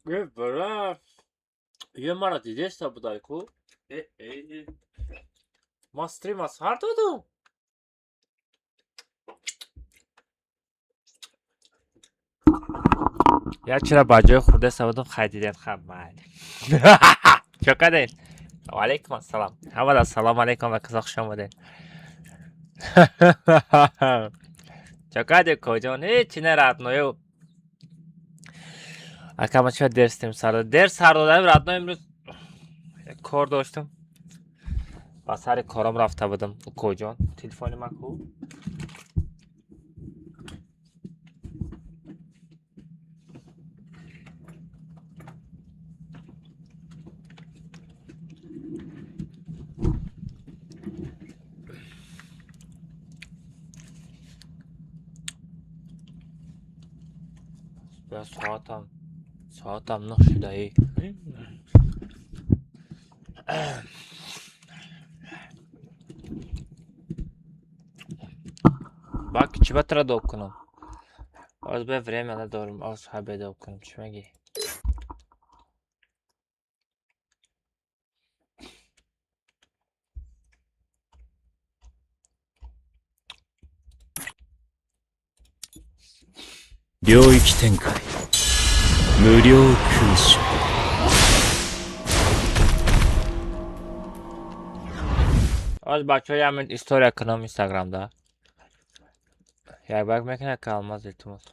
Бра, е мара дидеста будай ку? Э, ман стрима сар додум. Я чира ба ҷои хурдеста будум, хай дидем, хаб майли. Чо кардем? Ваалайкум ассалом. Ҳамада ассалому алайкум ва казо хуш омадед. Чо кардем, коҷон? Ҳечи не, родной. Ака, ма чиба дер стрим сар дод? Дер сар додам, родной, имрӯз як кор доштам. Ба сари кором рафта будам, укоҷон. Телефони ман ку? Соатам 9 шудаи. Бак, чӣ ба тра доб кунам? Оз бе время надорем, оз ҳабе доб кунам, чӣ мегӣ? 領域展開無料空所。 Оз бачаҳо, як минут история кунам инстаграмда. Як бак мекунад ка алмаз, илтимос.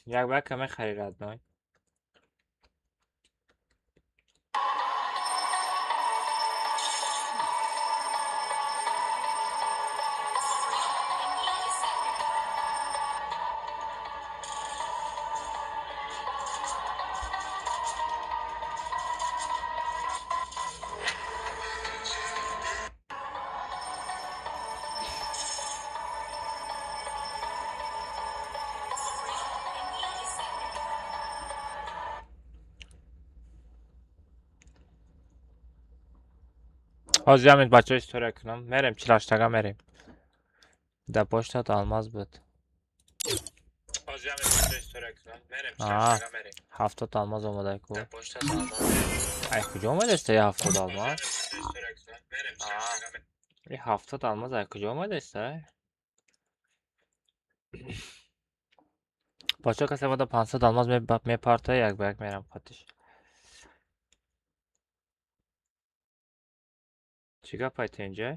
Як бака мехари, родной? Ҳозир як минут, бачаҳо, история кунам. Мерем, чилаштага мерем. Дар поштат алмаз буд. Аа, 70 алмаз омадай ку. Ай куҷо омадаста я 70 алмаз? И 70 алмаз ай куҷо омадаста? Бачаҳо, касе омада 500 алмаз мепартоя, як ба як мерам қатиш. Чӣ гап айта инҷа?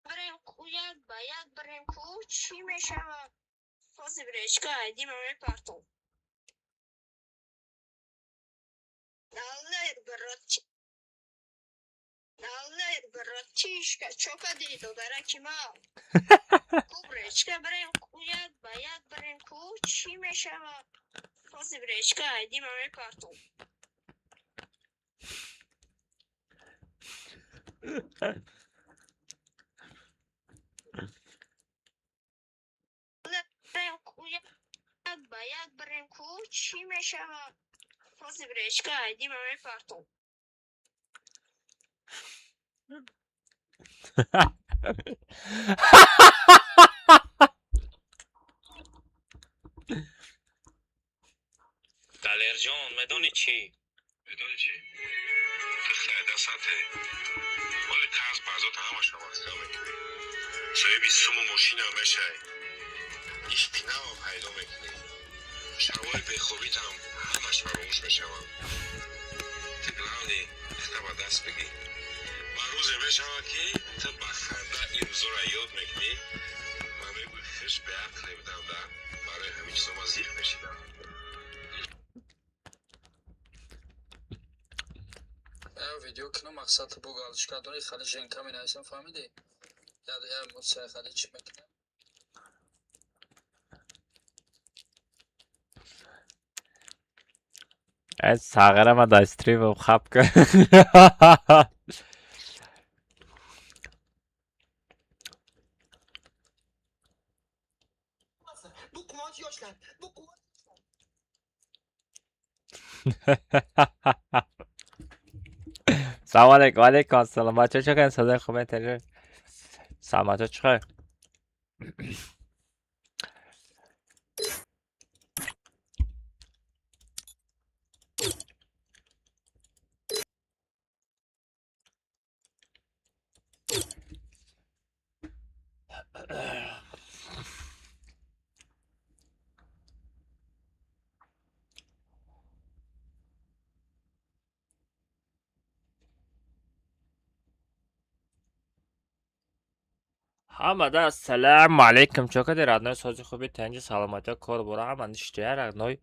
Барем ку, як ба як барем ку, чӣ мешавад? Ҳозир речка айдима мепартом. Далер, брат, братишка, чо кардӣ, додараки ман? Ку речка барем ку, як ба як барем ку, чӣ мешавад? Ҳозир речка айдима мепартом. Барем ку, як ба як барем ку, чӣ мешавад? Ҳозир речка айдима мепартом. Далерҷон, медонӣ чӣ? Медонӣ чӣ? Ту хайдасате. Моли қарз баъзота ҳамаша маҳкам мекунӣ. Соҳиби суму мошинам мешавӣ. Ишқи навам пайдо мекунӣ. Шабҳои бехобитам ҳамаш фаромӯш мешаванд. Ту главный ихта ба даст бигӣ. Ва рӯзе мешавад, ки ту ба ханда ин рӯзоро ёд мекунӣ ва мегӯӣ, хеш беақле будам да, барои ҳамин чизо ман зиқ мешидам. Видео кунам, мақсад бо галочка дори, хали женка менависам, фаҳмидӣ? Я эмоция хали чӣ мекунам. Э, сағирама дар стримам хаб кар. Bu quvonch yoshlar, bu quvonch. Салом алейкум, алейкум ассалом. Бачаҳо, чӣ кардем? Садои хуб метаҷа? Саломатҳо, чӣ хел? Ҳамада ассалому алейкум. Чо кади, родной? Сози, хуби, танҷи, саломатиё, кор бора ҳама ништия, родной.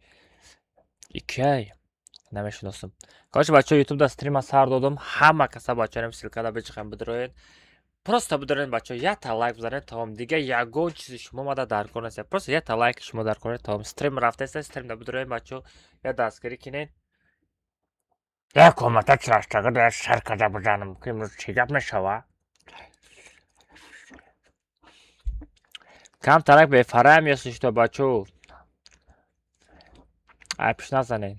Икай намешиносам. Короче, бачаҳо, ютубда стрима сар додам. Ҳама каса, бачаҳо, ссылкада бичихем, бидроед. Просто бидроед, бачаҳо, якта лайк бизанед, тамом. Дига ягон чизи шумо мада дар кор нест. Просто якта лайк шумо дар кор, тамом. Стрим рафтаеста, стримда бидроед, бачаҳо, я дастгирӣ кинед. Як комната чираштага да шар карда бизанам, ки имрӯз чӣ гап мешава? Камтарак бефараем, если что, бачаҳо. Ай пиш назанед.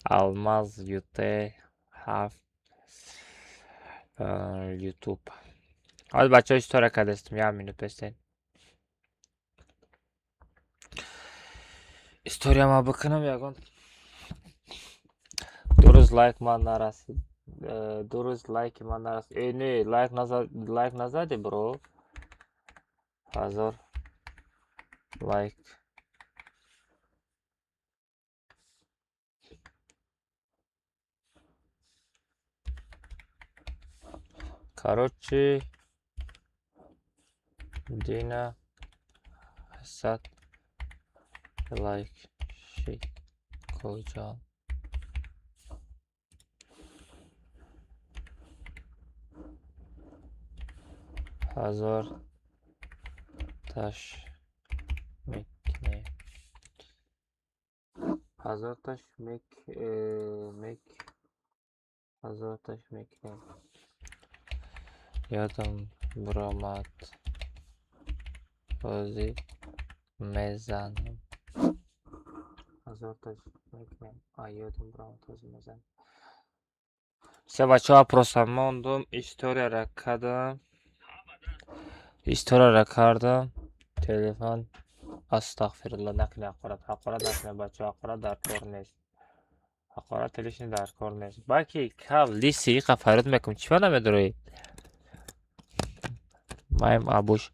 Алмаз ют ҳафт ютуб. Ҳозир, бачаҳо, история кардастем, як минут бестед. История ма бикунам ягон. 2 рӯз лайк ман нарасид. 2 рӯз лайки ман нарасид. Э, не, лайк назад, лайк назади, бро. 1000 лайк. Короче, Дина 100 лайк ши куҷо? 1000 таш мекунем. 1000 таш мек мек 1000 таш мекунем. Ёдам биромад. Бозӣ мезанам. 1000 таш мекунем. А ёдам биромад, ҳозир мезанам. Всё, бачаҳо, просто мондум, историяра кардам. Историяра кардам. Телефон, астағфирулло, накунед ҳақорат, ҳақорат накунед, бачаҳо, ҳақорат дар кор нест. Ҳақорат лишний дар кор нест. Баки кал лиси иқа фарёд мекунам, чӣ ба намедорӣ? Маем абуш.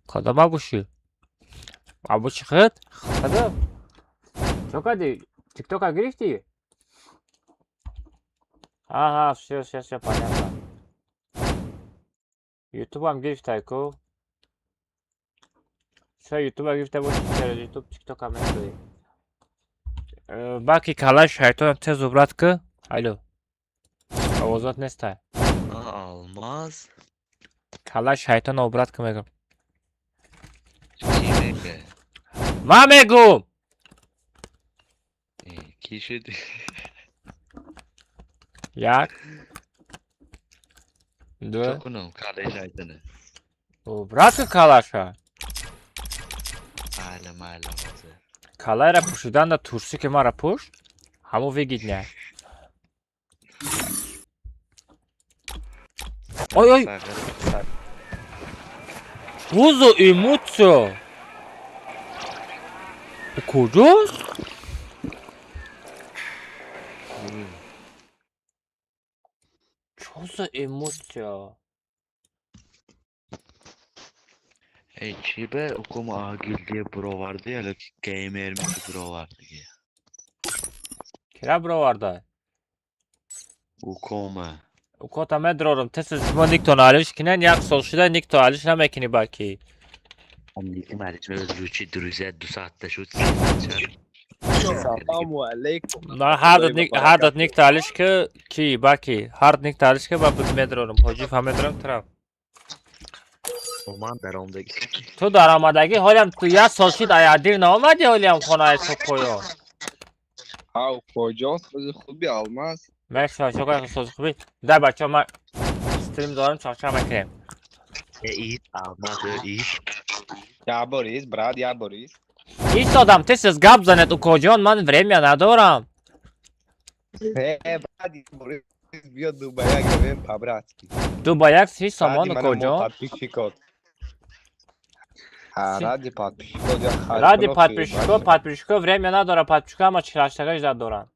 Кадом абуши? Абуши худ? Кадом? Чо кардӣ? Тиктока гирифтӣ? Ага, всё, всё, всё понятно. Ютубам гирифтай ку? Чаро ютуба гирифта бошӣ, через ютуб тиктока мекунӣ? Баки калаи шайтонам тез убрать ку. Алло. Овозот нестай. Алмаз. Калаи шайтона убрать ку, мегӯм. Чӣ мега? Ман мегӯм! Кӣ шуди? Як. Ду. Чо кунам калаи шайтона? Убрать ку калаша. Майла, майла, ҳозир. Калайра пӯшидан да турсӣ ки мара пӯш, ҳамо выгоднее. Ой, ой! Чё за эмоция? Куҷост? Чё за эмоция? Эй, чӣ ба укум гилдия буроварди, яло ки геймер мисли буровардиги? Кира бироварда? Укома. Укота медрорам, тез шумо никто алиш кинен, як сол шуда никто алиш намекунӣ баки. Никим алиш лучи друзья 2 соатда шуд. Салому алейкум. На ҳар дот никто алиш ки баки, ҳар никто алиш ки ба буд медрорам, ҳоҷиф ҳам медрорам трам. Ман даромдаги. Ту даромадагӣ ҳолям ту як сол шид, аядир наомадӣ ҳолям хонаи ту поён. Ҳав, куҷо, сози хуби, Алмаз. Мешава, чо кай, сози хуби? Да, бачаҳо, ман стрим дорам, чақчақ мекунем. Ид, Алмаз, ид. Я борис, брат, я борис. Истодам, тез тез гап занед, укоҷон, ман время надорам. Э, брат, Борис, биё ду ба як равем по-братски. Ду ба як 30 сомон. Ради мана мо Укоҷон. подписчикот. А, ради подписчикот я хайр Ради кунам, ки подписчико. бача. Подписчико время надора, подписчико ҳама 48-га ждать доранд.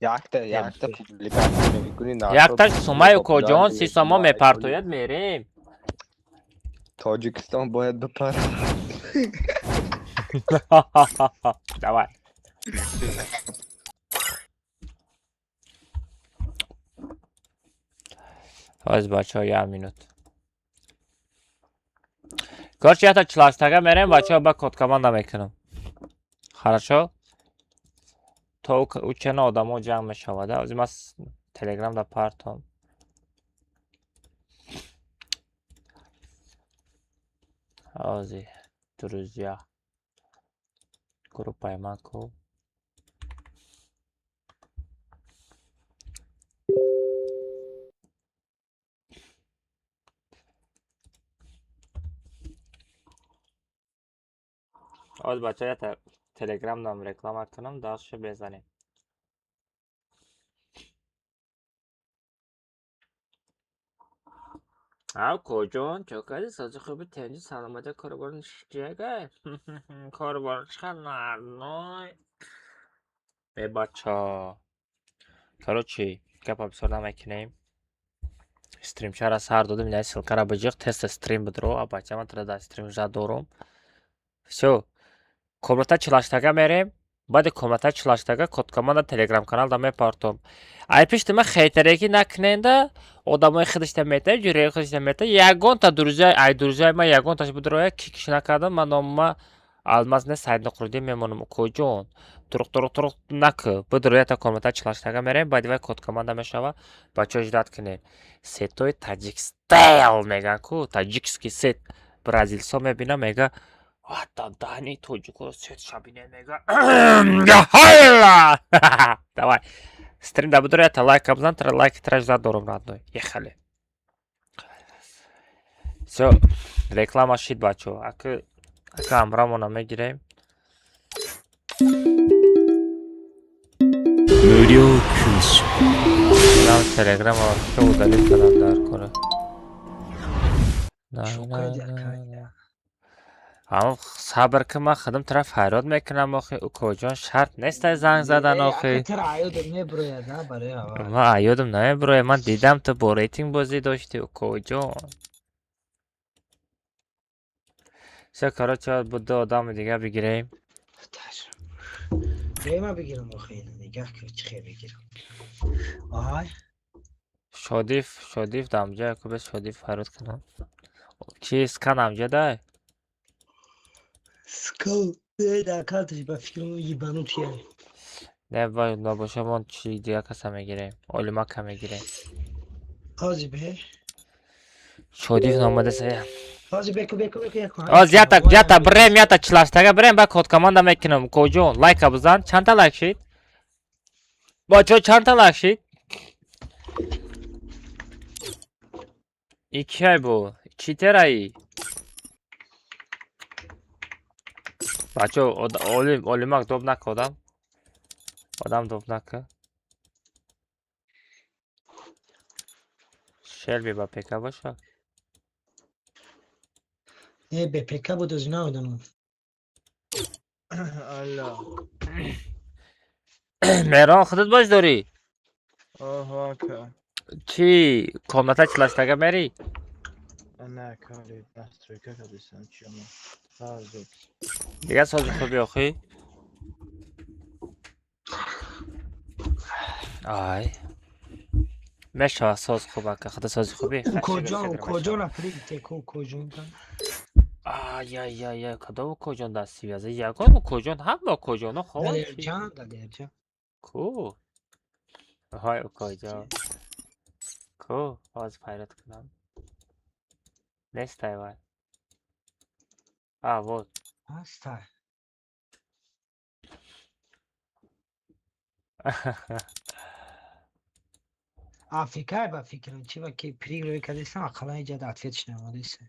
Якта, якта публикация мекунӣ, на Якташ сумай, укоҷон, 30 сомон мепартояд, мерем. Тоҷикистон бояд бипарад. Давай. Ҳоз, бачаҳо, як минут. Короче, якта 48-га мерем, бачаҳо, ба код команда мекунам. Хорошо? То учена одамо ҷамъ мешавад. Ҳозир ман телеграм да партом. Ҳозир, друзья. Группаи ман ку? Ҳозир, бачаҳо, якта телеграмдам реклама кунам, дастшо безанем. А, укоҷон, чо кардӣ? Сози хуби, тенҷи, саломатия, корубор ништяга? Корубор чӣ нарной? Э, бача. Короче, гапа бисёр намекунем. Стримчара сар додем, ина ссылкара биҷиқ, теста стрим бидро, а бача ман тра дар стрим ждать дорум. Всё. Комната 48-га мерем. Баъди комната 48-га код команда телеграм каналда мепартом. Ай пишти ман хейтерегӣ накуненда, одамои худашта мета, ҷуреи худашта мета, ягонта друзья, ай друзьяи ман ягонташ бидроя, кикш накардам, ман номама Алмаз не, Сайд Нуқриддин мемонам, укоҷон. Туруқ, туруқ, туруқ накӯ. Бидро, ята комната 48-га мерем, баъди вай код команда мешава. Бачаҳо, ждать кунед. Сетои таҷик стайл меган ку, таджикский сет. Бразилсо мебинам, мега: "Ата дани тоҷикоро сет шабине", мега. Давай. Стрим да бидро, ята лайка бизан, тра лайк тра ждать дорум, родной. Ехали. Всё, реклама шид, бачаҳо. Ака ака ҳамроҳмона мегирем. 無料空所。 Нам телеграма вообще удалить кардам дар кора. На, Чо на, кардӣ, на, ака? на. Ҳамон сабр ки ман худам тараф ҳайрот мекунам охи, укоҷон, шарт нестай занг задан охи. Ака, тра аёдам меброяд, а, барои аввал. Ман аёдам намеброяд, ман дидам, ту бо рейтинг бозӣ доштӣ, укоҷон. Всё, короче, бо ду одами дига бигирем. Бема бигирам охи, ина нигаҳ ки чӣ хел бигирам. Ай, Шодиф, Шодиф дамҷа, ку бес Шодиф ҳайрот кунам. Чи скан амҷа дай? Скал, дар карташ ба фикрам ебанутый. Не, ба набоша мон чи дига каса мегирем. Олимака мегирем. Ҳозир бе. Шодиф номада сая. Ҳозир беку, беку, беку, яку. Оз ята, ята брем, ята 48-га брем, ба код команда мекунам. Коҷон, лайка бизан. Чандта лайк шид? Бачаҳо, чандта лайк шид? Икиай бу? Читераи? Бачаҳо, олим, олимак доб нака одам. Одам доб нака. Шелби ба ПК боша. Не, бе ПК буд, аз намедонам. Алло. Меҳрон, худат бош дорӣ? Оҳо, ака. Чӣ, комната 48-га мерӣ? Не, кори настройка кардисам, чима. Фарзод. Дигар сози хуби охӣ? Ай. Мешавад соз хуб, ака, худа сози хубӣ? Укоҷон, укоҷон, априте ку укоҷон. Ай ай ай ай, кадом укоҷон дар связа? Ягон укоҷон, ҳама укоҷоно хоб. Далерҷан, Далерҷан. Ку? Ҳай, укоҷон. Ку? Ҳозир пайрат кунам. Нестай вай. А, вот. Ҳастай. Африкай ба фикрам, чи ба ки пригрӯи кардистам, ақаллан иҷад ответш намодиста.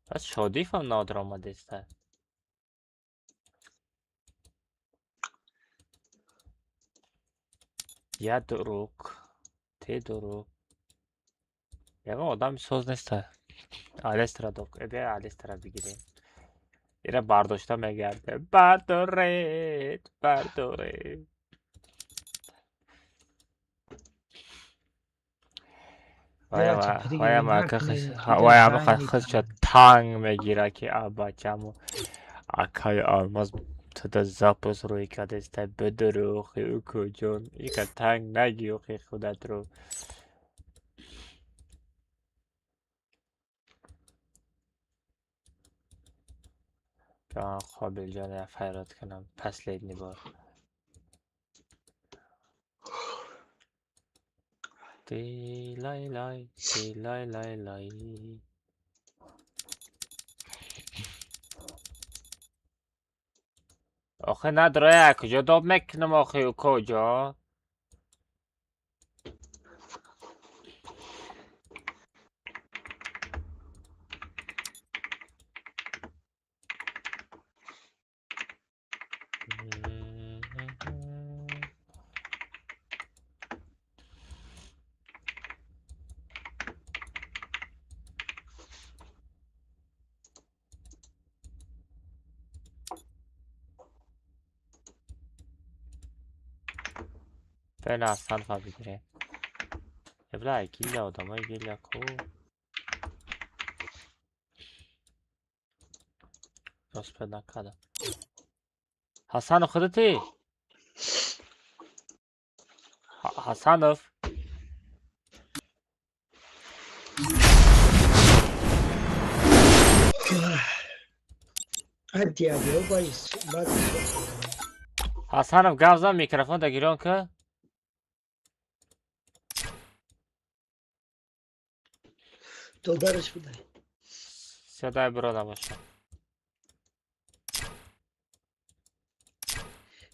Пас Шодифам нодир омадеста. Я друг, ты друг. Ягон одами соз неста. Алестра док. Бия, Алестра бигирем. Ира бардошта мегарде. Бардоред, бардоред. Ваям хизча танг мегира, ки бачаму акаи Алмаз туда запус рӯй кардеста, бидурӯхи, укуҷон, ика танг наги, охи худатро. Қобилҷон, я файрод кунам последний бор. Ти лай лай, ти лай лай лай. Охе надроя, куҷо доб мекунам, охи, укоҷон? Феъла Ҳасанова бигирем. Ебла, гилля одамои гилля ку. Роспед накардам. Ҳасанов худати? Ҳасанов. Ҳасанов, гап зан, микрофон да гирён ка. Додараш будай. Садай биро набошад.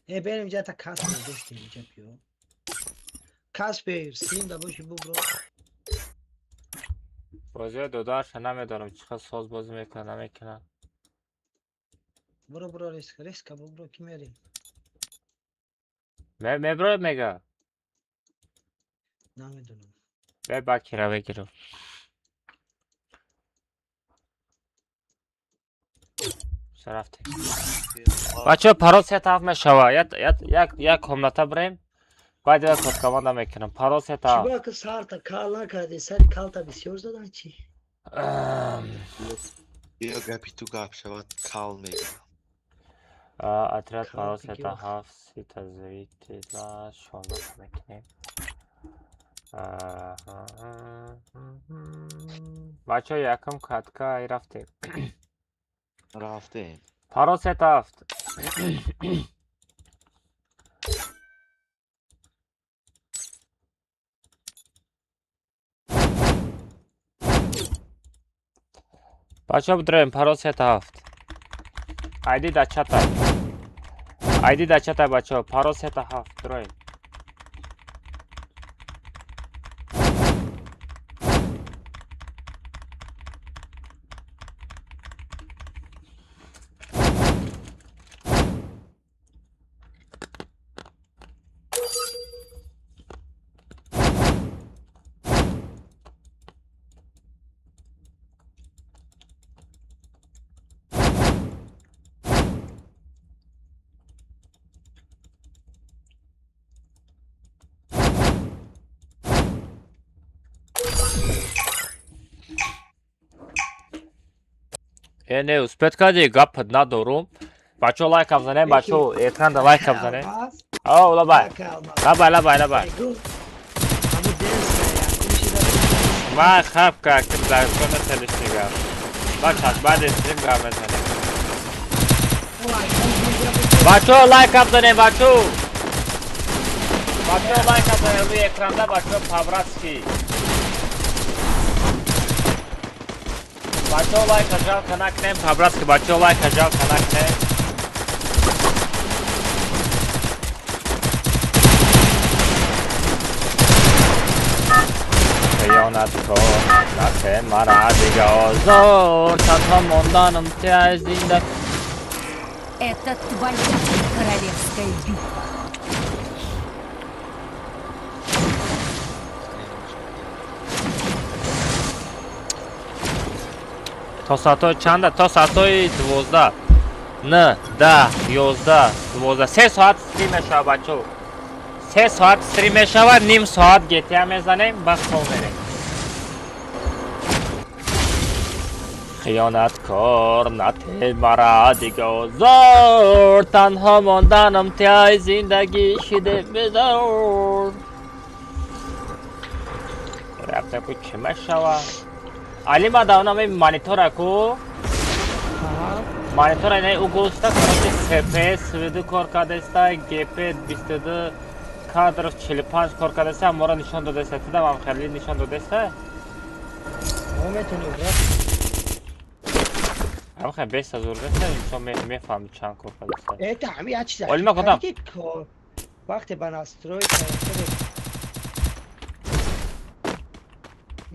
Э, берем ҷата, касб надоштем инҷа, биё. Касбер, син да боши, бубро. Бозиҳои додарша намедонам, чӣ қадр соз бозӣ мекунад, намекунад. Буро, буро, резко, резко бубро, ки мерем. Меброед мега? Намедонам. Бе, бакира бигирам. Рафтем. Бачаҳо, парол се тараф мешава. Як комната бирем. Баъд як код команда мекунам. Парол се тараф. Чиба ки сарта кал накарди, сари калта бисёр задан чӣ? Биё, гапи ту гап шавад, кал мегирам. Отряд Кал парол се бигир. та ҳафт сита зрителя 16 мекунем. Бачаҳо, якум катка ай рафтем. Рафтем. Парол се та ҳафт. Бачаҳо, бидроем, парол се та ҳафт. Айди да чата. Айди да чата, бачаҳо, парол се та ҳафт, дроем. Э, не, успеть кардӣ, гапат надорум. Бачаҳо, лайк бзанем, бачаҳо, экранда лайк бзанем. Алмаз, О, лабай. ака Алмаз. Лабай, лабай, лабай. Эгу, ҳамун дерса якум шида. Ман хаб кардам, дар телишни гап. Бача, баъди стрим гап мезанем. Бачаҳо, лайк бзанем, бачаҳо. Бачаҳо, лайк бзанем рӯи экранда, бачаҳо, по-братски. Бачаҳо, лайка жалко накунем, по-братски, бачаҳо, лайка жалко накунем. Хиёнат кун, наке мара дига озор, танҳо монданам ти аз зинда. Это твоя королевская битва. То соатҳои чанда? То соатҳои 12. 9, 10, 11, 12. 3 соат стрим мешавад, бачаҳо. 3 соат стрим мешавад, ним соат GTA мезанем, баъд хоб мерем. Хиёнаткор нате мара дигозор, танҳо монданам тиай зиндагӣ шиде безор. Рафта ку чӣ мешава? Али ма давнами монитора ку монитора инаи ӯ гуфта, короче, СПС 32 кор кардеста, ГП 22 кадр 45 кор кардеста, моро нишон додеста. Тидам ам хеле нишон додеста. Мо метонем, брат. Ам хеле беста зур деста, инсон мефаҳми чанд кор кардеста. Это ҳами як чиз. Олима кудам? Ки вақте ба настройка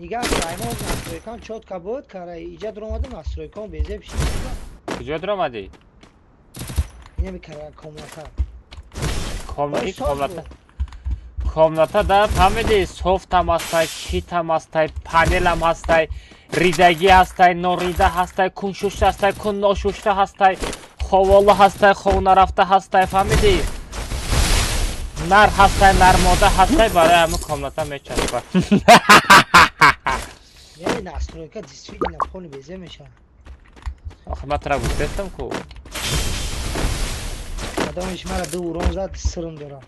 нигаҳ кунам, настройкам чётко буд, кара иҷа дуромадам, настройкам безеб шид. Куҷо дуромадӣ? Инами кара комната. Комната, Ой, софт комната. буд. Комната да фаҳмидӣ, софтам ҳастай, читам ҳастай, панелам ҳастай, ридагӣ ҳастай, норида ҳастай, кун шушта ҳастай, кун ношушта ҳастай, ховола ҳастай, хов нарафта ҳастай, фаҳмидӣ? Нар ҳастай, нармода ҳастай, барои ҳамин комната мечаспад. Не, настройка действительно полный безеб мешавад. Охи ман тура гуфтестам ку. Одамиш мара ду урон зад, сирм дорам.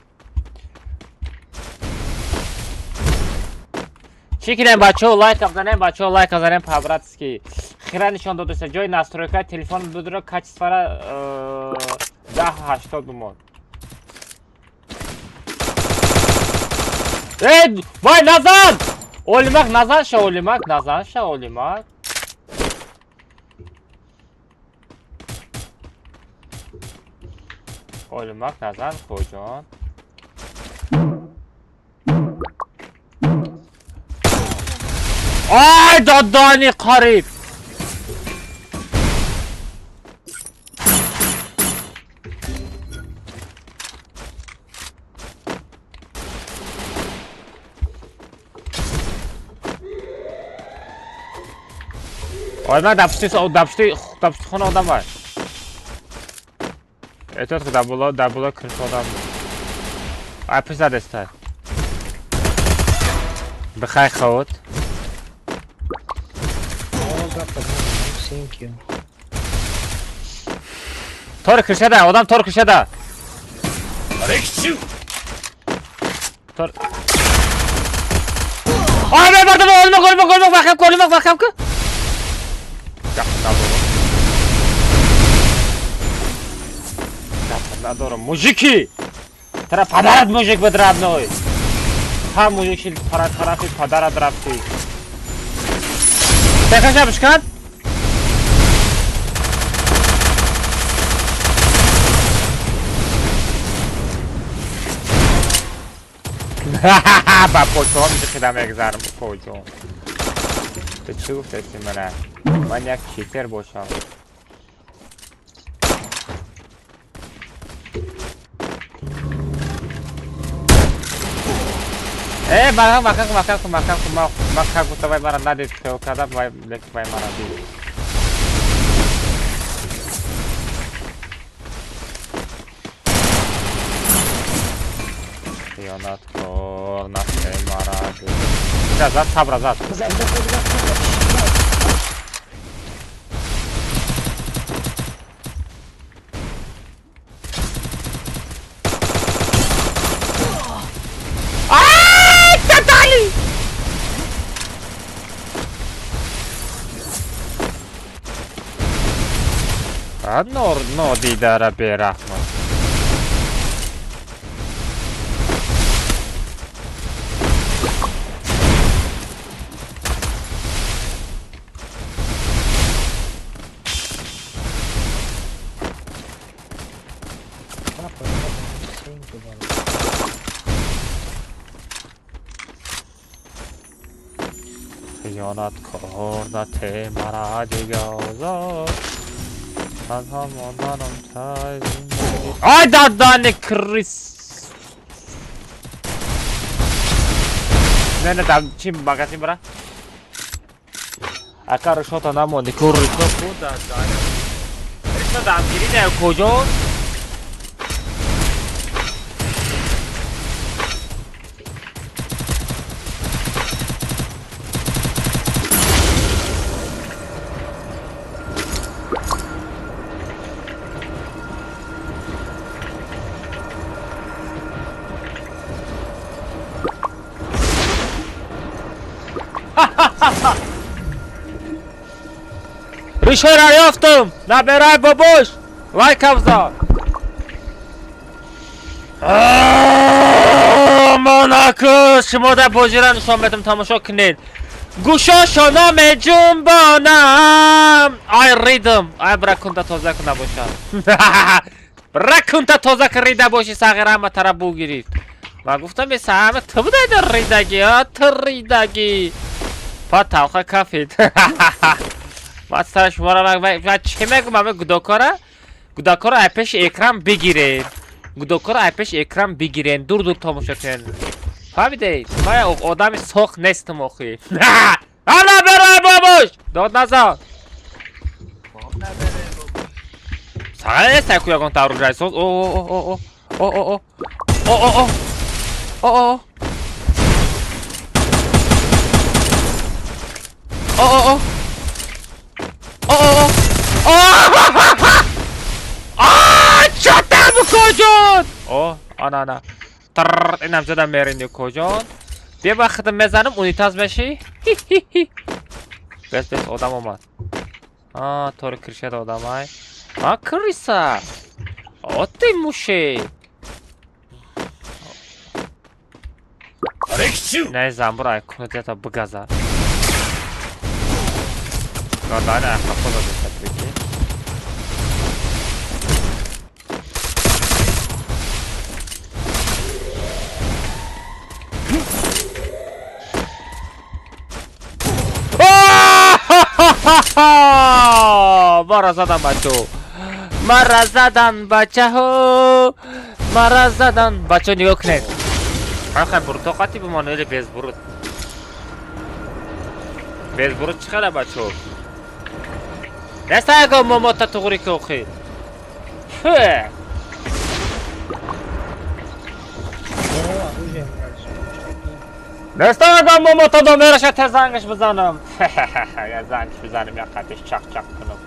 Чӣ кунем, бачаҳо? Лайк занем, бачаҳо, лайк занем по-братски. Хира нишон додеста, ҷои настройка телефон будро, качествора 1080 бимон. Э, вай, назан! Олимак, назан ша, Олимак, назан ша, Олимак. Олимак, назан, коҷон. Ай, додони қариб! Олимак, дар пушти хона одам ай. Эҳтиёт кун, дар боло крыша одам. Ай, пуш задестай. Бихай худ. О, гапа thank you. Тори крышада, одам тори крышада. Тор. Ай, ман бардам, Олимак, Олимак, Олимак, маҳкам ку, Олимак, маҳкам ку. Гап надорам. Гап надорам. Мужики! Тара падарат мужик буд, родной. Ҳам мужик шид, тарафи падарат рафтӣ. Текаша бишкан? Ба почоҳо миҷиқида мегзарам, коҷон. Ту чӣ гуфтаси мана? Ман як читер бошам. Э, маҳкам, маҳкам, маҳкам кун, маҳкам кун, ман как будто вай мара надид, хиёл кардам, вай, лекин вай мара дид. Хиёнаткор, нафсе мара дид. Зад, сабра зад. Бизан, бизан, бизан, бизан. Ай, татали! Нор, нодидара бераҳмат. Гапа, гапа, thank you, брат. Хиёнаткор нате мара дигозор. Танҳо монданам тай зиндагӣ. Ай, дадани крис! Не, не, дар чи магазин бара? Ака ришота намонди ку ришо ку да ришо дамгирӣ да куҷо? Ришора ёфтум! Набирай бобош! Лайка бизор! Монако! Шумо дар бозира нишон медам, тамошо кунед. Гӯшошона меҷунбонам! Ай ридм! Ай бракунта тоза куна бошад. Бракунта тоза ки рида боши сағира ҳама тараф бу гирифт. Ман гуфтам бе саҳама ту будай дар ридагӣ, а ту ридагӣ. Па талха кафед. Ман сара шуморо ман чӣ мегӯм ами гудокора? Гудокора ай пеши экран бигирен. Гудокора ай пеши экран бигирен. Дур дур тамошо кунен. Фаҳмидед? Ман одами соқ нестам охи. Ана берай бобош! Дод назан. Сағара нест ку ягон тавр райсоз. О о о о о о о о о о о о о о о чатам куҷон? О, ана ана. Тррр, инам задам меринди куҷон? Бия ба худам мезанам, унитаз меши? Бес бес одам омад. А, тори кришад одамай. А, криса. О, ты муше. Не замбур ай кунатята бигаза. Гадана ай қапо задеса прикинь. Мара задан бачо. Мара задан бачаҳо. Мара задан бачо нигоҳ кунед. Ахай бурто қати бимон или без бурут. Без бурут чӣ хела бачо? Неста ягон момота туғри ки охи. Фе. Неста ягон момота домераша те зангаш бизанам. Я зангаш бизанам я қадиш чақ-чақ кунам.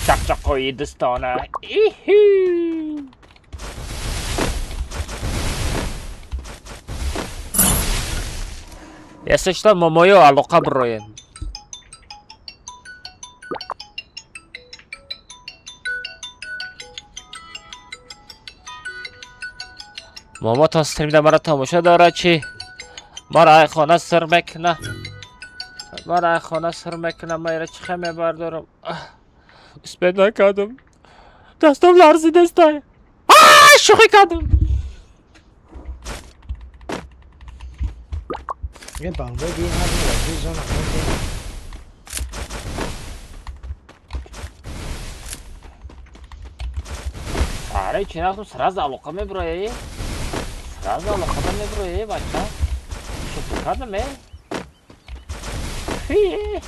Чақ-чақҳои дӯстона. Иху. Если что, момоё алоқа бироен. Момо то стримда мара тамошо дорад чӣ? Мара ай хона сир мекуна. Мара ай хона сир мекуна, ма ира чӣ хел мебардорам? Успед накардам. Дастам ларзидестай. Шӯхӣ кардам. یه بانگو دی هر دو زون هم Аре, чӣ нахтум сразу алоқа мебирояи? Сразу алоқада мебирояи, бача? Шӯхӣ кардам, э? Фи.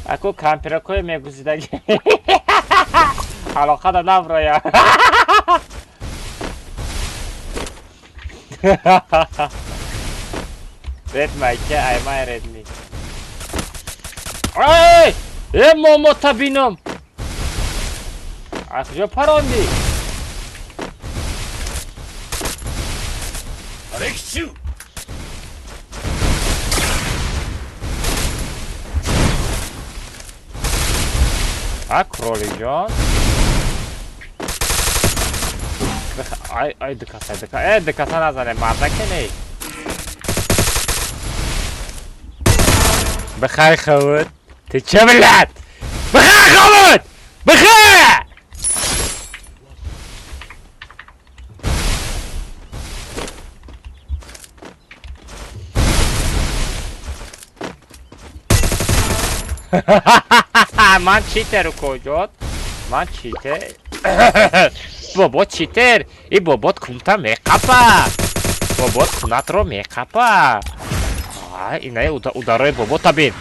Ако кампиракое мегузидаги. Алоқада набироя. Ред майка, ай май редми. Ай! Э, момота бинам! Аз куҷо парондӣ? А, кроликҷон. Ай, ай, дукаса, дука. Э, дукаса назане, мардаке не. Бихай хавд. Ты че, блядь? Бихай хавд! Бихай! Ман читеру куҷод? Ман читер. Бобо читер. И бобот кунта меқапа. Бобот кунатро меқапа. Ай, инаи ударои бобота бин.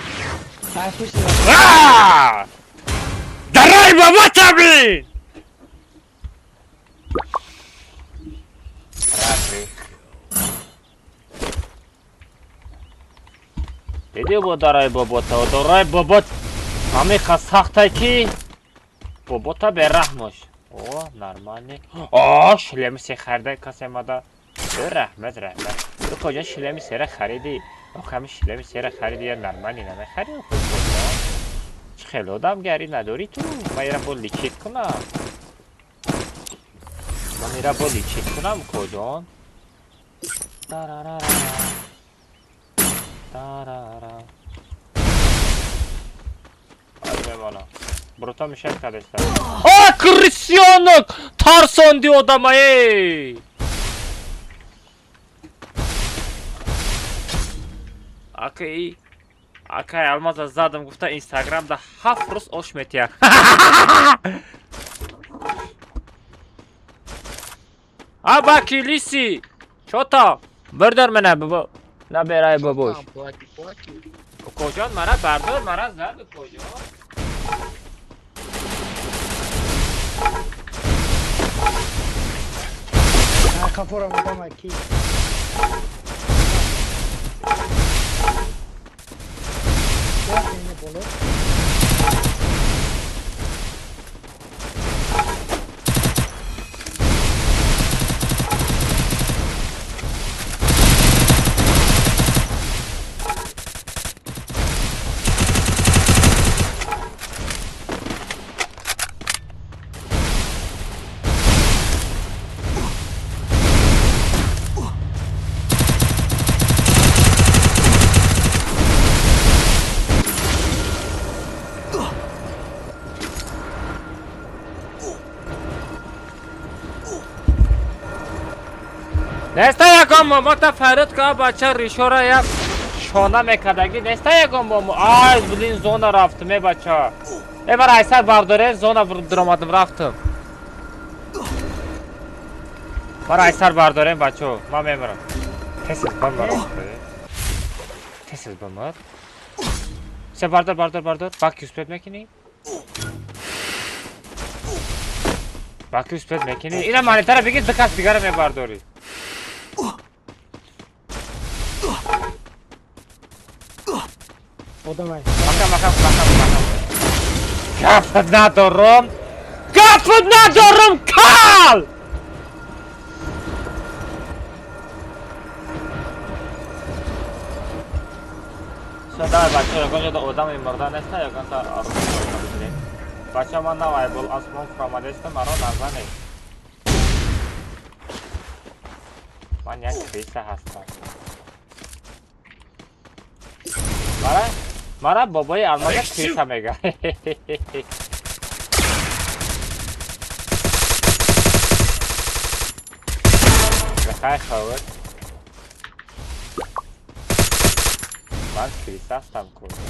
Дарои бобота бин! Диди бо дарои бобота, дарои бобот ҳамиқа сахтай ки бобота бераҳмош. О, нормальный. О, шлеми се харида касе мада. Раҳмат, раҳмат. Ту куҷо шлеми сера хариди? Ох, ҳами шлеми сера хариди я нормальный намехари? Чӣ хеле одамгарӣ надорӣ ту? Ман ира бо лечить кунам. Ман ира бо лечить кунам, куҷон? Тарарара. Тарара. Ай, мемонам. Брота мешак кадеста. А, крысёнок! Тарсонди одама, эй! Акай, акай алмаза задам гуфта Инстаграм да 7 рӯз ош метия. А баки лиси. Чота? Бирдар мена бобо. Наберай бобош. Куҷон мара бардор, мара зад куҷон? Кафора одама ки. Неста ягон момота фарёд ка бача ришора як шона мекардаги неста ягон момо. Ай, блин, зона рафтум, э бача. Э мара айсар бардоре, зона дуромадам рафтум. Мара айсар бардорем бачо, ман мемирам. Тез бамар. Тез бамар. Се бардор, бардор, бардор. Бак юспет мекунӣ? Бак юспет мекунӣ? Ина монитора бигир, ду кас дигара мебардорӣ. Одамай. Макам, макам, макам, макам. Гап надорам. Гап надорам, кал! Давай, бача, ягон ҷода одами мурда неста, ягон та арӯс бигирем. Бача, ман навай бол осмон фуромадеста, маро назанед. Ман як криса ҳастам. Мара бобои алмаза криса мега. Бихай хавд. Ман криса ҳастам куҷо?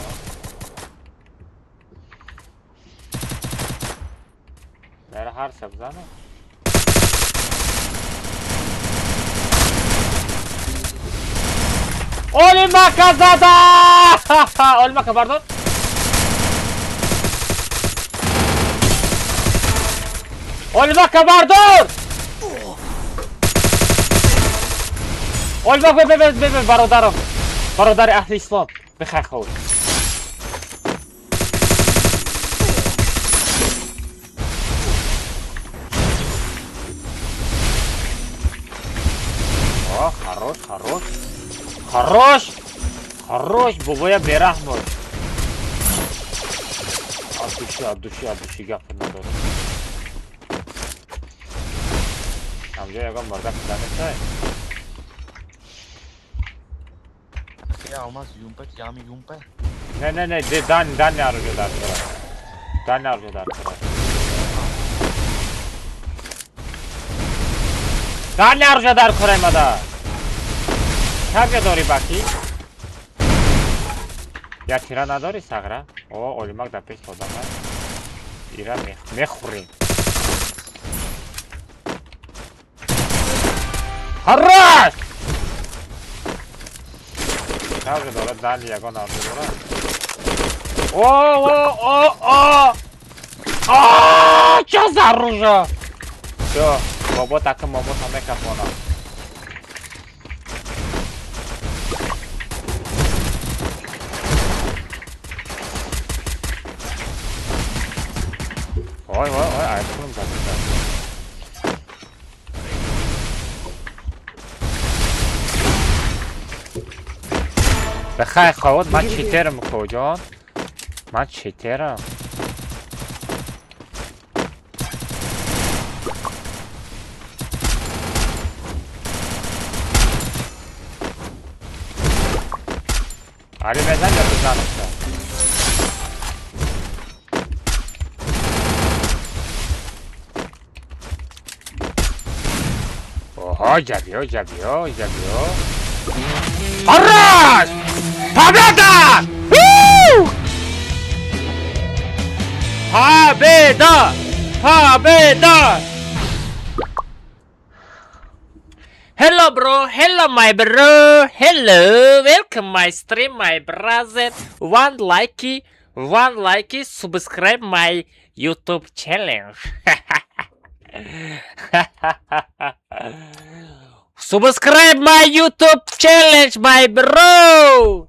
Мера ҳар шаб занам. Олимака зада! Олимака бардор. Олимака бардор! Олимак бе бе бе бародарам. Бародари аҳли ислом. Бихай хов. О, хорош, хорош. Хорош! Хорош, бобоя бераҳм бош. От души, от души, от души гап надорам. Ҳамҷо ягон мурда кида мешавад? Алмаз юмпа, ями юмпа. Не, не, не, дан, дан оружие дар кора. Дан оружие дар кора. Дан оружие дар кора мада. Кам дорӣ баки? Я тира надорӣ сағра? О, олимак дар пеш одам аст. Ира мехӯрем. Хорош! Шавқи дорад, дарди ягон орзу дорад. О, о, о, о! А, чё за оружие? Всё, бобо таким бобо там мекафона. Ой, ой, ой, айфон забыта. Бехай хавот, ман читерам куҷон? Ман читерам. Али безан ё бизанам? Оҳо, ya vio, ya vio, ya vio. Хорош! Победа! Победа! Победа! Hello bro, hello my bro, hello, welcome my stream, my brother. One like, subscribe my YouTube channel. Subscribe my YouTube challenge, my bro.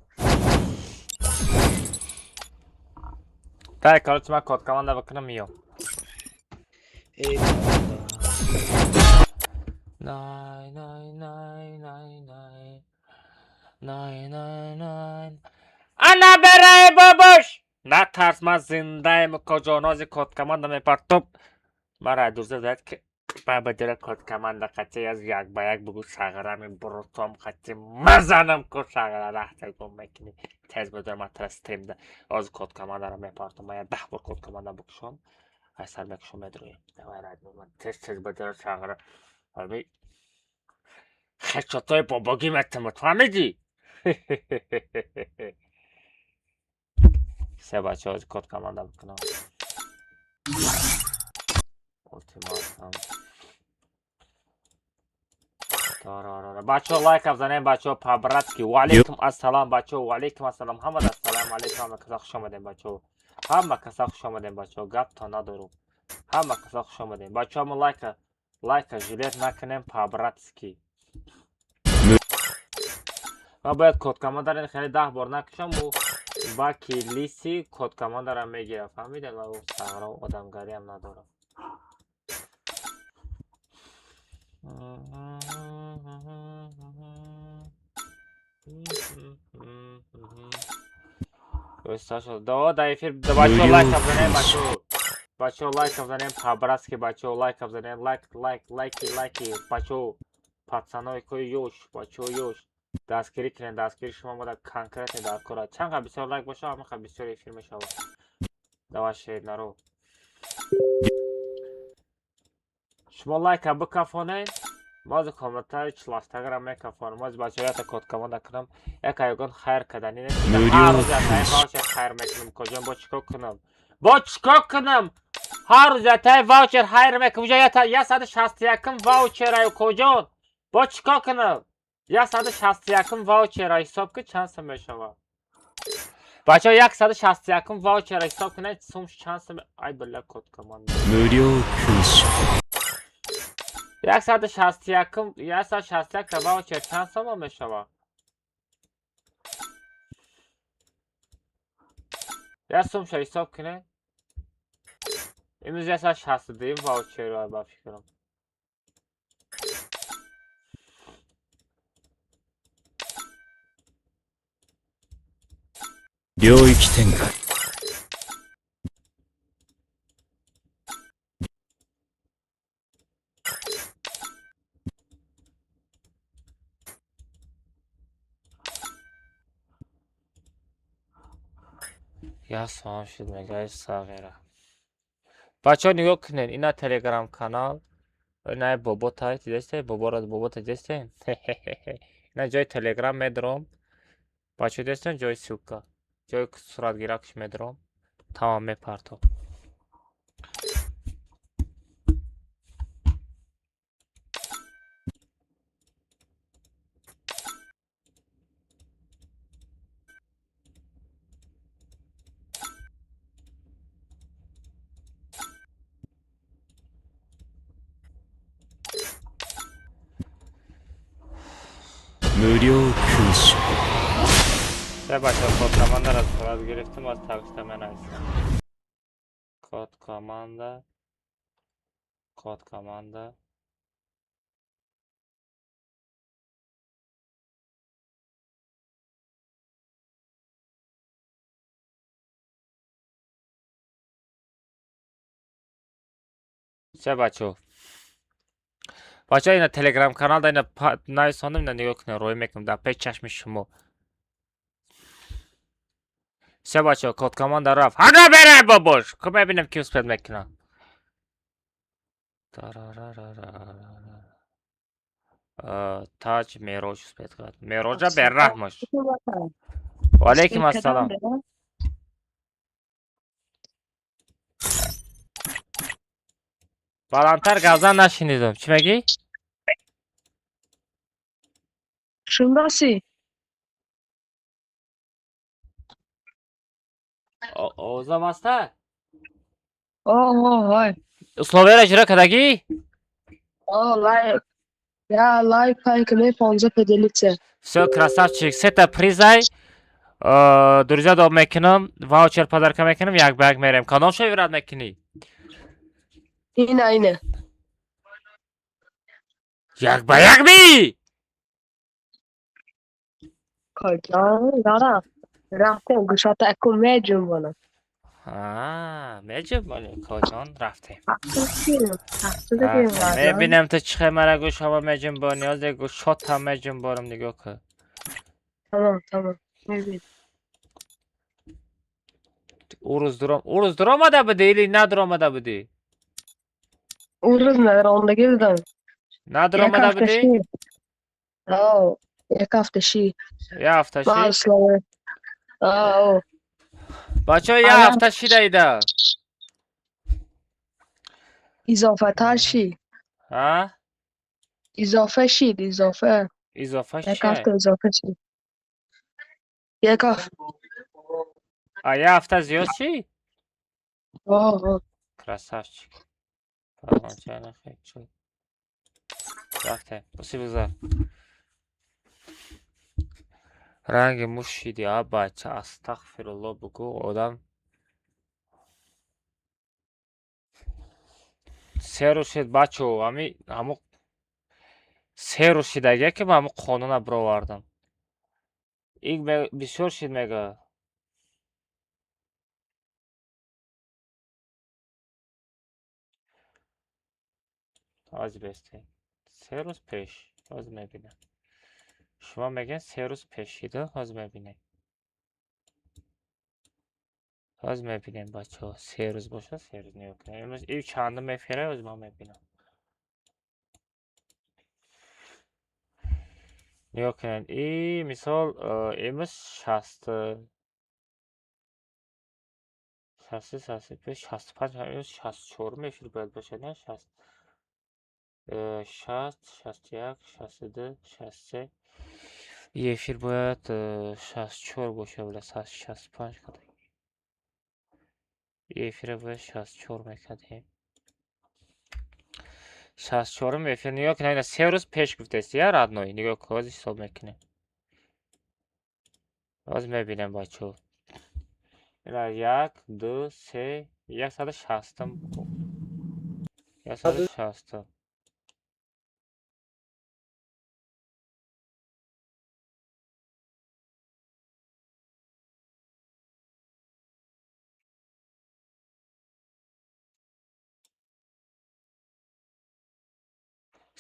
Так, короче, ман код команда бикунам миём. Эй. Най, най, най, най, най. Най, най, най. Ана берай бобош! Натарс, ман зиндаем, куҷонози код команда мепартоб. Мара дурза зад ки ба дира код команда қатъи аз як ба як бугу шағарами бурутом қатъи мазанам ку шағара рахта гум мекунӣ. Тез бидор ман тара стримда. Оз код командаро мепартом. Ман як 10 бор код команда бикушом. Аз сар мекушом медроем. Давай рад ман тез тез бидор шағара. Фаҳмӣ? Хечотои бобогӣ метамад, фаҳмидӣ? Се бачаҳо код команда бикунам. Ултиматум. Бачаҳо лайк бзанем, бачаҳо по-братски. Ва алейкум ассалом бачаҳо, ва алейкум ассалом. Ҳамада ассалому алейкум, ҳама каса хуш омадем бачаҳо. Ҳама каса хуш омадем бачаҳо, гап то надорум. Ҳама каса хуш омадем. Бачаҳо мо лайка лайка жилет накунем по-братски. Ма бояд код командаро хеле 10 бор накушам, ӯ баки лиси код командаро мегирад. Фаҳмидем, ва ӯ сағро одамгариам надорад. Да, да, эфир, бачаҳо лайк бзанем, бачаҳо. Бачаҳо лайк бзанем, по-братски, бачаҳо лайк бзанем, лайк, лайк, лайки, лайки, бачаҳо, пацанои кои ёш, бачаҳо ёш. Дастгирӣ кунед, дастгирии шумо мода конкретно дар кора. Чанд қа бисёр лайк боша, ҳамон қа бисёр эфир мешавад. Давай шер наро. Шумо лайка бикафонед, мо аз комментари чилафтагара мекафонем. Мо аз бачаҳо якта код команда кунам, як ягон хайр кардани нест. Ҳар рӯз ятаи ваучер хайр мекунам. Куҷон бо чикор кунам? Бо чикор кунам? Ҳар рӯз ятаи ваучер хайр мекунам. Уҷа 161 ваучераю куҷон? Бо чикор кунам? 161 ваучера ҳисоб ки чанд сум мешавад? Бачаҳо 161 ваучера ҳисоб кунед, сум чанд сум? Ай била код команда. 無料空所 161, 161 ваучер чанд сум мешавад? Як сумша ҳисоб кунед. Имрӯз 162 ваучер ба фикрам. 領域展開。 Як сом шуд мегаи сағира. Бачаҳо нигоҳ кунед, ина телеграм канал, ина бобота дидесте, боборо бобота дидесте. Ина ҷои телеграм медром. Бачаҳо дидестен ҷои ссылка. Ҷои суратгиракш медром. Тамом мепартом. 無料空襲。 Се бачаҳо, код командаро сурат гирифтам, аз тагшта менависам. Код команда, код команда. Се бачаҳо. Бачаҳо, ина телеграм каналда ина нависондам, ина нигоҳ кунед, рӯй мекунам дар пеш чашми шумо. Се бачаҳо, код команда рафт. Ҳага берай бобош! Ку мебинем, ки успеть мекунад. Тарарарарара. Таҷ Мероҷ успеть кард. Мероҷа бераҳмаш. Ва алайкум ассалом. Баландтар гап зан, нашунидам. Чӣ мегӣ? Шундаси? Овозам аста? О, ҳой. Условияро иҷро кардагӣ? О, лайк. Я лайк пайк ме 15 поделиться. Всё, красавчик. Сета призай. Друзья доб мекунам, ваучер подарка мекунам, як ба як мерем. Кадом шо вибрать мекунӣ? Ина, ина. Як ба як ми? Каҷа? Ярам. Рафтем, гӯшата аку меҷунбонам. А, меҷунбонӣ, коҷон рафтем. Рафтем. Мебинам, ту чӣ хел мара гӯшҳома меҷунбонӣ. Ҳозир гӯшотам меҷунбонам, нигоҳ кун. Тамом, тамом. Мебинам. Ӯ рӯз дуром, ӯ рӯз дуромада будӣ или надуромада будӣ? Ӯ рӯз нарондагӣ будам. Надуромада будӣ? О, як ҳафта ши. Як ҳафта ши? О. Бачаҳо, як ҳафта шида ида. Изофатар ши. А? Изофа шид, изофа. Изофа Як чия? ҳафта изофа шид. Як ҳафта. А, як ҳафта зиёд шид? О, о. Красавчик. Фалонча хел шуд. Рафтем. Боси бигзар. Ранги муш шиди, а бача, астағфирулло бугӯ, одам. 3 рӯз шид, бачо, ами ҳамо 3 рӯз шидагия, ки ман ҳамо қонуна бировардам. Ик бисёр шид мега. Ҳозир бестем. 3 рӯз пеш. Ҳозир мебинам. Шумо мегӯед, 3 рӯз пеш шида, ҳозир мебинем. Ҳозир мебинем, бачаҳо. 3 рӯз бошад, 3 рӯз нигоҳ кунем. Имрӯз и чандум эфира, ҳозир ман мебинам. Нигоҳ кунед. И мисол, имрӯз 60, 65, 65, имрӯз 64-ум эфир бояд бошад, не? 60, 60, 61, 62, 63. И эфир бояд 64 бошад, била 65 кардем. И эфира бояд 64 мекардем. 64-ум эфир. Нигоҳ кунед, ина 3 рӯз пеш гуфтаст, я родной. Нигоҳ кун, ҳозир ҳисоб мекунем. Ҳозир мебинем, бачаҳо. Ина як, ду, се, 160-ум. 160-ум.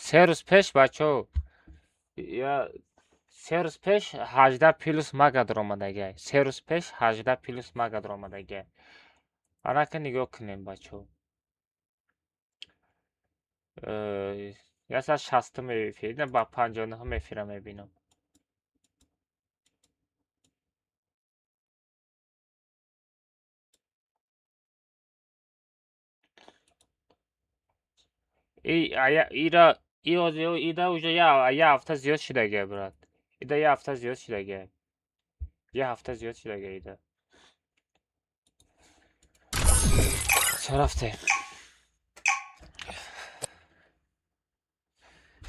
3 рӯз пеш, бачаҳо, я 3 рӯз пеш 18 плюс мага даромадагиай. 3 рӯз пеш 18 плюс мага даромадагиай. Анака нигоҳ кунем, бачаҳо. 160-ум эфир, ина ба 59-ум эфира мебинам. И ая ира и ҳозир ида уже я ҳафта зиёд шидагиай, брат. Ида я ҳафта зиёд шидагиай. Я ҳафта зиёд шидагиай ида. Ча рафтем?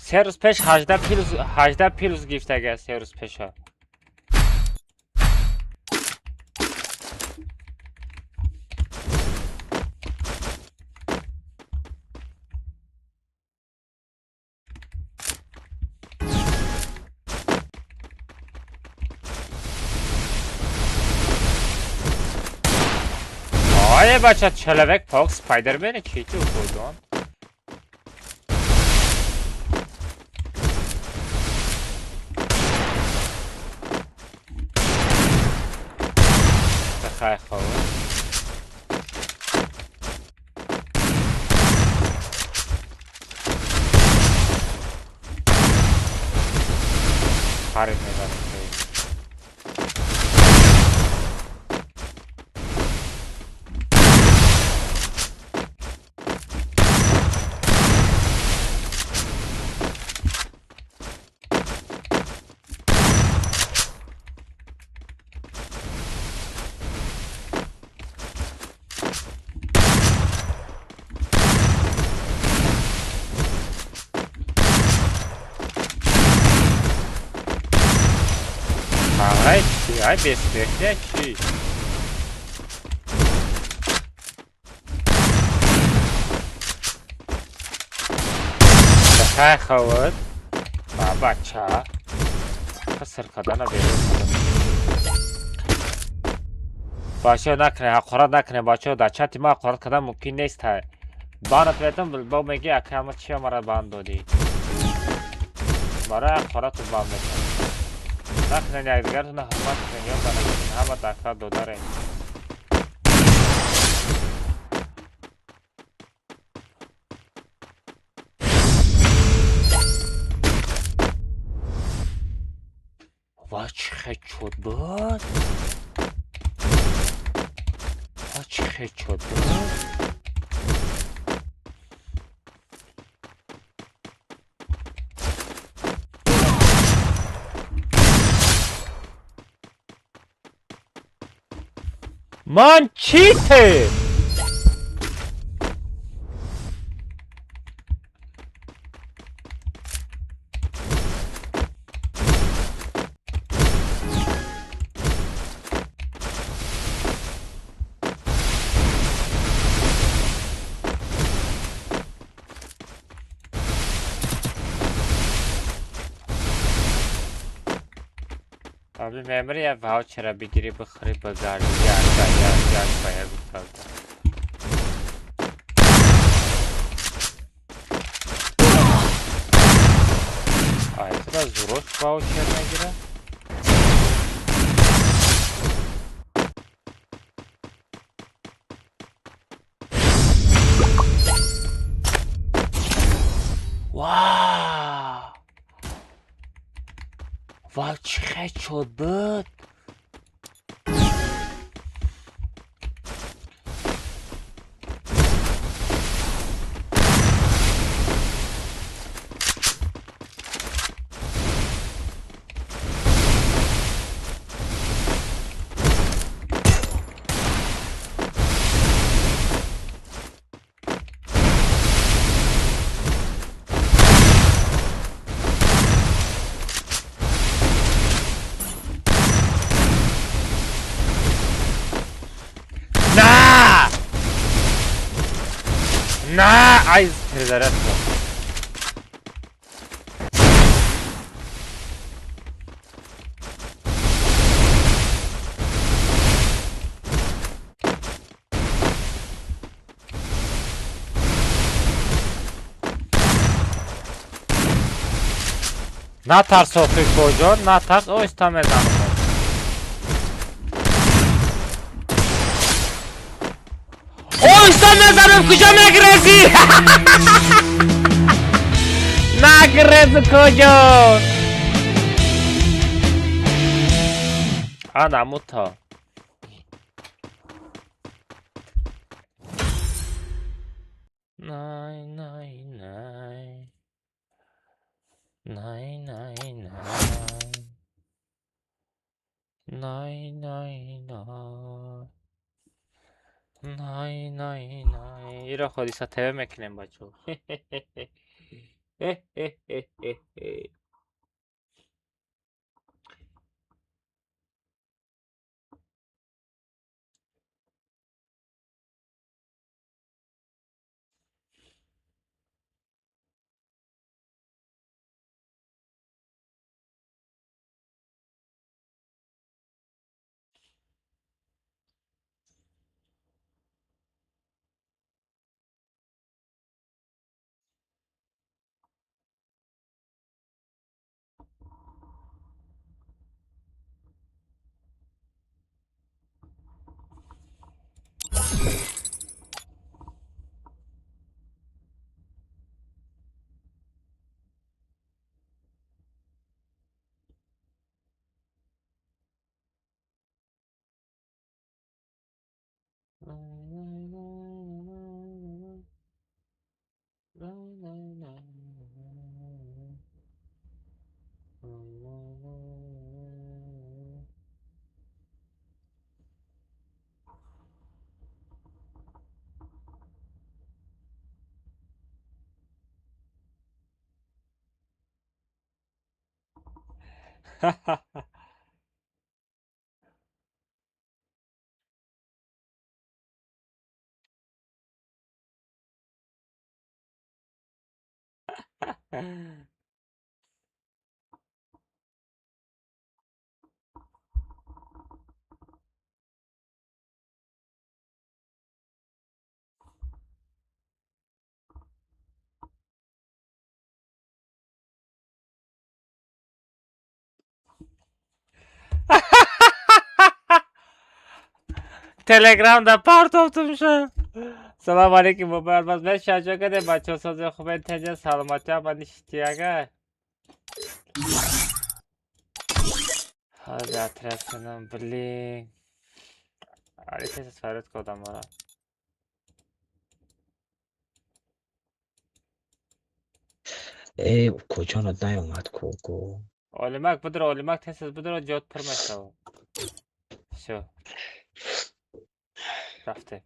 Се рӯз пеш 18 плюс 18 плюс гирифтага 3 рӯз пеша. Ай бача человек паук спайдермен чӣ ту худон? Хай хоб. Харид мезанем. Ай, бессмертия чӣ? Хай ховад. Ба бача. Сир кардана берун. Бачаҳо накунед, ҳақорат накунед, бачаҳо дар чати ма ҳақорат кардан мумкин нест. Банат метам, бо мегӣ ака ма чия мара банд додӣ? Барои ҳақорату банд метам. Накунед якдигаратонро ҳурмат кунед, ё банакунед, ҳама дака додарем. Ва чӣ хел чуд буд? Ва чӣ хел чуд буд? Ман чите? Abi memur ya voucher'a bir girip bıxırı bazardı. Gel gel gel gel gel. Ay, это зурос ваучер мегира. Вау! Вау, чӣ хел чуд буд? На, ай, перезарядка. Натарс, охи куҷо, натарс, оҳиста мезанам. Оҳиста мезанам, куҷо мегрезӣ? Нагрезу куҷо? Ана муто. Най, най, най. Най, най, най. Най, най, най. Най, най, най. Иро ҳодиса ТВ мекунем, бачо. Э-э-э-э-э. Телеграм да партофтумша. Салом алейкум бобо Алмаз. Мен шаҷо каде бачаҳо сози хубен теҷа саломатӣ ама ништияга. Ҳозир отряд кунам, блин. Али тез фарёд кардам мара. Э, куҷонат наёмад ку. Олимак бидро, Олимак тез бидро ҷот пур мешавад. Всё. Рафте.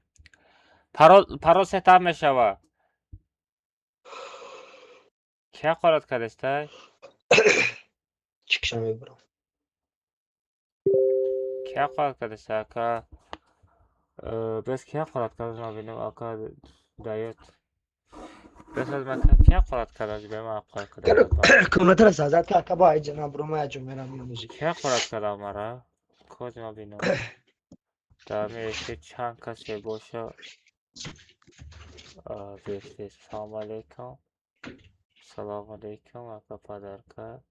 Парол сетап мешава. Кия ҳақорат кардестай? Чикша мебарам. Кия ҳақорат кардестай, ака? Бес кия ҳақорат кард, ман бинам, ака даёт. Бес аз ман кия ҳақорат кард, бе ман ҳақорат кардам. Комнатара сазад ка ака бо айҷа набро ма яҷо мерам меомӯзӣ. Кия ҳақорат кардам мара? Коз ман бинам. Дар меэфир чанд касе боша. Бес бес. Салом алейкум. Салом алейкум, ака падарка.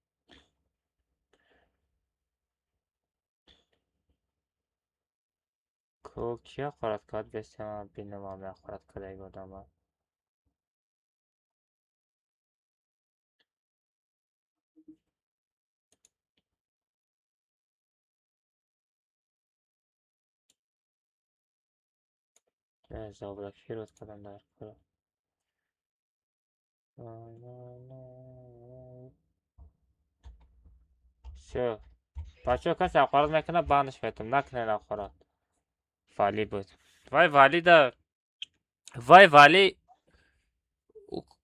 Ко кия ҳақорат кард? Бес ман бинам ҳаме ҳақорат кардаги одама. Заблокировать кардам дар кора. Всё. Бачаҳо касе ҳақорат мекунад, банш метам. Накунед ҳақорат. Валӣ буд. Вай валида вай валӣ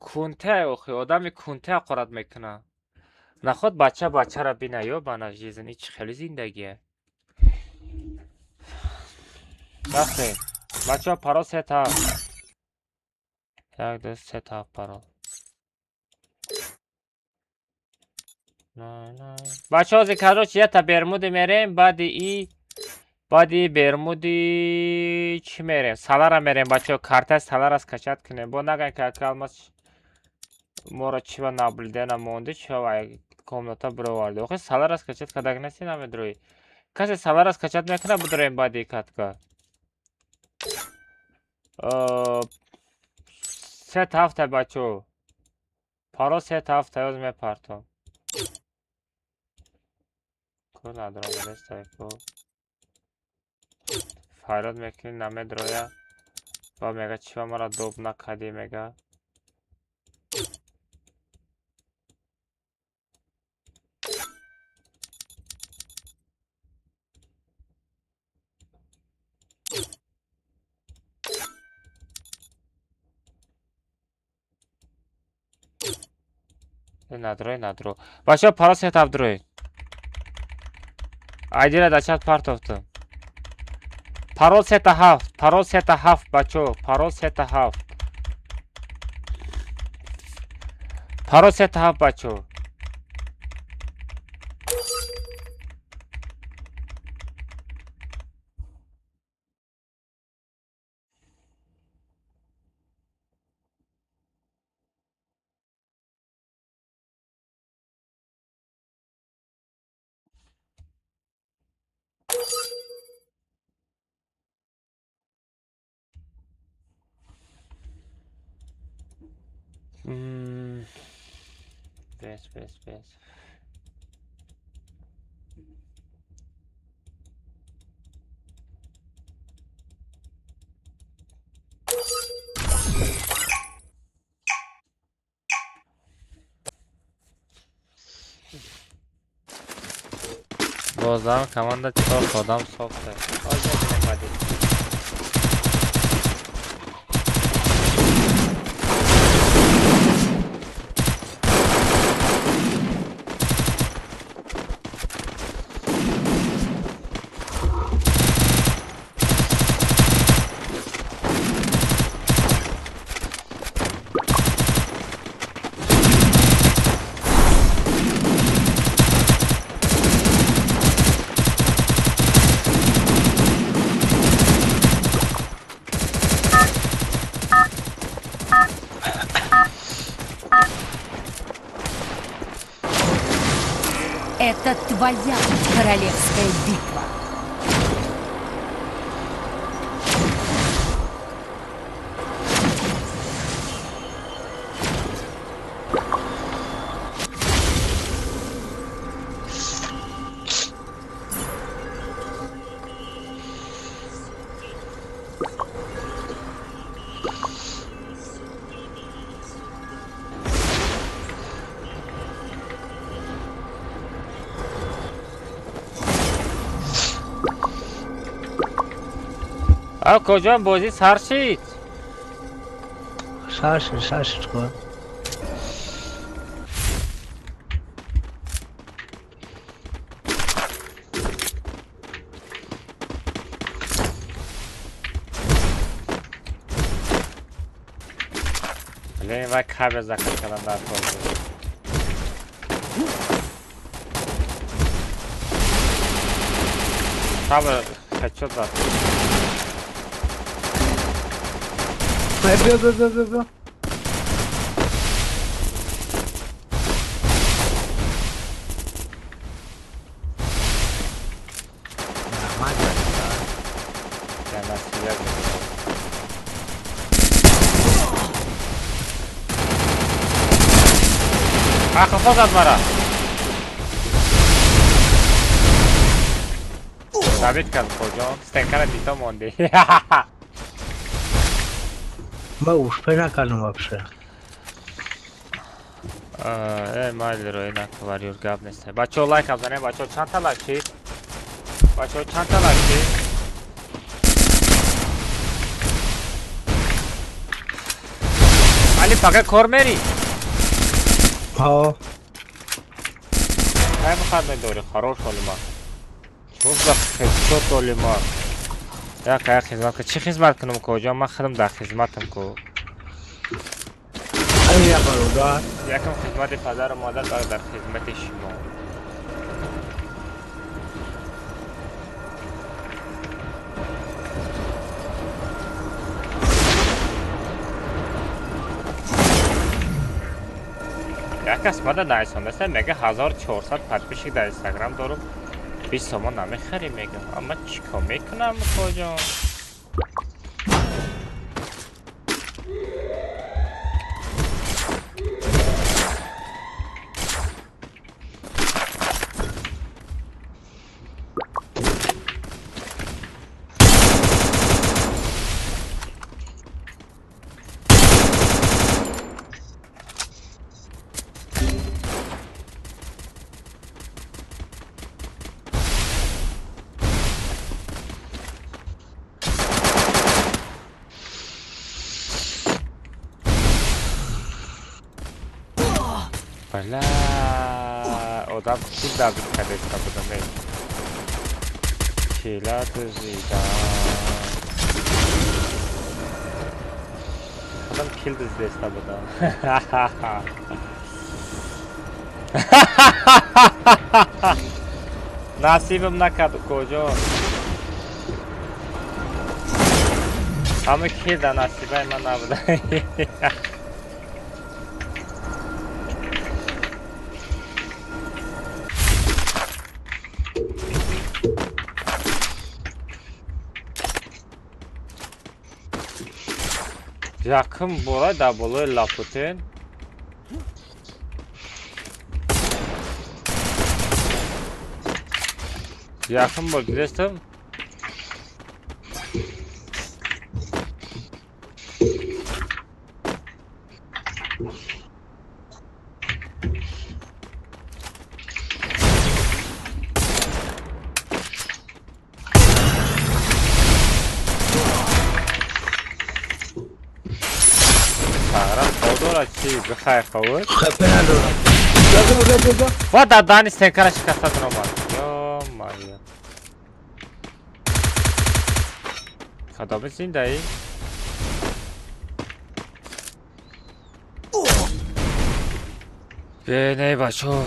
кунте охи одами кунте ҳақорат мекунад. Наход бача бачаро бина ё бана жизнь ич хеле зиндагие. Рафтем. Бачаҳо парол сета. 1 2 3 та парол. Бачаҳо зи короче ята Бермуди мерем, баъди и баъди Бермуди чӣ мерем? Салара мерем бачаҳо, картаи Салара скачать кунем. Бо наган ки ака Алмаз моро чӣ ба наблюдена монди, чӣ ба комната бироварди. Охи Салара скачать кардаг неси намедрои. Касе Салара скачать мекунад, бидроем баъди катка. Се ҳафта бачаҳо. Парол се ҳафта ёз мепартом. Ку надромадестай ку. Фарёд мекунӣ намедроя. Ва мега чӣ ба мара доб накардӣ мега. Надрой, надро. Бачаҳо парол 3 7 дроед. Айдира дар чат партофтам. Парол 3 7, парол 3 7, бачаҳо, парол 3 7. Парол 3 7, бачаҳо. Бес, бес, бес. Бозам команда чор одам сохта. Ҳозир бинем баъди. Это твоя королевская битва. Акоҷон, бозӣ сар шид? Сар шид, сар шид ко. Блин, вай кабел заказ кардам дар кор буд. Кабел хедшот зад. Биё, биё, биё, биё, биё. Раҳмат, Я на себя говорю. А хафа зад мара. Сабит кард коҷон. Стенкара дито монди. Ма успе накардам вообще. Э, майли, рои накавариёр, гап нест. Бачаҳо, лайк занем, бачаҳо, чанд та лайк шид? Бачаҳо, чанд та лайк шид? Али, фақат кор мери? Ҳо. Кай выходной дорӣ? Хорош, олима. Чё за хедшот, олима? Як як хизмат кун. Чӣ хизмат кунам, коҷон? Ман худам дар хизматам ку. Ай, бародар. Якам хизмати падару модар, баъд дар хизмати шумо. Як кас мада найсондаста, мега 1400 подписчик дар Инстаграм дорум. 20 сомон намехарӣ, мега. Амма чӣ кор мекунам, коҷон? Бля, одам кил дабид кадеста будам, эй. Кила дузида. Одам кил дуздеста будам. Насибам накард, укоҷон. Ҳама кил да насибаи ман набуда. Якум бора дар болои Лапутен. Якум бор дидестам. Бихайр хавуд. Ва дар дани стенкара шикаста омад. Ё-моё. Кадоми зиндаӣ? Бе, не, бачо.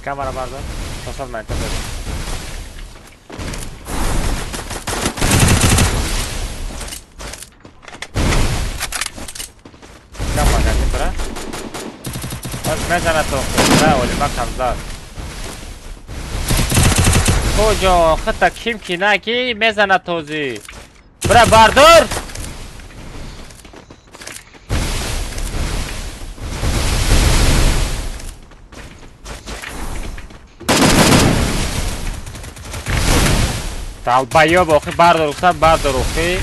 Камера бардор. Сосал ман та. Мезана то худа олима камзад. Куҷо хита ким ки наки мезана този. Бра бардор. Долбоёб охи бардор гуфтам бардор охи.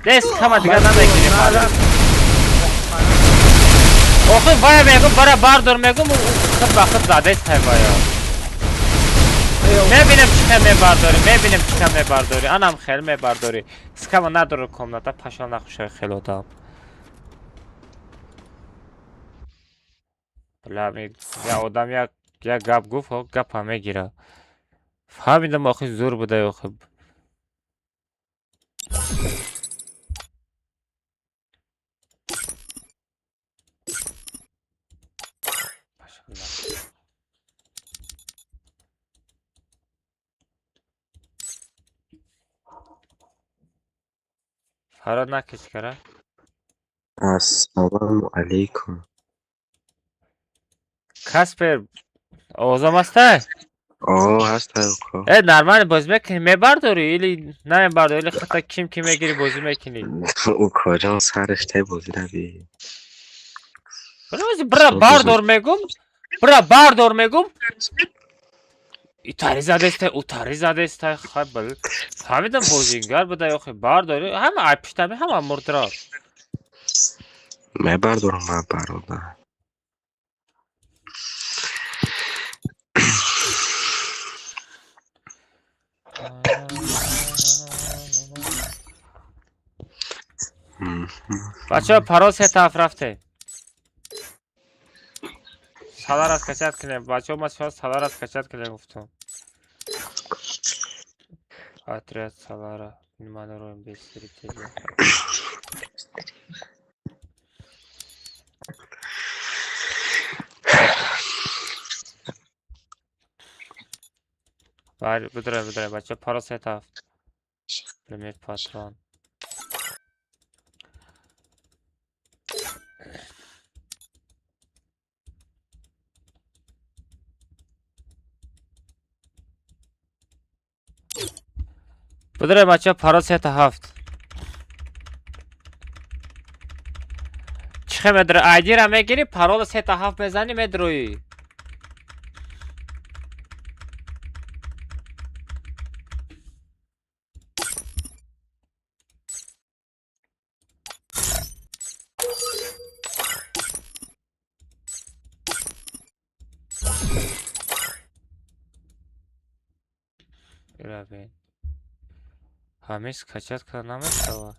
Дес кама дигар намегирем. Охи вая мегум бара бардор мегум худ ба худ задест ҳай вая. Мебинем чӣ хел мебардорӣ, мебинем чӣ хел мебардорӣ, анам хел мебардорӣ. Скама надору комната пашол нахушай хел одам. Бля, я одам як гап гуфт, гапа мегира. Фаҳмидам охи зур будай охи. Фарод накиш кара. Ассалому алайкум. Каспер, овозам ҳастай? О, ҳастай уко. Э, нормально бозӣ мекунӣ, мебардорӣ или намебардорӣ, или хата ким ки мегирӣ бозӣ мекунӣ? Укоҷон сариштай бозӣ наби. Бра бардор мегум, бра бардор мегум. Итари задестай, утари задестай, хай бал. Фаҳмидам бозингар будай охи бардорӣ, ҳама ай пиштами ҳама мурдра. Мебардорам ман бародар. Бачаҳо парол се тараф рафте. Салар скачать кунем. Бачаҳо ма шумо салар скачать кунем гуфтам. Отряд салара. Маноруем без зрителей. Бидроем, бидроем, бачаҳо парол се тараф. Лимит патрон. Бидроем бачаҳо парол 3-7. Чӣ хел медрои? Айдира мегирӣ, парол 3-7 мезанӣ, медроӣ. Равен. Ҳамин скачать карда намешавад.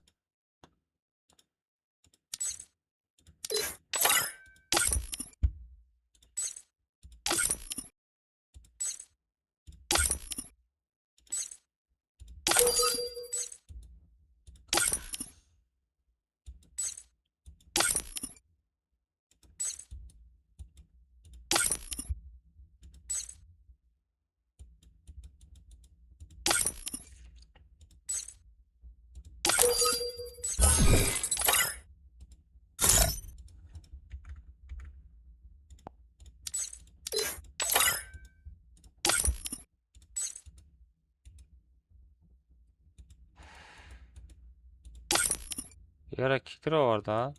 Яра ки кироварда?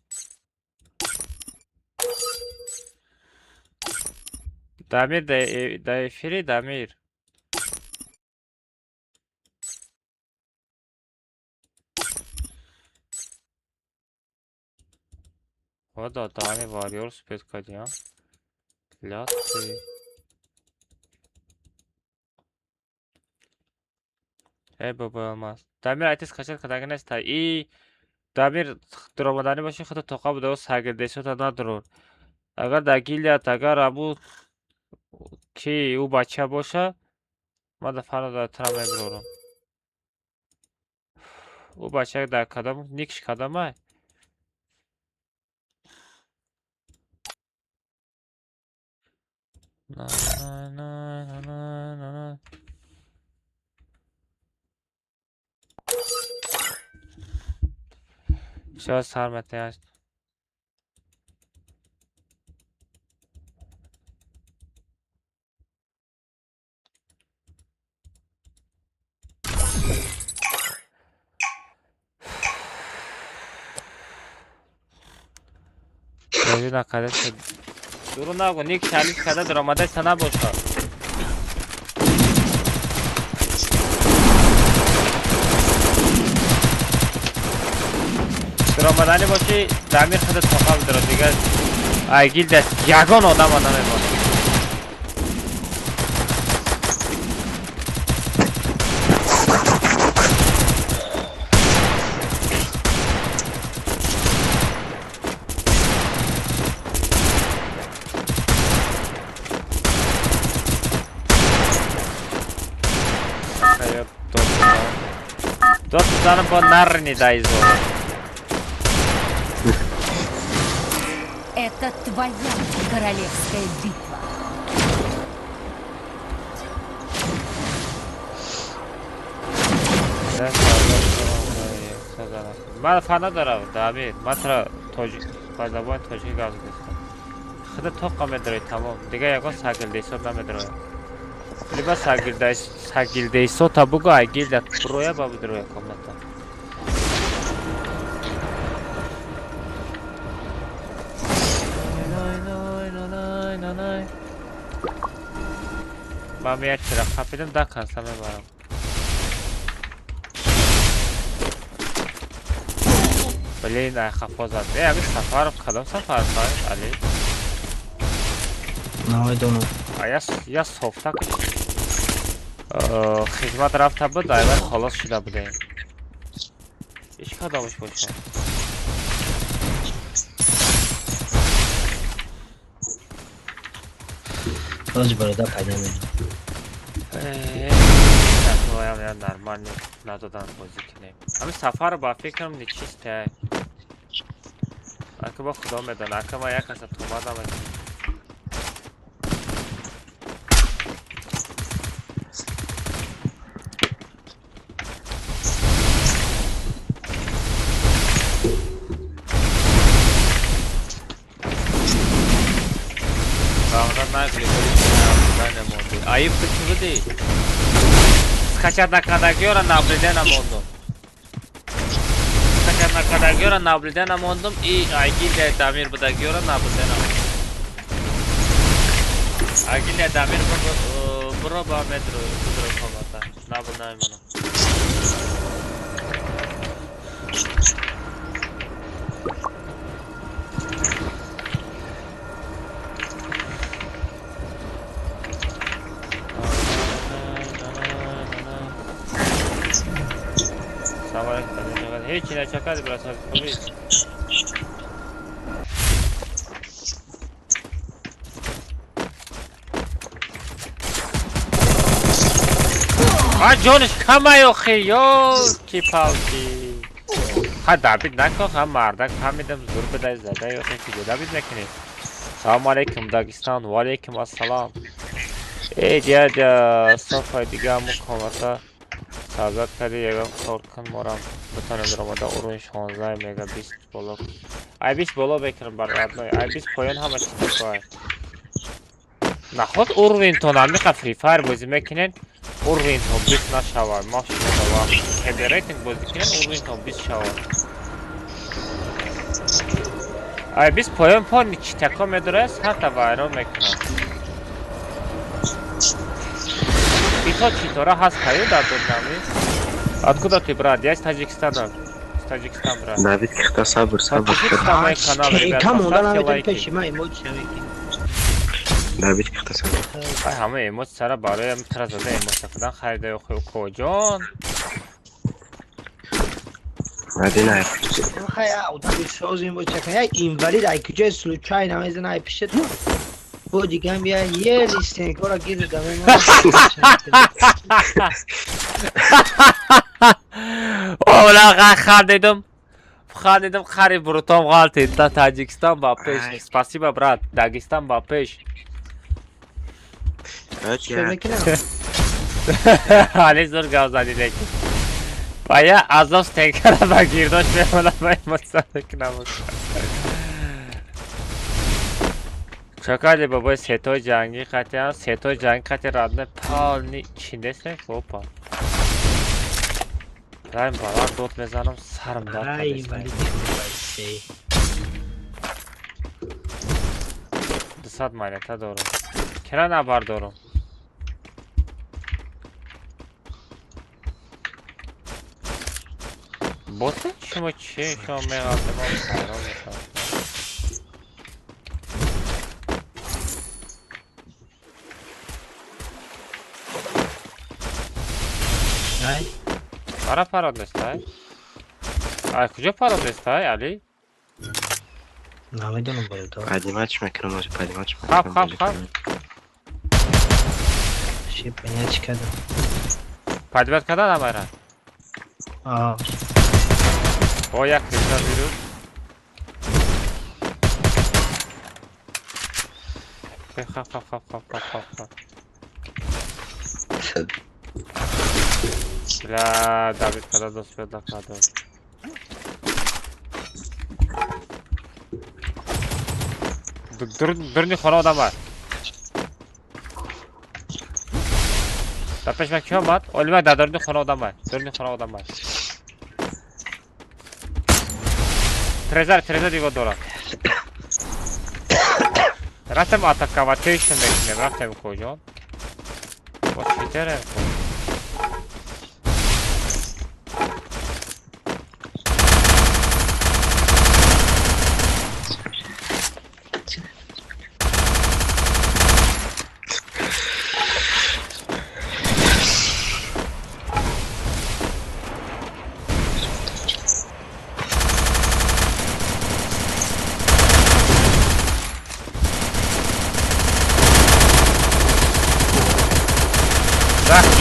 Дамир да эфири Дамир. Вода Дани Warriors петкадия. Ляты. Эй баба алмаз. Дамир айтис качат кадаги неста. И Дамир дуромаданӣ боши худо тоқа буда сагирдесота надурор. Агар дар гилият агар абу ки ӯ бача боша, ман да фарно дар тра мебирорам. Ӯ бача дар кадам никш кадамай? На на на на на на. Всё, сар метаяш. Бозӣ накарда шуд. Дуру нагу, ник шалиш карда дуромадаста набоша. Дуромаданӣ бошӣ, Дамир худат тоқа бидорад, дигар айгил даст ягон одама намемонад. Дод бизанам бо нарни дайзо. Это твоя королевская битва. Ман фана дорам, Дамир. Ман туро тоҷик ба забони тоҷикӣ гап задастам. Худо тоқа медарои тамом. Дигар ягон сагилдесот намедарояд. Либо сагилдесота бугу, айгилда буроя ба бидроя комната. Ман як чира қапидам, да канса мебарам. Блин, ай хафо зад. Э, ами Сафаров кадом Сафаров ай, Али? Намедонам. А я софта хизмат рафта буд, айвай холос шуда будем. Иш кадомаш боша? Тоҷ бародар пайдо мешавад. Я нормально надодан бозӣ кунем. Ами Сафаров ба фикрам нечисте. Ака ба худо медона, ака ман як каса туҳмат намекунам. Аиб ту чӣ будӣ? Скачать накардагиёра наблюда намондум. Скачать накардагиёра наблюда намондум и айгилия Дамир будагиёра наблюда намондум. Айгилия Дамир буро ба метро будро комната. Наблюда намемонам. Ҳеҷ начакади брат, хубӣ. А ҷониш камай охи, ёлки палки. Ха дабид накун, ха мардак фаҳмидам зур бидай задай охи ки дабид мекунӣ. Салому алейкум Дагистон, ва алейкум ассалом. Э ҷа софаи дига ҳамун комната сабзат кардӣ, ягон кор кун морам битонем даромада уровень 16 мега 20 боло. Ай 20 боло мекунам бар родной, ай 20 поён ҳама чиз такой. Наход уровень-тон ҳамиқа Free Fire бозӣ мекунед, уровень-тон 20 нашавад. Ма шумо вақт КБ рейтинг бозӣ кунед, уровень-тон 20 шавад. Ай бист поён пон читако медорад, сарта вайрон мекунад. Ито читора ҳаст таю дар дурнами? Откуда ты, брат? Я из Таджикистана. Из Таджикистан, брат. Давид кихта сабр, сабр. Подпишитесь на мой канал, ребят, Кам онда поставьте наметон лайки. пеши ман эмоция мекунам. Давид кихта сабр. Ай ҳама эмоцияра барои тра зада эмоция кардан харида ё коҷон. Мадина. Хай одами соз эмоция кун. Як инвалид ай куҷои случайно мезана ай пишет. Бо дигам бия ели стенкора гир даме. Ола хандидум. Хандидум хари брутом ғалтид. Да Таҷикистон ба пеш. Спасибо, брат. Дагестан ба пеш. Чӣ мекунам? Али зур гап задӣ лекин. Ба я азоб стенкара ба гирдош мемонам ва эмоция мекунам. Чакали бабой сетои ҷангӣ қатиам, сетои ҷангӣ қати радне полни чи нестем опа. Райм баланд дод мезанам, сарам дард Ай кардест. инвалид чӣ. 200 монета дорам. Кира набардорам? Боте шумо чи шумо меғалтем ҳайрон мешавам. Ай Мара парод нестай? Ай куҷо парод нестай, Али? Намедонам бародар. Поднимать мекунам, ози поднимать Хап, мекунам. хап, хап. Ши понять чӣ кардам. Подвод кардан амайра? Аа. О, як криста вирус. Хап, хап, хап, хап, хап, хап, хап. Бля, Давид када дост педа када. Дурни хона одам бар. Дар пеш ман ки омад? Олимак дар дурни хона одам бар. Дурни хона одам бар. Трезар, трезар диго дорад. Рафтем атаковатейшн мекунем, рафтем куҷо? Бо читерем ку?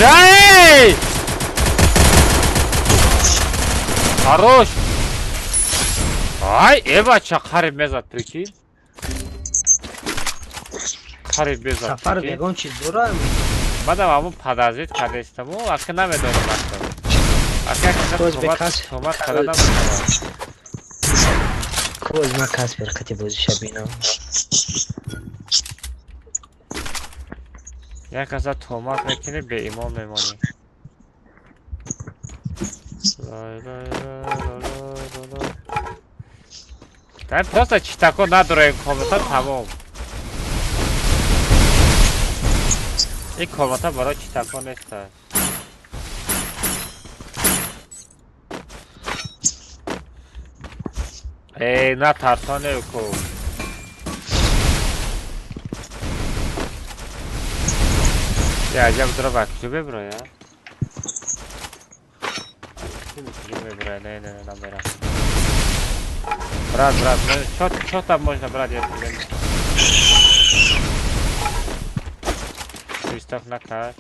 Эй! Хорош! Ай, эва ча қариб мезад, прикинь. Қариб мезад. Сафар Прикинь. ягон чиз дорам. Баъдам ҳамун падазит кардестаму, ака намедонам ака. Ака Боз бе томат кас- томат када намешавад. Коз ма Каспер қати бозиша бинам. Як каса томат мекунӣ, беимон мемонӣ. Лай, лай, лай, лай, лай, лай. Дай просто читако надорем комната тамом. Ин комната барои читако нест. Эй, на тарсоне ку. Я аҷаб дора ба куҷо мебироя? Куҷо мебироя? Не, не, не, намерам. Брат, брат, ну чё там можно брать, я тебе не... Свисток накар.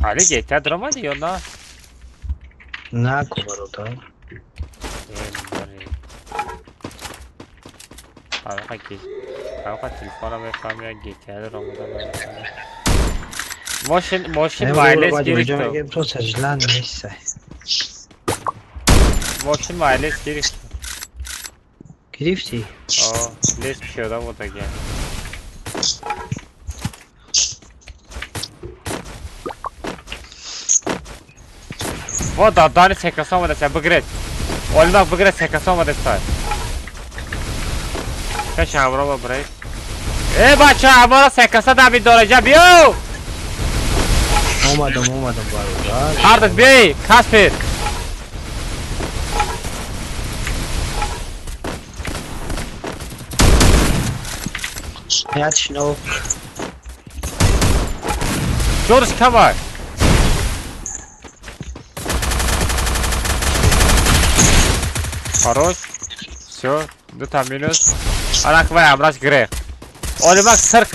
Али GTA даромадӣ ё на? На ку бародар. Ҳамақа телефона мефаҳм я GTA даромада намефаҳм. Мошин Э, вайлес баъди гирифтам. ҷо мегем, просто желание нест. Мошин ма лес гирифт. Гирифтӣ? О, лес пиёда будаги. Во дадани секаса омадаста, бигиред. Олимак бигиред, секаса омадаста. Пеш ҳамроҳ биред. Э бача, ҳамора секаса давид дораҷа, биё! Омадам, омадам, бародар. Ҳардат биёй, Каспер. Ят шино. Ҷорш камай. Хорош. Всё, дута минус. Анак вай амраш гирех. Олимак сир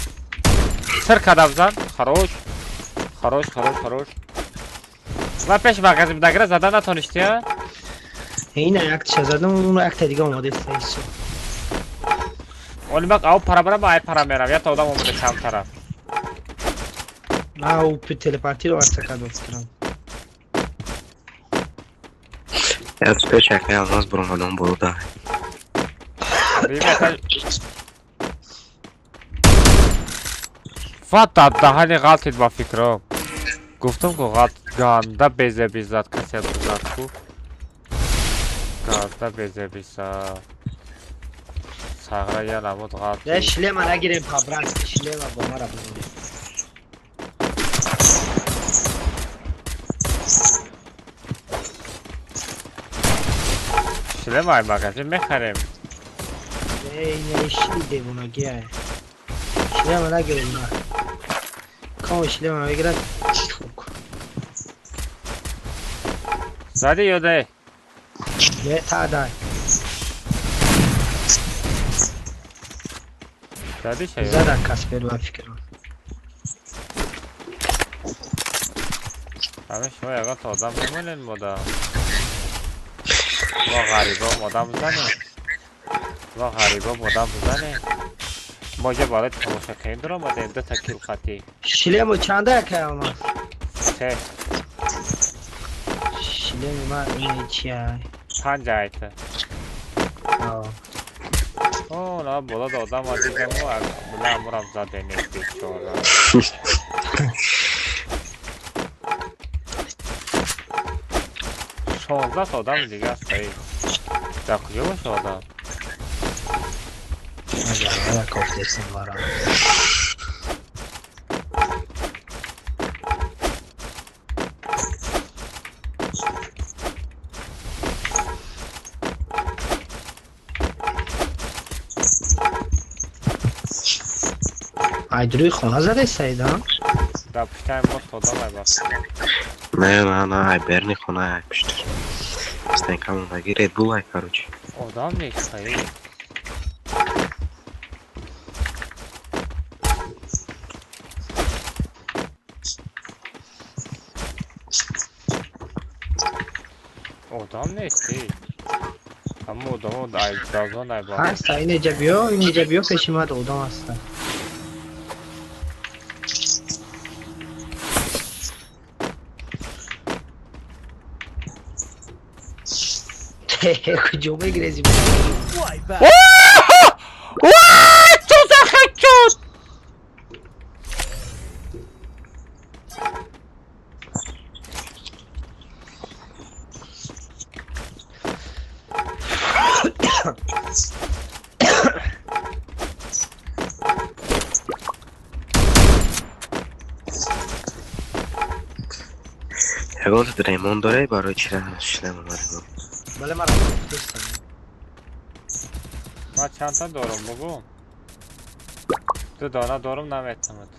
сир када бизан. Хорош. Хорош, хорош, хорош. Ва пеш магазин дагра зада натоништи, а? Ина яктиша задам, уно якта дига омадеста исо. Олимак ав пара бара, ай пара мерам. Ята одам омада кам тараф. Ма у телепортиро варта кардам фикрам. Я пеш акай алмаз буромадам болода. Ва даҳани ғалтид ба фикрам. Гуфтам ку ғалт ганда безебизад, касе бизад ку. Ганда безебизад. Сағра я намуд ғалт. Я шлема нагирем по-братски, шлема бо мара бизанем. Шлема ай магазин мехарем. Эй, не шли девонагия. Шлема нагирем на. Кому шлема мегирад? Чук. Зади ё не? Не та дай. Зади ша ё? Зада Каспер ба фикрам. Ҳаме шумо ягон та одам мемонед мода. Мо ғарибом одам бизанем. Мо ғарибом одам бизанем. Мо ҷа барои тамоша кунем дуромадем дута кил қатӣ. Шлему чанда якай алмаз? Се. Шлеми ман ин чия? Панҷ айта. О. О, на боло да одам дидаму, била амурам задем бечора. 16 одам дига аст ай. Дар куҷо боша одам? Ман кофтесам барам. Ай дуруи хона задай Саида? Дар пуштаи мо одам ай ба. Не, на, на, ай берни хона ай пушташ. Стенкам омадаги Red Bull ай, короче. Одам нест ай. Одам нест эй. Ҳама одамо ай дазон ай ба. Ҳаста, инеҷа биё, инеҷа биё, пеши ман одам ҳаста. Куҷо мегирези? Чӯзахи чӯз! Ягон ремон дорей барои чира шлем омадем. Бале, мара кофтестам. Ман чандта дорум бугу? Ду дона дорум наметавонад.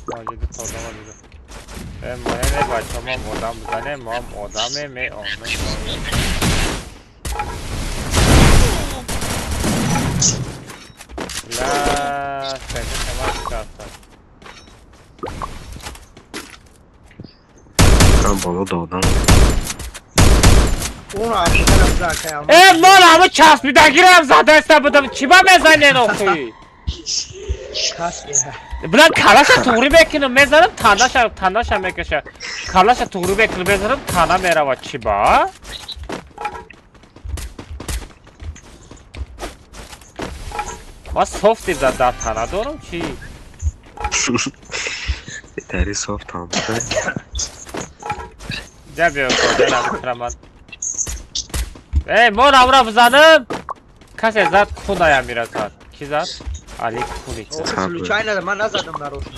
Моҷиди то одама дида. Э моя бача, мом одам бизанем, мом одаме меомем. Ла, сенде тамам шикаста. Ман боло додам. Уно африкарам за акай алмаз. Э, мол ҳама часпидагирам задаста будам. Чӣ ба мезанен охи? Билан калаша туғри мекунам, мезанам, танаша танаша мекаша. Калаша туғри мекунам, мезанам, тана мерава. Чӣ ба? Ма софти дар тана дорам чӣ? Беҳтари софт ҳам. Ҷа биё, ҷа Эй, мо рамра бизанам. Касе зад куная мирасад. Ки зад? Али куни. Случайно ман назадам нарочно.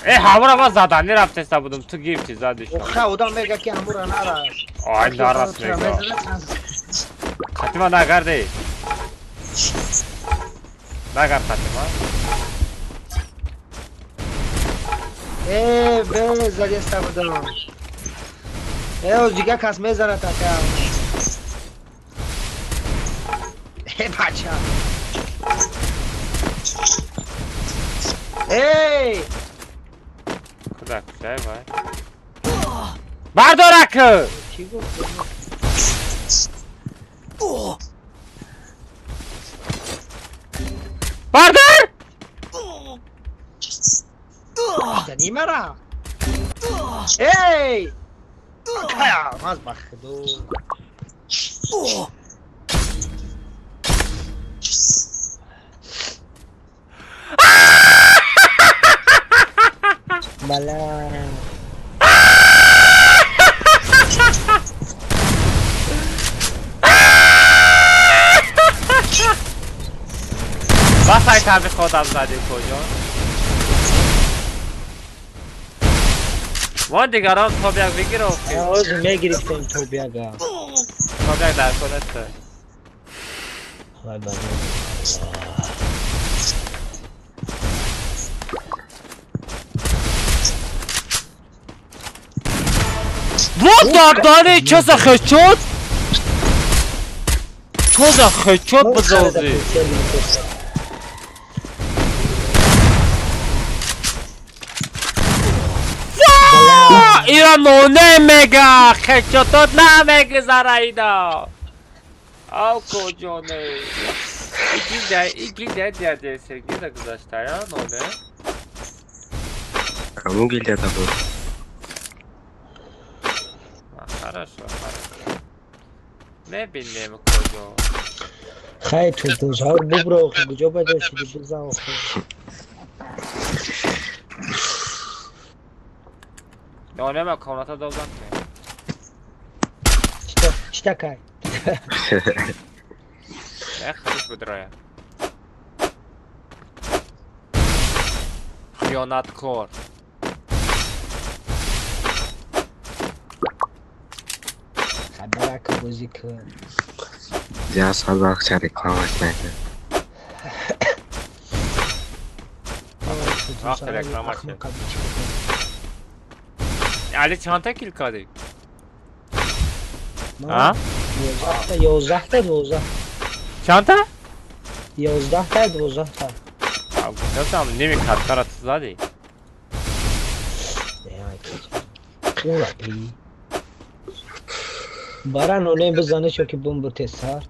Э, ҳамура ман задани рафтеста будум, ту гирифти задиш. Охе, одам мега ки ҳамура нарас. Ай, нарас мега. Хатима нагарди. Нагард хатима. Э, бе задеста будам. Э, оз дига кас мезанад ака. Э, бача. Эй! Куда кушай, вай. Бардорак! Чӣ гуфт? Бардор! Зани мара! Эй! Акая, маз ба худо. Бала. Бас ай таби худам задӣ куҷо? Мо дигарон тобяк бигир охи. Оз мегирифтем тобяга. Тобяк дар конест. Вай ба. Вот дардани чоза хечот? Чоза хечот бизози. Ира ноне мега хечотот намегузара ида. Ав куҷоне? Ики дядя Сергей гузаштая ноне? Кому гильдия буд? Хорошо, хорошо. Мебинем куҷо. Хай ту бубро, куҷо пайдо шуди бизан охи. Ноне ма комната дозам ки. Чита кай? Не худиш бидроя. Хиёнаткор. Хабарак бозӣ кун. Я сад вақт реклама мекунад. Вақт реклама шуд. Али чанд та кил кардӣ? А? 11 та 12. Чанд та? 11 та 12 та. Гуфтам ними каткара ту задӣ. Бара ноне бизане чо ки бомб тезтар.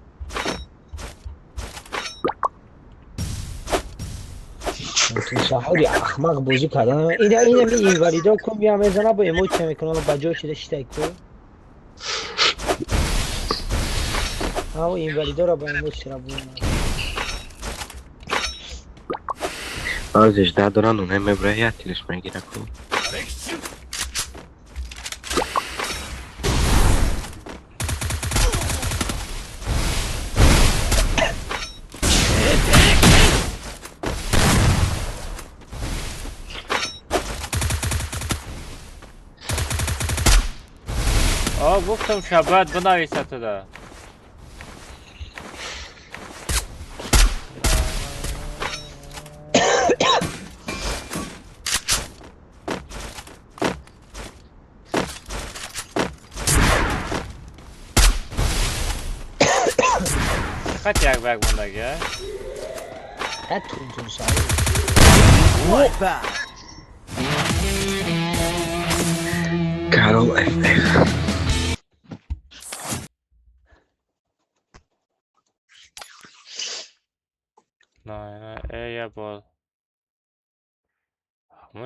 Саҳури ахмақ бозӣ кардан. Ина ина ми инвалидо кун бия мезана бо эмоция мекунам ба ҷой шида шитай ку. Ав инвалидора бо эмоция бо. Баъзеш да дора ноне мебра я тилиш мегира ку. О, гуфтам шабад бинависа туда. Чақад як ба як мондаги, а? Ҳа тун-тун саҳур. Карол FF. Не, не, я бор.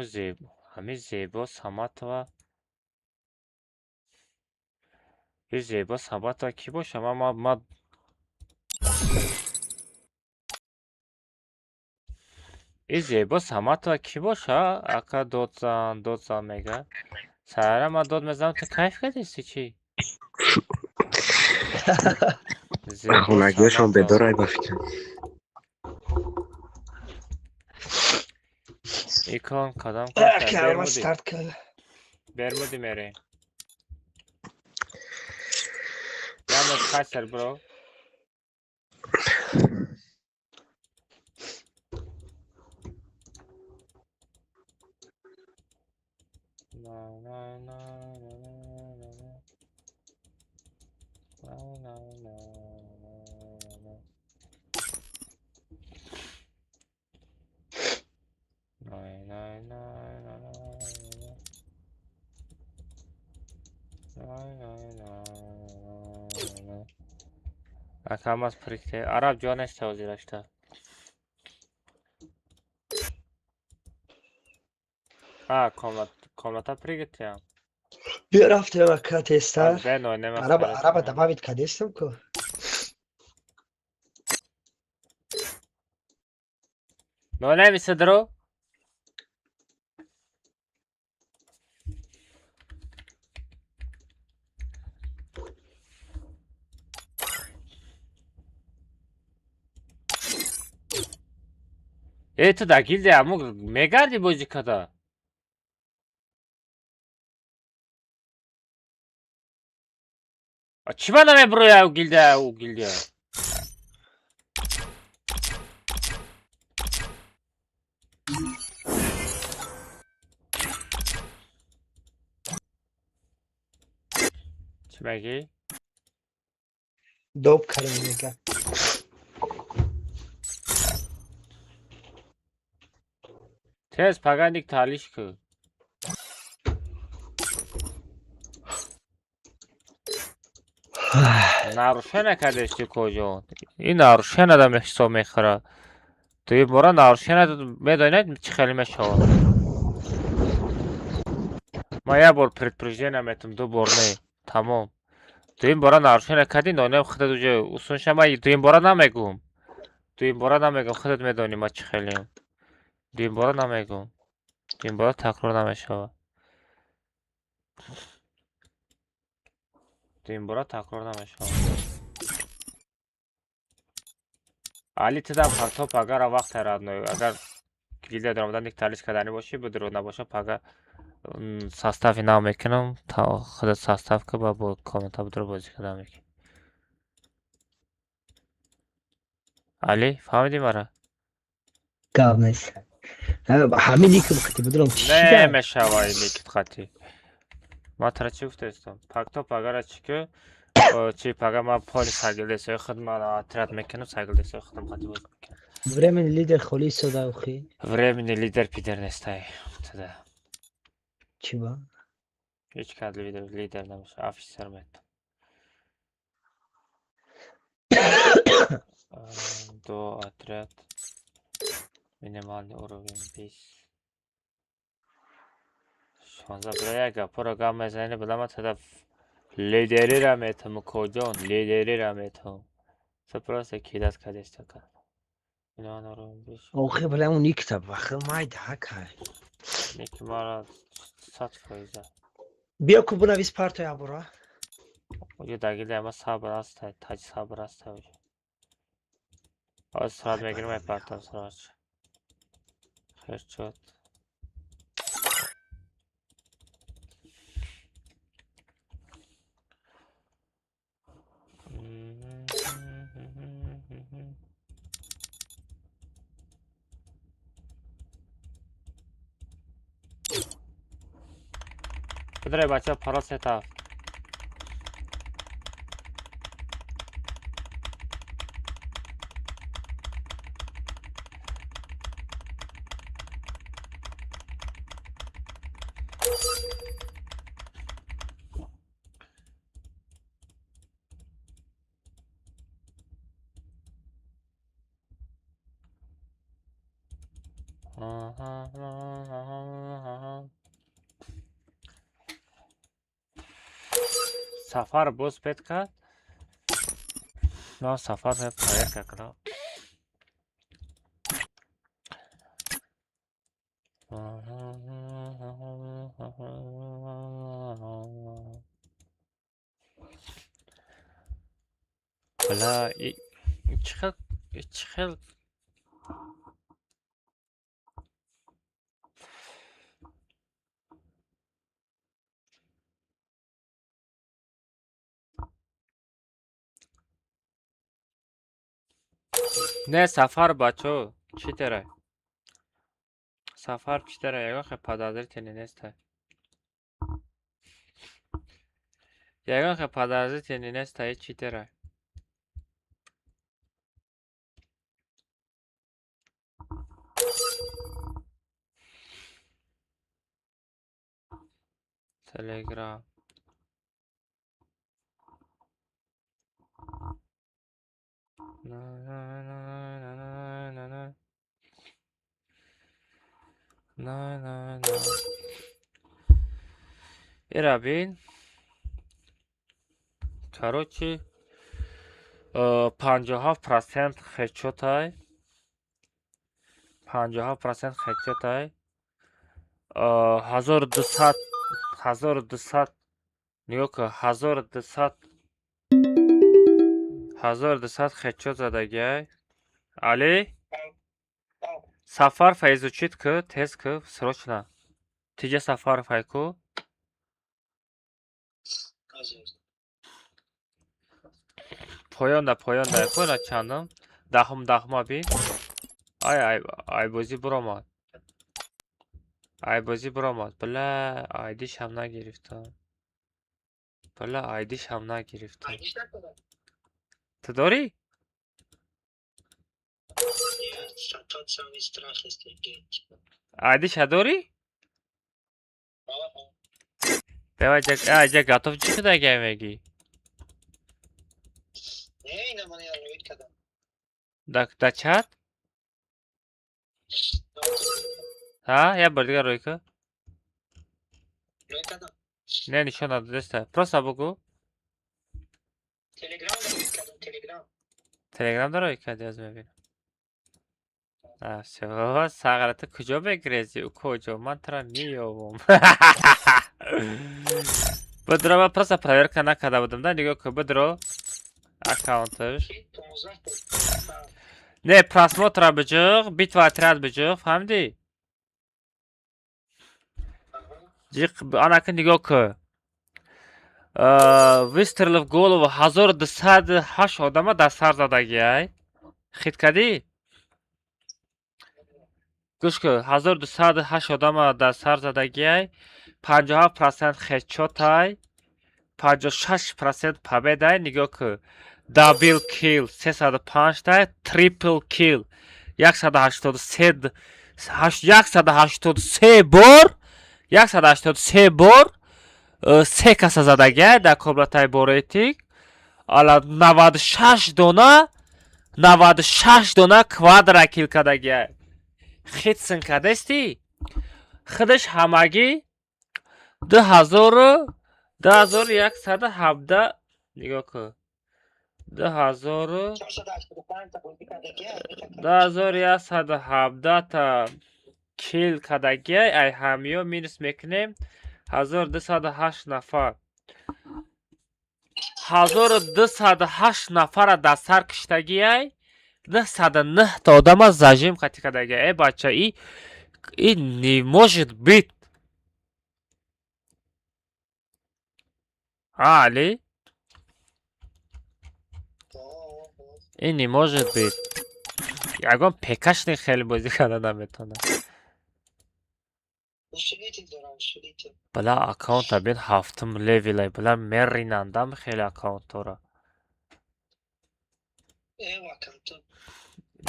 Ҳамин Зебо Саматова. И Зебо Саматова кӣ боша? Ман И Зебо Саматова кӣ боша? Ака додзан, додзан мега. Сара ман дод мезанам, ту кайф кардисти чӣ? Хонагиашон бедорай ба фикрам. Икон кадам старт кард. Бермуди мерем. Ямад касер бро. На на на на на на на на на на на на на на на на. Акамас прикте араб ҷонаш тавзирашта. А комната пригитям. Биё рафтем ака тезтар. Араба добавить кадестам ку. Нолеми садро. Э ту дар гилдия аму мегарди бозӣ када? Чӣ ба намебуроя ӯ гилдия ӯ гилдия? Чӣ мегӣ? Доб кардам мега. Тез паганик талиш ку. Нарушена кардести коҷон. Ин нарушена дам ҳисоб мехӯрад. Ту ин бора нарушена медонед чӣ хеле мешавад. Ман як бор предупреждение метам, ду бор не. Тамом. Ту ин бора нарушена кардӣ, нонем худат уже усон ша. Ман ду ин бора намегӯм. Ду ин бора намегӯм, худат медонӣ ман чӣ хелеам. Ду ин бора намегӯм. Ду ин бора такрор намешавад. Ду ин бора такрор намешавад. Али ту дам то пагара вақте родной. Агар гилдия даромадан ник талиш карданӣ бошӣ, бидуро набоша пага состави нав мекунам, худат состав ка ба бо комната бидуро бозӣ кардан мекунӣ. Али, фаҳмидӣ мара? Гап нест. Ҳамин никм қати бидурам чӣ? Намешава ин никит қати. Ман тара чӣ гуфтаистам? Пакто пагара чӣ ки чи пага ман поли сагилдесои худ ман отряд мекунам, сагилдесои худам қати бозӣ мекунам. Временный лидер холи истода охи. Временный лидер пидер нестай. Тада. Чӣ ба? Ҳеҷ кад лидер намеша, офисер метам. До отряд минимальный уровень 20. 16 бира як гапоро гап мезанӣ, била ман тада лидерира метам, коҷон, лидерира метам. Ту просто кидат кадеста кар. Минимальный уровень 20. Охи била он никта бахи майда ҳакай. Ники мара 100%. Биё ку бунавис партоя абура. Уҷо дар гилдия ама сабр аст, таҷ сабр аст уҷо. Ҳозир сурат мегирам, мепартам суратш. Хер шуд. Бидарай бачаҳо парол сетаф. Сафар боз пет кард. Ман Сафар проверка кардам. Бля, чӣ хел, чӣ хел. Не, Сафар, бачо, чӣ тера? Сафар чӣ тера? Ягон хел подозрительный неста. Ягон хел подозрительный неста, чӣ тера? Телеграм. На на на на на на на. На на на. Ира бин. Короче, 57% хедшотай. 57% хедшотай. 1200, 1200, нигоҳ кун, 1200, 1200 хедшот задагиай. Али? Сафар изучить ку, тез ку, срочно. Тиҷа Сафаров ай ку? Поёнда, поёнда, ку на чандум? Даҳум, даҳума бин. Ай, ай, ай бозӣ биромад. Ай бозӣ биромад. Бля, айдишам нагирифтам. Бля, айдишам нагирифтам. Ту дорӣ? Айдиша дорӣ? Бева ҷа готов чӣ кудагай мегӣ? Да чат? Ҳа, як бор дигар рӯй кун. Не, нишон надодеста. Просто бугӯ. Телеграм рӯй кардӣ, аз мебинам. Всё, Сағра, ту куҷо мегирезӣ? Ӯ куҷо? Ман тура меёбам. Бидро, ман просто проверка накарда будам, да, нигоҳ кун, бидро аккаунташ. Не, просмотра биҷиғ, битва отряд биҷиғ, фаҳмидӣ? Ҷиқ, анаки нигоҳ кун. Выстрел в голову 1208 одама дар сар задагиай. Хит кардӣ? Гӯш кун, 1208 одама дар сар задагиай, 57% хедшотай, 56% победай, нигоҳ кун. Double kill 305 тай, triple kill 183, 183 бор, 183 бор се каса задагиай дар комнатаи боретик. Ала 96 дона, 96 дона квадра kill кардагиай. Хитсин кардестӣ? Худаш ҳамагӣ 2000, 2117, нигоҳ кун. 2000, 2117 та kill кардагиай, ай ҳамиё минус мекунем 1208 нафар. 1208 нафара дар сар киштагиай, 909 та одама зажим қатӣ кардагиай. Э, бача, и не может быть. А, Али? И не может быть. Ягон пекашни хеле бозӣ карда наметавонад. Бля, аккаунта бин, ҳафтум левелай, бля, меринандам хеле аккаунтора.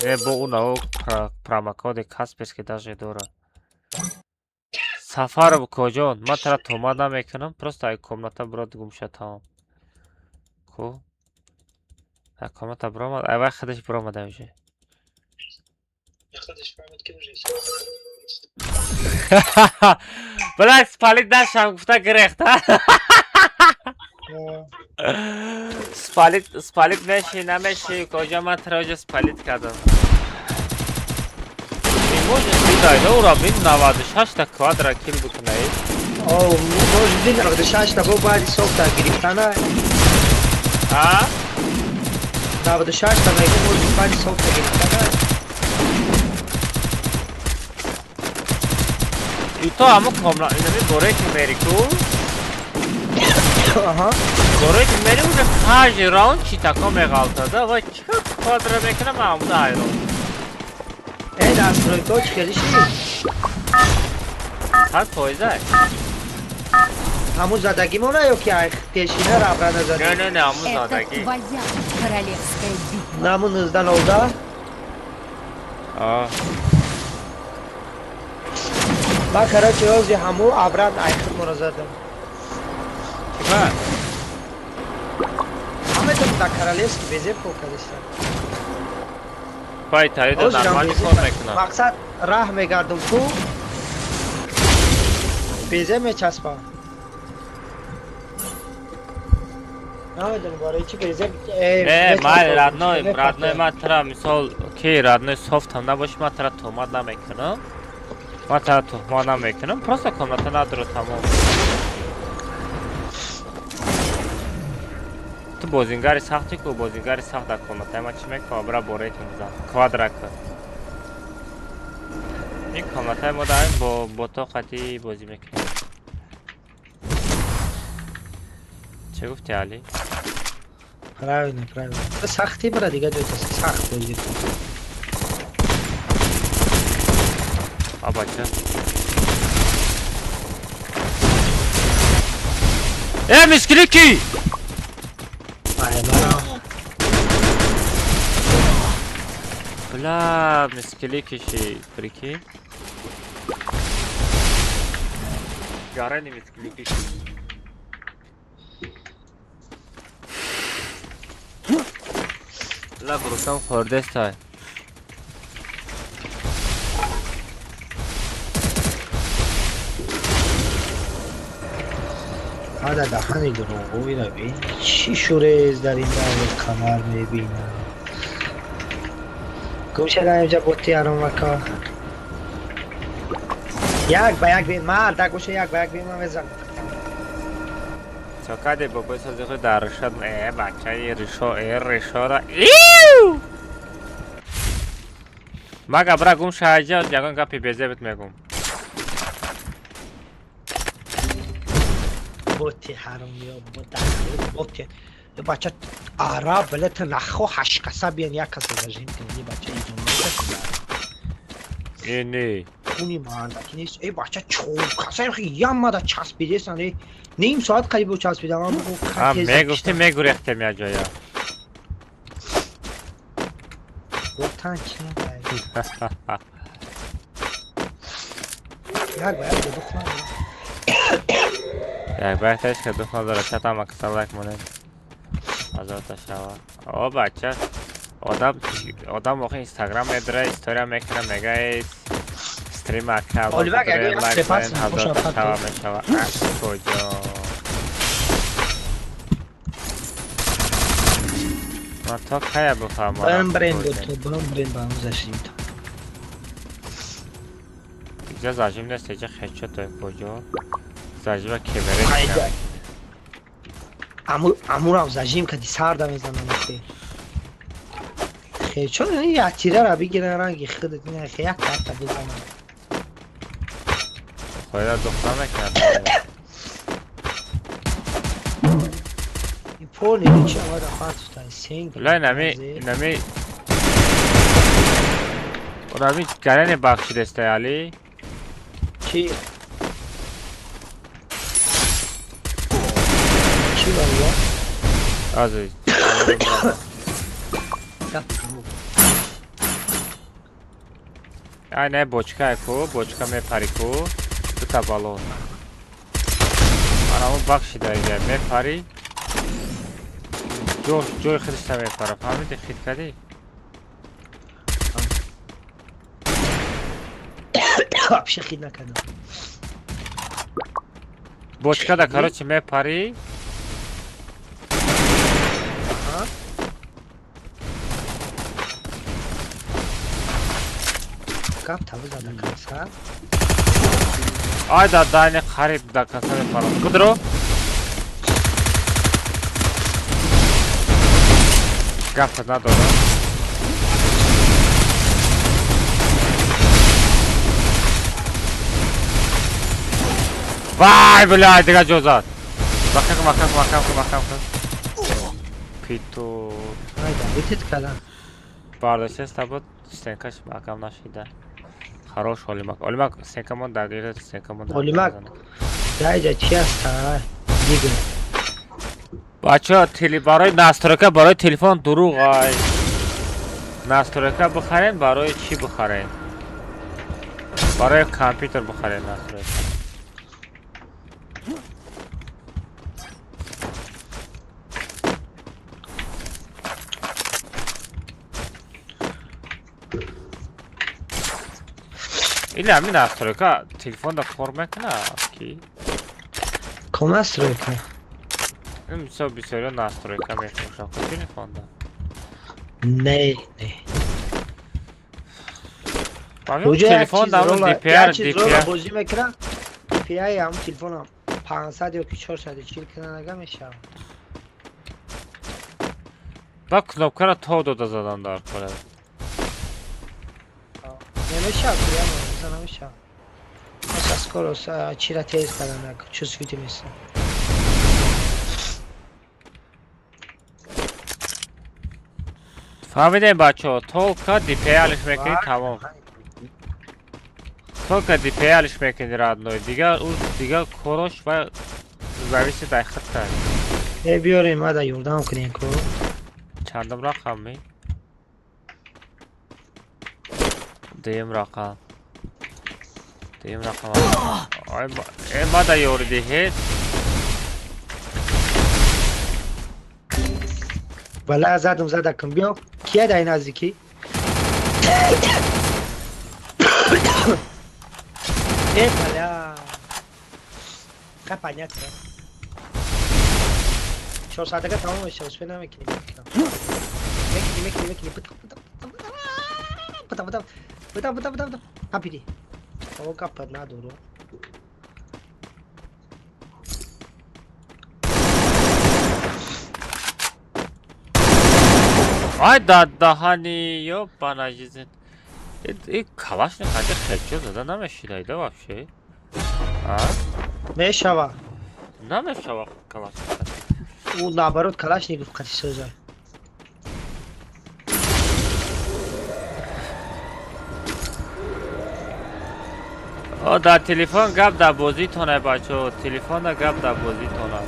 Не, бо унао промокоди Касперский даже дорад. Сафаров коҷон, ман тара туҳмат намекунам, просто ай комната бирод гумша, тамом. Ку? Ай комната биромад, ай вай худаш биромада уже. Худаш фаҳмид ки уже. Бля, спалить нашам гуфта гирехт, а? Спалить, спалить меши, намеши, куҷо ман троҷа спалить кардам. Может бидайда ура бин 96 та квадра кил бикунай. О, может бин 96 та бо баъди софта гирифтана. А? 96 та мегӯ, может баъди софта гирифтана. И то ҳамо комла инами бораи ки мери ку? Аҳа. Бораи ки мери уже каждый раунд читако меғалтада ва чӣ квадра мекунам, ман ҳамуда ҳайрон. Э, настройка чӣ хеле шид? 100%. Ҳамун задагимона ё ки пешина равра назадӣ? Не, не, не, ҳамун Это задагӣ. твоя королевская битва. Намун 19:09? А. Ман, короче, ҳози ҳамун аврат айхудморо задам. Чӣ? Ҳамедонам, дар королевский безеб кор кардистам. Пай тарида нормально кор мекунам. Мақсад, раҳ мегардум ку, безеб мечаспам. Намедонам барои чӣ безеб. Не, ман родной, родной, ман тра мисол ки родной софтам набоши, ман тра туҳмат намекунам. Ман тра туҳмат намекунам, просто комната надору, тамом. Ту бозингари сахти ку, бозингари сахт дар комнатаи ман чӣ мекунам? Бира бо рейтинг зан. Квадрака. Ин комнатаи мо дар бо бото қати бозӣ мекунем. Чӣ гуфти, Али? Правильно, правильно. Сахти бира, дига ҷой сахт бозӣ кун. А бача. Э, мискилики! Ай, мара. Бля, мискилики ши, прикинь. Гарани мискилики ши. Бля, бурукам хӯрдестай. Ада даҳани дурӯғгӯиро бин. Чӣ шурез дар ин даври қамар мебинам. Гум шуда инҷа боти аромака. Як ба як бин, мардак боша, як ба як бин, ман мезанам. Чокаде бобои сози худ дар ришад, э, бачаи ришо, э, ришора. Иу! Мага бра гум шаҷа, ягон гапи безебит мегум. Боти ҳаромиё, боти. Бача араб, билета нахо ҳашт каса биён, як каса зажим кунед, ин бача идома. Э, не. Хуни мардаки нест. Э, бача чор каса ямада часпидесан. Э, ним соат қариб часпидам. А, мегуфти мегурехтем як ҷоя. Гуфтан чӣ як ба як дух надорам. Як ба як таш ка дух надора, чат ҳама каса лайк монед. Ҳазорта шава. О, бача. Одам одам охи Инстаграм медора, история мекуна, мега стрим ака. Оливак, агар лайк монед, ҳазорта шава мешава. Куҷо? Ман то кая бифаҳмам. Бам бренд то бам бренд бам зашим то. Иҷа зажим нест, иҷа хечо то куҷо? Зажима кемере. Амурам зажим кади сарда мезанам охи. Хечо як тирара бигиран ранги худат ина як карта бизанам. Хоя духта мекард. И пони чи омада хат сенг. Лай нами нами Рами гаране бахшидестай Али? Чи? Чи бария? Азиз. Ай не бочка ку, бочка мепари ку, дута балон. Анамо бахшида мепари. Ҷой худашта мепара, фаҳмиди хит кардӣ? Вообще хит накардам. Бочкада, короче, мепари. Гап табы зада конца. Ай да дайни қариб да конца мепарам. Кудро? Гап надорам. Вай, блядь, дига ҷо зад. Маҳкам кун, маҳкам кун, маҳкам кун, маҳкам кун. Питу. Айда, битит кадан. Бардоштеста буд, стенкаш маҳкам нашида. Хорош, Олимак. Олимак, стенкамон дагира, стенкамон. Олимак. Дайҷа чи аст? Дига. Бачаҳо, барои настройка барои телефон дурӯғ ай. Настройка бихарен, барои чӣ бихарен? Барои компютер бихарен настройка. Или ҳамин настройка телефонда кор мекунад ки? Ком настройка? Мисол бисёриҳо настройка мефурӯшанд ку телефонда. Не, не. Телефон дар DPI DPI бозӣ мекунад. DPI ҳам телефонам 500 ё ки 440 кунад ага мешавад. Ба кнопкаро то дода задан дар кора. Намешавад, я намешавад. Аса скорость чира тез кардан як чувствительность. Фаҳмидем бачаҳо, толка DPI-алиш мекунӣ тамом. Толка DPI-алиш мекунӣ родной. Дигар ӯ дигар корош ва зависит ай худта. Э биёрем, мада ёрдам кунем ку. Чандум рақам ми? Дуюм рақам. Дуюм рақам. Ай э мада ёри диҳед. Бала задам зада кун биё. Кия дай наздикӣ? Э бала. Ха понятно. 4 соатака тамом мешавад, успе намекунем. Мекунем, мекунем, мекунем. Пытам, пытам, пытам, пытам, пытам, пытам. Капиди. О, капад надору. Ай да даҳани ёбана жизнь. И калашник ҳаҷа хелчо зада намешидайда вообще. А? Мешава. Намешава калашник. Ӯ наоборот калашников қати соза. О, дар телефон гап дар бозитона бачаҳо, телефонда гап дар бозитона.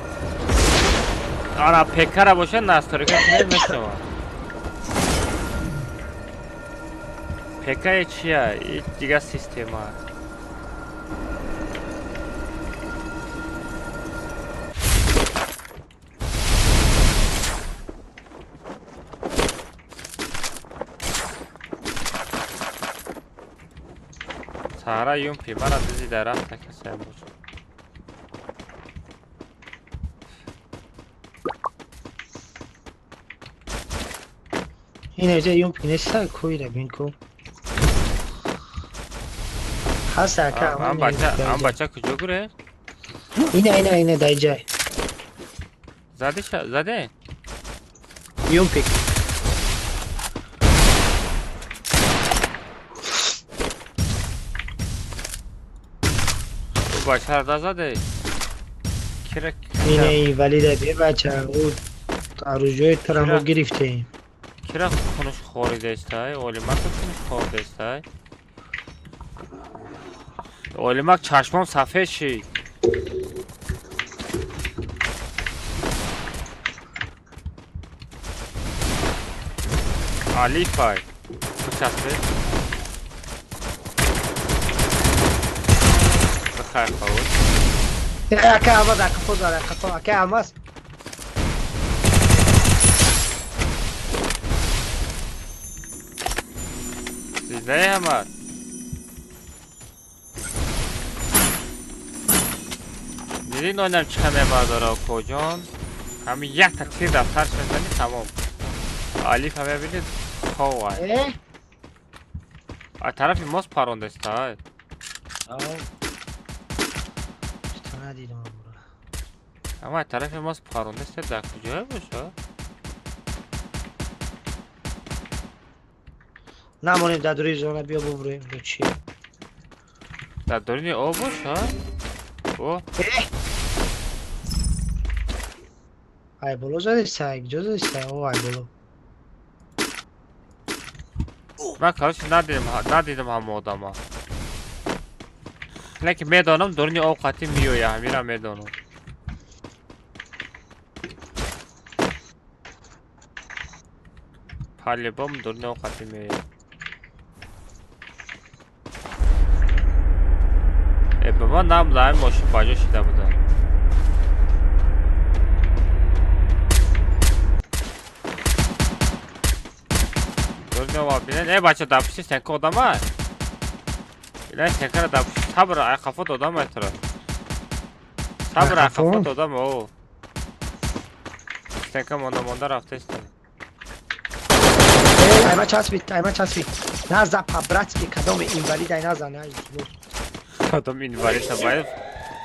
Ана пекара боша настройка кунед мешава. ПК чия? И дигар система. Сара юмпи, мара дизи дар рафта касаям боша. Ин эҷа юмпи неста, коира бин ку. Ҳаст ака. Ан бача, ан бача куҷо гурехт? Ина, ина, ина дар ҷай. Задиша, заде? Юмпик. Бачаро назаде? Кира Ина инвалида бе бача, ӯ арӯҷои тура мо гирифтем. Кира хунуш хоридаистай? Олимак хунуш хоридаистай? Олимак чашмом сафед шид. Алифай. Бичаспед. Бихайр хавуд. Ака алмаз, ака фозар, ака фозар, ака алмаз. Зиндаи ҳамад. Дидӣ нонам чӣ қадр мебардора коҷон? Ҳамин якта тир дар сарш мезанӣ тамом. Алиф ҳам мебинед ховай. А тарафи мост парондеста. Та надидам амура. Ама ай тарафи мост парондеста, дар куҷое боша? Намонем дар дури зона, биё бубурем ё чи? Дар дуруни об боша? О. Ай боло задиста, куҷо задиста? О, ай боло. Ман, короче, надидам ҳама одама. Лекин медонам, дуруни об қатъи меоя, ҳамира медонам. По-любому дуруни об қатъи меоя. Э, ба ман набуда, ҳамин мошин ба ҷо шида буда. Дуруни об бинед. Э, бача, дар пушти стенка одама? Ила стенкара дар пушти сабр, ай қафо додам айтра. Сабр, ай қафо додам, о. Стенка монда монда рафтеста. Эй, айма часпид, айма часпид. Наза по-братски, кадоми инвалид ай наза, на. Кадом инвалид бояд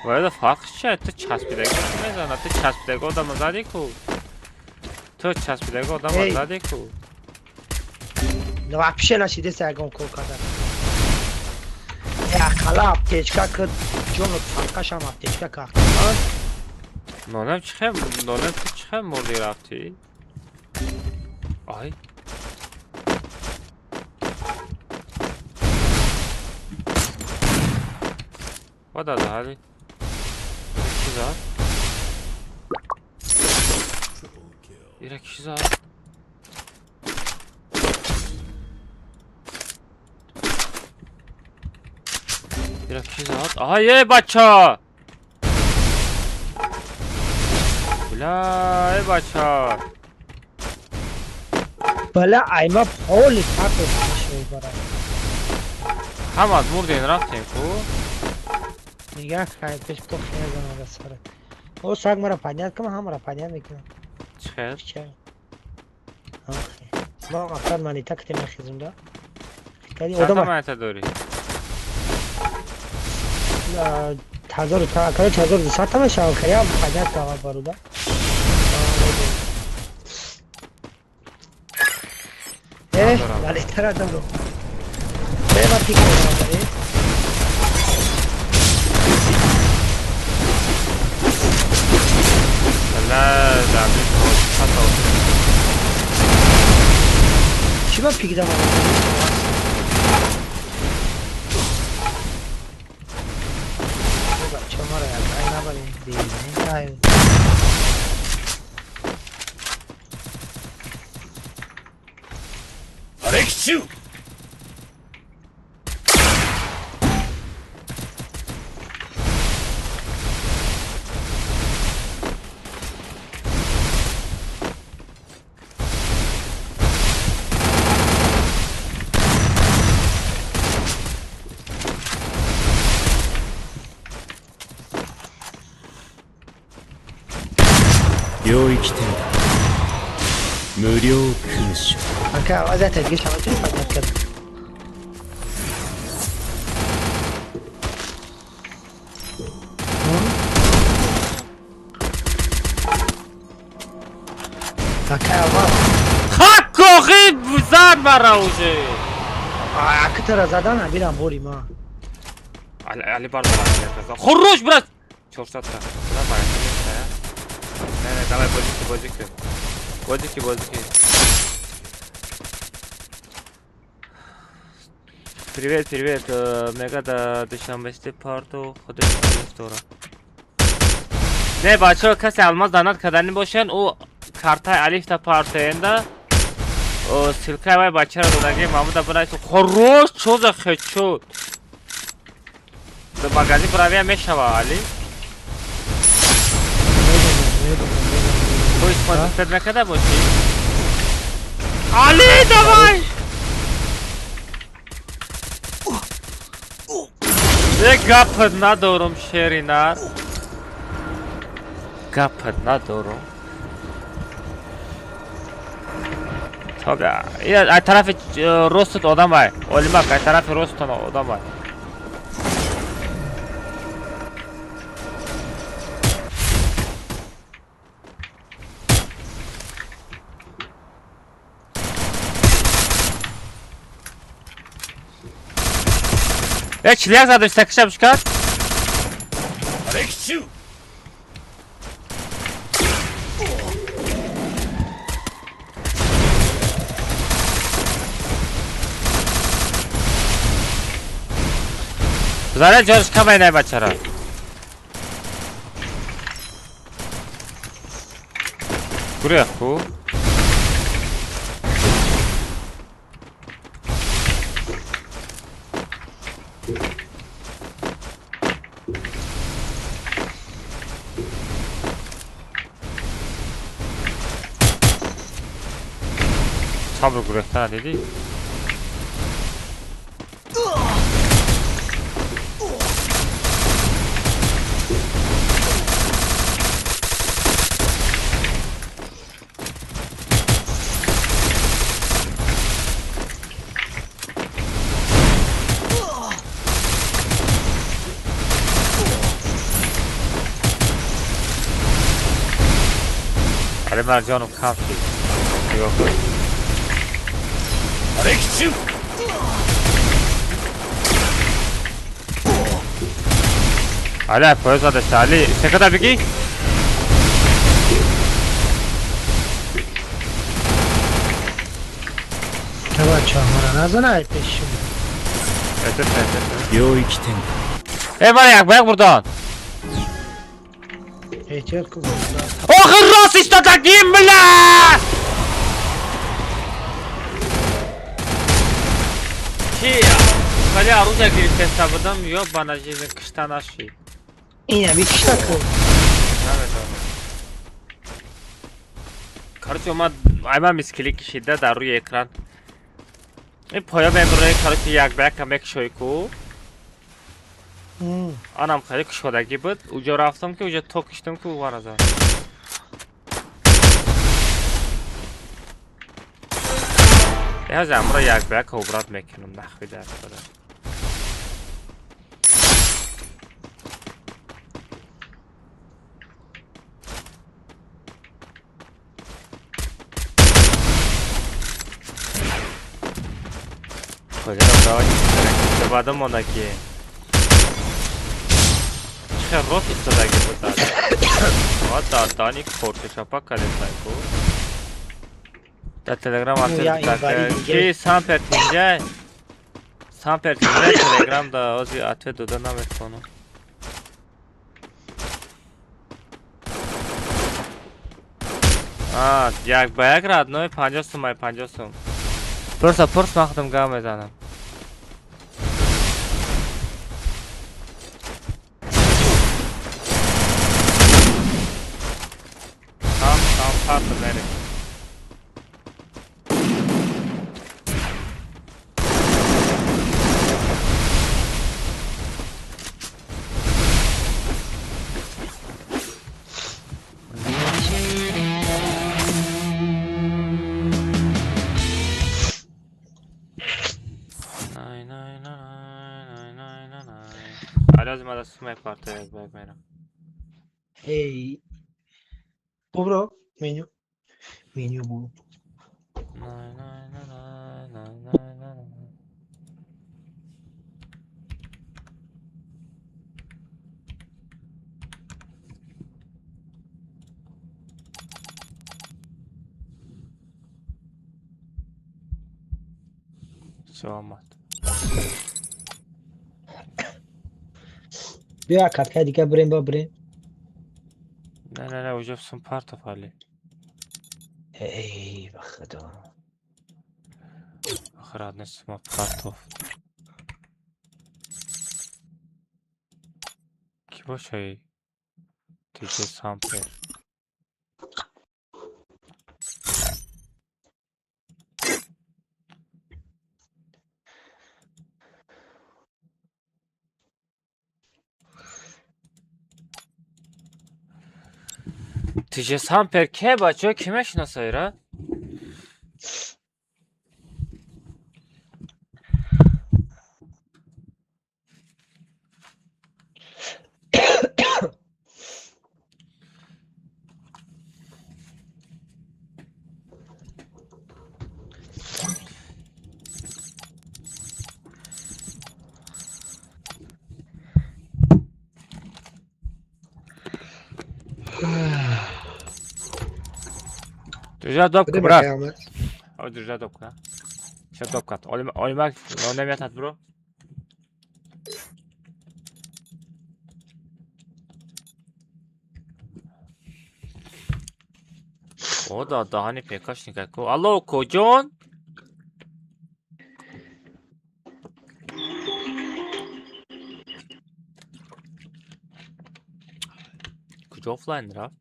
бояд фарқ чи? Ту часпидаги мезана, ту часпидаги одама зади ку. Ту часпидаги одама зади ку. Вообще нашидеса ягон кор карда. Ақала аптечка кид, ҷону фарқашам аптечка кард. Нонам чи хем, нонам ту чи хем мурди рафтӣ? Ай. Вода ҳали. Ира ки зад? Ира ки зад? Ира ки зад? Ай, эй, бача! Бля, эй, бача! Бала, айма поли папе мешавад. Ҳамат мурден рафтем ку? Нигаҳ кай пеш то хезана да сара. О, саг мара поднять кама, ҳамара поднять мекунам. Чӣ хел? Ча. Охе. Ма мақсад манита ките мехезум да. Кади Чанда одама монета дорӣ? Ҳазору та, короче, 1200 та мешавад, кая поднять кама баруда. Э, Надорам. Налитара дору. Э, ма пик мекунам, э. Бля, дар хато. Чӣ ба пик дама? Бача мара як ай набарем дигар. Ай. 瓦礫中。領域展開、無料空所。 Ака, вазият дига шава чӣ поднять кард? Ака, аввал Хак охи, зад мара уже. Ака тара задан абирам бори ма. Али, али бардор, Хорош, брат! 400 та. Давай, не, не, давай, бозӣ ки, бозӣ ки. Бозӣ ки, бозӣ ки. Привет, привет. Мега да Душанбести парту худаш дора. Не, бачаҳо, касе алмаз донат карданӣ бошанд, ӯ картаи алифта партоенда. Ссылкаи вай бачаро додагӣ Маҳмуда бинависо. Хорош, чо за хедшот? До магазин бравия мешава, Али? Ту истифода накарда бошӣ? Али, давай! Е, гапат надорум, шери нар. Гапат надорум. Ай тарафи ростут одам ай. Олимак, ай тарафи ростутон одам ай. Э, 41 задаш, такша бушкар? Зара ҷорш камай най бачара. Гурях ку? Сабр гурехтана дидӣ? Али марҷоном кам шид. Нигоҳ кун. Али поёз задашта. Али, секада бигӣ? Бача мара назан ай пеши. Это это. 領域展 Э, мара як ба як бурдан. Эҳтиёт кун. Охир рост истодагим, бля! Чи? Вале аруза гирифтеста будам, ё ба нажизм кишта нашид. Ина бикишта ку. Намедонам. Короче, омад айма мискили кишида дар рӯи экран. Ин поя мебурои, короче, як ба якам мекушои ку. Анам хеле кушодагӣ буд. Уҷо рафтам ки уҷо то киштам ку вараза. Ҳозир амро як ба як обрат мекунам, нахуй дар худо. Куҷоро давай баъдам монда ки чӣ хел рост истодагӣ буд ва дардани корчашапа кардем ку. Дар телеграм ответ ки сампер тинҷай, сампер тинҷай телеграм да ҳозир ответ дода наметавонам. Як ба як родной 50 сум ай 50 сум. Пурса пурс ман худам гап мезанам. Там там парта мерем. Най най най най най най най. Али ма да сумай парта як ба як мерам. Эй. Бубро, меню. Меню бу. Най най най най най най най най. Всё омад. Биё каткаи дига бирем ба бирем. Не не не, уҷо сум партов али. Эй, ба худо. Охир родной сума партов. Ки бошай? Тиҷе сампер. Тиҷе сампер ке бачаҳо ки мешиносаира? Друзья, допка, Кудем брат. акай Аҳмад? Ой, друзья, допка. Всё, допка. Олимак, намеятад, бро. О, да, даҳани пекашника ку. Алло, коҷон? Куҷо офлайн рафт?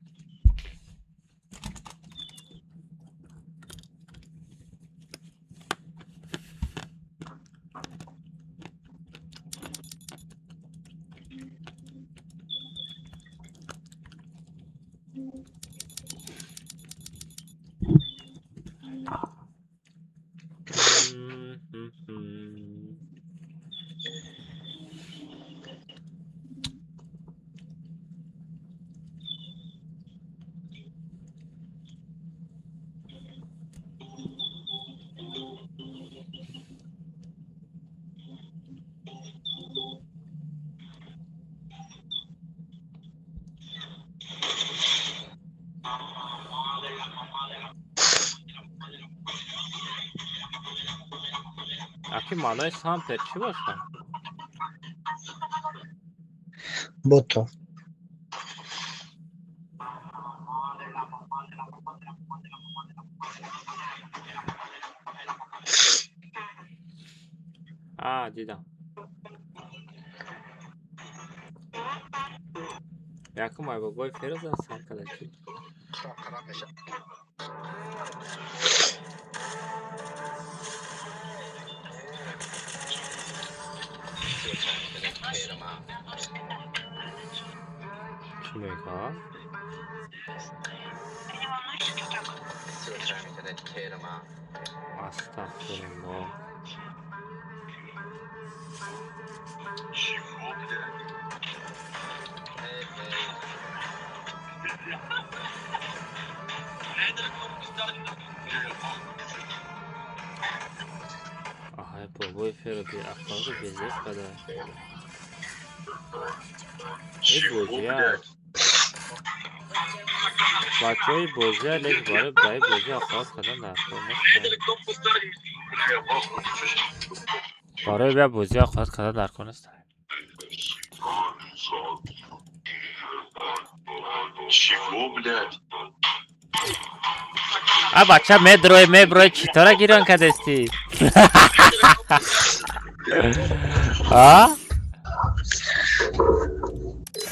Аки, маънои сампер чӣ бошад? Бото. А, дидам. Якум ай бобои Ферӯза сар када чӣ? Чӣ мегӯяд? Астағфируллоҳ. Аҳай, бобои Феро беахлоқу безеб када. Э, бозия. Бачаҳои бозия, лек барои баи бозӣ ахлоқ кардан дар кор нестанд. Барои бия бозӣ ахлоқ кардан дар кор нестанд. Чего, блядь? А бача медрои, меброи, читора гирён кадести? А?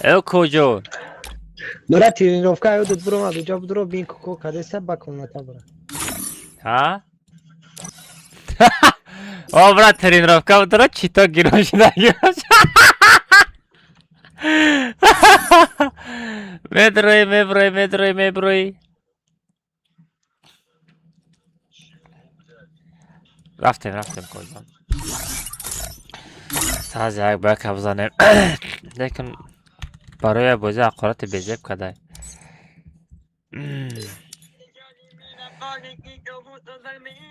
Э, куҷо? Дора тренировка аю дод буромад уҷа будро бин ко кадеса ба комната бура. А? О, брат, тренировка будро чито гирён шуда гирён. Медрои, меброи, медрои, меброи. Рафтем, рафтем, коҷон. Саз як ба як бизанем. Лекин барои бозӣ ҳақорати безеб кадай.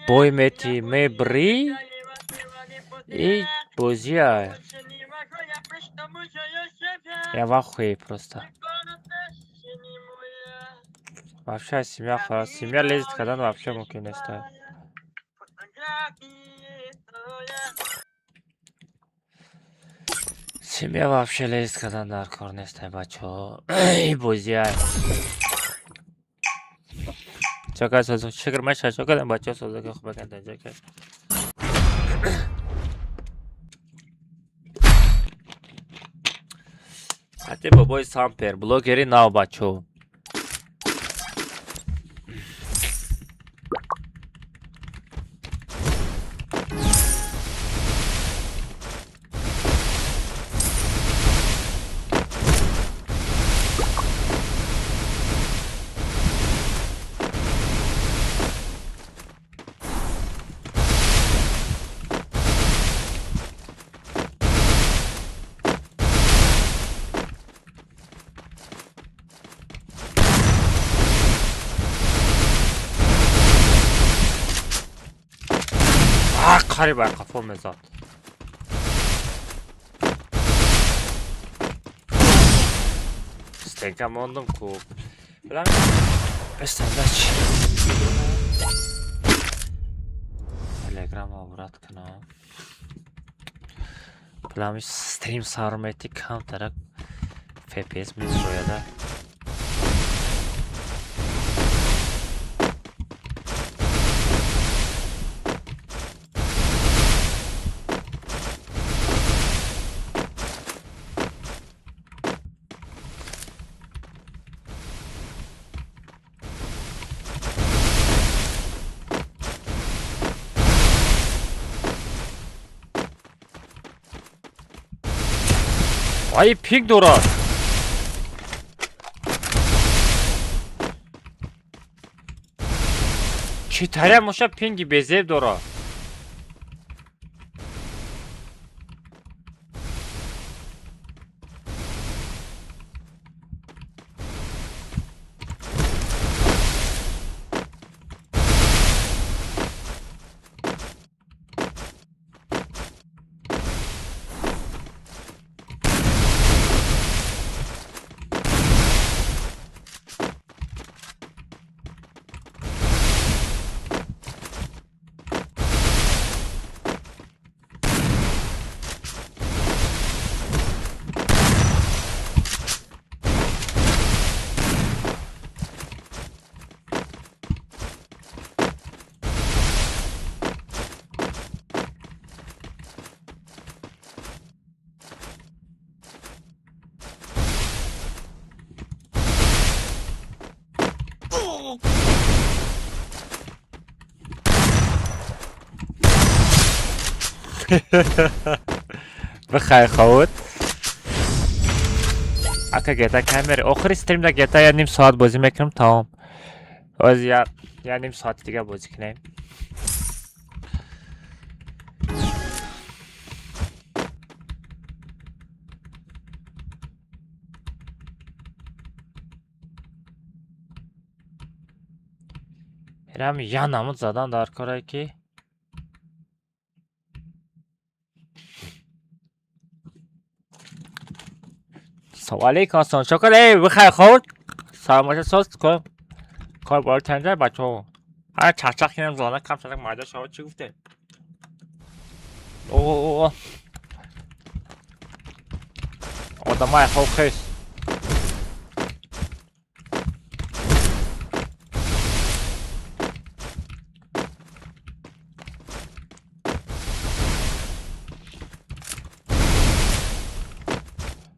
Бой мети, мебрӣ, и бозия. Я в ахуе просто. Вообще семья, семья лезет, когда вообще мумкин нест. Семья вообще лезет, когда дар кор нест, бачаҳо. Бозия. Чока созу шукр маша чока бачаҳо созу ки хуб карданд чока. Ҳатти бобои Сампер, блогери нав, бачаҳо. Қариб бар қафо мезад. Стенка мондум ку. Билам. Бестанда чи? Телеграм обрат кунам. Плами стрим сар мети камтарак FPS мезрояда. Ай пик дорад. Чӣ таре моша пинги безеб дорад. Бихай ховуд. Ака гета камера. Охири стримда гета я ним соат бозӣ мекунам тамом. Оз я ним соати дига бозӣ кунем. Мерам я намуд задан дар корае ки Салом алейкум асон. Шокر эй бихай ховуд. Саломати соз кун. Кор бор тенҷа бачаҳо. Ҳар чақчақ кинам зона кам чақчақ майда шавад чӣ гуфте? О. Одамай хов хес.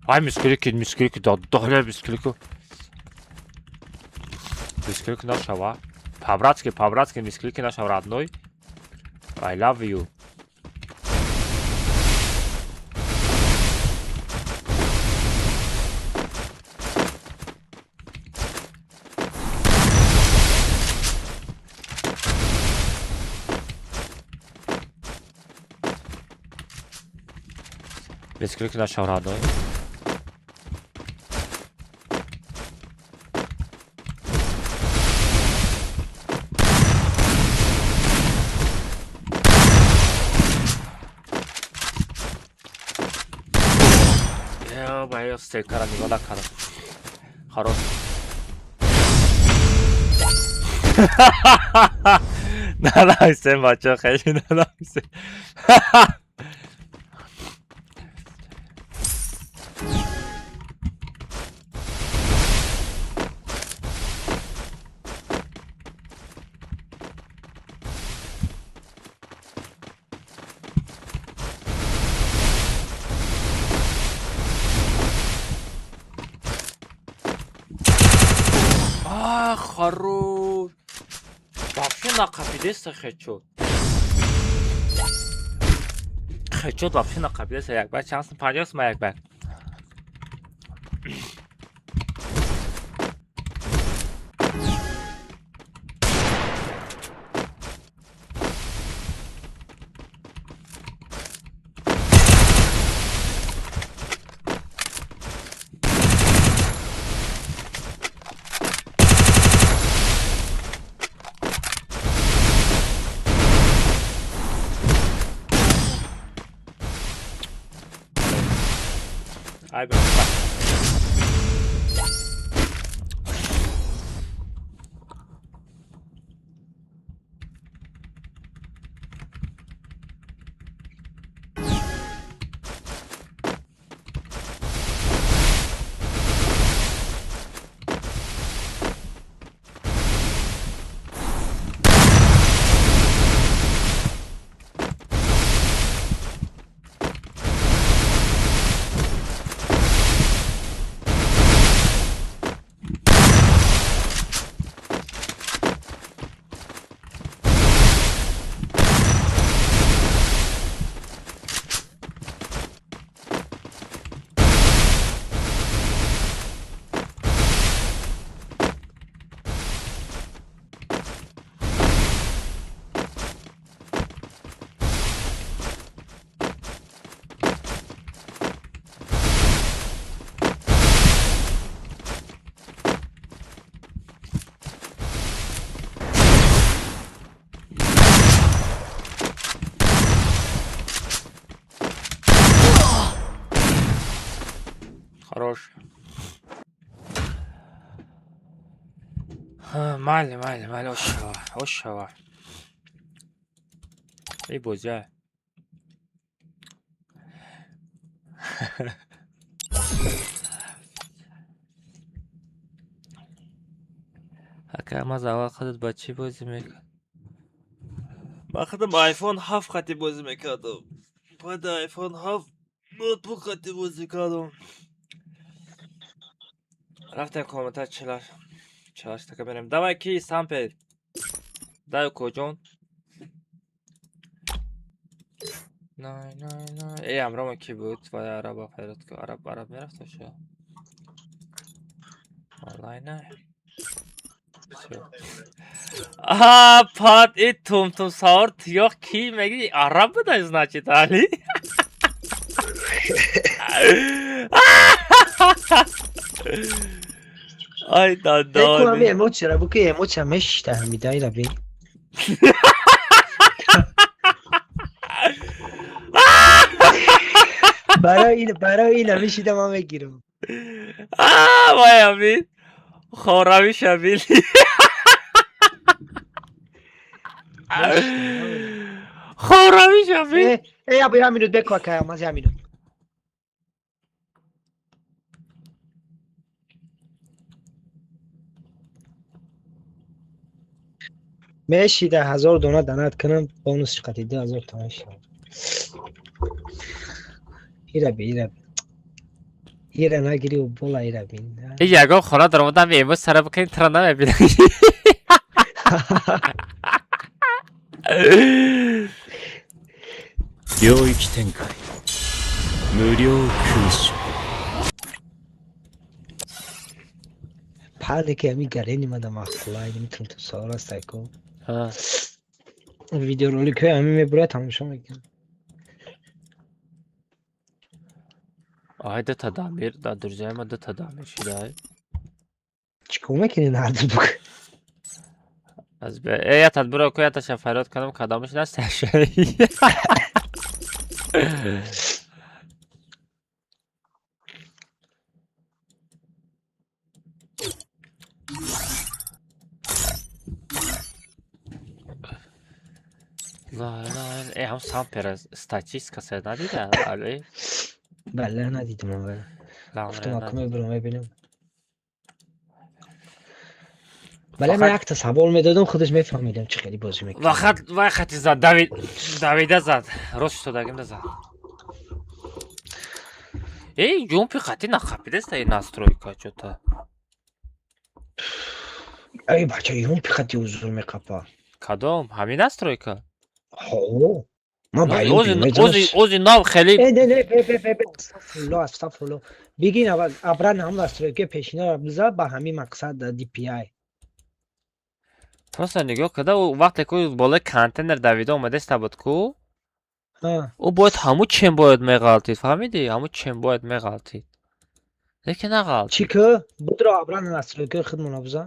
Ай мискилики, мискилики, да мискилики. Мискилики нашава. По-братски, по-братски, мискилики нашава, родной. I love you. Мискилики нашава, родной. Стекара нигоҳ накардам. Хорош. Нанависем бачаҳо, хеле нанависем. Хорош. Вообще нақапидеста хедшот. Хедшот вообще нақапидеста як бар. Чанд сум 50 сум як бар. Ай б. Майли, майли, майли, ошава, ошава. И бозия. Ака, ман аз аввал худат ба чӣ бозӣ мекард? Ман худам iPhone 7 хати бозӣ мекардам. Баъд iPhone 7 ноутбук хати бозӣ кардам. Рафтем комната 48. 48 така мерем. Давай ки сампер. Дай коҷон. Най, най, най. Эй, амрома ки буд? Вай араба файрат ку. Араб, араб мерафт оша. Валлай най. Всё. А, пат и тум-тум савор тиёх ки меги араб буда, значит, али? Ай, Фекр кунам дандони. Эмоция бу ки эмоция мешита ҳамида ира бин. Барои ин мешида ман мегирам. А, вай амин. Хорави шабил. Хорави шабил. Э, э, я я минут беко ака, маз я минут. Мешида 1000 дона донат кунам, бонус қати 2000 томан шавад. Ира би, ира би. Ира нагири у бола ира бин. И ягон хона даромадам, эмоз сара бикунем, тра намебинам. 領域展開無料空襲 Пале ки ами гарени мада маъқулай, наметавонам ту савол аст айко. Ҳа. Видеороликҳои ами мебурад, тамошо мекунам. Ай, дута дамир, да друзья ма дута дамир шидай. Чӣ кор мекунӣ нарду бук? Аз бе, э, я тадбиро ку, я таша фарёд кардам, кадомаш насташа. Лай, лай, э, ҳам сампера статистика се надида, али? Бале, надидам аввал. Гуфтам Ламре аку надид. мебурам, мебинам. Бале, ман Фақат якта савол медодам, худаш мефаҳмидам чӣ хеле бозӣ мекунад. Вақат вай хати зад, давид, давида зад. Рост шудагимда зад. Эй, ҷумпи хати нақапидаста ин настройка чё-то. Эй, бача, юмпи хати узур меқапа. Кадом? Ҳамин настройка? Ҳо. Ман ба юмпи Ози мезанам. ози ози нав хеле Э, не, не, бе, бе, бе, бе, астағфируллоҳ, астағфируллоҳ. Бигин аввал обратно ҳам настройка пешинаро биза ба ҳамин мақсад DPI. Просто нигоҳ када, ӯ вақте ку болои контейнер давида омадаста буд ку, Ҳа. ӯ бояд ҳамун чем бояд меғалтид, фаҳмидӣ? Ҳамун чем бояд меғалтид. Лекин Чӣ нағалтид. ку? Будро обратно настройкаи худмона биза.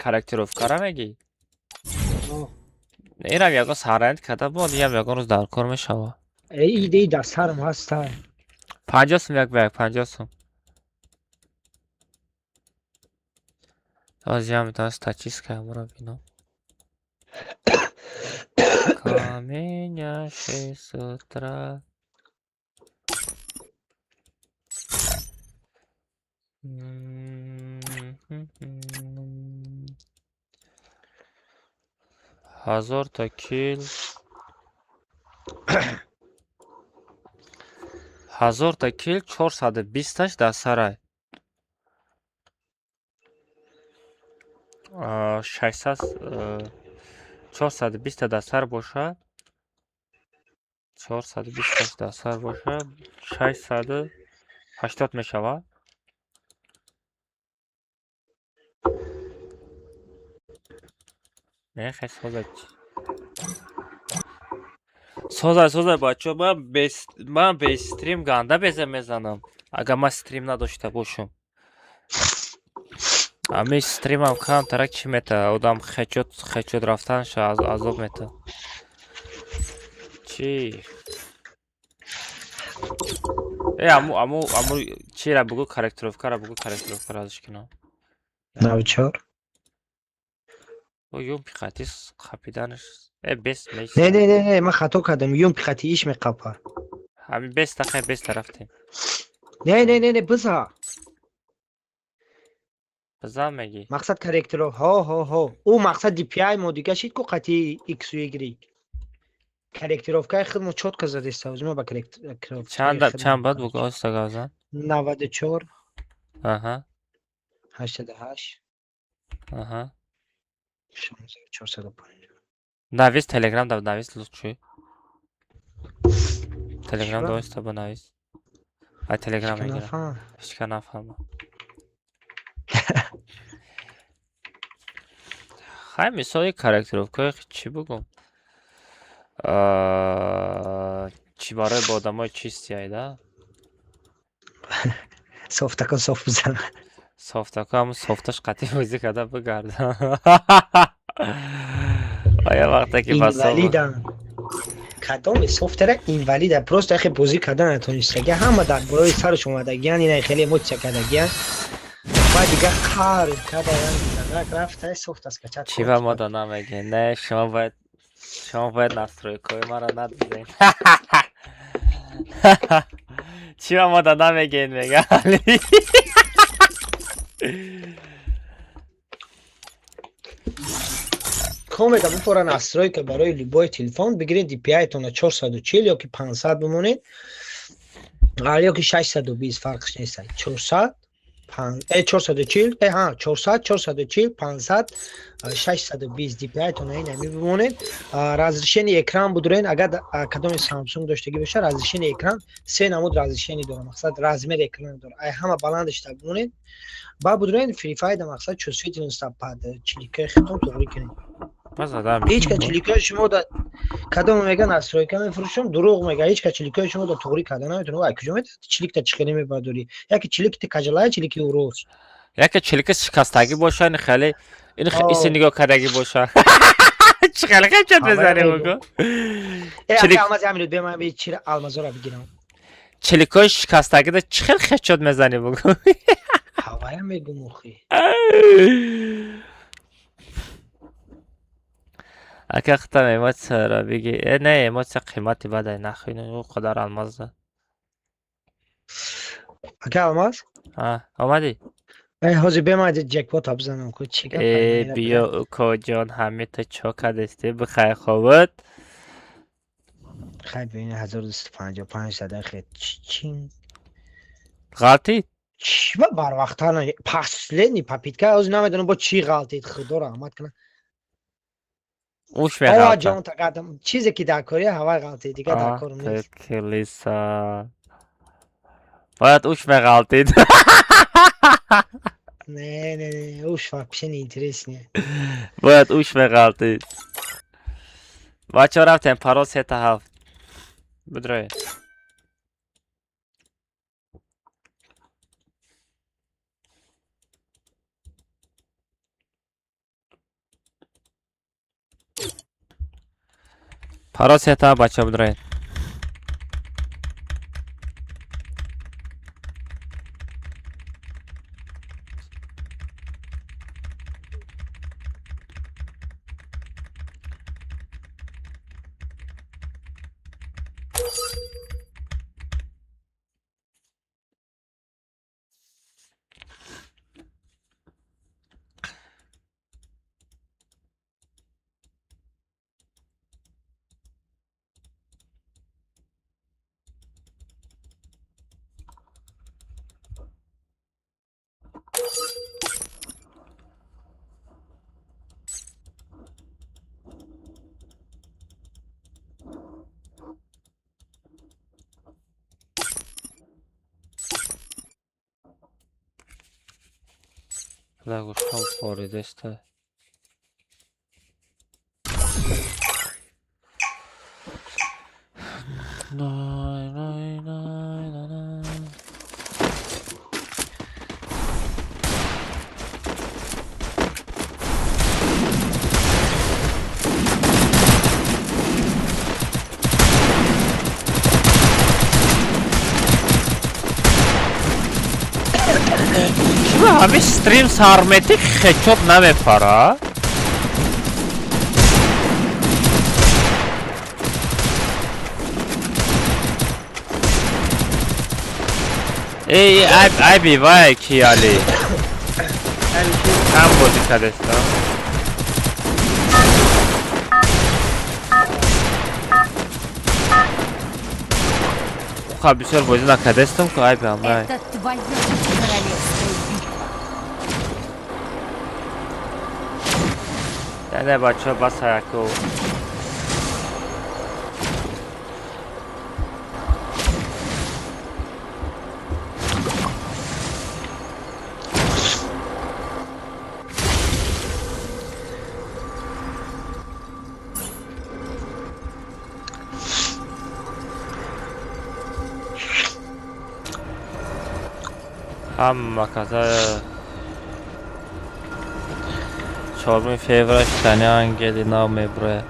Корректировкара мегӣ? Ҳо. Инам ягон сарант карда буд, инам ягон рӯз дар кор мешавад. Э, идеи дар сарам ҳаста. 50 сум як ба як, 50 сум. Ҳозир метавонам статистика ҳамонро бинам. Каменя 6 утра. 1000 та кил. 1000 та кил 420-аш дар сарай. 600 420-та дар сар бошад. 420-аш дар сар бошад, 680 мешавад. Не, хай созад. Созай, созай, бачо, ман без стрим ганда беза мезанам. Агар ман стрим надошта бошам. Ами стримам камтарак чӣ мета, одам хечот хечот рафтанша азоб мета. Чӣ? Э, аму аму аму чира бугу, корректировкара бугу, корректировкара азш кинам. 94. О, юмпи қати қапиданаш э бес Не, не, не, не, ман хато кардам. Юмпи қати иш меқапа. Ҳамин беста, хай, беста рафтем. Не, не, не, не, биза. Биза мегӣ? Мақсад корректоро. Ҳо, ҳо, ҳо. Ӯ мақсад DPI мо дига шид ку қати X у Y. Корректировкаи худ мо чётко задеста. Мо ба корректировкаи Чанд худ чанд баъд бугӯ, оҳиста гап зан. 94 88 16 450. Навис, Телеграм да навис, лутф. Телеграм да Чӣ? оҳиста бинавис. Ай Телеграм Ҳеҷ ка мегирам. нафаҳмам. Ҳеҷ ка нафаҳмам. Хай, мисоли корректировкаи чӣ бугум? Чӣ барои ба одамои чисти айда? Софтако соф бизан. Софтако ҳамун софташ қатъи бозӣ карда бигарда. Оя вақте ки ба соф Инвалидан. Кадоми софтера инвалида, просто яхе бозӣ кардан натонистагия, ҳама дар болои сараш омадагиян, ина хеле эмоция кардагиян. Баъд дига қаҳр кардаян, рак рафта софт аст качат. Чӣ ба мо да намегӯед? Не, шумо бояд настройкаҳои маро надидед. Чӣ ба мо да намегӯед, мега Али. Комеда бупора настройка барои любой телефон бигиред, DPI-тона 440 ё ки 500 бимонед, ё ки 620, фарқш нест. 400 440, ҳа, 400, 440, 500, 620 DPI-тона ин ҳами бимонед. Разрешение экран будурен, агар кадоми Samsung доштагӣ боша, разрешение экран се намуд разрешение дора, мақсад размер экран дора. Ай ҳама баландашта бимонед. Баъд будурен Free Fire мақсад чувствительность пад чиликаи хитон туғрӣ кунед. Базадам. Ҳеҷ ка чиликаи шумо да кадоме мега настройка мефурӯшам, дурӯғ мега. Ҳеҷ ка чиликаи шумо да туғрӣ карда наметавонад. Ай куҷо метавонад чиликта чӣ хеле мебардорӣ? Яке чиликти кажалая, чилики урус. Яке чилика шикастагӣ боша, ин хеле ин иси нигоҳ кардагӣ боша. Чӣ хеле хечат мезанӣ, бугӯ? Э, Чилик алмаз амир бема би чира алмазора бигирам. Чиликои шикастагида чӣ хел хечот мезанӣ, бугӯ? Ҳавая мегум охи. Ака, хитам эмоцияро биги. Э, не, эмоция қимати бадай, нахуй ӯ қадар алмаз да. Ака, алмаз? А, омадӣ? Э, ҳозир бема ҷекпота бизанам ку чӣ гап? Э, биё, укоҷон, ҳами ту чо кардестӣ, бихай хобат. Хай, бибин, 1255 зада хе чин. Ғалтид? Чӣ ба барвақттар последний попытка, ҳозир намедонам бо чӣ ғалтид, худо раҳмат кунад. Уш Ова меғалта. ҷон тагадам. Чизе ки дар кори ҳавай ғалтид, дига дар кор нест. Килиса. Бояд уш меғалтид. Не, не, не, уш вообще не интересно. Бояд уш меғалтид. Бачаҳо, рафтем, парол сета ҳафт. Бидроед. Парол сета ҳафт, бачаҳо, бидроед. Гӯшҳом хоридаста. Най, най, най, най, най. Ҳамин стрим сармети хечот намепара? Эй, айб, айби вай ки али. Кам бозӣ кардеста. Уха бисёр бозӣ накардестам ку айби ҳамай. Это твоя королевская битва. Не, не, бачаҳо, бас ҳаяку. Ҳама каса 4 феврал штани ангели нав меброя.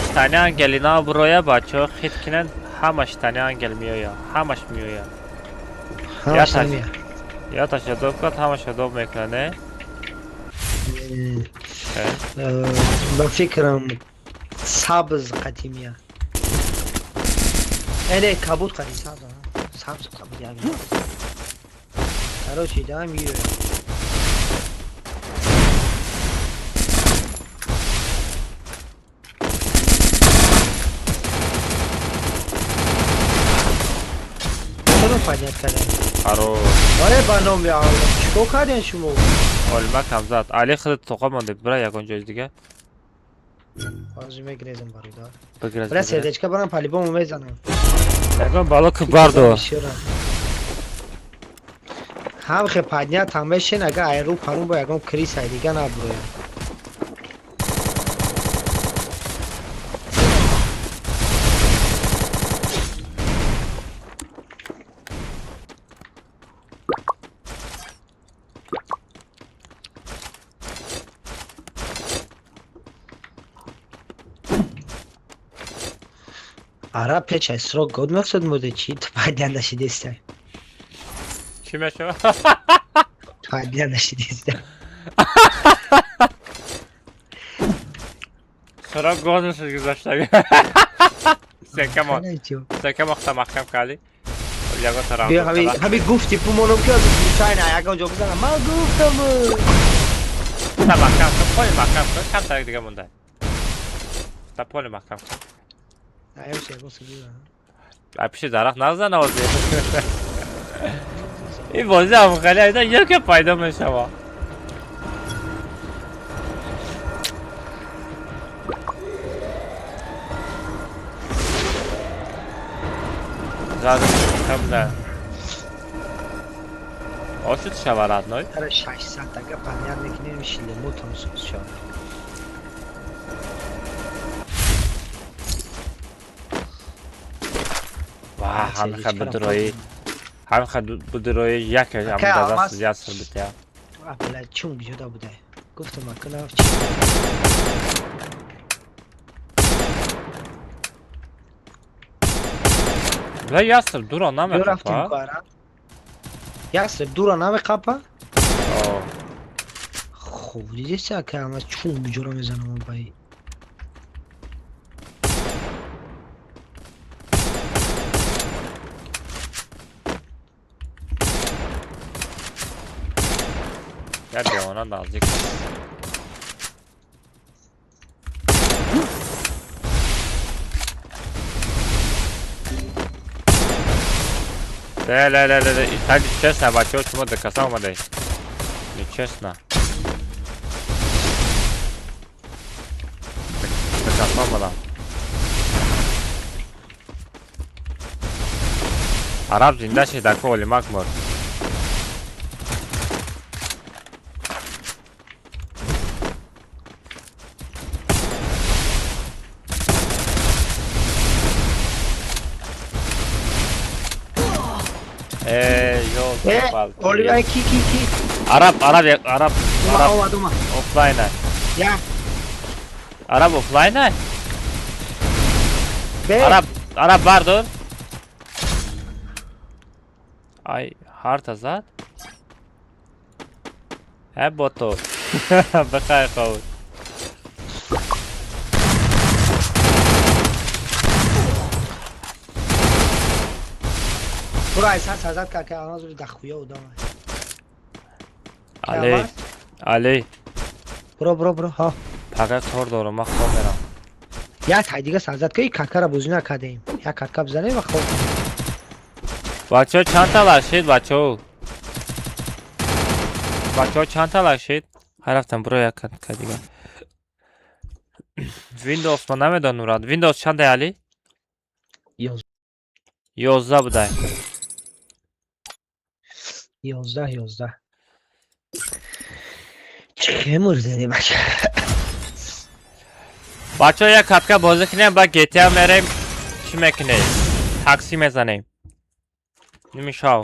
Штани ангели нав броя, бачаҳо хит кинанд, ҳама штани ангел меоя, ҳамаш меоя. Ҳамаш намея. Я ташаддоб кард, ҳама шадоб мекунад, не? Ба фикрам сабз қадимия. Не, кабуд қадим, сабз. Сабз кабуд як. Короче, да, миёя. Чаро поднять кардем? Харо. Оре ба номи Аллоҳ, чикор кардем шумо? Олма камзад. Али худат тоқа монде, бира ягон ҷои дига. Ҳозир мегрезам, бародар. Бигрез. Бира сердечка барам, по-любому мезанам. Ягон бало ки бардор. Ҳам хе поднять ҳам мешин, агар айру парун бо ягон крисай дига наброя. Араб печай срок год мақсад муде чи ту поднять нашидестай. Чӣ мешава? Поднять нашидестай. Срок год мешад гузаштаг. Секамо. Секамо хта маҳкам кардӣ. Ягон тараф. Биё ҳами ҳами гуфти пумонам ки аз случайно ягон ҷо бизанам. Ман гуфтам. Хта маҳкам кун, поли маҳкам кун, кам тарик дига монда. Хта поли маҳкам кун. Аюш ягон сигира. А пиши дарахт назан ҳозир. Ин бозӣ ҳам хеле айда яке пайдо мешава. Зада кам да. Ошуд шава родной. Тара 600 ага поднять мекунем шилемотам соз шава. Ва ҳамиха бидрои. Ҳамиха бидрои яке ҳам дадаст яср битя. А бля, чун ҷуда буда. Гуфтам акна чи. Бля, яср дура намеқапа. Яср дура намеқапа? Хуб, дидеса ака ама чун буҷора мезанам баи. Я девона наздик. Ле, ле, ле, ле, ле, честно, бачаҳо, шумо дакаса омадаед. Нечестно. Дакаса омадам. Араб зинда шид, аку олимак мурд. Оливай ки ки ки. Араб, араб, араб, араб. Офлайн. Я. Араб офлайн? Араб, араб бардор. Ай, ҳарта зад? Ҳе бото. Бихайр қавуд. Буро айсар сазад ка ка алан зури дахуя одам. Али, Али. Буро, буро, буро, ҳа. Пага кор дорам, ман хоб мерам. Як тай дига сазад ка, каткара бозӣ накардем. Як катка бизанем ва хоб. Бачаҳо чанд та лашид, бачаҳо? Бачаҳо чанд та лашид? Ҳай рафтам, буро як катка дига. Windows ман намедонам рад. Windows чандай, Али? 11 будай. 11, 11. Чӣ мурдани бача? Бачаҳо як катка бозӣ кунем, ба GTA мерем, чӣ мекунем? Такси мезанем. Нимишав.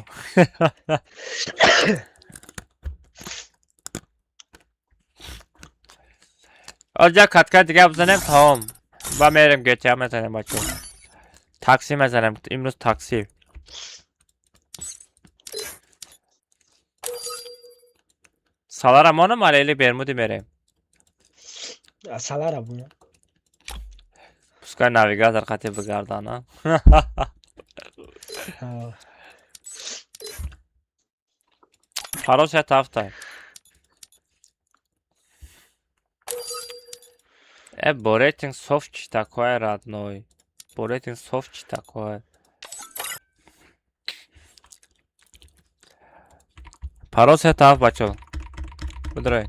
Оз як катка дига бизанем, тамом. Ба мерем GTA мезанем бачаҳо. Такси мезанем, имрӯз такси. Салара монам али или Бермуди мерем? Салара буна. Пускай навигатор қати бигардана. Пароз я тафта. Бо рейтинг софт чӣ такое, родной? Бо рейтинг софт чӣ такое? Пароз я таф, бачо. Бидрой.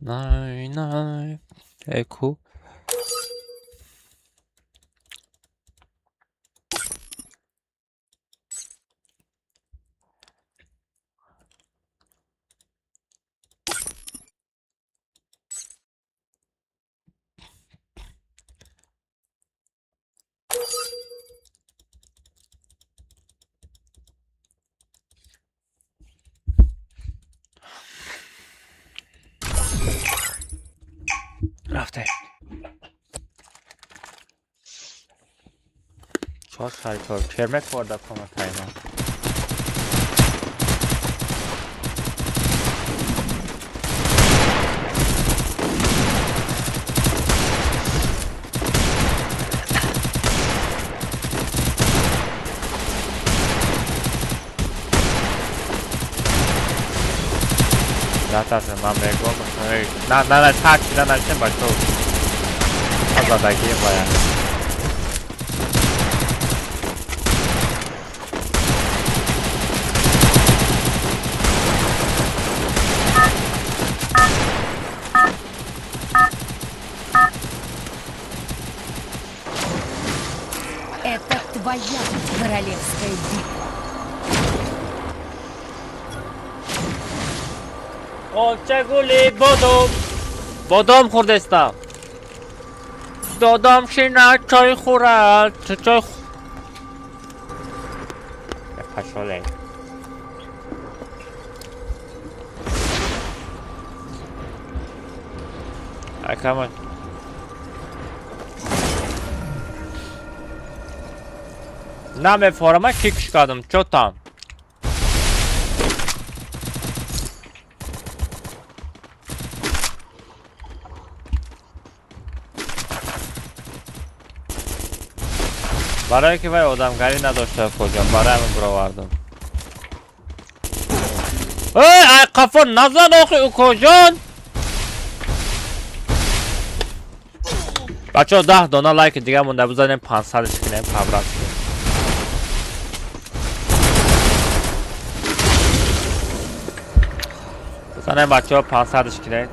Най, най. Еко. Рафте. Чор харитор. Кермек борда коматайма. Натарсем, ман мегӯям, на, на, на, тарсида нашем, бачаҳо. Задагием бояд. Это твоя королевская битва. Олча гули бодом. Бодом хӯрдестам. Додам шинад чой хӯрад. Чой пашоле. Акама. Намефорама кикш кардам. Чо там? Барое ки вай одамгарӣ надошта куҷо, барои ҳамин бировардам. Эй, ай қафо назан охи укоҷон! Бачаҳо 10 дона лайки дига монда бизанем 500 кунем пабрат. Бизанем бачаҳо 500 кунем.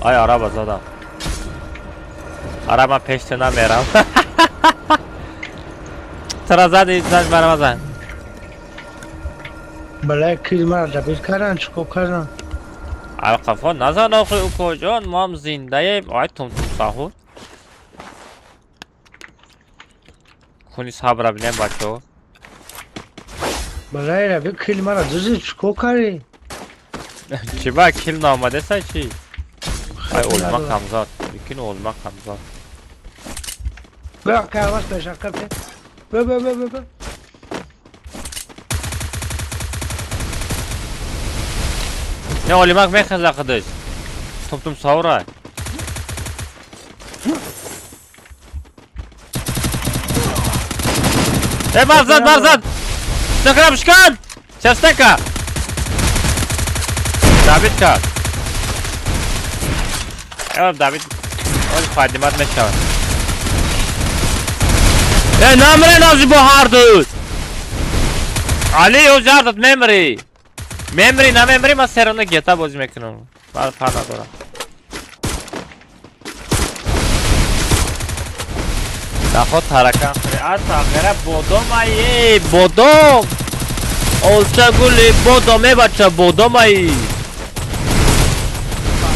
Ай араба задам. Ара ман пеши ту намерам. Тура зади, зад бара мазан. Бале, кил мара добит кардан, чӣ кор кардан? Алқафо назан охи укоҷон, мо ҳам зиндаем. Ай тумтум саҳур. Куни сабра бинем бачаҳо. Балай раби кил мара дузи чико кари? Чӣ ба кил наомадеса чӣ? Ай олма камзад. Бикин олма камзад. Бя карваш пешакка пе. Бе бе бе бе бе. Не олимак мехеза худаш. Тумтум саура. Э барзад барзад. Сакрам шкан. Частака. Давид кард. Э Давид. Оли фадимат мешавад. Э намре нази бо ҳардуд. Али ӯ мемри. Мемри намемри ман серона гета бозӣ мекунам. Ман фарқ надорам. Дахо таракан хӯре. А тағира бодом ай, бодом. Олча гули бодом э бача бодом ай.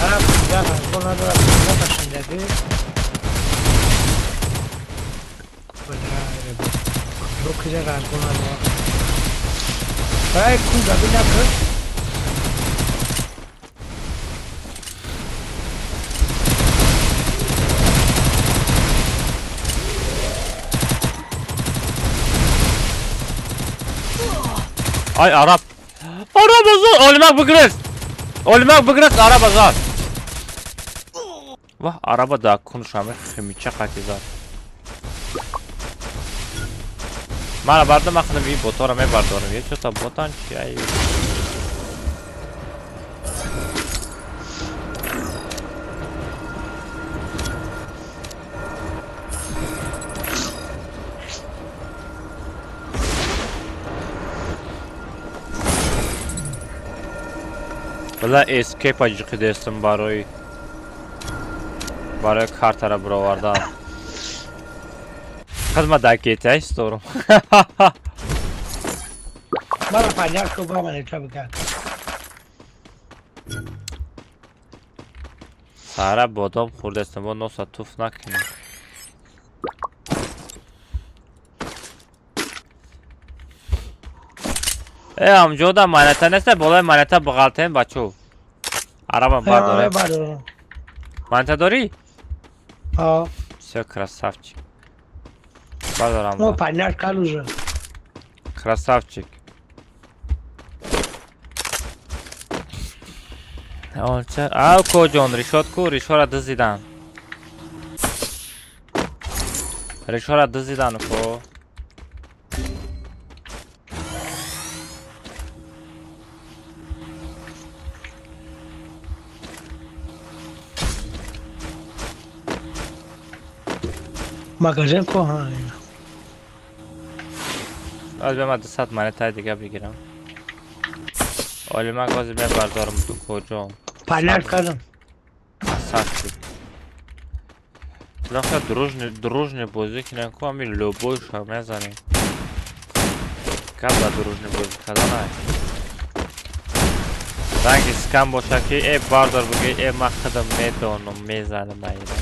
Араб я разгон надорам, наташиндаги. Балай раби. Куҷо разгон надорам. Ай ку габи накун. Ай араб. Араб азад. Олимак бигирес. Олимак бигирес араб азад. Ваҳ араба да куншаме химича қати зад. Мара бардам ахнам и ботора мебардорам. Е чота ботан чи ай. Вала эскейп аҷиқидестам барои картара бировардан. Хизма дар GTA исторам. Мара паняшко ба ман ича бикар. Сара бодом хӯрдестам, бо носа туф накунем. Э ҳамҷода монета нест, болои монета бағалтем бачо. Арабам бардоре. Монета дорӣ? Ҳа. Всё красавчик. Бардорам. Мо паняш калужа. Красавчик. Олча, ав коҷон, ришот ку, ришора дизидан. Ришора дизидан ко. Магазин ко ҳа. Аз бема 200 монетаи дига бигирам. Олимак ҳозир мебардорам ту куҷо. Паняш кардам. Красавчик. Лаха дружный бозӣ кунем ку ҳамин любой ша мезанем. Гап ба дружный бозӣ кардан ай. Ранги скам боша ки э бардор бигӯ э ман худам медонам мезанам айра.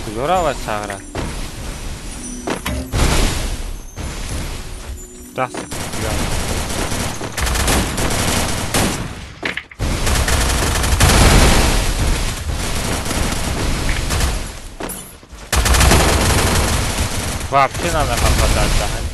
Куҷо равад сағра? Даст. Вообще намехоҳад дар даҳан.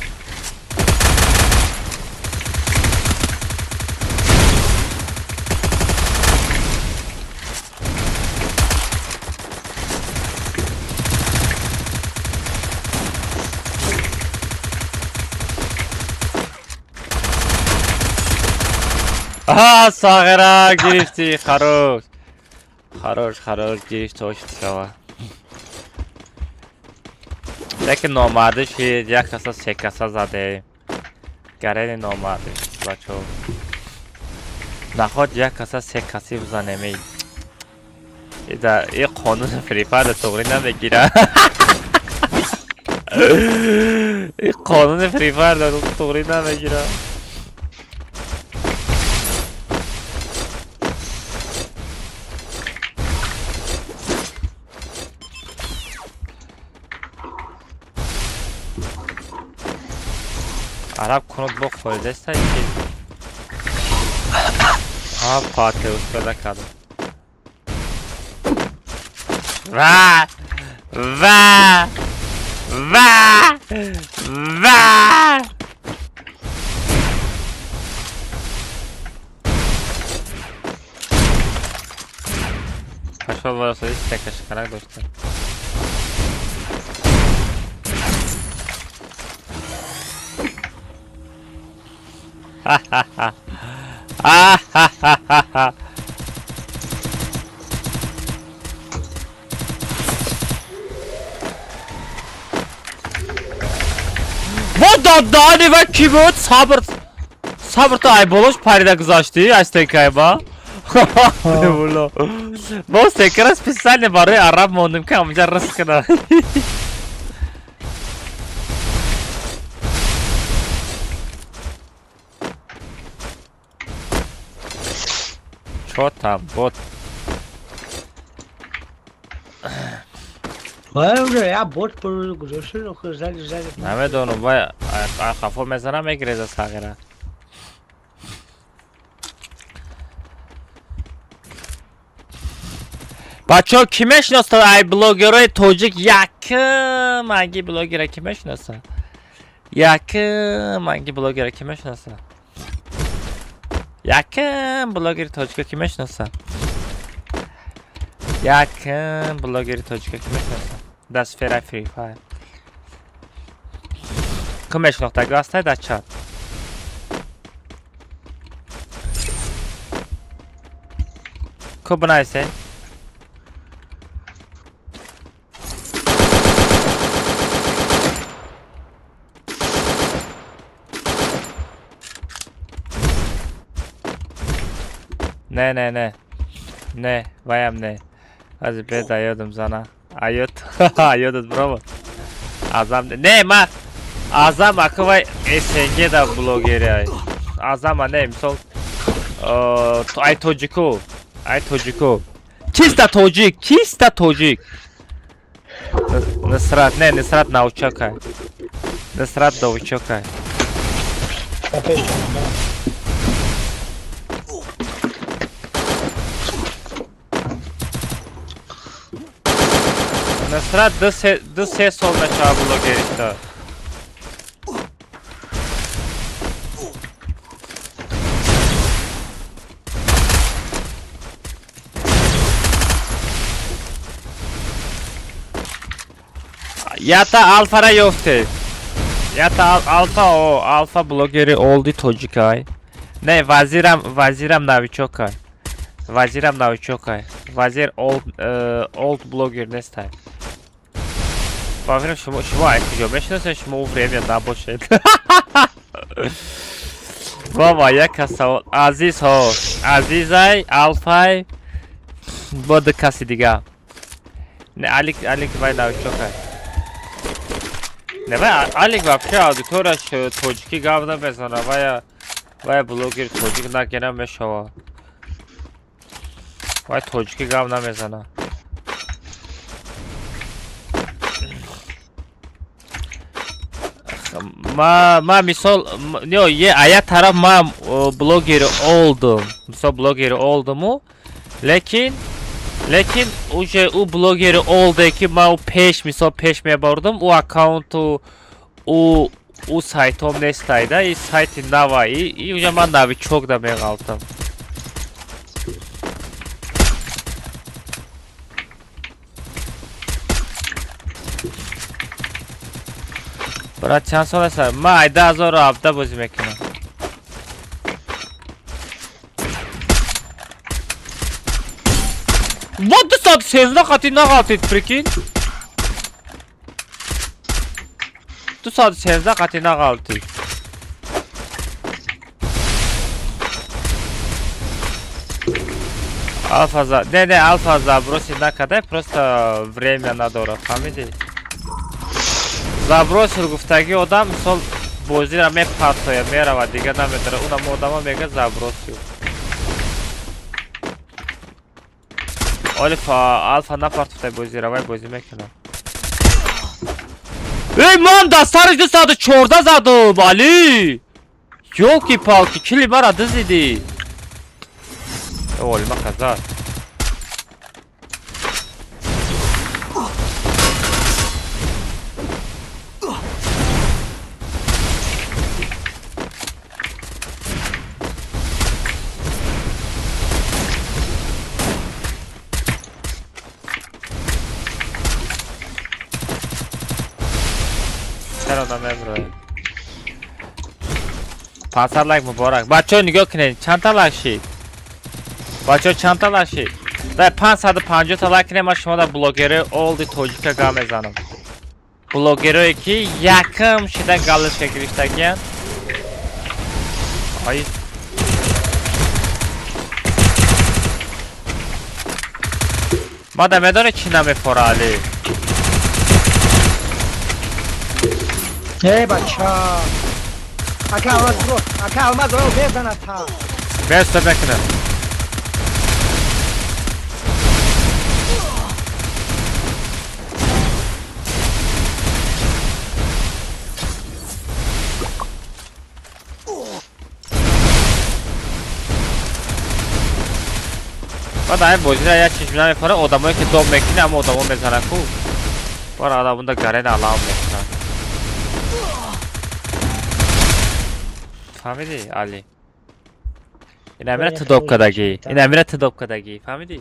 Аҳа, сағира гирифтӣ, хорош. Хорош, хорош, гирифт ошт шава. Лекин номардӣ шид, як каса се каса заде. Гарени номардӣ, бачо. Наход як каса се каси бизанем эй. Ида и қонуни Free Fire туғри намегира. И қонуни Free Fire туғри намегира. Араб кунут бо хӯрдеста ки. Ҳа, Фатеус педа кардам. Ва! Ва! Ва! Ва! Пошел варасои стека шикарак дошта. Ха-ха-ха. Ха-ха-ха-ха. Во додани ва ки буд? Сабр. Сабр то ай болош парида гузаштӣ, ай стекайба. Волло. Мо стекара специально барои араб мондем ки ҳаминҷа риск кунад. Чо там бот. Я бот гузошта, зали зали. Намедонам, вай ай хафо мезанам мегиреза сағира. Бачаҳо, кӣ мешиноса ай блогерои тоҷик? Якм анги блогера кӣ мешиноса? Якм анги блогера кӣ мешиноса? Якм блогери тоҷика кӣ мешиноса? Якм блогери тоҷика кӣ мешиноса? Дар сфераи Free Fire. Кӣ мешинохтагӣ ҳастай дар чат? Кӯ бинависе? Не, не, не. Не, ваям не. Ази беда ёдам зана. Аёд, ёдат брово. Азам не, ма Азам ака вай СНГ да блогери ай. Азама не, мисол ай тоҷико, ай тоҷико. Чисто тоҷик, чисто тоҷик. Нусрат, не, Нусрат новичок ай. Нусрат новичок ай. Нусрат 2-3 сол мешава блогериста. Ята Алфара ёфте. Ята Алфа о, Алфа блогери олди тоҷикай. Не, вазирам, вазирам новичок ай. Вазирам новичок ай. Вазир олд блогер нестай. Бафирам шумо ай куҷо мешиносед, шумо ӯ время набошед. Баба, як кас савол. Азиз ҳо, Азизай, Алфай, бо ду каси дига. Не, Алик, Алик вай новичок ай. Не, вай Алик вообще аудиторияш тоҷикӣ гап намезана, вая блогер тоҷик нагира мешава. Вай тоҷикӣ гап намезана. Ма мисол, не, е, а я тараф ма блогери олдум. Мисол блогери олдуму, лекин уже ӯ блогери олде ки ма ӯ пеш мисол пеш мебурдум, ӯ аккаунту ӯ сайтом нестайда, и сайти нава, и уже ман новичок да меғалтам. Брат, чанд сол аст? Ман ай 2017 бозӣ мекунам. Мо 213 қати нағалтид, прикинь. 213 қати нағалтид. Алфа за... Не, не, Алфа забросить накардай, просто время надорад, фаҳмидӣ? Забросил гуфтагӣ одам, мисол, бозиро мепартояд, меравад, дига намедорад. Унам одамо мега забросил. Алфа, Алфа напартофтай бозиро, вай бозӣ мекунад. Эй, ман дар сараш 214 задум, Али! Ёлки-палки, кили мара дизидӣ. Олима казад. Чаро намеброяд? 500 лайк муборак. Бачаҳо, нигоҳ кунед, чандта лайк шид? Бачаҳо, чандта лайк шид? Дай 550 та лайк кунед, ман шумо дар блогерои олди тоҷика гап мезанам. Блогерое ки якм шида галочка гирифтагиянд. Ай. Мада медонӣ чӣ намефора, Али? Эй, бача. Ака алмаз бро, ака алмаз оё мезанад та. Беста мекунам. Баъд ҳамин бозиро як чиз намефора, одамое ки дом мекунӣ, ҳама одамо мезанад ку. Бара адамонда гарена алам мекунад. Фаҳмидӣ, Али? Инамира тудоб кардагӣ. Инамира тудоб кардагӣ. Фаҳмидӣ?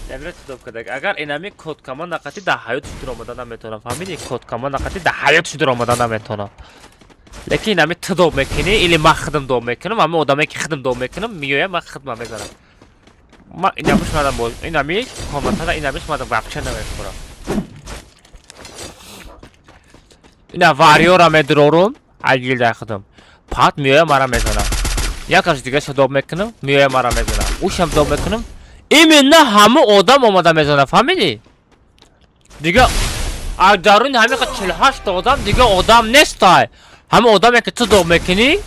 Инамира тудоб кардагӣ. Агар инами кодкама нақати дар ҳаёт шудур омада наметавонам. Фаҳмидӣ? Кодкама нақати дар ҳаёт шудур омада наметавонам. Лекин инами тудоб мекунӣ или ман худам доб мекунам, ҳама одаме ки худам доб мекунам, меоям, ман худма мезанам. Ман инамиш мадам боз, инами комнатада инамиш мадам вообще намехӯрам. Ина вариёра медурорум, агилдай худам. Пат меоям, мара мезанам. Як кас дигаша доб мекунам, меоям, мара мезанам. Ушам доб мекунам. Именно ҳама одам омада мезанад, фаҳмидӣ? Дига аз даруни ҳамин 48 та одам дига одам нестай. Ҳама одаме ки ту доб мекунӣ,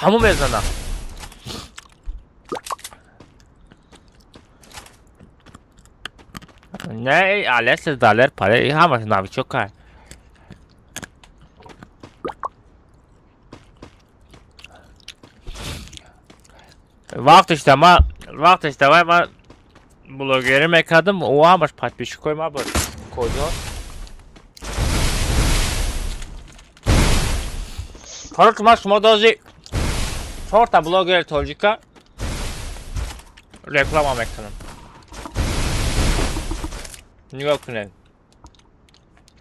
ҳамо мезанад. Не, Алесс Далер Пале, ҳамаш новичок ай. Вақтишда ман, вақтишда вай ман блогерӣ мекардам, ӯ ҳамаш подписчикои ман буд. Куҷо? Короче, ман шумо дози чорта блогери тоҷика реклама мекунам. Нигоҳ кунед.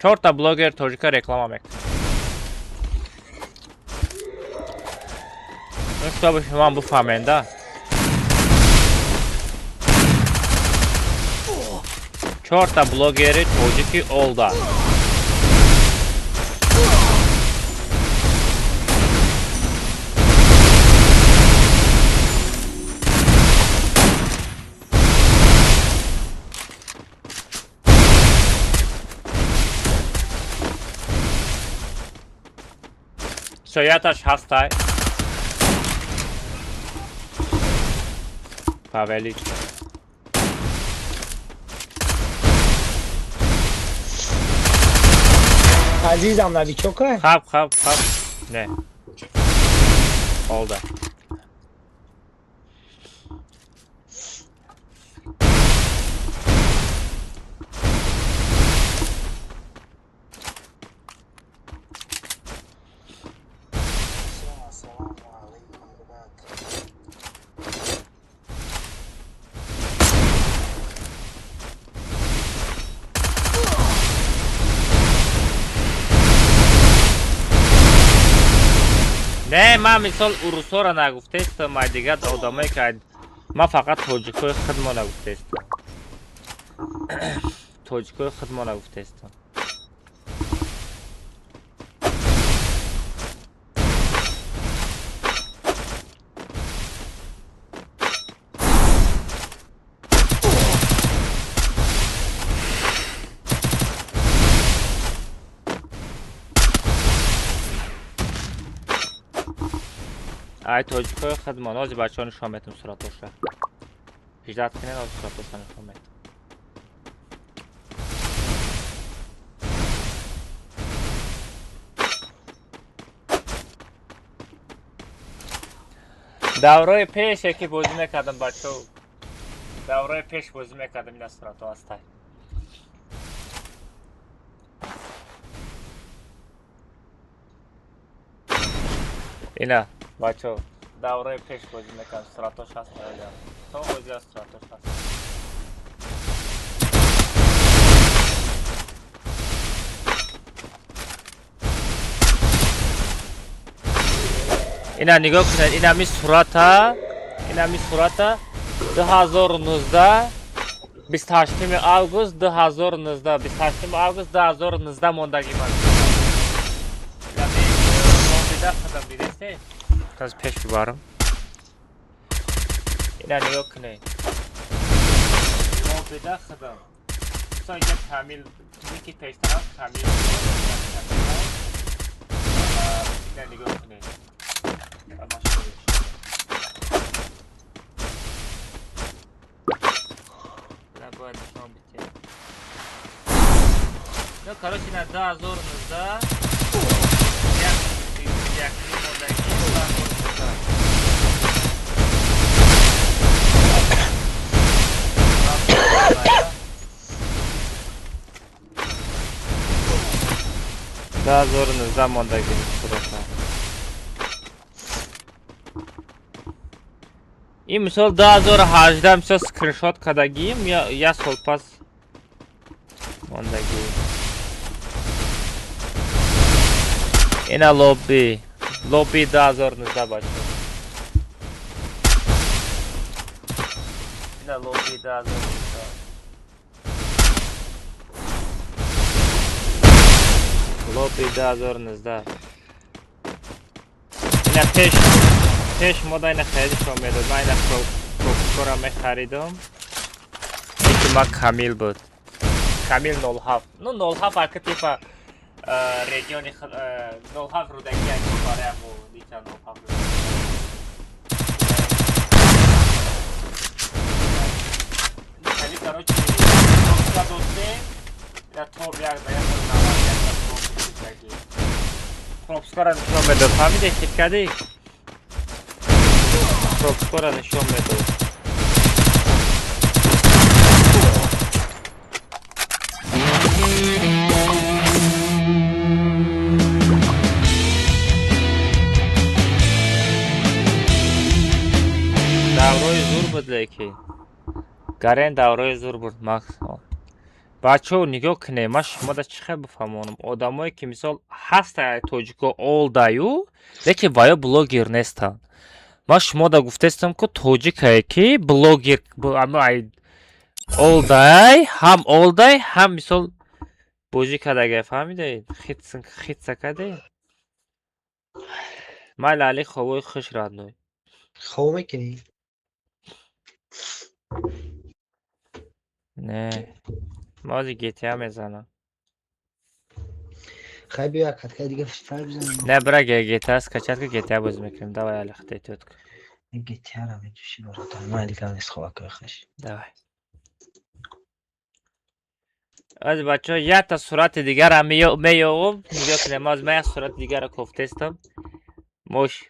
Чорта блогери тоҷика реклама мекунам. Чтобы шумо буфаҳмед, да? Чорта блогери тоҷики олда. Сояташ ҳастай. Павелич. Азизам новичок а? Хаб, хаб, хаб. Не. Олда. Не, ман мисол урусоро нагуфтестам, ай дигар одамое ки ман фақат тоҷикои худмо нагуфтестам. Тоҷикои худмона гуфтаистам. Ай тоҷикои худмон, ҳозир бачаҳо нишон метам суратоша. Ҳиҷрат кунед, ҳозир суратоша нишон метам. Даврои пеш яке бозӣ мекардам бачаҳо. Даврои пеш бозӣ мекардам, ина суратҳо ҳастай. Ина бачаҳо, давраи пеш бозӣ мекардам, суратош ҳаст, то бозиа суратош ҳаст. Ина нигоҳ кунед, инами сурата, инами сурата 2019, 28 август 2019, 28 август 2019 мондагӣ ман. Хадам дидесте? Аз пеш бибарам. Ина нигоҳ кунед. Мобида хадам. Мисол инҷа Камил, ки пештар аст, Камил. Ина нигоҳ кунед. Ина бояд нишон битем. Ну, короче, ина 2019 як мондагӣ 2019. 2019 мондагӣ сурата. Ин мисол 2018 мисол скриншот кардагием, як сол пас мондагӣ. Ина лобби, лобби 2019 бачаҳо. Ина лобби 2019. Лобби 2019. Ина пеш мода ина харидишро медод. Ман ина пропускора мехаридам. Ки ма Камил буд. Камил 07. Ну 07 ака типа региони 07 Рӯдакӣ ака барои ҳамо дича 07. Хали короче пропуска додем. Ина топ як да як навад як пропускора нишон медод. Фаҳмидӣ хит кардӣ? Пропускора нишон медод. Даврои зур буд, лекин гарен даврои зур буд. Бачаҳо нигоҳ кунед, ман шумода чӣ хел бифаҳмонам? Одамое ки мисол ҳастанд тоҷико олдаю, лекин ваё блогер нестанд. Ман шумода гуфтаистам, ки тоҷикае ки блогер олдай, ҳам олдай, ҳам мисол бозӣ кардагай, фаҳмидаед? Хитса кардед? Майли али хобои хуш родной. Хоб мекунӣ? Не. Ман ҳозир GTA мезанам. Хай биё як каткаи дига Free Fire бизанем. Не, бира GTA скачать ка, GTA бозӣ мекунем. Давай али хита эҳтиёт кун. GTA-ро медӯшӣ бародар. Ман дигар нест хобакои хуш. Давай. Аз бачаҳо якта сурати дигарам меёвам. Нигоҳ кунем, аз ман як сурати дигарро кофтаистам.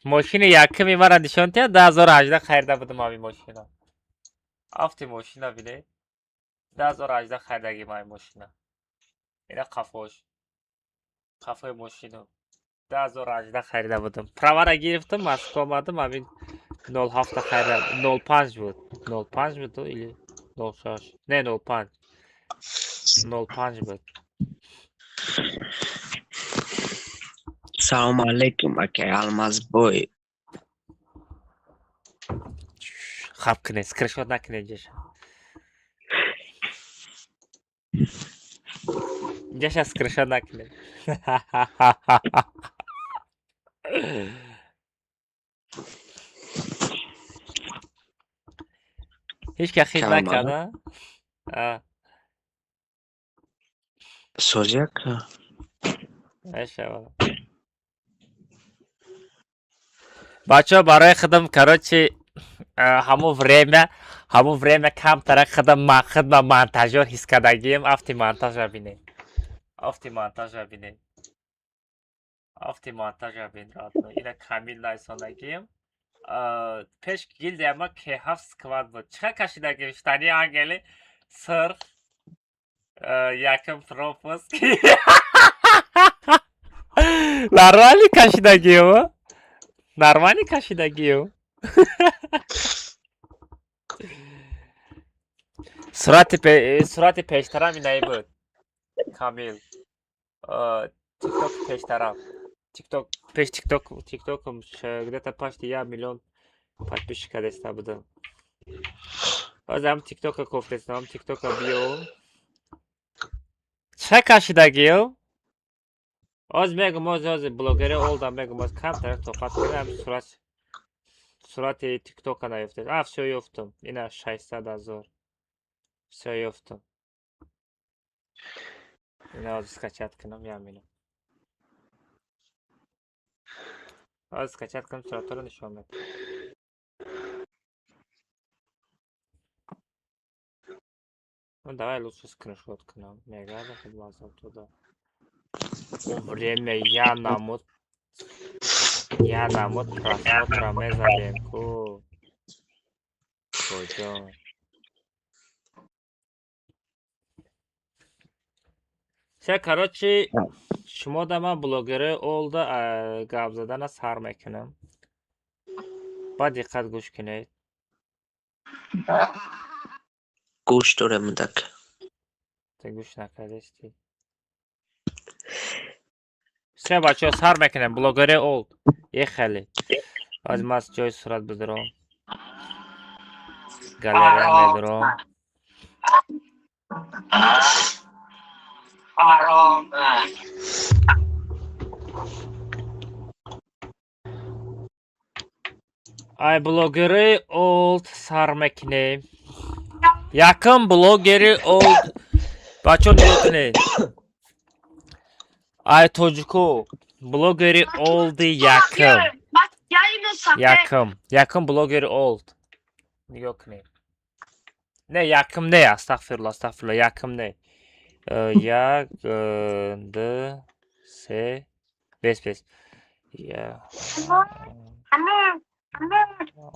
Мошини якуми маро нишон диҳад, 2018 харида будам ҳамин мошина. Афти мошина бинед. 2018 харидагим ҳамин мошина. Ина қафош. Қафои мошина. 2018 харида будам. Правара гирифтам, Москва омадам, ҳамин 07 харида, 05 буд. 05 буд или 06? Не, 05. 05 буд. Салом алейкум, акай Алмазбой. Хаб кунед, скриншот накунед ҷаша. Инҷаша скриншот накунед. Ҳеҷ ка хит Камара. накард, а? Созӣ ака. Мешавад. Бачаҳо, барои худам, короче, ҳамун время камтара худам худма монтажёр ҳис кардагием. Афти монтажа бинед. Афти монтажа бинед. Афти монтажа бин, родной. Ина Камил найсонагием. Пеш гилдия ма К7 сквад буд. Чӣ кашидагим? Штани ангели сирх, якм пропуск. Нормально кашидагием? Нормально кашидагием? Сурати пештарам инаи буд. Камил. Тикток пештарам. Тикток пеш тикток тиктокам где-то почти 1 миллион подписчика деста будам. Ҳозир тиктока кофтестам, тиктока биём. Чӣ кашидагием? Ҳозир мегум, ҳозир блогери олдам мегум, ҳозир камтар тоқат кунам, сурати тиктока наёфтед. А, всё, ёфтам. Ина 600 000. Всё, ёфтам. Ина ҳозир скачать кунам, як минут. Ҳозир скачать кунам, суратҳоро нишон медиҳам. Ну, давай лучше скриншот кунам. Мегардам худ мазам туда. Он время я намуд просмотра мезадем ку. Куҷо? Всё, короче, шумо да ман блогери олда гап задана сар мекунам. Ба диққат гӯш кунед. Гӯш дорем, мудак. Ту гӯш накардисти. Всё, бачаҳо, сар мекунем. Блогери олд. Ехали. Ҳозир ман аз ҷои сурат бидурам. Галерея медурам. Ҳаром. Ай блогери олд сар мекунем. Якум блогери олд. Бачаҳо, нигоҳ кунед. Ай тоҷико блогери олди якум. Якум. Якум блогери олд. Нигоҳ кунед. Не, якум не, астағфирулло, астағфирулло, якум не. Як, ду, се, бес, бес. Я.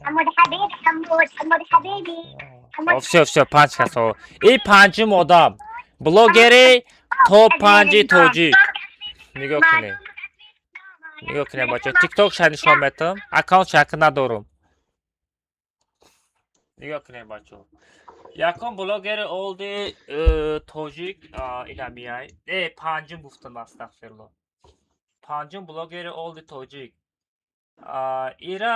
حمود حبيبي حمود حمود حبيبي. Всё, всё, панҷ касо. И панҷум одам. Блогери топ панҷи тоҷик. Нигоҳ кунед. Нигоҳ кунед, бачаҳо. Тикток ша нишон метам. Аккаунт шака надорум. Нигоҳ кунед, бачаҳо. Якум блогери олди тоҷик ина миай. Панҷум гуфтам, астағфирулло. Панҷум блогери олди тоҷик. Ира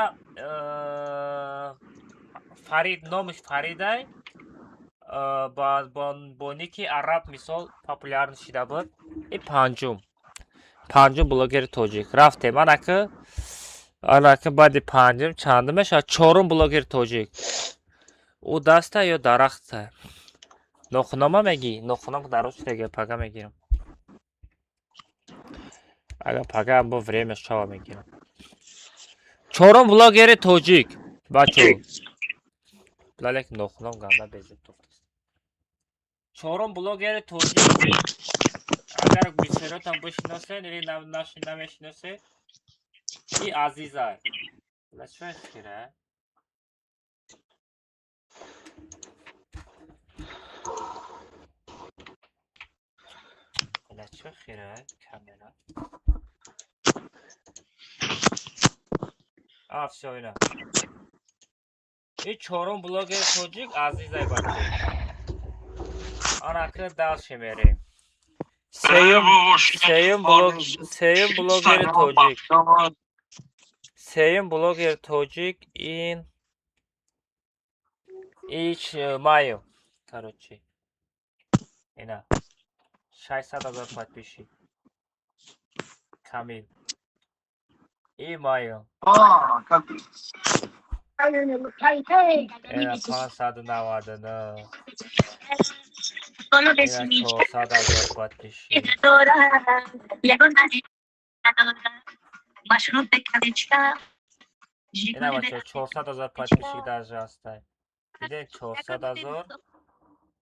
Фарид, номиш Фаридай. Бо ники араб мисол популярный шида буд. И панҷум. Панҷум блогери тоҷик. Рафтем, анаки баъди панҷум чандум мешавад? Чорум блогери тоҷик. Ӯ даста ё дарахта? Нохунома мегӣ? Нохуном дароз шуда, пага мегирам. Агар пага бо время шава, мегирам. Чорум блогери тоҷик. Бачаҳо. Лалек нохуном ганда безеб тофтаст. Чорум блогери тоҷик. Агар бисёротон бишиносед или намешиносед, и Азизай. Ла чӣ хира? Ла чӣ хира камера? А, всё, ина. И чорум блогери тоҷик Азизай, бачаҳо. Анаки дальше мерем. Сеюм блогери тоҷик. Сеюм блогери тоҷик ин ич маю. Короче. Ина 600 000 подписчик Камил и маё. Ина 599, ина 400 000 подписчик. Ина, бачаҳо, 400 000 подписчик даже ҳастай. Дидем, 400 000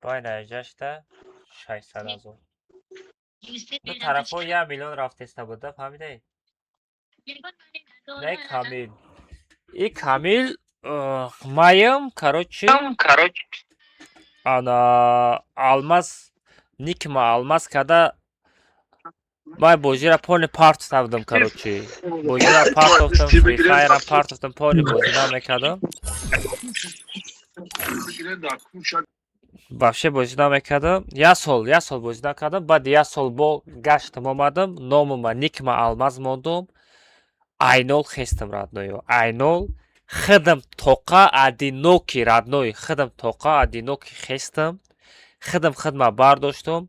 байна ҷашта 600 000. Ду тарафҳо 1 миллион рафтеста буда, фаҳмидаед? Не, Камил и Камил маям, короче, ана Алмаз никма Алмаз када май бозира полный партофта будам, короче, бозира партофтам, Free Fire партофтам, полный бозӣ намекардам, вообще бозӣ намекардам. Як сол, як сол бозӣ накардам. Баъди як сол бо гаштам, омадам, номума, никма Алмаз мондум. Айнол хестам, родной ё, айнол хидам тоқа одинокий, родной, хидам тоқа одинокий хестам, хидам хидма бардоштум,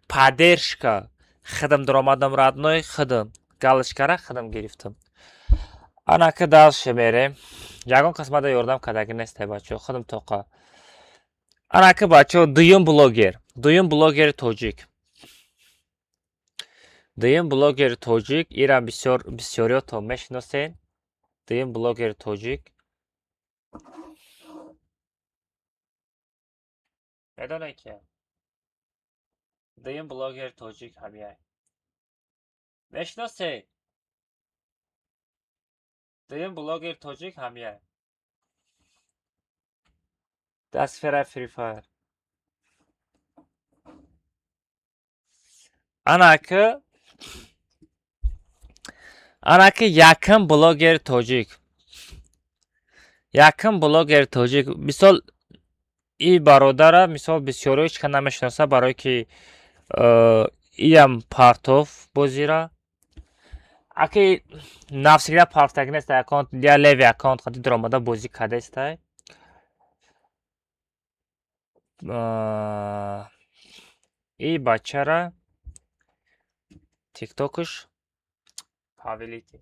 поддержка хидам даромадам, родной, хидам галочка ра хидам гирифтам. Анака дальше мерем. Ягон кас мада ёрдам кардаги нестай, бачаҳо, хидам тоқа. Анака, бачаҳо, дуюм блогер, дуюм блогери тоҷик, дуюм блогери тоҷик. Ирам бисёр бисёриётон мешиносед. Дуюм блогери тоҷик медонед ки? Дуюм блогери тоҷик ҳамияй, мешиносед? Дуюм блогери тоҷик ҳамияй, дастфера Free Fire. Анаки, анаки, якум блогери тоҷик, якум блогери тоҷик. Мисол, и бародара, мисол, бисёриҳо ҳеч кас намешиноса, барое ки иам партов бозира. Аки навсигира партаги нест, аккаунт я левый аккаунт қади дуромада бозӣ кардестай. И бачара тиктокш Павелити.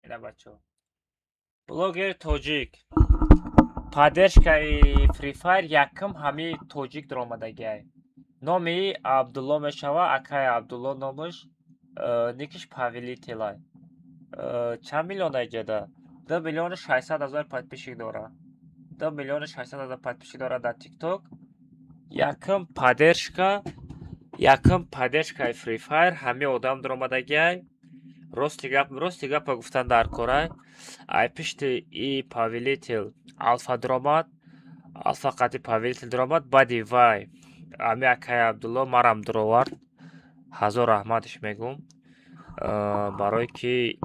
Ина, бачаҳо, блогери тоҷик, поддержка и Free Fire якум ҳами тоҷик дуромадагиай. Номи Абдулло мешава, акай Абдулло номаш, никиш Павелителай. Чанд миллион айҷада? 2 600 000 подписчик дора, 2 600 000 подписчик дора дар Тикток. Якум поддержка, якум поддержка и Free Fire ҳами одам дуромадагиай. Рости гап, рости гапа гуфтан дар корай. Ай пишти и Павелител Алфа дуромад, Алфа қати Павелител дуромад. Баъди вай ами акай Абдулло марам дуровард. Ҳазор раҳматиш мегӯм, барое ки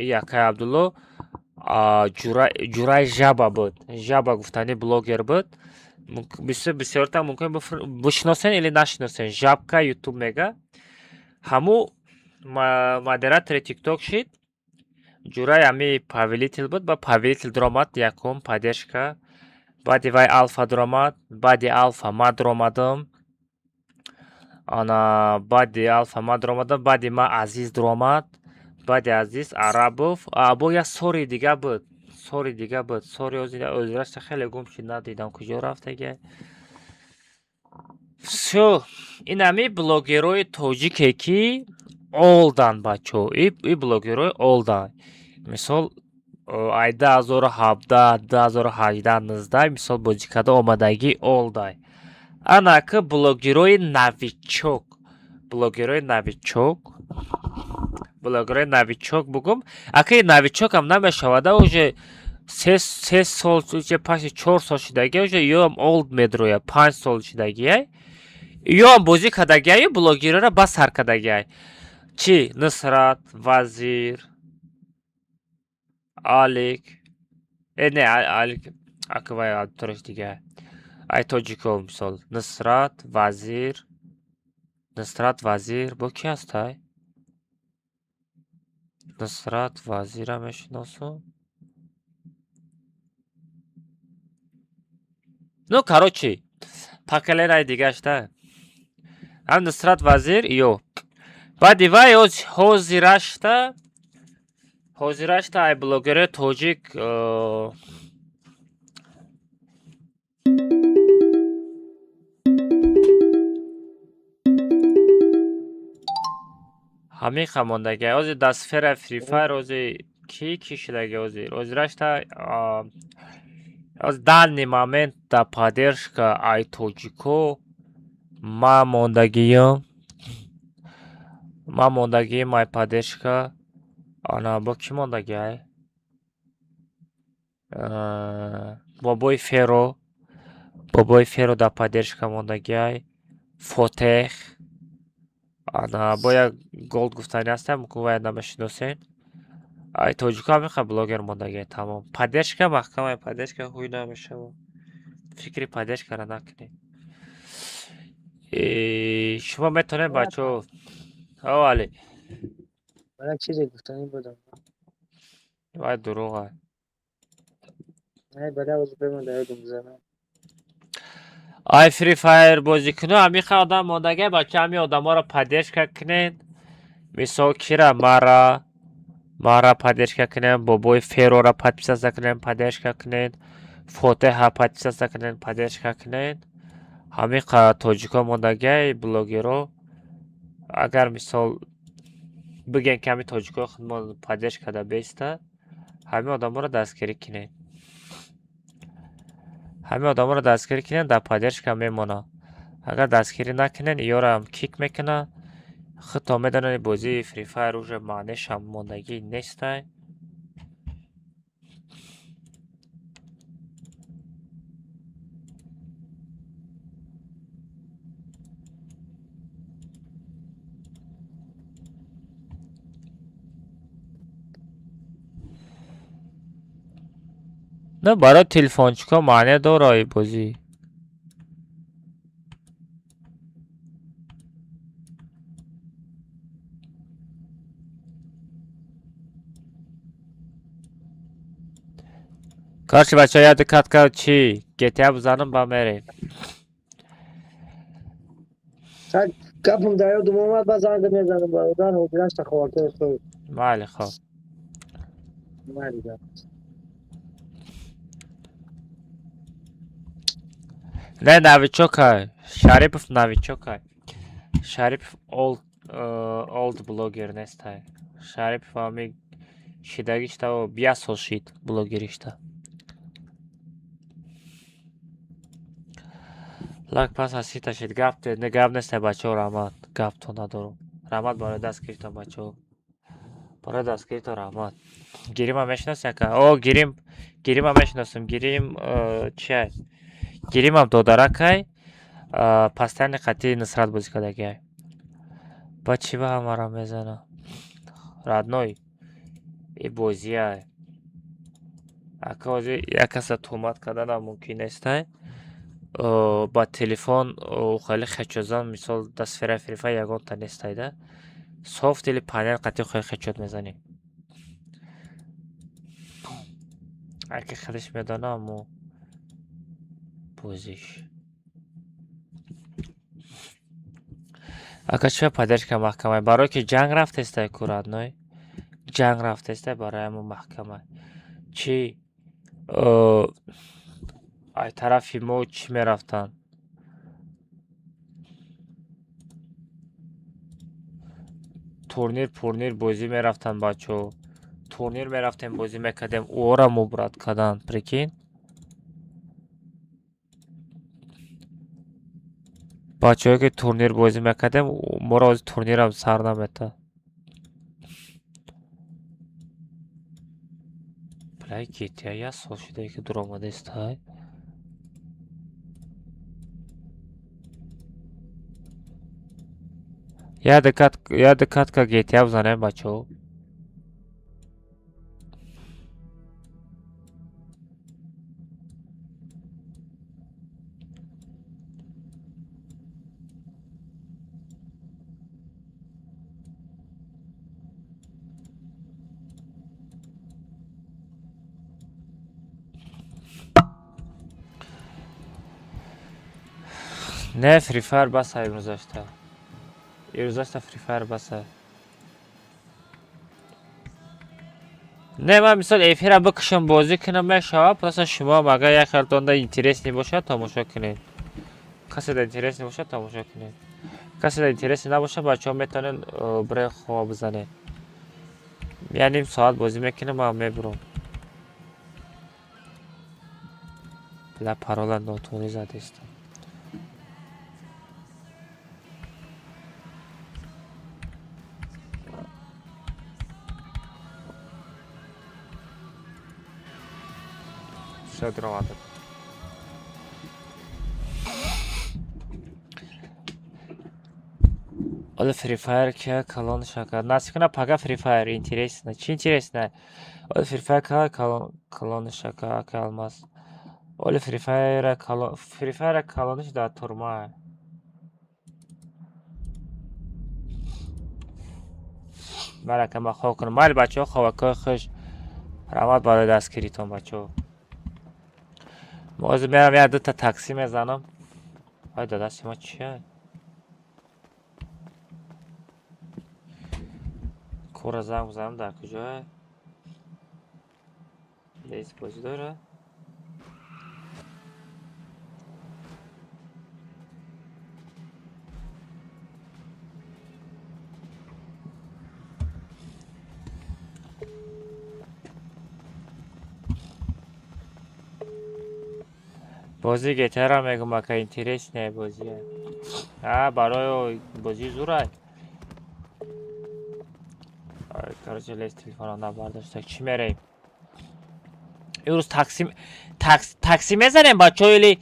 и акай Абдулло ҷураи Жаба буд. Жаба гуфтани блогер буд. Бисёрта мумкин бишиносен или нашиносен. Жабка Ютуб мега, ҳаму модератори Тикток шид. Ҷураи ами Павелител буд. Ба Павелител дуромад якум поддержка, баъди вай Алфа дуромад, баъди Алфа ма дуромадам. Ана, баъди Алфа ма дуромадам, баъди ма Азиз дуромад, баъди Азиз Арабов. Бо як сори дига буд, сори дига буд, сори озирашта хеле гум шуд, надидам куҷо рафтага. Всё, ин ҳами блогерҳои тоҷике ки олдан, бачаҳо, и блогерҳои олдан. Мисол, ай 2017, 2018, 19, мисол, бозӣ карда омадагӣ олдай. Анака блогерҳои новичок, блогерҳои новичок, блогерҳои новичок бугум. Ака, новичок ам намешавада, уже 3 сол, паши 4 сол шудагия, уже ёам олд медроя, 5 сол шудагиай, ёам бозӣ кардагиаю блогерҳоро бас сар кардагиай. Чӣ, Нусрат, Вазир, Алик, не, Алик аквай аудиторияш дига. Ай тоҷико, мисол, Нусрат, Вазир, Нусрат, Вазир бо ки ҳастай? Нусрат, Вазира мешиносум. Ну, короче, Поколенаи дигашта. Ҳам Нусрат Вазир ё. Баъди вай ҳозирашта ай блогерои тоҷик ҳамин мондагӣ. Ҳозир дар сфераи Free Fire ҳозир кӣ кӣ шудагӣ ҳозир? Ҳозирашта ҳозир данный момент дар поддержка ай тоҷико ман мондагиам. Ман мондагиам ай поддержка. Ана бо кӣ мондагӣ ай? Бобои Феро. Бобои Феро дар поддержка мондагӣ ай. Фотеҳ. Ана бо як голд гуфтанӣ ҳастам, мумкин вая намешиносед. Ай тоҷико ҳамин блогер мондагӣ тамом. Поддержка маҳкамай, поддержка ҳуй намешавад. Фикри поддержкаро накунед. Шумо метавонед бачаҳо. О, Али. Ман як чизе гуфтанӣ будам. Вай дурӯғ ай. Не, бада оз бемон дар ёдам занам. Ай Free Fire бозӣ кунӣ, ҳамин хел одам мондагӣ, бача ҳамин одаморо поддержка кунед. Мисол кира мара поддержка кунед, бобои Ферора подписаться кунед, поддержка кунед, Фотеҳа подписаться кунед, поддержка кунед. Ҳамин тоҷико мондагӣ, блогеро. Агар мисол бигӯем ки ҳамин тоҷикои худмон поддержка да беиста, ҳамин одаморо дастгирӣ кунед. Ҳамин одаморо дастгирӣ кунед, дар поддержка мемонад. Агар дастгирӣ накунед, иёрам кик мекунад. Худтон медонед бозии Free Fire уже маънешам мондагӣ нестай. На барои телефончико маъне дора и бозӣ. Короче, бачаҳо, як катка чӣ GTA бизанам, ба мерем. Гапам дар ёдам омад, ба занг мезанам бародар, ҳозирашта ховаркаи худ. Майли, хоб. Майли, да. Не, новичокай. Шарипов новичокай. Шарипов олд блогер нестай. Шарипов ҳами шидагишта як сол шид блогеришта. Лак пас аз сита шид. Гап не гап нестай бачаҳо, раҳмат. Гаптон надорам. Раҳмат барои дастгиритон бачаҳо. Барои дастгиритон раҳмат. Гирима мешиносӣ ака? О, Гирим, Гирима мешиносам. Гирим чиай? Гиримам додаракай. Постоянно қатъи Нусрат бозӣ кардагиай. Ба чӣ ба ҳамаро мезана? Родной. И бозиай. Ака ҳозир як каса туҳмат карданам мумкин нестай. Ба телефон хеле хечозан, мисол дар сфераи Free Fire ягонта нестай да. Софт или панел қатъи хеле хечот мезанӣ. Аки хелеш медонам мо бозиш. Ака чӣ поддержка маҳкамай? Барое ки ҷанг рафтестай ку родной. Ҷанг рафтестай барои ҳамон маҳкамай. Чӣ ай тарафи мо чӣ мерафтанд? Турнир пурнир бозӣ мерафтанд бачаҳо. Турнир мерафтем, бозӣ мекардем, ӯро мубрат карданд, прикинь. Бачаҳое ки турнир бозӣ мекардем, моро ҳозир турнирам сар наметад. Бля, GTA як сол шуда ки дуромадестай. Як катка GTA бизанем бачаҳо. Не, Free Fire баса имрӯзашта. Имрӯзашта Free Fire баса. Не, ман мисол эфира бикушам, бозӣ кунам мешавад, просто шумоам агар як хелтонда интересный бошад, тамошо кунед. Каседа интересный бошад, тамошо кунед. Каседа интересный набошад, бачаҳо метавонед бирен хоб бизанед. Я ним соат бозӣ мекунам, ман мебурам. Бля, парола нотонӣ задистам. Всё, даромадам. Оля Free Fire ки калон шакар. Насиб кунад пага Free Fire интересно. Чӣ интересно? Оля Free Fire ка калон калон шака ака Алмаз. Оля Free Fire калон Free Fire калониш дар турма. Марака ма хоб кунам. Майли бачаҳо, хобакҳои хуш. Раҳмат барои дастгиритон, бачаҳо. Мо ҳозир мерам як дута таксӣ мезанам. Ай, дадасти ма чия? Кора занг бизанам, дар куҷое? Лес бозӣ дора? Бозии GTA-ро мегум, ака, интересная бозия. А, барои бозии зурай. Короче, лес телефонам набардошта. Чӣ мераем? Имрӯз такси такси мезанем, бачаҳо, или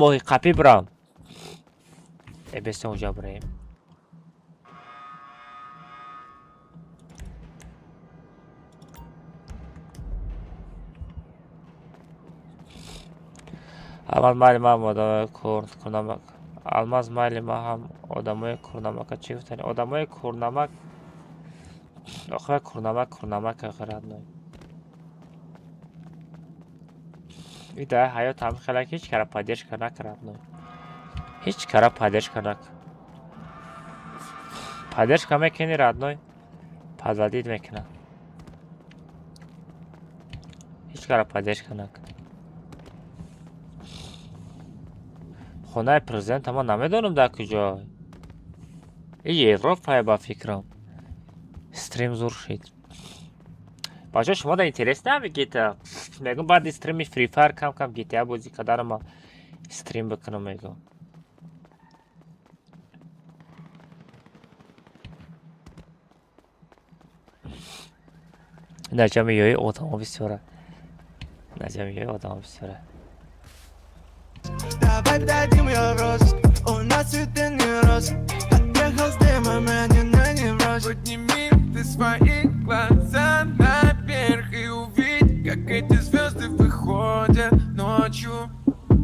моҳи қапӣ бирам? Э, беста унҷа бираем. Алмаз, майли, ман одамои курнамак. Алмаз, майли, ман ҳам одамои курнамака чӣ гуфтани? Одамои курнамак охир курнамак курнамак охир родной. И дар ҳаёт ҳам хелак ҳеҷ кара поддержка накар, родной. Ҳеҷ кара поддержка накар. Поддержка мекунӣ, родной, подводить мекунад. Ҳеҷ кара поддержка накун. Хонаи президента ман намедонам дар куҷо. И Европае ба фикрам. Стрим зур шид. Бачаҳо, шумо да интересно ҳами GTA? Мегум, баъди стрими Free Fire кам кам GTA бозӣ карданам ма стрим бикунам, мегум. Дар ҷамъи ёи одамо бисёра. Дар ҷамъи ёи одамо бисёра. Давай дадим ее рост. У нас цветы не роз. Отъехал с дымом, не на не брось. Подними ты свои глаза наверх и увидь, как эти звезды выходят ночью.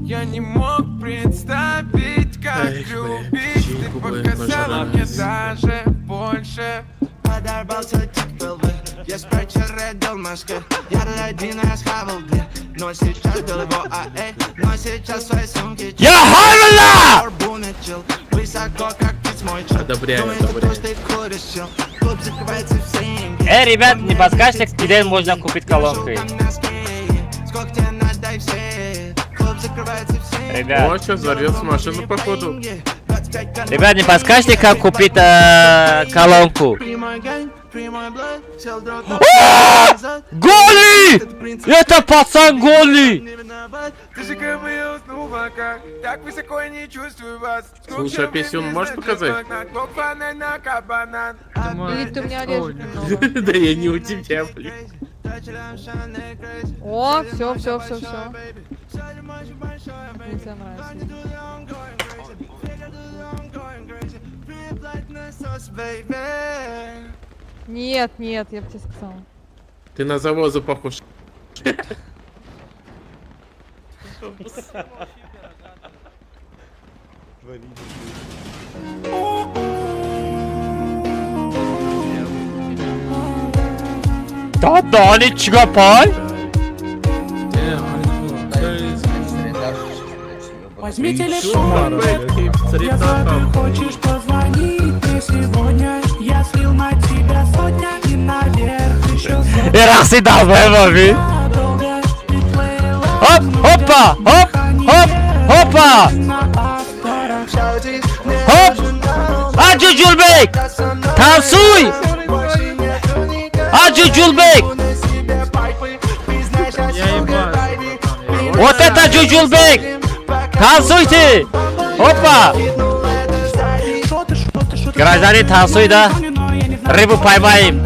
Я не мог представить, как Эх, блядь, любить. Ты печеньку бы показала мне пожрать. даже больше. Подорвался тип ЛВ. Я спрочередил Москве. Я один раз хавал где. Но сейчас был его АЭ. Но сейчас в своей сумке Я Харла! Горбу начал. Высоко, как птиц мой чел. Одобряю, Думаю, что одобряю. то, что ты куришь, чел. Клуб закрывается в 7. Э, ребят, не подскажете, где можно купить колонки? Сколько тебе надо и все. Клуб закрывается в 7. Ребят. О, сейчас взорвется машина, походу. Ребят, не подскажете, как купить колонку? А! Голи! Это пацан голи! Ты же я уснул пока. Так высоко я не чувствую вас. Слушай, а песню можешь показать? Или ты у меня режет немного. Да я не у тебя, блин. О, все, все, все, все. Мне тебе нравится. Нет, нет, я бы тебе сказала. Ты на завоза похож. Да, да, ничего, пай! Возьми телефон, я знаю, ты хочешь позвонить мне сегодня. Я слил на тебя сотня и наверх еще сотня. Э, рақси долбоеба би. Долго ты плыла. Хоп, хопа, хоп, хоп, хопа. Хоп! А Ҷуҷулбек! Танцуй! А Ҷуҷулбек! Вот это Ҷуҷулбек! Танцуйте! Опа! Гражданин, танцуй, да? Рыбу поймаем.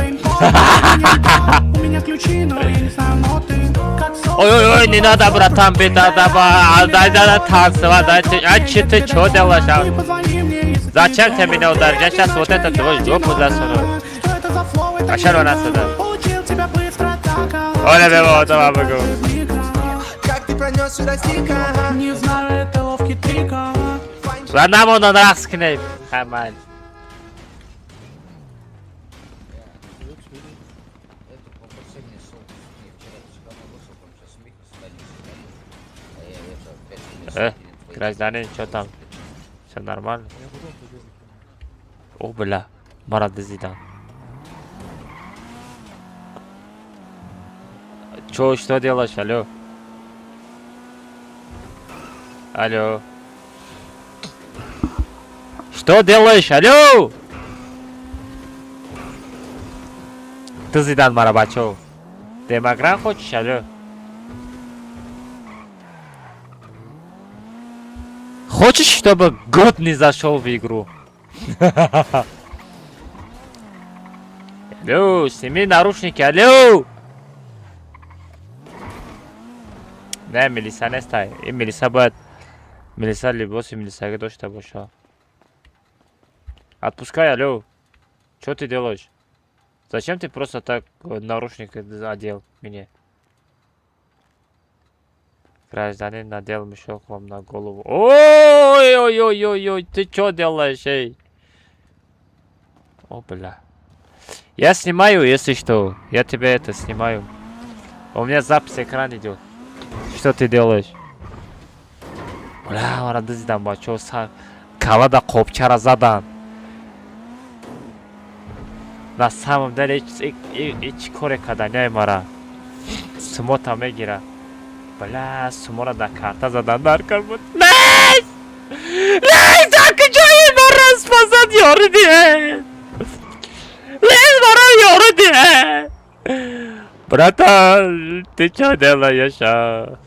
У меня ключи, но я не знаю ноты. Как Ой, ой, ой, не надо, братан, беда, давай, дай, дай, дай, танцевать, дай, ты, а че ты, чё делаешь, а? Зачем ты меня ударишь? Я сейчас вот этот твой жопу засуну. Пошел у нас сюда. Получил тебя быстро так, а Оля, беба, давай, бегу. Как ты пронес сюда стика? Не знаю, это ловкий трик, а. Ва намондан рақс кунем. Хаман. Э, гражданин, что там? Все нормально? О, бля, мара дизидан. Чё, что делаешь, алло? Алло. Что делаешь, алло? Дизидан мара, бачо. Демограм хочешь, алло? Хочешь, чтобы год не зашел в игру? Алло, сними наручники, алло! Не, милиса нестай. И милиса бояд... Милиса либоси милисаги дошта боша. Отпускай, алло. Что ты делаешь? Зачем ты просто так наручник одел мне? Гражданин надел мешок вам на голову. Ой, ой, ой, ой, ой, ты что делаешь, эй? О, бля. Я снимаю, если что. Я тебя это снимаю. У меня запись экран идет. Что ты делаешь? Бля, мара дизидам, бачо, калада қопчара задан. На самом деле ҳеҷ коре карданяй мара. Сумота мегира. Бля, сумора дар карта задан дар кор буд. Нест! Нест, дар куҷои мара спасад ёри диҳед? Нест, мара ёри диҳед! Братан, ты чё делаешь, а?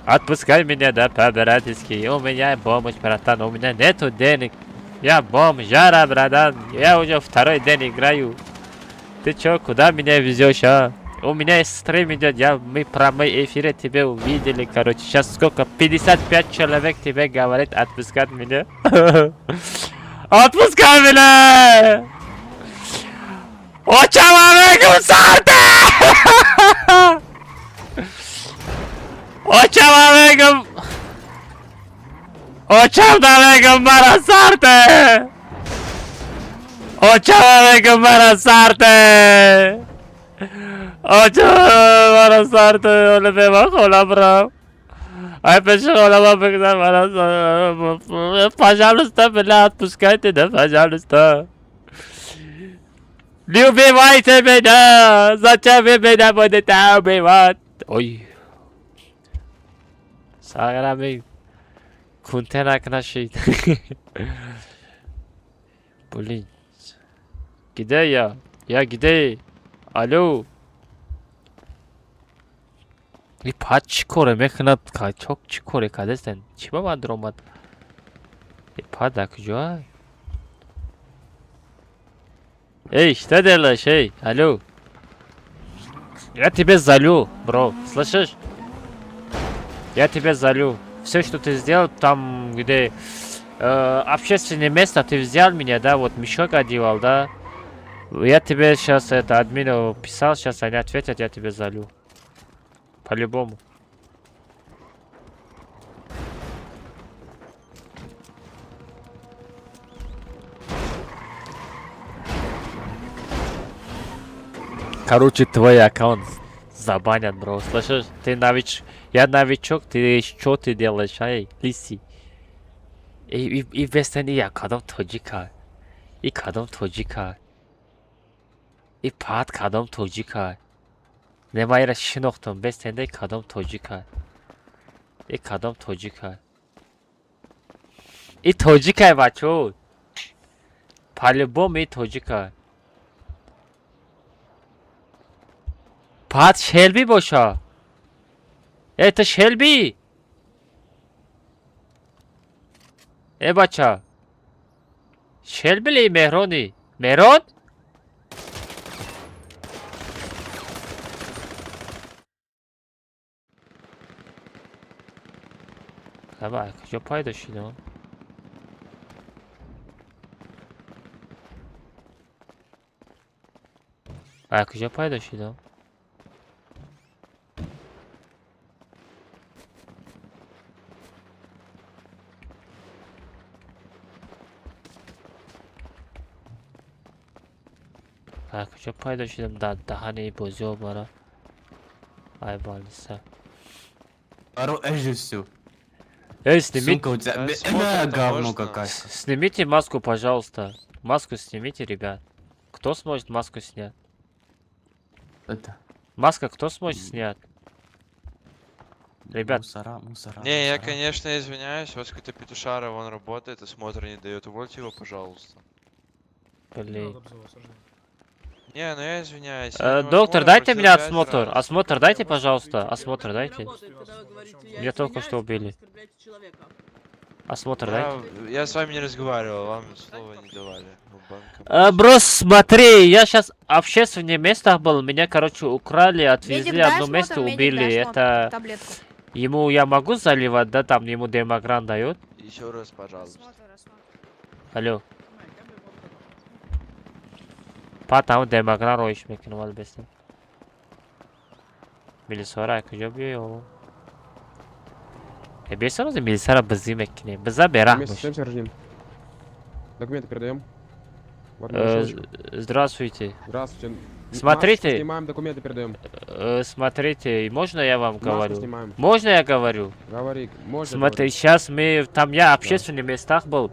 Отпускай меня, да, по-братски. У меня помощь, братан, у меня нету денег. Я бомжара, братан. Я уже второй день играю. Ты чё, куда меня везешь, а? У меня стрим идет, мы прямой эфире тебя увидели, короче. Сейчас сколько? 55 человек тебе говорит отпускать меня. Отпускай меня! Очама мегум сарте! Очама мегум! Очам мегум мара сарте! Очама мегум мара сарте! Очам мара сарте! Оле бема холам рам! Ай, пеши холама бигзар мара сарте! Пожалуйста, бля, отпускайте, да, пожалуйста! Не убивайте меня! Зачем вы меня будете убивать? Ой. Саграми. Кунтенак нашид. Блин. Где я? Я где? Алло. И пад чӣ коре мекунад? Чок чӣ коре кардастен? Чӣ ба ман даромад? И пад дар куҷоа? Эй, что делаешь, эй? Алло. Я тебе залю, бро. Слышишь? Я тебе залю. Все, что ты сделал там, где общественное место, ты взял меня, да, вот мешок одевал, да. Я тебе сейчас это админу писал, сейчас они ответят, я тебе залю. По-любому. Короче, твой аккаунт Забанят, бро. Слышишь? Ты нович... Я новичок, ты что ты делаешь, ай, лиси? И бестен и я кадом тоҷика. И кадом тоҷика. И пат кадом тоҷика. Не ма ира шинохтум, бестенде кадом тоҷика. И кадом тоҷика. И тоҷикай, бачо. По-любому и тоҷика. Пат Шелби боша. Это Шелби. Э, бача. Шелби ли Меҳрони? Меҳрон? Аба, куҷо пайдо шудам? А куҷо пайдо шудам? А куҷо пайдо шудам дар даҳани бозиҳо бара? Ай балиса. Эй, снимите. Сумка у тебя говно какая. Снимите маску, пожалуйста. Маску снимите, ребят. Кто сможет маску снять? Это. Маска кто сможет снять? Ребят. Мусора, мусора. Не, я, конечно, извиняюсь, у вас какой-то петушара, вон работает, осмотр не дает, увольте его, пожалуйста. Блин. Не, ну я извиняюсь. Я у него Доктор, осмотр дайте просил мне пять осмотр. раз. Осмотр дайте, пожалуйста. Осмотр дайте. Меня только что убили. Осмотр дайте. Я с вами не разговаривал, вам слова не давали. Ну, банка. Бро, смотри, я сейчас в общественных местах был, меня, короче, украли, отвезли Медик, дай одно место, осмотр, медик, убили. дай осмотр, Это таблетку. ему я могу заливать, да, там ему демогран дают? Еще раз, пожалуйста. Алло. Па там демогран роиш мекунам албеста. Милисора куҷо биё? Э, бесарози милисара бизӣ мекунем. Биза бераҳм Вместе бош. становимся, гражданин. Документы передаем. Вот машиночку. Здравствуйте. Здравствуйте. Смотрите. Маску снимаем, документы передаем. Смотрите, можно я вам Маску говорю? снимаем. Можно я говорю? Говори, можно Смотри, говорить. сейчас мы там я в общественных местах был.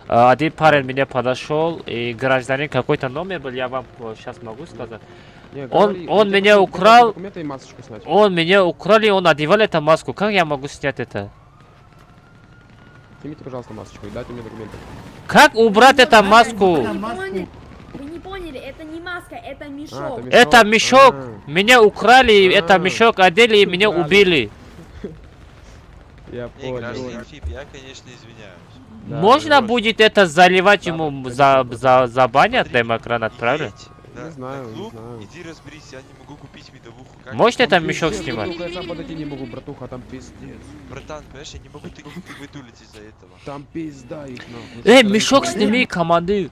Один парень меня подошел, и гражданин какой-то номер был, я вам сейчас могу сказать. Не, Он, говори, он я тебе меня прошу передать украл, документы и масочку снять. он меня украл, и он одевал эту маску. Как я могу снять это? Снимите, пожалуйста, масочку и дайте мне документы. Как убрать эту маску? Вы не поняли, вы не поняли, это не маска, это мешок. Это мешок. Меня украли, это А. мешок одели и меня Украли. убили. Я Не, понял. гражданин Фип, я, конечно, извиняюсь. Можно будет это заливать ему забанят, демокран отправлю? Не знаю, не знаю. Иди разберись, я не могу купить медовуху. Как Можете я там могу? мешок Пиздец, снимать? братуха, я сам подойти не могу, братуха, там пиздец. Братан, понимаешь, я не могу таких, как вытулить из-за этого. Там пизда их, нахуй. Эй, мешок сними, командир.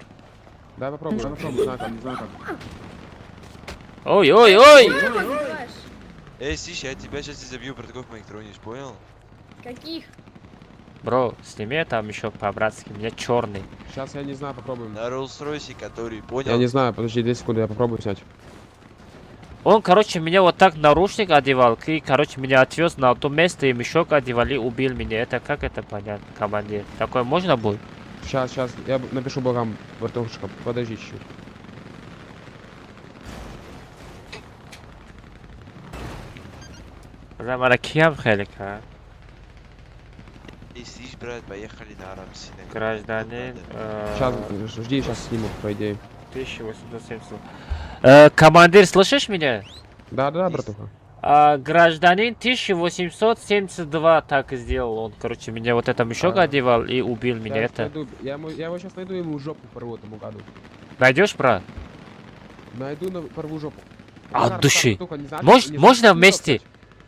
Дай попробую, дай попробую, не знаю как, не знаю как. Ой, ой, ой. Эй, Сиш, я тебя сейчас изобью, братков моих тронешь, понял? Каких? Бро, сними это мешок по-братски, у меня черный. Сейчас я не знаю, попробуем. На Роллс-Ройсе, который, понял? Я не знаю, подожди, 2 секунды, я попробую снять. Он, короче, меня вот так наручник одевал, и, короче, меня отвез на то место и мешок одевали, убил меня. Это как это понятно, командир? Такое можно будет? Сейчас, сейчас, я напишу богам, братушка, подожди чуть-чуть. Мара киям хеле ка? Эй, Сиш, брат, поехали на Арамси. Гражданин. Сейчас, жди, сейчас сниму, по идее. 1870. Командир, слышишь меня? Да-да-да, братуха. А, гражданин 1872 так и сделал. Он, короче, меня вот это мешок А. одевал и убил меня. Я Это. найду, я его сейчас найду, ему жопу порву этому гаду. Найдешь, брат? Найду, порву жопу. От Братан, души. братуха, не знаешь, Мож- не знаешь, можно что вместе?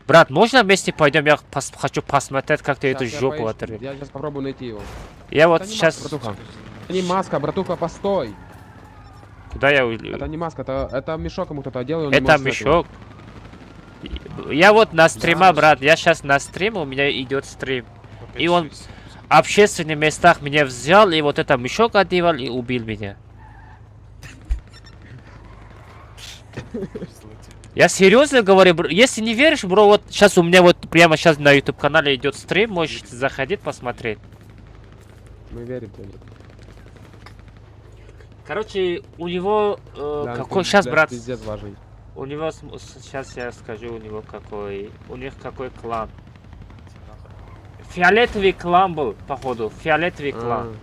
Брат, можно вместе пойдем? Я хочу посмотреть, как ты эту Щас я жопу поищу, оторвешь. Я сейчас попробую найти его. Я вот Это не щас- маска, братуха. Это не маска, братуха, постой. Куда я Это не маска, это мешок ему кто-то одел, и он не Это может снять его. мешок. Я вот на стрима, брат, я сейчас на стрим, у меня идет стрим. И он в общественных местах меня взял, и вот это мешок одевал и убил меня. Я серьезно говорю, бро. Если не веришь, бро, вот сейчас у меня вот прямо сейчас на YouTube канале идет стрим, можешь заходить посмотреть. Мы верим тебе. Короче, у него Да, какой ты, сейчас, блядь, брат? Пиздец важный. У него сейчас я скажу, у него какой, у них какой клан. Фиолетовый клан был, походу. Фиолетовый клан. А,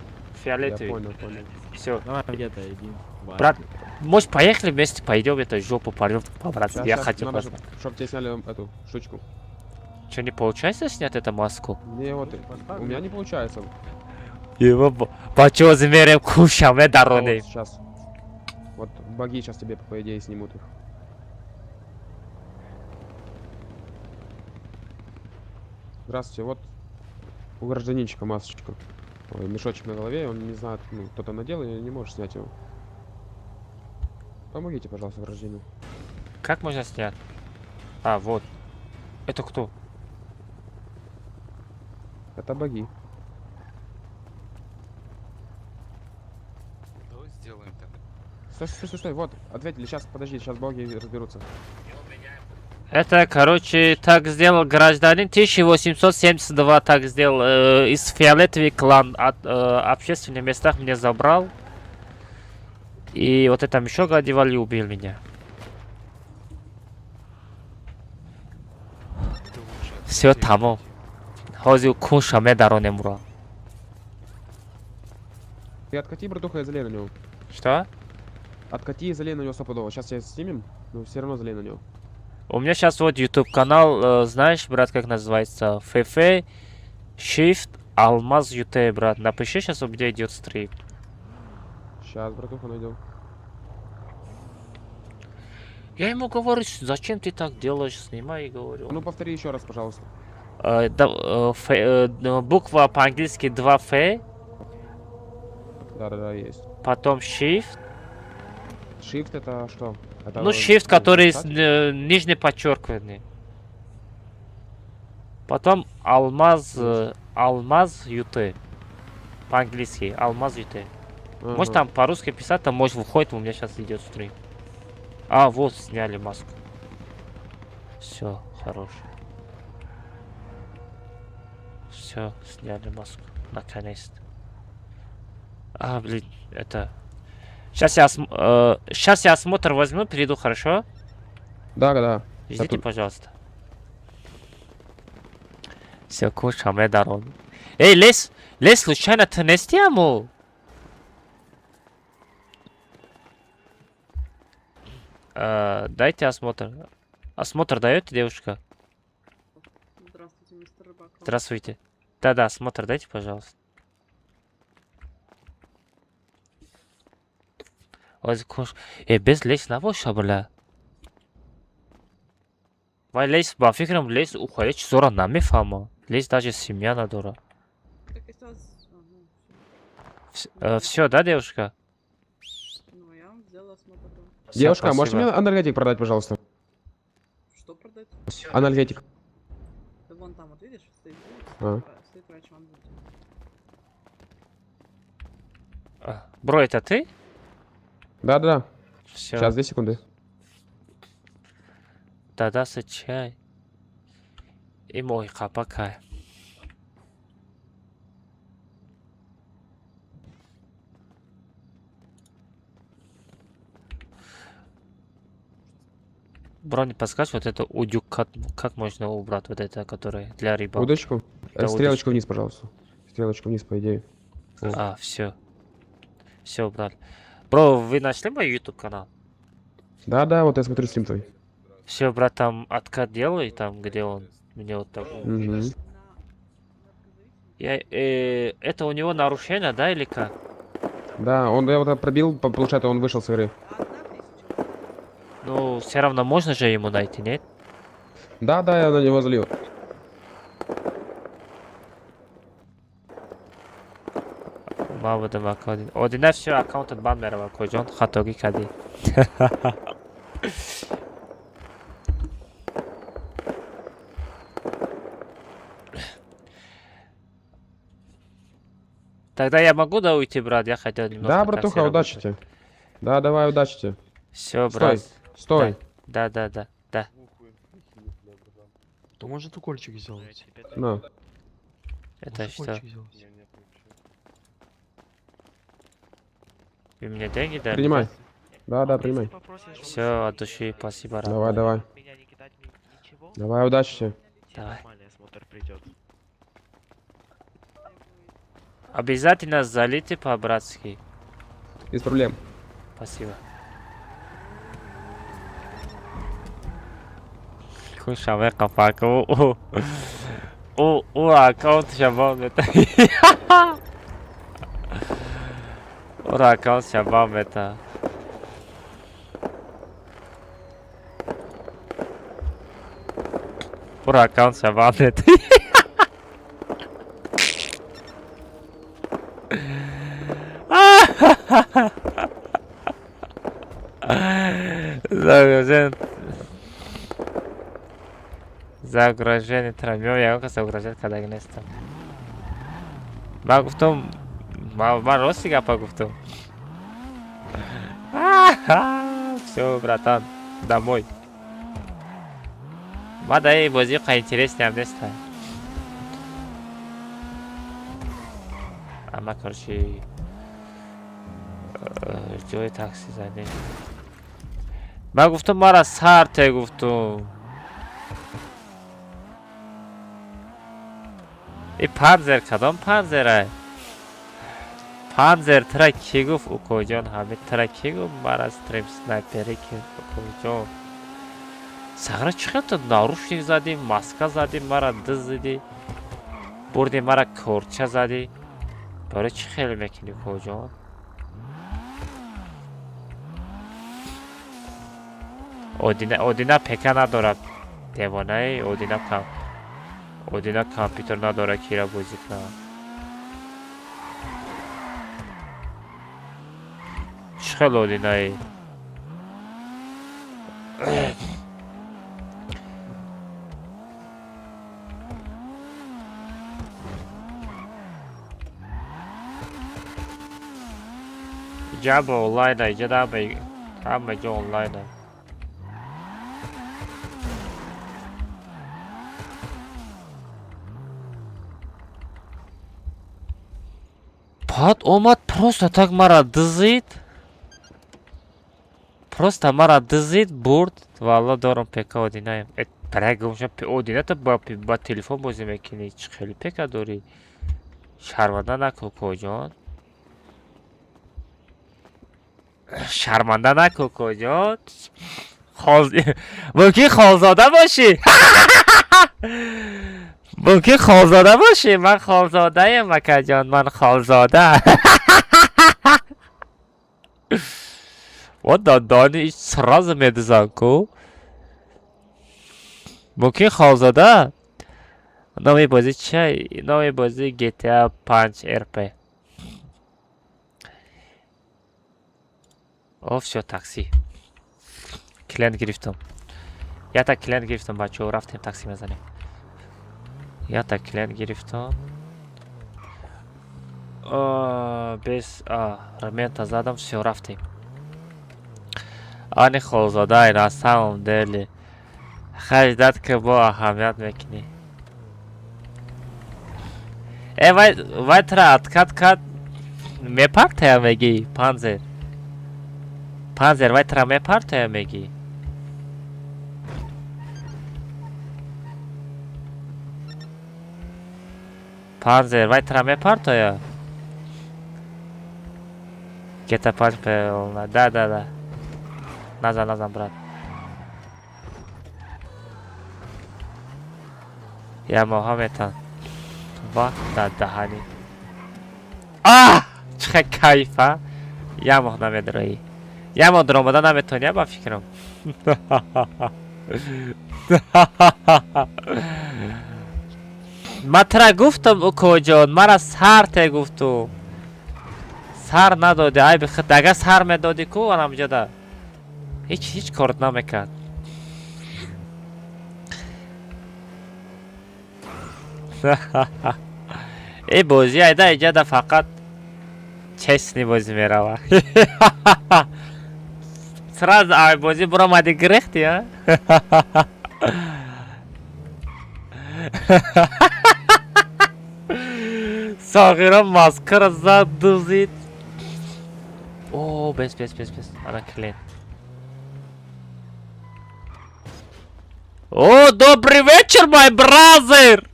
Фиолетовый. Я понял, понял. Все. Давай где-то иди. Брат, может, поехали вместе пойдем, это жопу порвем по-братски. Щас, Я щас, хочу надо, просто. чтоб тебе сняли эту штучку. Что, не получается снять эту маску? Не, вот, у меня не получается. Его почему замерим кушаме А дороны? вот сейчас. Вот баги сейчас тебе, по идее, снимут их. Здравствуйте, вот у гражданинчика масочка. Ой, мешочек на голове, он не знает, ну, кто-то надел и не может снять его. Помогите, пожалуйста, гражданину. Как можно снять? А, вот. Это кто? Это баги. Давай сделаем так. Стой, стой, стой, стой, вот, ответили, сейчас, подожди, сейчас боги разберутся. Это, короче, так сделал гражданин 1872, так сделал, из фиолетовый клан от общественных местах меня забрал. И вот это мешок одевали и убил меня. Все, тамом. Ҳозир кунша медаронем уро. Ты откати, братуха, и залей на него. Что? Откати и залей на него стопудово. Сейчас я снимем, но все равно залей на него. У меня сейчас вот YouTube канал, знаешь, брат, как называется? ФФ Shift Алмаз ЮТ, брат. Напиши, сейчас у меня идет стрим. Сейчас, братуха, найдем. Я ему говорю, зачем ты так делаешь, снимай, говорю. Ну повтори еще раз, пожалуйста. Да, буква по-английски 2F. Да-да-да, есть. Потом Shift. Shift это что? Это Ну, Shift, ну, который писать? нижний подчеркивание. Потом Алмаз, Алмаз ЮТ. По-английски, Алмаз ЮТ. Может Ага. там по-русски писать, там может выходит, у меня сейчас идет стрим. А, вот, сняли маску. Все, хорош. Все, сняли маску. Наконец-то. А, блин, это... Сейчас я осмотр возьму, перейду, хорошо? Да, да. Ждите, Я тут. пожалуйста. Все, кушаем, дарон. Эй, лес, лес, случайно ты не стяму? Дайте осмотр. Осмотр даете, девушка? Здравствуйте, мистер Рыбаков. Здравствуйте. Да-да, осмотр дайте, пожалуйста. Ой, куш. Без лес набоша, бля. Вай лес, ба фикрам лес ухоя чизора намефаҳма. Лес даже семья надора. Так, если у вас... Ага, Все, да, девушка? ну, я вам сделала осмотр, да. Всё, Девушка, а можете мне спасибо. анальгетик продать, пожалуйста? Что продать? Анальгетик. Да вон там, вот видишь, стоит, А. стоит врач, вам будет. А, бро, это ты? Да-да. Всё. Сейчас, 2 секунды. Да-да, чай. И мой пока. Бро, не подскажешь, вот это удюк, как можно убрать, вот это, которое для рыбалки? Удочку? Да, Стрелочку удочку. вниз, пожалуйста. Стрелочку вниз, по идее. О. А, все. Все убрали. Бро, вы нашли мой YouTube канал? Да-да, вот я смотрю стрим твой. Все, брат, там откат делай, там, где он мне вот так. Мгм. Я, это у него нарушение, да, или как? Да, он, я вот пробил, получается, он вышел с игры. Ну, все равно можно же ему найти, нет? Да, да, я на него залил. Ма будем аккаунт. Одина все аккаунт бан мерава, коҷон хатогӣ кардӣ. Тогда я могу, да, уйти, брат? Я хотел немножко Да, братуха, такси удачи работать. тебе. Да, давай, удачи тебе. Все, Стой, брат. стой. Да, да, да. Да. То может укольчик сделать? На. Это Может, что? укольчик сделать? Вы мне деньги дали? Принимай. Да, принимай. Все, от души, спасибо, Давай, родной. давай. Давай, удачи тебе. Давай. Обязательно залейте по-братски. Без проблем. Спасибо. Хушаве қафака ӯ аккаунтша бан мета. Ӯро аккаунтша бан мета. Ӯро аккаунтша бан мета. Загружен. Загружени трамио ягон кас загружен кардаги нестам. Ман гуфтам, ман рости гапа гуфтам. Всё, братан, домой. Ман дар ин бозӣ қа интересниам нестам. Ама короче, ҷои такси занем. Ман гуфтам, мара сар те гуфтум. И панзер кадом панзерай? Панзер тра кӣ гуфт, укоҷон? Ҳамин тра кӣ гуфт? Мара стрим снайпери ки, укоҷон? Сағра, чӣ хел ту нарушник задӣ, маска задӣ, мара дизидӣ, бурди, мара корча задӣ? Барои чӣ хеле мекунӣ, укоҷон? Одина, Одина ПК надорад. Девонаи Одина кам. Одина компютер надорад, кира бозӣ кунад. Чӣ хел Одинаи? Иҷа ҳама онлайна, иҷа ҳама ҷо онлайна. Баъд омад, просто так мара дизид. Просто мара дизид, бурд. Валло, дорам ПК, Одинаем. Э, бра, гумша, Одина ту ба телефон бозӣ мекунӣ. Чӣ хеле ПК дорӣ? Шарманда накун, коҷон. Шарманда накун, коҷон. Мумкин холзода бошӣ. Мумкин холзода бошӣ. Ман холзодаем, акаҷон, ман холзода. Вот дандони ич сразу медизан ку. Мумкин холзода? Номи бозӣ чи? Номи бозӣ GTA 5 RP. О, всё, такси. Клиент гирифтам. Якта клиент гирифтам, бачаҳо, рафтем, такси мезанем. Якта клиент гирифтам. Без ремента задам, всё, рафтем. Ани холзода, на самом деле. Хаҷдат ки бо аҳамият мекунӣ. Э, вай, вай тра откат кард, мепартая мегӣ, Панзер. Панзер, вай тра мепартая мегӣ. Панзер, вай тра мепартая? GTA 5 пелна. Да. Назан, назан, брат. Я моҳа метан. Ва дар даҳанӣ. А! Чӣ хел кайф, а? Як моҳ намедроӣ. Як моҳ даромада наметавонӣ, ба фикрам. Ман тра гуфтам, укоҷон, мара сар те гуфтум. Сар надодӣ, айби худ. Агар сар медодӣ ку, анамҷода. Ҳеҷ корт намекард. Э, бозӣ айда иҷада фақат честный бозӣ мерава. Сразу ай бозӣ буромади, гирехти, а? Сағира маскара зад, дузид. О, бес, бес, бес, бес. Ана клиент. О, добрый вечер, my brother!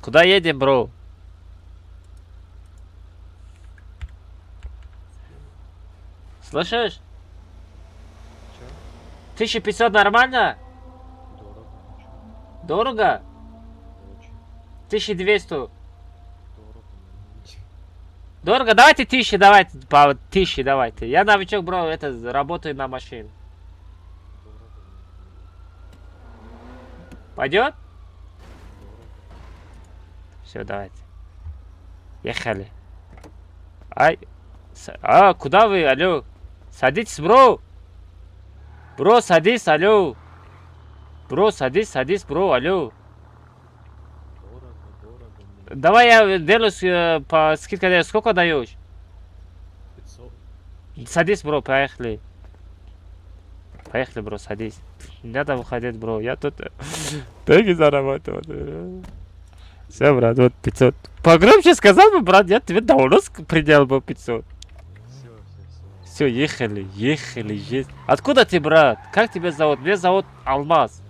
Куда едем, бро? Слышишь? 1500 нормально? Дорого. 1200. Дорого? Давайте 1000, давайте, по 1000 давайте. Я новичок, бро, это, работаю на машине. Пойдет? Все, давайте. Ехали. Ай. А, куда вы? Алло. Садитесь, бро. Бро, садись, алло. Бро, садись, садись, бро, алло. Давай я делаю по скидке, сколько даешь? 500. Садись, бро, поехали. Поехали, бро, садись. Не надо выходить, бро. Я тут деньги зарабатываю. Все, брат, вот 500. Погромче сказал бы, брат, я тебе давно приделал бы 500. Все, ехали, ехали, есть. Откуда ты, брат? Как тебя зовут? Меня зовут Алмаз.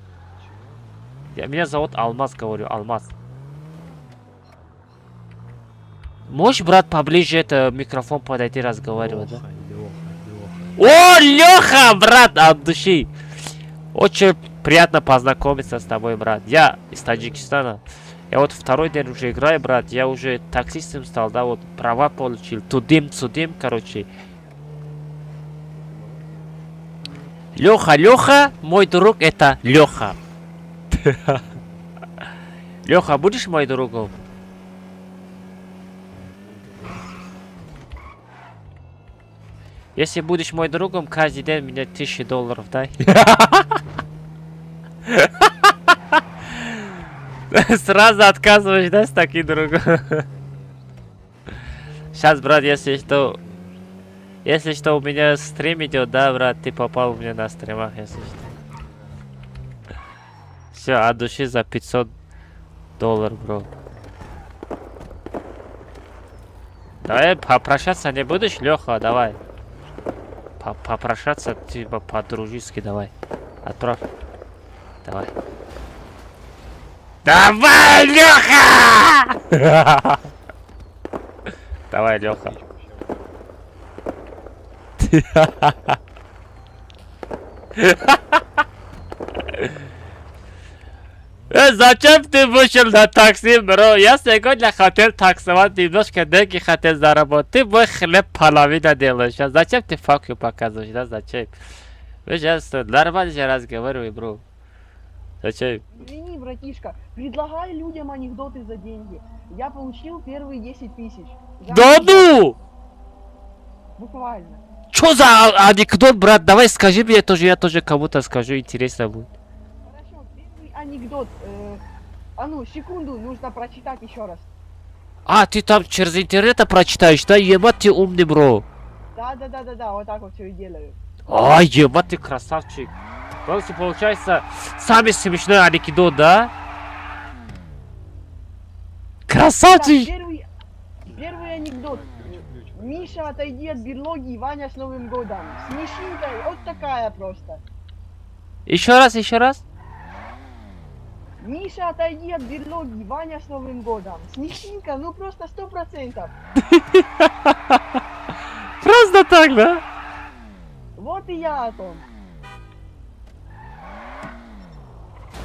Меня зовут Алмаз, говорю, Алмаз. Можешь, брат, поближе это микрофон подойти, разговаривать, да? О, Леха, брат, от души. Очень приятно познакомиться с тобой, брат. Я из Таджикистана. Я вот второй день уже играю, брат. Я уже таксистом стал, да, вот права получил. Тудым, судым, короче. Леха, Леха, мой друг это Леха. Леха, будешь моим другом? Если будешь мой другом, каждый день мне $1000 дай. Сразу отказываешь, да, с таким другом? Сейчас, брат, если что... Если что, у меня стрим идет, да, брат, ты попал у меня на стримах, если что. Все, от души за $500, бро. Давай попрощаться не будешь, Леха, давай. Попрощаться, типа, по-дружески давай. Отправь. Давай. Давай, Леха! Давай, Леха. Зачем ты вышел на такси, бро? Я сегодня хотел таксовать, немножко деньги хотел заработать. Ты мой хлеб половина делаешь. А зачем ты факю показываешь, да? Зачем? Мы сейчас нормально же разговариваем, бро. Зачем? Извини, братишка, предлагай людям анекдоты за деньги. Я получил первые 10 тысяч. Да ну! Буквально. Чё за анекдот, брат? Давай скажи мне тоже, я тоже кому-то скажу, интересно будет. Хорошо, первый анекдот. А ну, секунду, нужно прочитать еще раз. А, ты там через интернет прочитаешь, да? Ебать, ты умный, бро. Да, вот так вот все и делаю. А, ебать, ты красавчик. Просто получается, самый смешной анекдот, да? Красавчик! Так, первый анекдот. Миша, отойди от берлоги, Ваня с Новым годом. Смешинка, вот такая просто. Еще раз, еще раз. Миша, отойди от берлоги, Ваня с Новым годом. Смешинка, ну просто 100%. Просто так, да? Вот и я о том.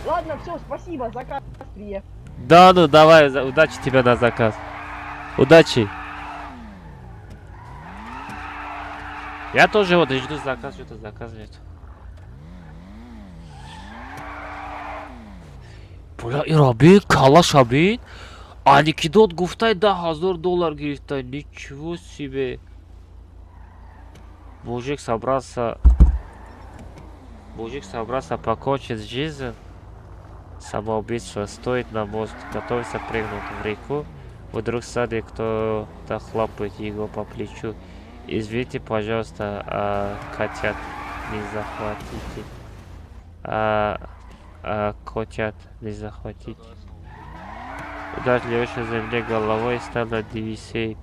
Ладно, все, спасибо, заказ приехал. Да, ну давай, удачи тебе на заказ. Удачи. Я тоже вот жду заказ, что-то заказ нет. Бля, Ирабин, калаш абин. Анекдот гуфтай $10,000 гирифтай. Ничего себе. Мужик собрался покончить жизнь. Самоубийство. Стоит на мост, готовится прыгнуть в реку. Вдруг сзади кто-то хлопает его по плечу Извините, пожалуйста, котят не захватите. Котят не захватите. Ударил Леша земле головой, стало Одиссей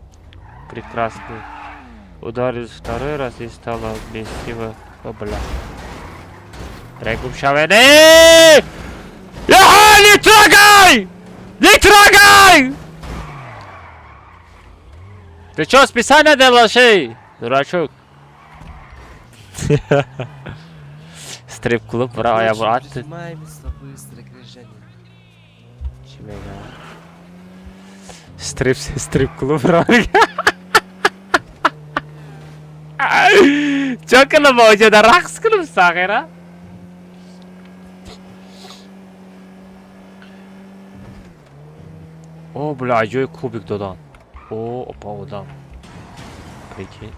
прекрасный. Ударил второй раз и стало месиво. О, бля. Регум шавене! Я, не трогай! Не трогай! Ты чё, специально делаешь, эй? Дурачок. Стрип-клуб, бра, я брат. Быстро, гражданин. Чӣ мегӯям? Стрип-клуб, бра. Чё кунам оҷода рақс кунам сағира? О, бля, аҷои кубик додан. О, опа, одам. Прикинь.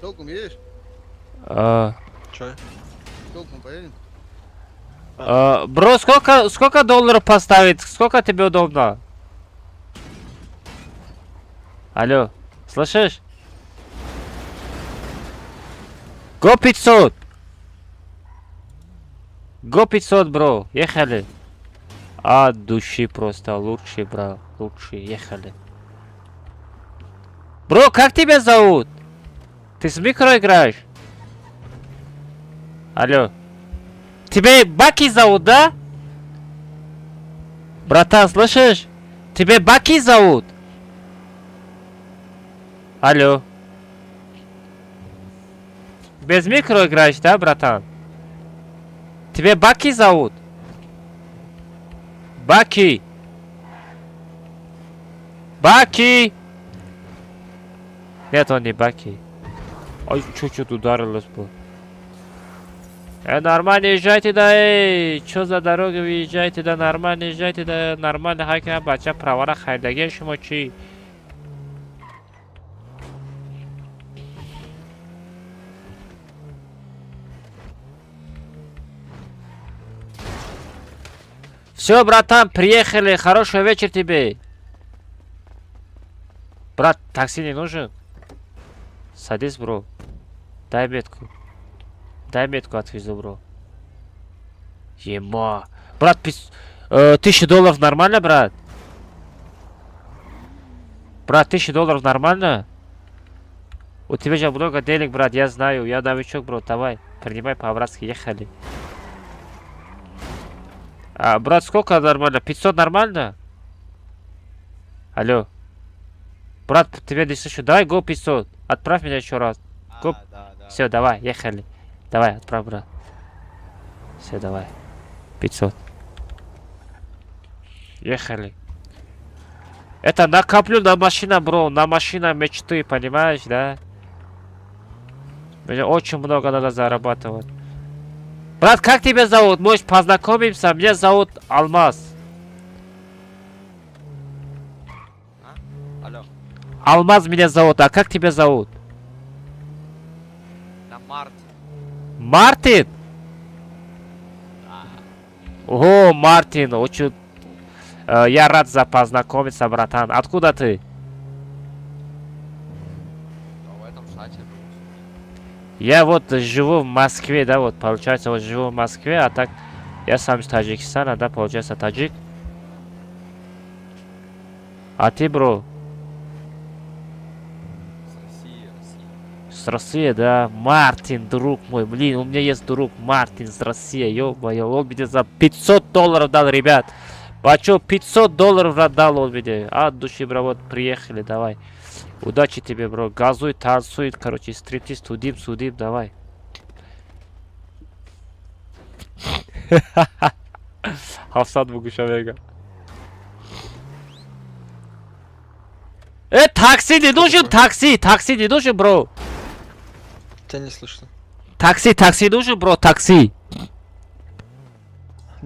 Толком едешь? А, Чё? Толком поедем? Бро, сколько долларов поставить? Сколько тебе удобно? Алло, слышишь? Го 500! Го 500, бро, ехали. От души просто, лучший, бро, лучший, ехали. Бро, как тебя зовут? Ты с микро играешь? Алло. Тебе Баки зовут, да? Братан, слышишь? Тебе Баки зовут? Алло. Без микро играешь, да, братан? Тебе Баки зовут? Баки. Баки! Нет, он не Баки. Ай, чуть-чуть ударилось бы. Нормально езжайте, да, эй! Чё за дорога вы езжаете, да, нормально езжайте, да, нормально, хайка, бача, правара, хайдаге, шумо чи? Все, братан, приехали, хорошего вечера тебе. Брат, такси не нужен? Садись, бро. Дай метку. Дай метку отвезу, бро. Ема. Брат, $1000 нормально, брат? Брат, $1000 нормально? У тебя же много денег, брат, я знаю. Я новичок, бро, давай. Принимай по-братски, ехали. А, брат, сколько нормально? 500 нормально? Алло. Брат, тебе не слышу. Давай, го 500. Отправь меня еще раз. Го... Да, да. Все, давай, ехали. Давай, отправь, брат. Все, давай. 500. Ехали. Это накоплю на машина, бро. На машина мечты, понимаешь, да? Мне очень много надо зарабатывать. Брат, как тебя зовут? Может, познакомимся? Меня зовут Алмаз. А? Алло. Алмаз меня зовут. А как тебя зовут? На Мартин. Мартин? Да. О, Мартин, очень... я рад за познакомиться, братан. Откуда ты? Да, в этом штате живу. Я вот живу в Москве, да, вот, получается, вот живу в Москве, а так я сам из Таджикистана, да, получается, таджик. А ты, бро? С России, России. С России, да. Мартин, друг мой, блин, у меня есть друг Мартин с России, ё-моё, он мне за $500 дал, ребят. Бачо, $500 дал он мне. От души, бро, вот, приехали, давай. Удачи тебе, бро. Газуй, танцуй, короче, стриптиз, тудим, судим, давай. Хавсад Бугушавега. Такси не нужен, такси, такси не нужен, бро. Тебя не слышно. Такси, такси нужен, бро, такси.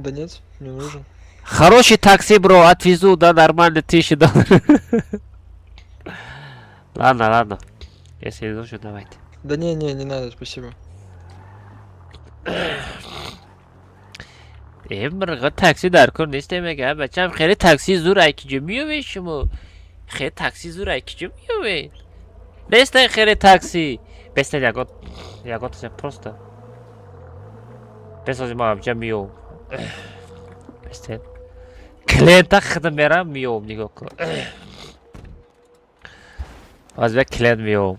Да нет, не нужен. Хороший такси, бро, отвезу, да, нормально, $1000. Ладно, ладно. Если не нужен, давайте. Да не, не, не надо, спасибо. Э, такси даркор нест, мега, бачам, хеле такси зур айкиҷо миёвед шумо. Хеле такси зур айкиҷо миёвед. Нестай хеле такси. Беста ягон, ягон просто. Бесози ма амҷа миём. Бестен. Клиента хидм мерам миём, нигоҳ кун. Аз бя клиент миём.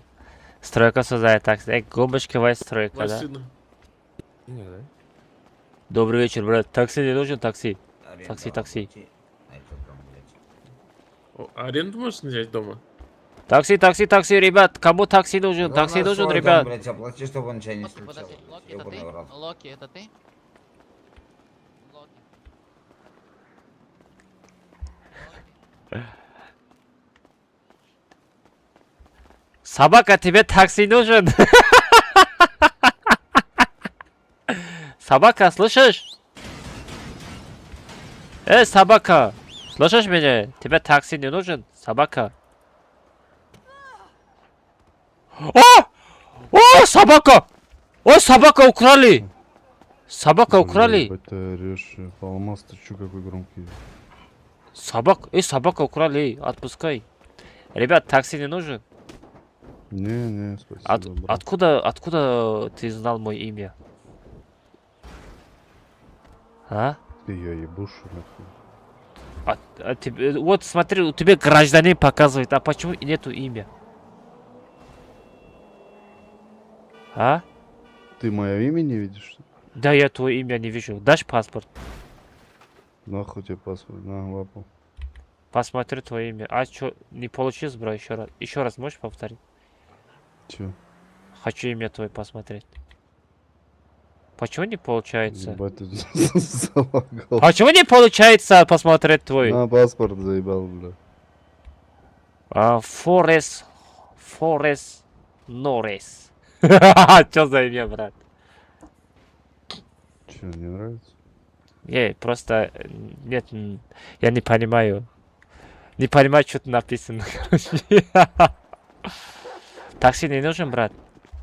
Стройка созай такси. Э, гумбаш ки вай стройка, да? Добрый вечер, брат. Такси не нужен, такси? Такси, такси. О, аренду можно взять дома? Такси, такси, такси, ребят. Кому такси нужен? Такси нужен, ребят. Блядь, оплати, чтобы он тебя не встречал. Ёбаный в рот. Локи, это ты? Собака, тебе такси нужен? Собака, слышишь? Эй, собака! Слышишь меня? Тебе такси не нужен? Собака. О! О, собака! О, собака украли! Собака украли! Ебать, ты орешь, алмаз, ты чё какой громкий? Собак, эй, собака украли, эй, отпускай. Ребят, такси не нужен? Не, не, спасибо, брат. Откуда ты знал мое имя? А? Ты я ебушу, нахуй. А тебе, вот смотри, у тебя гражданин показывает, а почему нету имя? А? Ты мое имя не видишь, что ли? Да, я твое имя не вижу. Дашь паспорт? Нахуй тебе паспорт, на лапу. Посмотрю твое имя. А чё, не получилось, бро, еще раз? Еще раз можешь повторить? Чё? Хочу имя твое посмотреть. Почему не получается? Ебать, ты залагал. Почему не получается посмотреть твой? На паспорт заебал, бля. А, Форес, Форес Норрис. Чё за имя, брат? Чё, не нравится? Не, просто нет, я не понимаю. Не понимаю, что тут написано, короче. Такси не нужен, брат?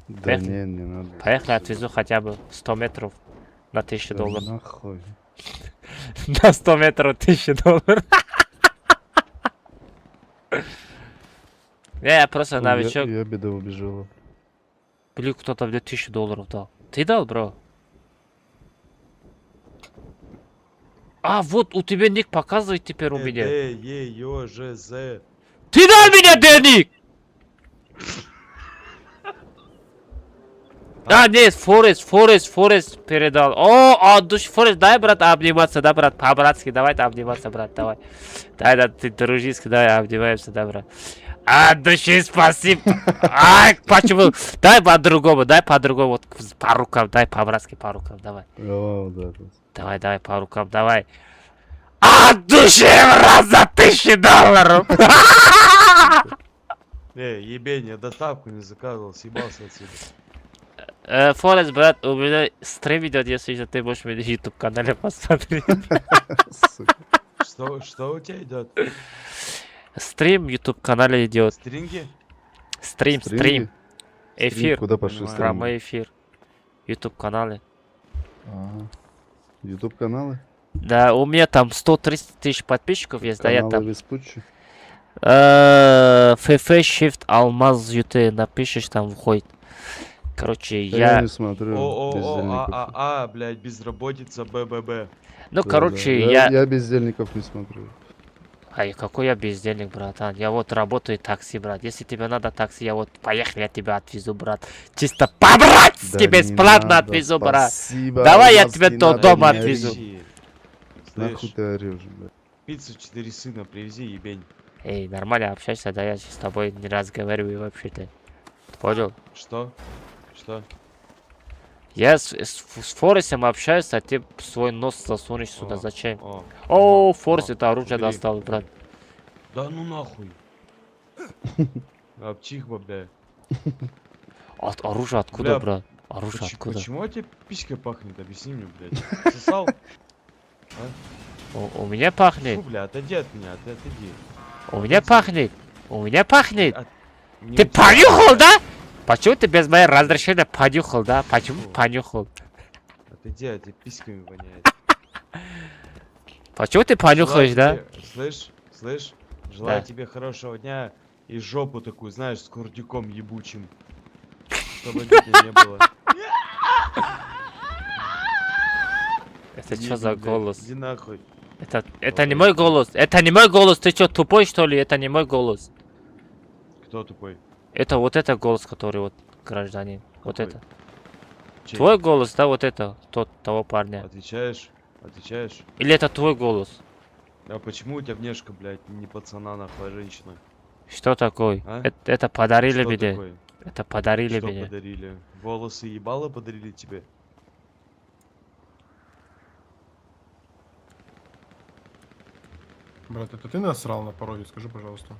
Да Поехали. не, не надо. Поехали, отвезу хотя бы 100 метров на $1000 Да долларов. нахуй. На 100 метров $1000. Не, я просто Ой, новичок. Я беда убежала. Блин, кто-то мне $1000 дал. Ты дал, бро? А, вот у тебя ник показывает теперь у меня. Д, Е, Ё, Ж, З. Ты дал меня, Д ник! А, нет, Форест, Форест, Форест передал. О, от души, Форест, дай, брат, обниматься, да, брат, по-братски, давай обниматься, брат, давай. Дай, да, ты дружиски, давай обнимаемся, да, брат. От души спасибо. А, почему? Дай по-другому, дай по-другому, вот по рукам, дай по-братски по рукам, давай. О, да, да. Давай, давай, по рукам, давай. От души, брат, за $1000. Эй, ебень, я доставку не заказывал, съебался отсюда. Форест, брат, у меня стрим идет, если что, ты можешь меня YouTube канале посмотреть. Что у тебя идет? Стрим YouTube канале идет. Стринги? Стрим, Стринги? стрим. Эфир. Куда пошли стринги? Прямой эфир. YouTube канале. YouTube каналы? Да, у меня там 130 тысяч подписчиков есть, да, я Каналы там. Веспуччи? ФФ Shift Алмаз ЮТ напишешь, там выходит. Короче, Да я... я не смотрю О, О, О, А, бездельников. А, А, блядь, безработица, Б, Б, Б. Ну, Да, короче, да. я... Я бездельников не смотрю. Ай, какой я бездельник, братан. Я вот работаю такси, брат. Если тебе надо такси, я вот поехали, я тебя отвезу, брат. Чисто по-братски, Да не бесплатно надо, отвезу, брат. спасибо, Давай я Алмаз, тебя не до надо, дома не отвезу. ори. Нахуй ты орешь, блядь. Пиццу 4 сына привези, ебень. Эй, нормально общайся, да я с тобой не разговариваю вообще-то. Понял? Что? Что? Я с Форестом общаюсь, а ты свой нос засунешь сюда. О, Зачем? о, О, Форест это оружие убери. достал, брат. Да ну нахуй. Обчихба, бля. От оружие откуда, Бля, брат? Оружие откуда? Почему у тебя писька пахнет? Объясни мне, блядь. Сосал? А? У меня пахнет. Фу, бля, отойди от меня, ты отойди. У меня пахнет. У меня пахнет. Не Ты у тебя. понюхал, да? Почему ты без моего разрешения понюхал, да? Почему понюхал? Отойди, а тебе письками воняет. Почему ты понюхаешь, да? Желаю тебе- Слышь, слышь, желаю Да. тебе хорошего дня и жопу такую, знаешь, с курдюком ебучим. Чтобы обидно не было. Это Иди, что за блядь, голос? Иди нахуй. Это не мой голос. Это не мой голос. Ты что, тупой, что ли? Это не мой голос. Кто тупой? Это вот это голос, который вот гражданин. Вот Какой? это. Чей? Твой голос, да, вот это, тот, того парня. Отвечаешь? Отвечаешь? Или это твой голос? А почему у тебя внешка, блядь, не пацана, нахуй, а женщина? Что такое? А? Это подарили Что мне. такое? Это подарили Что мне. подарили? Волосы ебало подарили тебе? Брат, это ты насрал на пороге, скажи, пожалуйста.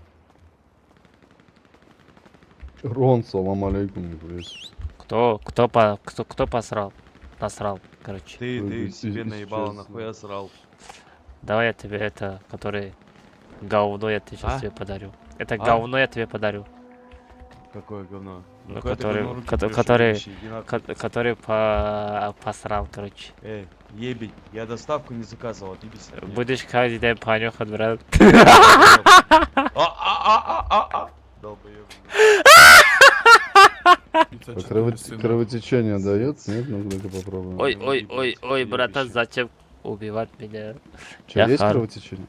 Рон, салам алейкум, нихуя себе. Кто посрал? Насрал, короче. Ты, Ой, ты из- себе из- наебало, честно. нахуя срал? Давай я тебе это, который говно я тебе сейчас А? тебе подарю. Это А? говно я тебе подарю. Какое говно? Ну, Нахуя ты который, говно руки кото- берешь, который, ебище, иди нахуй. который посрал, короче. Эй, ебень, я доставку не заказывал, отъебись от меня. Будешь каждый день понюхать, брат. А-а-а-а-а-а! Долбоёб. А кровотечение дает? Нет? Ну, давай-ка попробуем. Ой, ой, ой, ой, братан, зачем убивать меня? Че, Я есть кровотечение?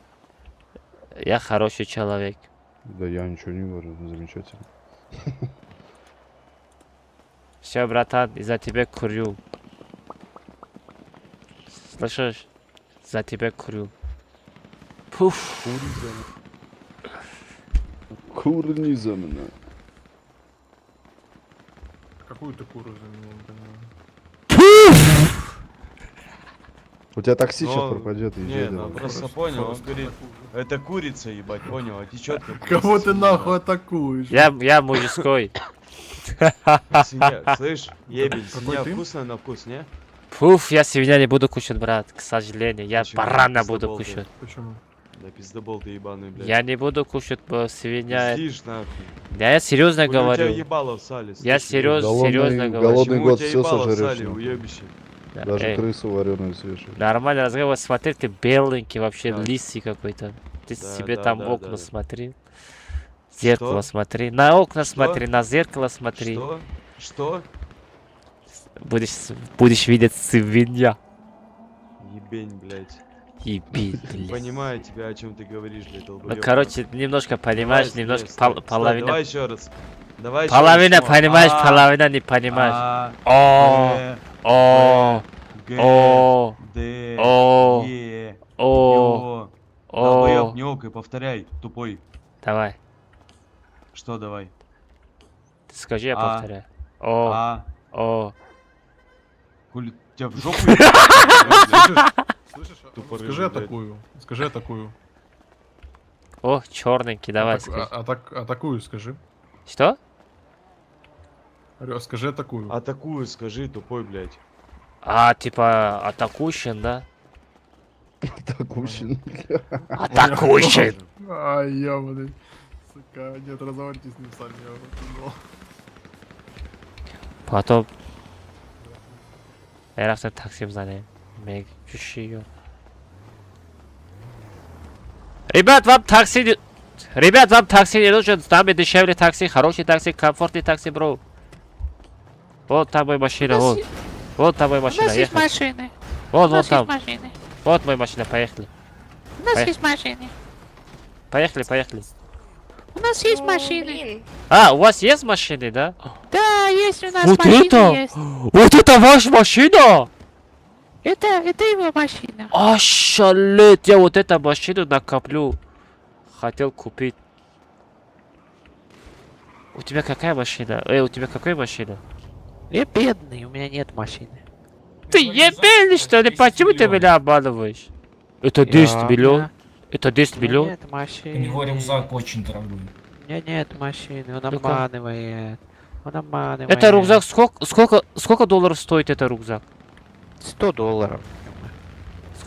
Я хороший человек. Да я ничего не говорю, замечательно. Все, братан, из-за тебя курю. Слышишь? За тебя курю. Пуф. Курни за мной. Какую ты куру за меня, не понимаю. У тебя такси сейчас Но- пропадет, Не, езжай ну давай. просто понял, он говорит, это курица, ебать, понял, а течет как Кого ты свинья. нахуй атакуешь? Я мужской. Свинья, слышь, ебень, Какой свинья ты? вкусная на вкус, не? Пуф, я свинья не буду кушать, брат, к сожалению. Я Почему? барана буду Пиздобол ты. кушать. Почему? Да пиздобол ты ебаный, блядь. Я не буду кушать свинья. Пиздишь, нахуй. Да я серьезно Хули у тебя говорю. ебало в сале, Я слышь, ебать? серьезно говорю. Голодный Почему у год тебя все ебало в сожрешь. сале, нахуй. уебище? Да, Даже эй. крысу вареную съешь. Нормально разговор. Смотри, ты беленький вообще, Да. лисий какой-то. Ты Да, себе да, там да, окна да. смотри. Зеркало Что? смотри. На окна Что? смотри, на зеркало смотри. Что? Что? Будешь видеть свинья. Ебень, блядь. Ебень, блядь. Понимаю тебя, о чем ты говоришь, блядь, Ну, долбоёб. короче, немножко понимаешь, Давай, немножко стой, стой, половина. Давай еще раз. Давай еще Половина раз. понимаешь, А, половина не понимаешь. А, О, Б, О, Г, О, Д, О, Е, О, Ё. О. Долбоёб, не окай, повторяй, тупой. Давай. Что давай? Ты скажи, я А, повторяю. О, А. О. Хули, тебя в жопу ебать? Слышишь? Тупорылый, Скажи блядь. атакую. Скажи атакую. О, черненький, давай скажи. Атакую, скажи. Что? Говорю, скажи атакую. Атакую, скажи, тупой, блядь. А, типа, атакущен, да? Атакущен. Атакущен! Ай, ёбаный. Сука, нет, разговаривайте с ним сами, я уже думал. Потом... Я рафтам такси бзанем. Мег, чуши Ребят, вам такси не... Ребят, вам такси не нужен, с нами дешевле такси, хороший такси, комфортный такси, бро. Вот там моя машина, У нас вот. Вот там моя У машина, нас есть ехали. машины. Вот, У вот нас есть там. машины. Вот моя машина, поехали. У нас Поехали. есть машины. Поехали, поехали. У нас есть машины. А, у вас есть машины, да? Да, есть у нас Вот машины это! есть. Вот это ваша машина! Это его машина. Ошалеть, я вот эту машину накоплю. Хотел купить. У тебя какая машина? Эй, у тебя какая машина? Я бедный, у меня нет машины. Ты ебельный, что ли? Почему ты меня обманываешь? Это 10 миллион. Это 10 У меня миллион. нет машины. У него рюкзак очень дорогой. У меня нет машины, он Ну-ка. обманывает. Он обманывает. Это рюкзак сколько долларов стоит это рюкзак? 100 долларов.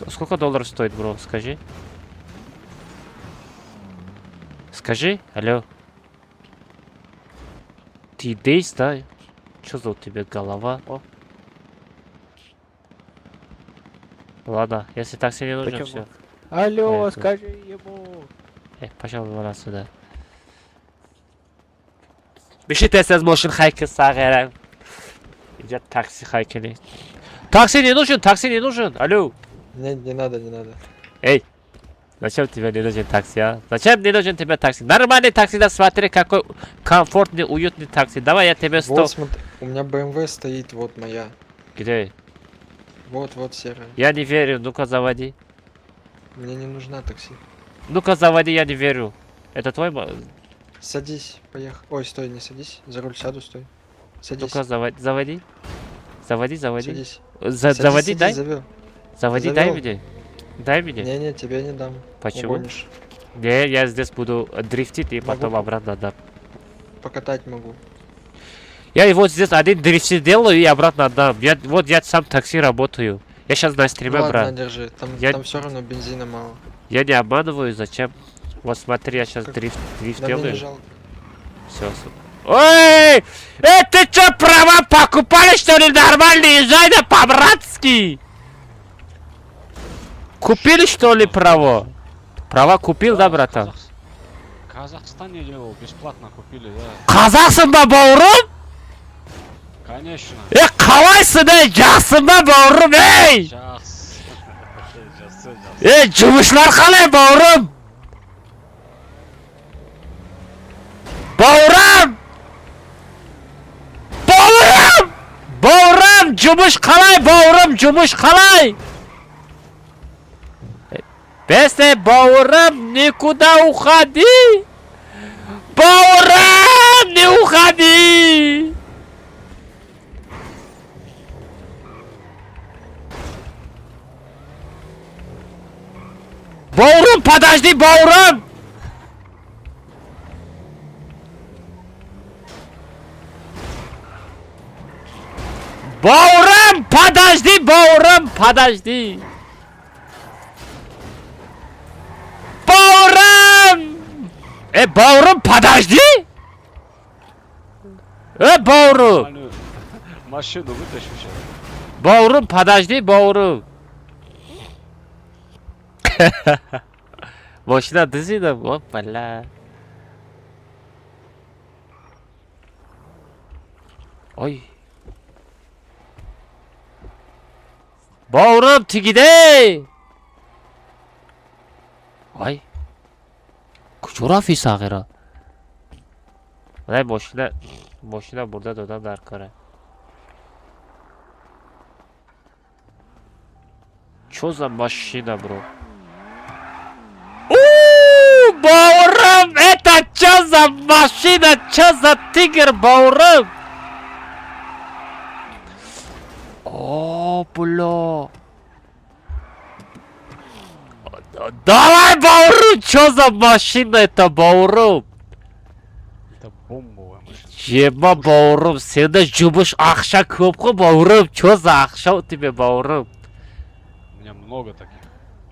Сколько долларов стоит, бро, скажи? Скажи, алло. Ты дейс, да? Чё за у тебя голова? О. Ладно, если такси не нужно, Почему? все. Алло, скажи ему. Пошел вон отсюда. Биши тез аз мошин хайки сағера. Инҷа такси хайкини. Такси не нужен, такси не нужен. Алло. Не, не надо, не надо. Эй, зачем тебе не нужен такси, а? Зачем не нужен тебе такси? Нормальный такси, да смотри, какой комфортный, уютный такси. Давай я тебе 100. Вот, смотри, у меня BMW стоит, вот моя. Где? Вот, вот серая. Я не верю, ну-ка заводи. Мне не нужна такси. Ну-ка заводи, я не верю. Это твой... Садись, поехали. Ой, стой, не садись. За руль сяду, стой. Садись. Ну-ка заводи, заводи. Заводи, заводи. Садись. За Садись, заводи, садись, дай. завел. Заводи, дай Завел. мне. Дай мне. Не-не, тебе не дам. Почему? Угонишь. Не, я здесь буду дрифтить и Могу потом обратно отдам. Покатать могу. Я вот здесь один дрифт делаю и обратно отдам. Я, вот я сам такси работаю. Я сейчас на стриме, Ну ладно, брат. держи. Там, Я, там все равно бензина мало. я не обманываю, зачем? Вот смотри, я сейчас дрифт Да мне не делаю. жалко. Все, Ой! Ты чё, права покупали, что ли, нормально? Езжай да по-братски! Купили, что ли, право? Права купил, да, братан? В Казахстане его бесплатно купили, да. Қазақсың ба, бауырым? Конечно. Е, қалайсың, ей, жақсың ба, бауырым, ей? Жақсы. Жақсы, жақсы. Ей, жұмысшылар қалай, бауырым? Бауырым! Бауырым! Бауырым, жұмыс қалай, бауырым, жұмыс қалай? Бесте, бауырым, никуда уходи! Бауырым, не уходи! Бауырым, подожди, бауырым! Бауырым, подожди, бауырым, подожди! Бауырым! Бауырым, подожди! Бауырым! Нормальную Машину вытащу сейчас. Бауырым, подожди, бауырым. Мошина дизидам, опала. Ой. Бауырым, тигидей! Ой. Куҷо рафти сағира? Валай мошина, мошина бурда додам дар кора. Чё за машина, бро? У, бауырым, это чё за машина? Чё за тигр, бауырым? О, бля. Давай, бауырым, чё за машина это, бауырым? Это бомбовая машина. Ема, бауырым, сенде жұмыс ақша көп қой, бауырым. Чё за ақша у тебя, бауырым? У меня много таких.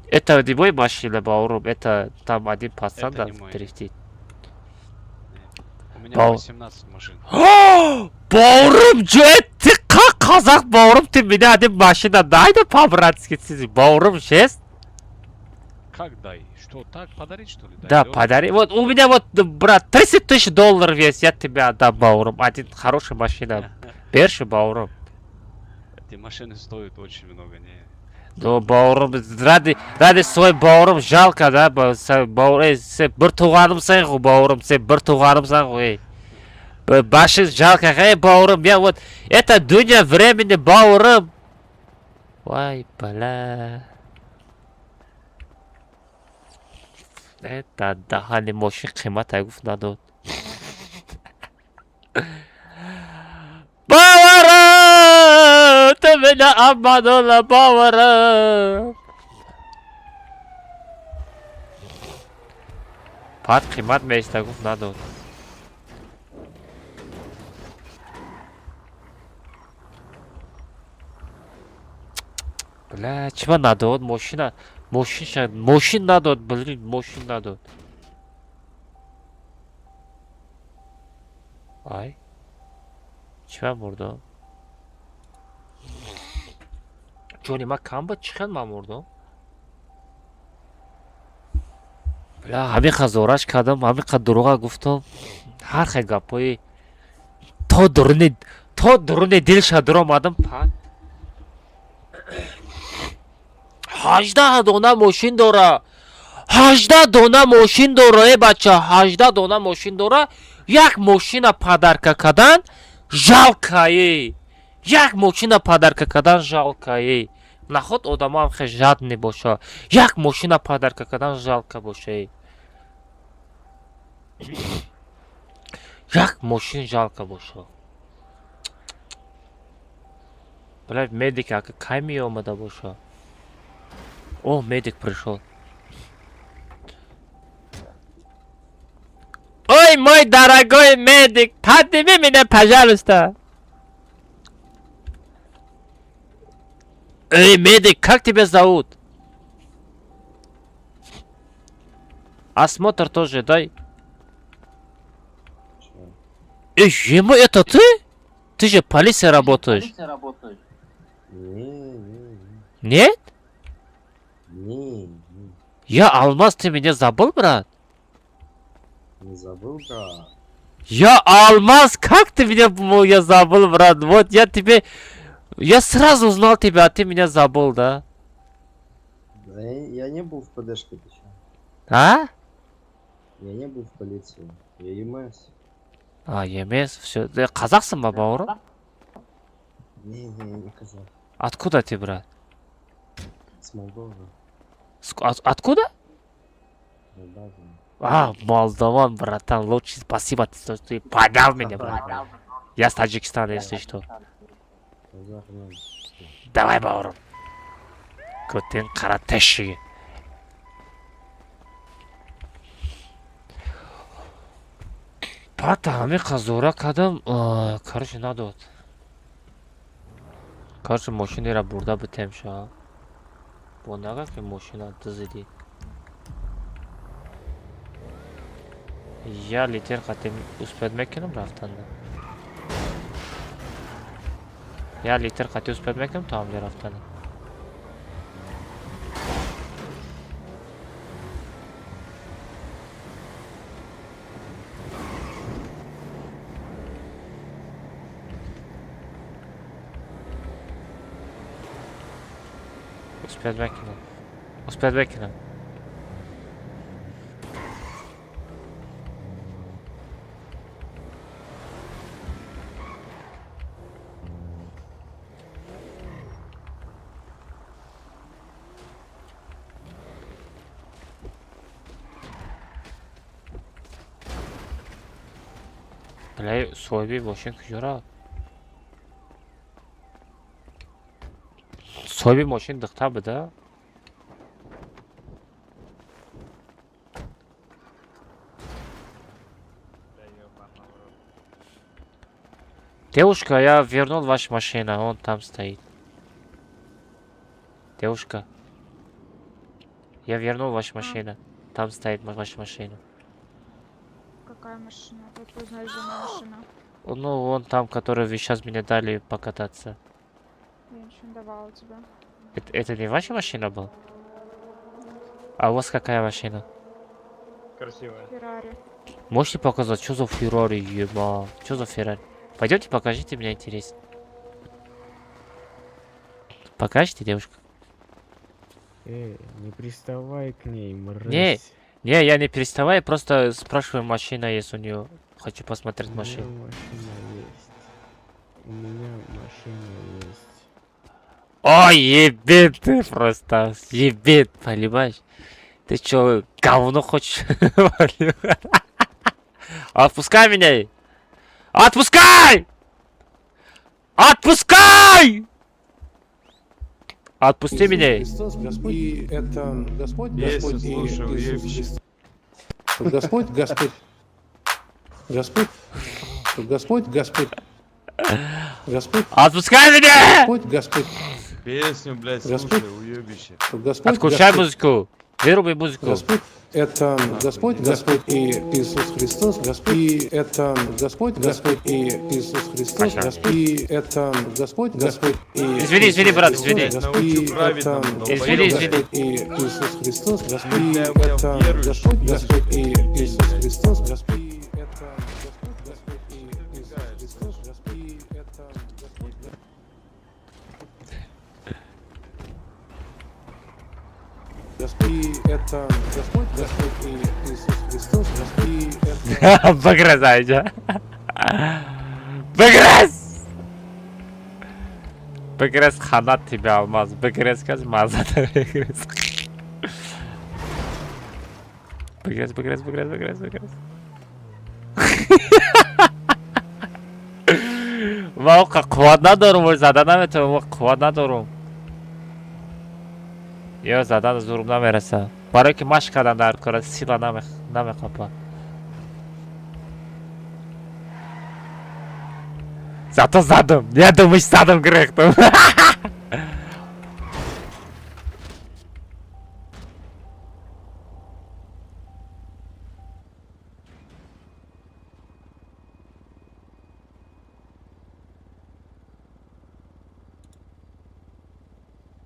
Это не мой машина, бауырым, это там один пацан Это да, не мой. дрифтит. У меня 18 машин. Бауырым, жо, ты как казах, бауырым, ты меня один машина дай да по-братски, бауырым, жесть. Как дай? Что, так подарить, что ли? Дай, Да, давай. подари. Вот у меня вот, брат, 30 тысяч долларов есть, я тебе отдам, бауырым. Один хорошая машина. Берші, бауырым. Эти машины стоят очень много, не. Ну, бауырым, ради свой бауырым жалко, да, бауыр, ей, сен бір туғанымсың ғой, бауырым, сен бір туғанымсың ғой, ей. Башың жалко, эй, бауырым, я вот, это дуня времени, бауырым. Ой, бля. Это даҳани мошин қимат ай гуфт надод. Бауырым, ты меня обманула, бауырым. Пат қимат меиста гуфт надод. Бля, чима надод мошина, мошинша, мошин надод, блин, мошин надод. Ай. Чима мурдам? Ҷони ман кам буд, чӣ хел ман мурдам? Бля, ҳамин қа зораш кардам, ҳамин қа дурӯға гуфтам. Ҳар хел гапҳои то дуруни дилша дуромадам пад. 18 дона мошин дора. 18 дона мошин дора, э бача, 18 дона мошин дора. Як мошина подарка кардан жалко е. Як мошина подарка кардан жалко е. Наход одамо ҳам хел жадный боша. Як мошина подарка кардан жалко боша е. Як мошин жалко боша. Блядь, медик ака кай меомада боша? О, медик пришел. Ой, мой дорогой медик, подними меня, пожалуйста. Эй, медик, как тебя зовут? Осмотр тоже дай. Эй, ему это ты? Ты же полиция работаешь. Не, не, Нет? не, не, Я Алмаз, ты меня забыл, брат? Не забыл, да. Я Алмаз, как ты меня, я забыл, брат? Вот я тебе... Я сразу узнал тебя, а ты меня забыл, да? Да я не был в ПДшке, ты чё? А? Я не был в полиции. Я ЕМС. А, ЕМС, все. Ты казахсың ба, бауырым? Не, не, не казах. Откуда ты, брат? С Молдовы. Откуда? Молдавия. А, Молдаван, братан, лучше спасибо, что ты подал меня, брат. Я с Таджикистана, если что. Казах, ну. Давай, бауырым. Көтен қара тәшіге. Пата ҳамин қазора кардам, короче, надод. Короче, мошинеро бурда битем ша. Бо нага ки мошина дизидӣ. Я литр қатим успеть мекунам рафтанда. Я литр қати успеть мекунам то ҳамҷо рафтанда. Успеть мекунам. Успеть мекунам. Бля, соҳиби мошин куҷо рафт? Соҳиби мошин духтар буда? Девушка, я вернул вашу машину, он там стоит. Девушка, я вернул вашу машину. Там стоит ваша машина. Какая машина? Ты откуда знаешь, где моя машина? Ну, вон там, который вы сейчас мне дали покататься. Я ничего не давала тебе. Это не ваша машина была? А у вас какая машина? Красивая. Феррари. Можете показать, что за Феррари, еба? Что за Феррари? Пойдемте, покажите, мне интересно. Покажете, девушка? Эй, не приставай к ней, мразь. Не, не, я не приставаю, просто спрашиваю, машина есть у нее. Хочу посмотреть У меня машину. машина есть. У меня машина есть. Ой, ебет ты просто, ебет, понимаешь? Ты чё, говно хочешь? Отпускай меня! Отпускай! Отпускай! Отпусти меня! Христос, Господь, и это Господь, Песню Господь и слушаю, Иисус ебчик. Христос. Господь, Господь, Господь, Господь, Господь, Господь. Отпускай меня! Господь, Господь, Песню, блядь, Господь- слушай, уебище. Господь, Отключай Господь, музыку. Выруби музыку. Господь, это Господь, Господь и Иисус Христос, Господь, и это Господь, Господь и Иисус Христос, Паша. Господь, и это Господь, Господь и Извини, извини, Иисус брат, Христос, извини. Господь, и Научу это праведному, долбоёб. Извини, извини. Господь и Иисус Христос, Господь, и Бля, у меня это верующий Господь, Господь и Иисус Христос, Господь, и это Господь, Господь и Иисус Христос, Господь, и это Господь, Господь, и это Господь, Господь и Иисус Христос, Господь, и это Бигрез айҷа. Бигрез! Бигрез ханат тебе алмаз. Бигрез каз мазата бигрез. Бигрез, бигрез, бигрез, бигрез, бигрез. Ма оқа қувват надорум, ой зада наметавонам, ма қувват надорум. Ё задан зурум намераса. Барое ки машқ кардан дар кора сила намехапа. Зато задум. Я думаю, задум грехтум.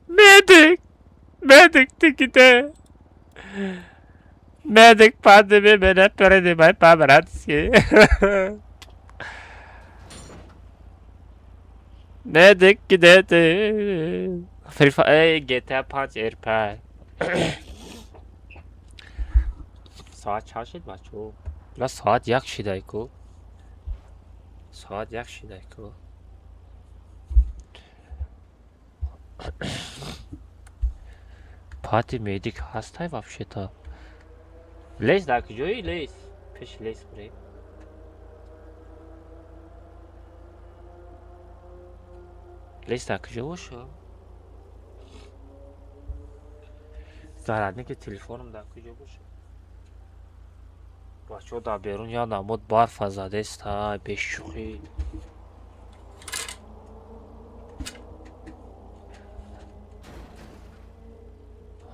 Медик! Медик, ты где? Медик, подними меня, принимай по-братски. Медик, где ты? Free Fire, эй, GTA 5 RP. Соат чанд шид, бачо? Била соат як шидай ку. Соат як шидай ку. Пати медик ҳастай вообще-то. Лес дар куҷои лес? Пеши лес бурем. Лес дар куҷо боша? Зарядники телефонам дар куҷо боша? Бачаҳо дар берун як намуд барфа задеста, бешӯхӣ.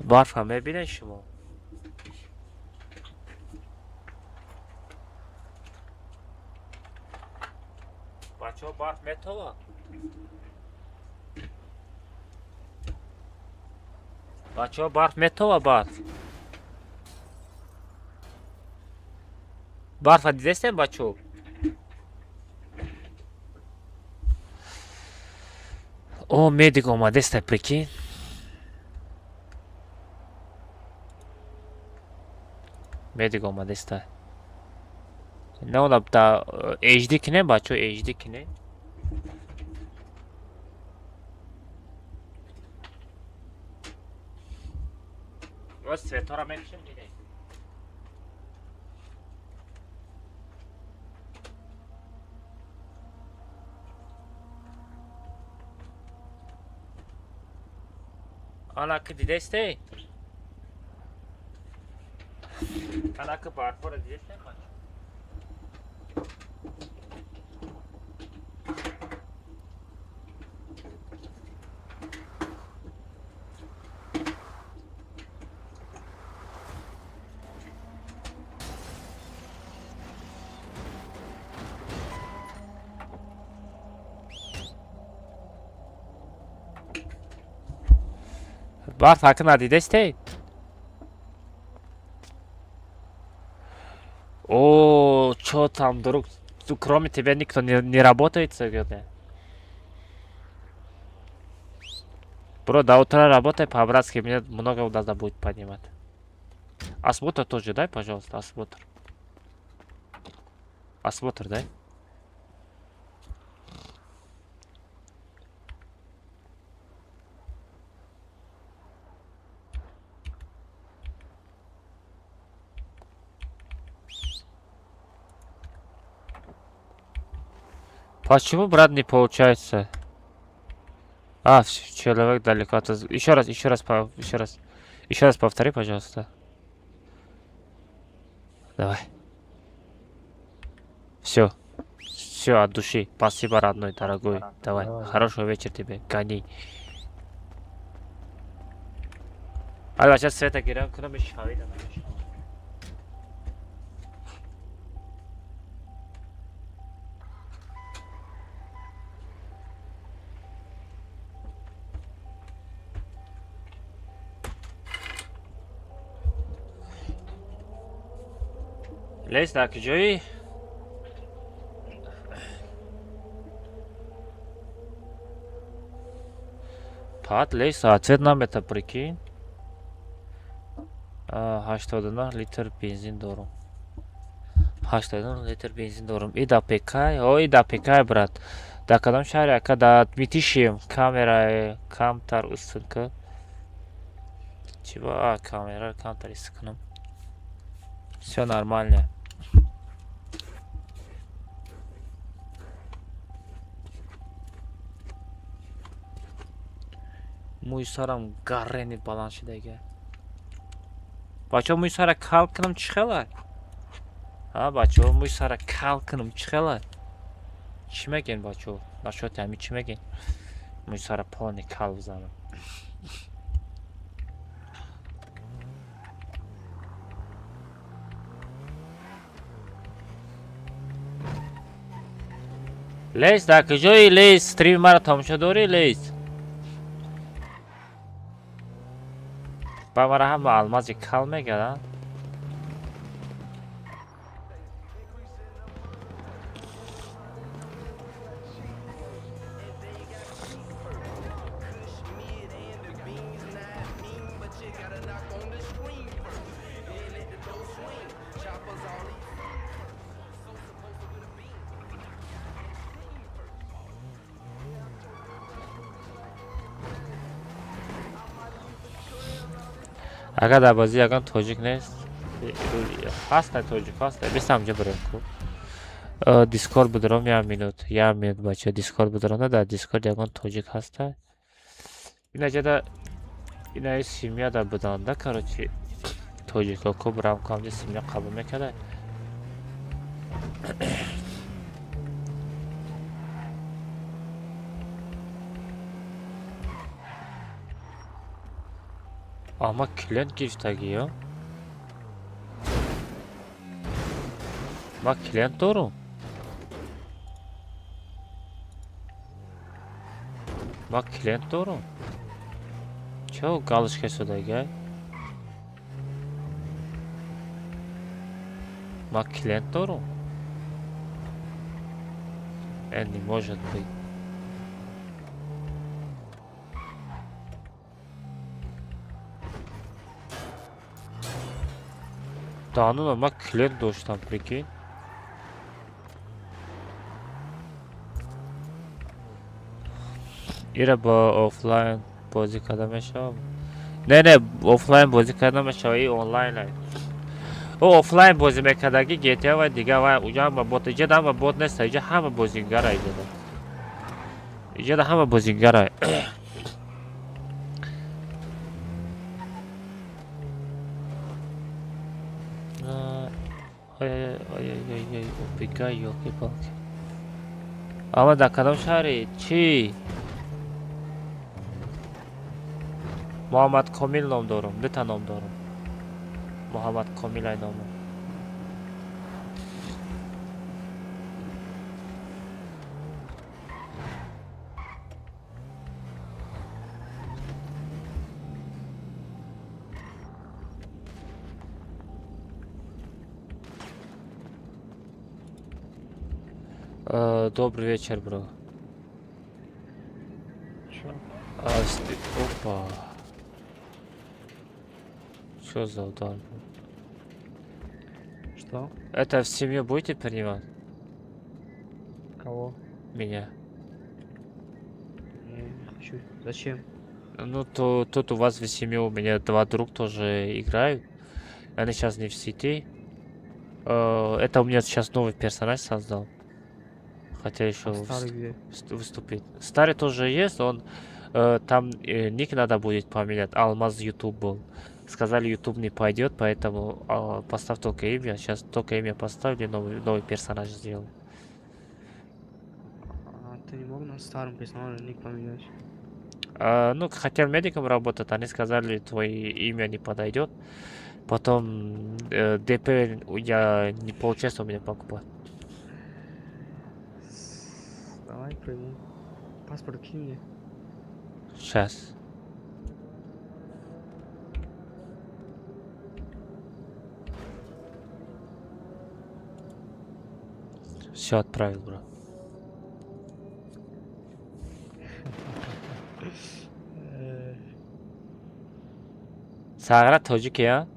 Барфа мебинед шумо? Бачаҳо барф метовад? Бачаҳо барф метова барф? Барфа дидестем бачаҳо? О, медик омадеста, прикинь. Медик омадеста. Не она да HD кинем бачаҳо, HD кинем. Вот цветора мекушем дидем. Ана ки дидесте? Ана ки барфора дидесте бачаҳо? Барф ҳаки надидесте? О, чё там, друг? Кроме тебя никто не работает сегодня? Бро, до утра работай по-братски, мне много надо будет поднимать. Осмотр тоже дай, пожалуйста, осмотр. Осмотр дай. Почему, брат, не получается? А, человек далеко от... Еще раз, еще раз, еще раз. Еще раз повтори, пожалуйста. Давай. Все. Все, от души. Спасибо, родной, дорогой. Давай. Хорошего вечера тебе. Гони. Али бача, света гирам кунам, шавида намешавам. Лес, дар куҷоӣ? Пат лес ответ намета, прикинь. 89 литр бензин дорум. 89 литр бензин дорум. И да пекай, о, и да пекай, брат. Дар кадом шаҳре, ака? Дар Митишием. Камера камтар устун ка. Чӣ ба камера камтар ист кунам? Всё нормально. Мӯи сарам гаррени баланд шудага. Бачаҳо, мӯи сара кал кунам, чӣ хела? Ҳа, бачаҳо, мӯи сара кал кунам, чӣ хела? Чӣ мегӯен, бачаҳо? Нашоти ҳамин чӣ мегӯен? Мӯи сара полный кал бизанам. Лейс, дар куҷои, Лейс? Стрими маро тамошо дорӣ, Лейс? Ба мара ҳама алмази кал мегӯяд. Агар дар бозӣ ягон тоҷик нест, ҳаст, тоҷик ҳаст, бист ҳамҷо бирем ку. Дискорд бидорам, як минут, як минут, бача, дискорд бидорам. Дар дискорд ягон тоҷик ҳаста? Инаҷада инаи семья да буданда, короче, тоҷико ку бирам ку ҳамҷо семья қабул мекарда. Ама клиент гирифтагиё? Ман клиент дорум? Ман клиент дорум? Чо галочка шудага? Ман клиент дорум? Не может быть. Дануна ман клиент доштам, прикинь. Ира бо офлайн бозӣ карда мешавам? Не, офлайн бозӣ карда намешава, и онлайн. Ӯ офлайн бозӣ мекардаги GTA ва дига ва уҷа ҳама бот, иҷа ҳама бот нест, иҷа ҳама бозингара иҷада. Иҷада ҳама бозингара. Ой-ой-ой, убегай, ёлки-палки. Ама дар кадом шаҳре? Чӣ? Муҳаммад Комил ном дорум, дута ном дорум. Муҳаммад Комил ай номам. Добрый вечер, бро. Чё? Опа. Что за удар был? Что? Это в семью будете принимать? Кого? Меня. Не, не хочу. Зачем? Ну, то тут у вас в семье у меня два друг тоже играют. Они сейчас не в сети. Это у меня сейчас новый персонаж создал. Хотя еще А старый где? выступит. Старый тоже есть, он там ник надо будет поменять. Алмаз YouTube был. Сказали, YouTube не пойдет, поэтому поставь только имя. Сейчас только имя поставили, новый персонаж сделал. А ты не мог на старом персонаже ник поменять? А, ну, хотел медиком работать, они сказали, твое имя не подойдет. Потом ДП я не получается у меня покупать. Давай приму. Паспорт кинь мне. Сейчас. Все отправил, бро. Сағра тоҷики, а?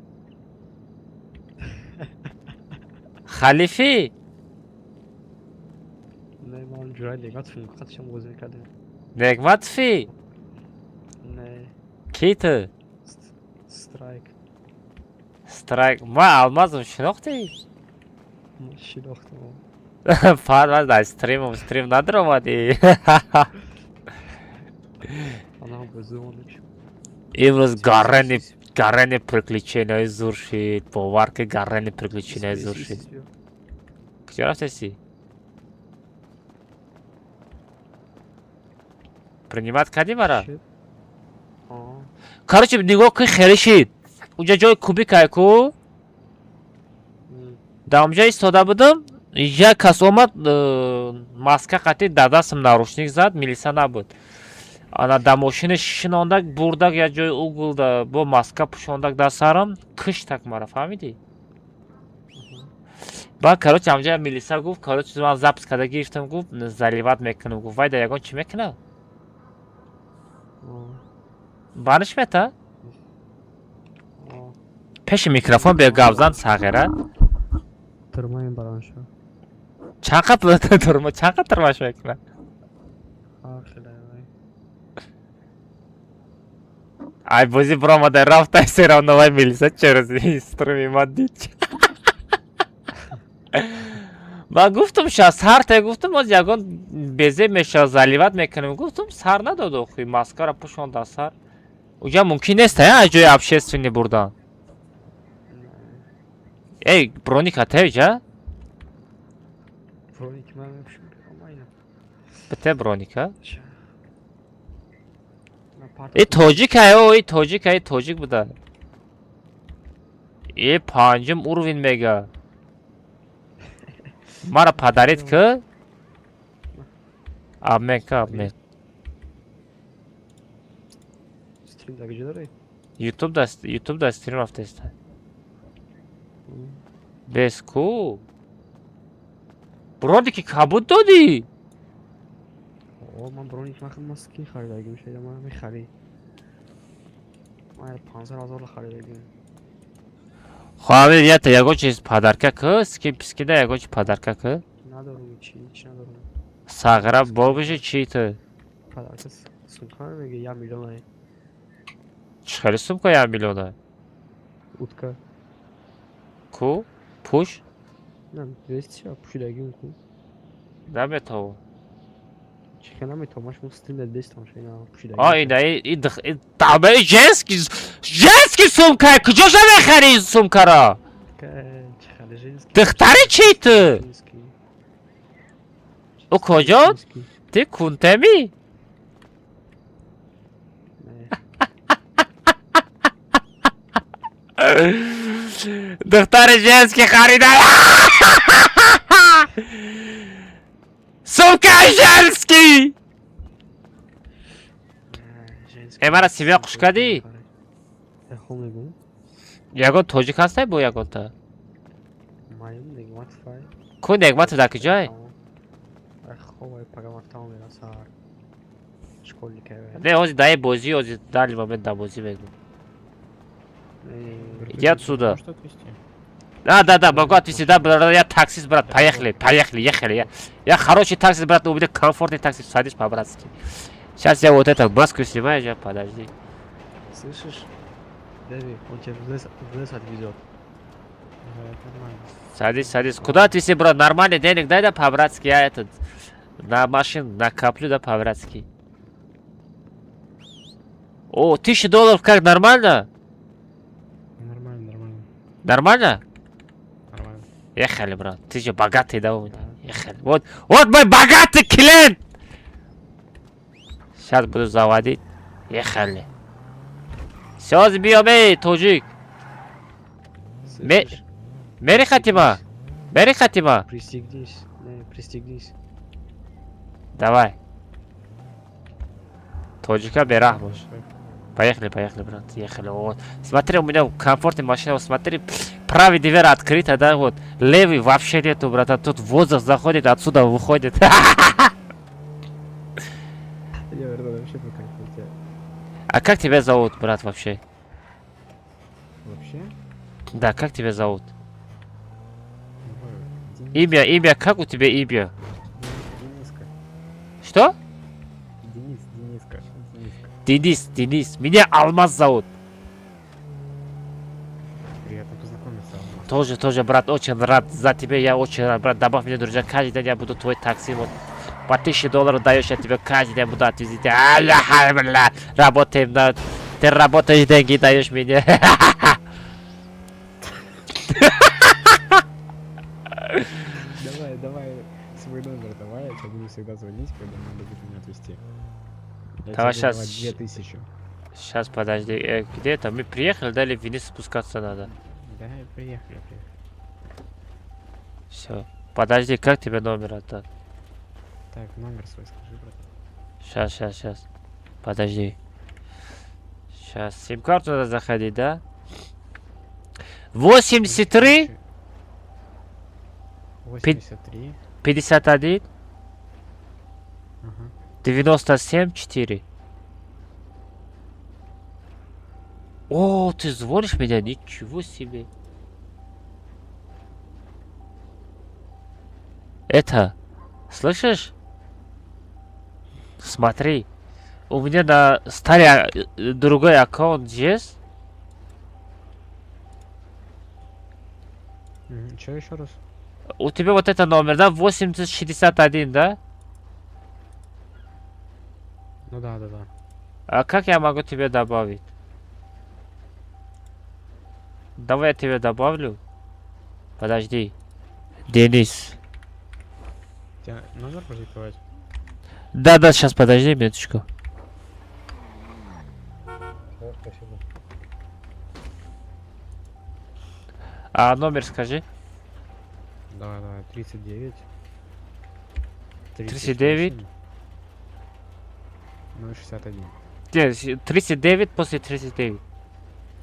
Халифи? Не, ман ҷурай Негматовим, қатишам бозӣ мекардем. Негматови? Не. Ки ту? Страйк. Страйк. Ма Алмазом шинохтӣ? Шинохтам. Фармаз дар стримом стрим надромадӣ. Ана бозӣ. Имрӯз гарани гарани приключенияи зур шид. Бовар ки, гарани приключенияи зур шид. Куҷо рафтаси? Принимать кардӣ мара? Короче, нигоҳ кун, хеле шид. Унҷа ҷои кубикае ку? Дар онҷа истода будам, як кас омад, маска қатӣ, дар дастам наручник зад, милиса набуд. Ана дар мошина шинондак, бурдак як ҷои уголда, бо маска пӯшондак дар сарам, киштак мара, фаҳмидӣ? Баъд, короче, ҳамҷа милиса гуфт, короче, ман запись карда гирифтам, гуфт, заливать мекунам, гуфт, вай дар ягон чӣ мекунад? Баниш мета? Пеши микрофон биё гап зан, сағира. Турмаем баранша. Чанд қат турма, чанд қат турмаш мекунад? Ҳар хеле. Ай, бозӣ биромада рафта, все равно вай милиса через стрими ма дид. Ман гуфтум, ша сар те гуфтум, оз ягон безеб мешава, заливать мекунем, гуфтум, сар надод охи, маскара пӯшон дар сар. Уҷа мумкин нест, а ҷои общественный бурдан. Эй, броника теҷа? Броник ман мепӯшам, майна. Бите броника? Э, тоҷик ай, о, э, тоҷик ай, тоҷик буда. Э, панҷум уровень мега. Мара подарить ки? Обмен ка, обмен. Стрим дар куҷо дорӣ? Ютуб да, Ютуб да стрим рафтаиста. Бес ку? Броники кабуд додӣ? О, ман броник ман скин харидагим, шеда ман мехарӣ. Ман 500 000 харидагим. Хоҳам ята ягон чиз подарка ки, скин пискида ягон чи подарка ки? Надорум, чи чи надорум. Сағира бобиши чи ту? Подарка сумка мега 1 миллион ай. Чӣ хеле сумка 1 миллиона? Утка. Ку? Пӯш? На, 200 пӯшидагим ку. Наметавон. Чӣ хел наметавон? Ман шумо стрим да дестам шена пӯшидагим. А, ина и табаи женский сумка, куҷоша мехарӣ ин сумкаро? Чӣ хеле женский? Духтари чи ту? Ӯ куҷо? Ти кунтеми? Духтари женский харида. Сумка женский! Э, мара семья хуш кардӣ? Хо мегӯм. Ягон тоҷик ҳастай бо ягонта? Маем Негматов ай. Ку Негматов дар куҷое? Хо, пага мактаб мера саҳар. Школьник ай. Не, ҳозир даи бозӣ, ҳозир дали момент дар бозӣ мегӯм. Иди отсюда. Да, да, да, могу отвезти, да, брат, я таксист, брат, поехали, поехали, ехали. Я хороший таксист, брат, у меня комфортный таксист, садись по-братски. Сейчас я вот это маску снимаю, сейчас, подожди. Слышишь? Дэви, он тебя в лес отвезет. Садись, садись. Куда отвезти, брат? Нормальный денег дай, да, по-братски, я этот, на машину накоплю, да, по-братски. О, 1000 долларов как, нормально? Нормально, нормально. Нормально? Нормально. Ехали, брат. Ты же богатый, да, у меня? Ехали. Вот, вот мой богатый клиент! Сейчас буду заводить. Ехали. Сёз биём, эй, тоҷик. Мери хатима. Мери хатима. Пристегнись, не, пристегнись. Давай. Тоҷика бераҳм бош. Поехали, поехали, брат. Ехали. Вот. Смотри, у меня комфортная машина. Вот смотри, правый дверь открыта, да, вот. Левый вообще нету, братан. Тут воздух заходит, отсюда выходит. Я, братан, вообще по кайфу тебе. А как тебя зовут, брат, вообще? Вообще? Да, как тебя зовут? Давай, Денис. Имя, имя, как у тебя имя? Дениска. Что? Денис, Дениска, Дениска. Денис, Денис. Меня Алмаз зовут. Приятно познакомиться, Алмаз. Тоже, тоже, брат, очень рад за тебя, я очень рад, брат. Добавь мне, друзья, каждый день я буду твой такси, вот. По 1000 долларов даешь, я тебе каждый день буду отвезти. Аллах, бля, работаем, на... Ты работаешь, деньги даешь мне. Давай, давай, свой номер давай, я тебе буду всегда звонить, когда надо будет меня отвезти. Я Давай тебе буду щас. давать 2000. Сейчас, подожди, где это? Мы приехали, да, или вниз спускаться надо? Да, приехали, приехали. Все. Подожди, как тебе номер отдать? Так, номер свой скажи, брат. Сейчас, сейчас, сейчас. Подожди. Сейчас, сим-карту надо заходить, да? 83 83. 51 Ага. 97 4. О, ты звонишь меня? Ничего себе. Это, слышишь? Смотри, у меня на старый другой аккаунт есть. Чё еще раз? У тебя вот это номер, да? 8061, да? Ну да. А как я могу тебе добавить? Давай я тебе добавлю. Подожди. Денис. Тебе номер продиктовать? Да, сейчас подожди минуточку. Да, спасибо. А номер скажи. Давай, давай, 39. 39. 061. Нет, 39 после 39.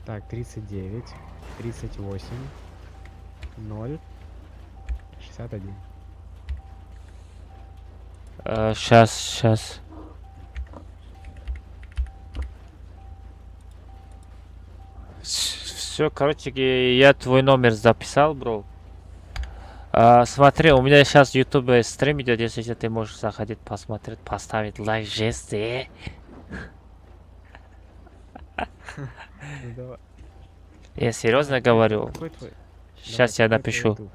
Так, 39, 38, 0, 61. Сейчас, сейчас. Все, короче, я твой номер записал, бро. А, смотри, у меня сейчас YouTube стрим идет, если ты можешь заходить, посмотреть, поставить лайк, жесты. Ну, давай. Я серьезно говорю. Какой твой? Сейчас Давай, я какой твой напишу. YouTube,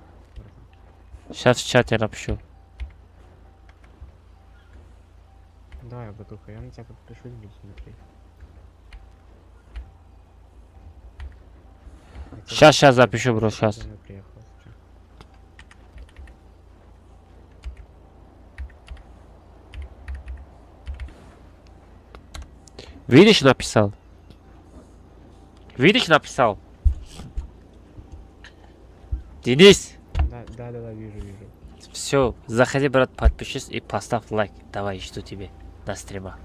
Сейчас в чате напишу. Давай, братуха, я на тебя подпишусь, буду смотреть. Я тебя Сейчас, сейчас запишу, бро, сейчас. домой приехал, если чё. Видишь, написал? Видишь, написал? Денис! Да, вижу, вижу. Все, заходи, брат, подпишись и поставь лайк. Давай, жду тебе на стрима.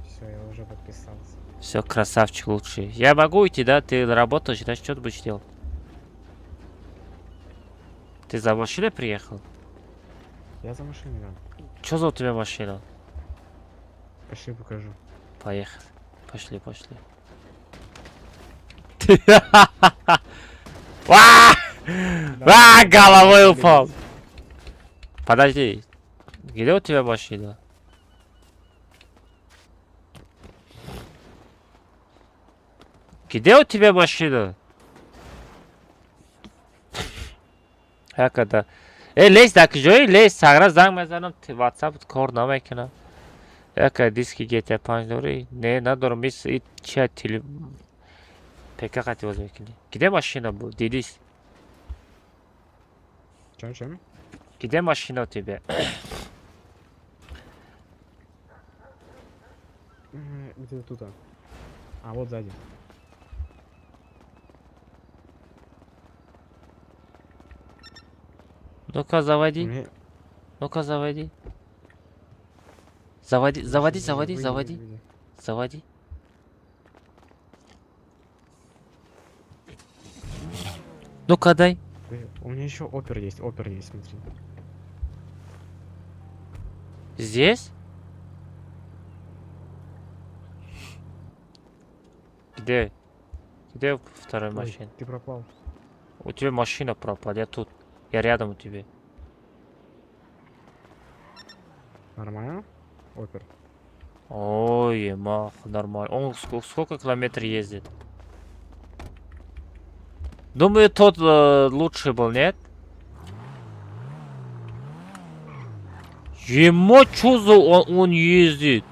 Все, я уже подписался. Все, красавчик лучший. Я могу уйти, да? Ты работаешь, да? Что ты будешь делать? Ты за машиной приехал? Я за машиной, да. Что за у тебя машина? Пошли покажу. Поехали. Пошли, пошли. А! А, головой упал. Подожди. Где у тебя машина? Где у тебя машина? Ҳакада. Э, лез дар куҷои? Лез, сагра занг мезанам, WhatsApp кор намекунам. Яка диски GTA 5 дорӣ? Не, надорам. Ис и чия теле ПК қати боз мекунӣ. Где машина буд? Дидис? Чем, чем? Где машина у тебя? Где-то тут. А, А, вот сзади. Ну-ка, заводи. Мне- Ну-ка, заводи. Заводи, заводи, Выйди, заводи, выйди, заводи. выйди. Заводи. Ну-ка, дай. У меня еще опер есть, смотри. Здесь? Где? Где вторая Ой, машина? ты пропал. У тебя машина пропала, я тут. Я рядом у тебя. Нормально? Опер. Ой, мах, нормально. Он сколько километров ездит? Думаю, тот лучше был, нет? Ему чё за он ездит?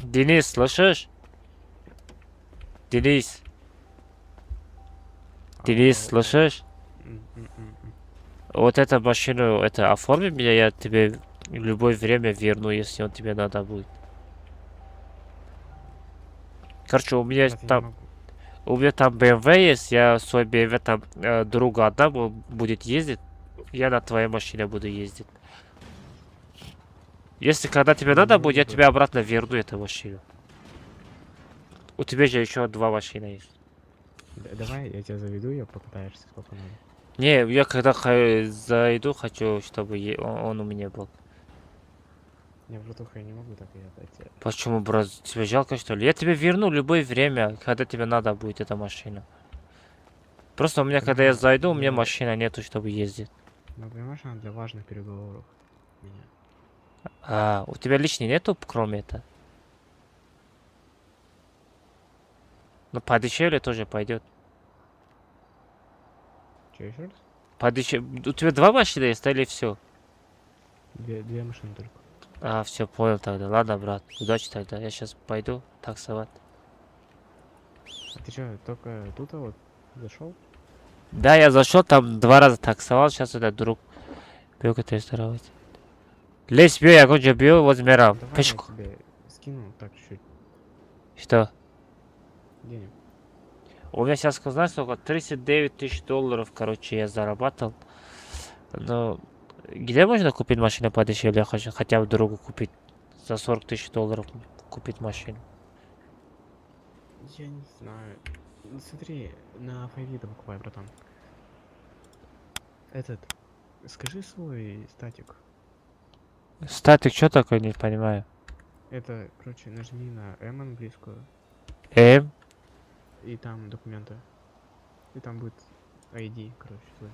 Денис, слышишь? Денис. Денис, слышишь? Вот эту машину, это оформи меня, я тебе в любое время верну, если он тебе надо будет. Короче, у меня Брат, я не там, могу. у меня там BMW есть, я свой BMW там другу отдам, он будет ездить, я на твоей машине буду ездить. Если когда тебе надо будет, я тебе обратно верну эту машину. У тебя же еще два машины есть. Давай я тебя заведу, я покатаешься сколько надо. Не, я когда зайду, хочу, чтобы он у меня был. Не, братуха, я не могу так ее отдать тебе. Почему, брат, тебе жалко, что ли? Я тебе верну любое время, когда тебе надо будет эта машина. Просто у меня, когда я зайду, у меня машины нету, чтобы ездить. Ну, понимаешь, она для важных переговоров. Меня. А, у тебя личный нету, кроме этого? Ну, подешевле тоже пойдет. Че, еще раз? Подешевле. У тебя два машины есть, да, или все? Две машины только. А, все, понял тогда. Ладно, брат, удачи тогда. Я сейчас пойду таксовать. А ты что, только тут вот зашел? Да, я зашел, там два раза таксовал, сейчас это друг. Бегу тестировать. Лезь, бью, я кончу бью, вот мера. Давай Пешку. я тебе скину так чуть-чуть Что? денег. У меня сейчас, знаешь, сколько? 39 тысяч долларов, короче, я зарабатывал. Но где можно купить машину подешевле? Я хочу хотя бы другу купить. За 40 тысяч долларов купить машину. Я не знаю. Ну, смотри, на Файвита покупай, братан. Этот, скажи свой статик. Статик, что такое, не понимаю. Это, короче, нажми на М английскую. М? И там документы. И там будет ID, короче, твой.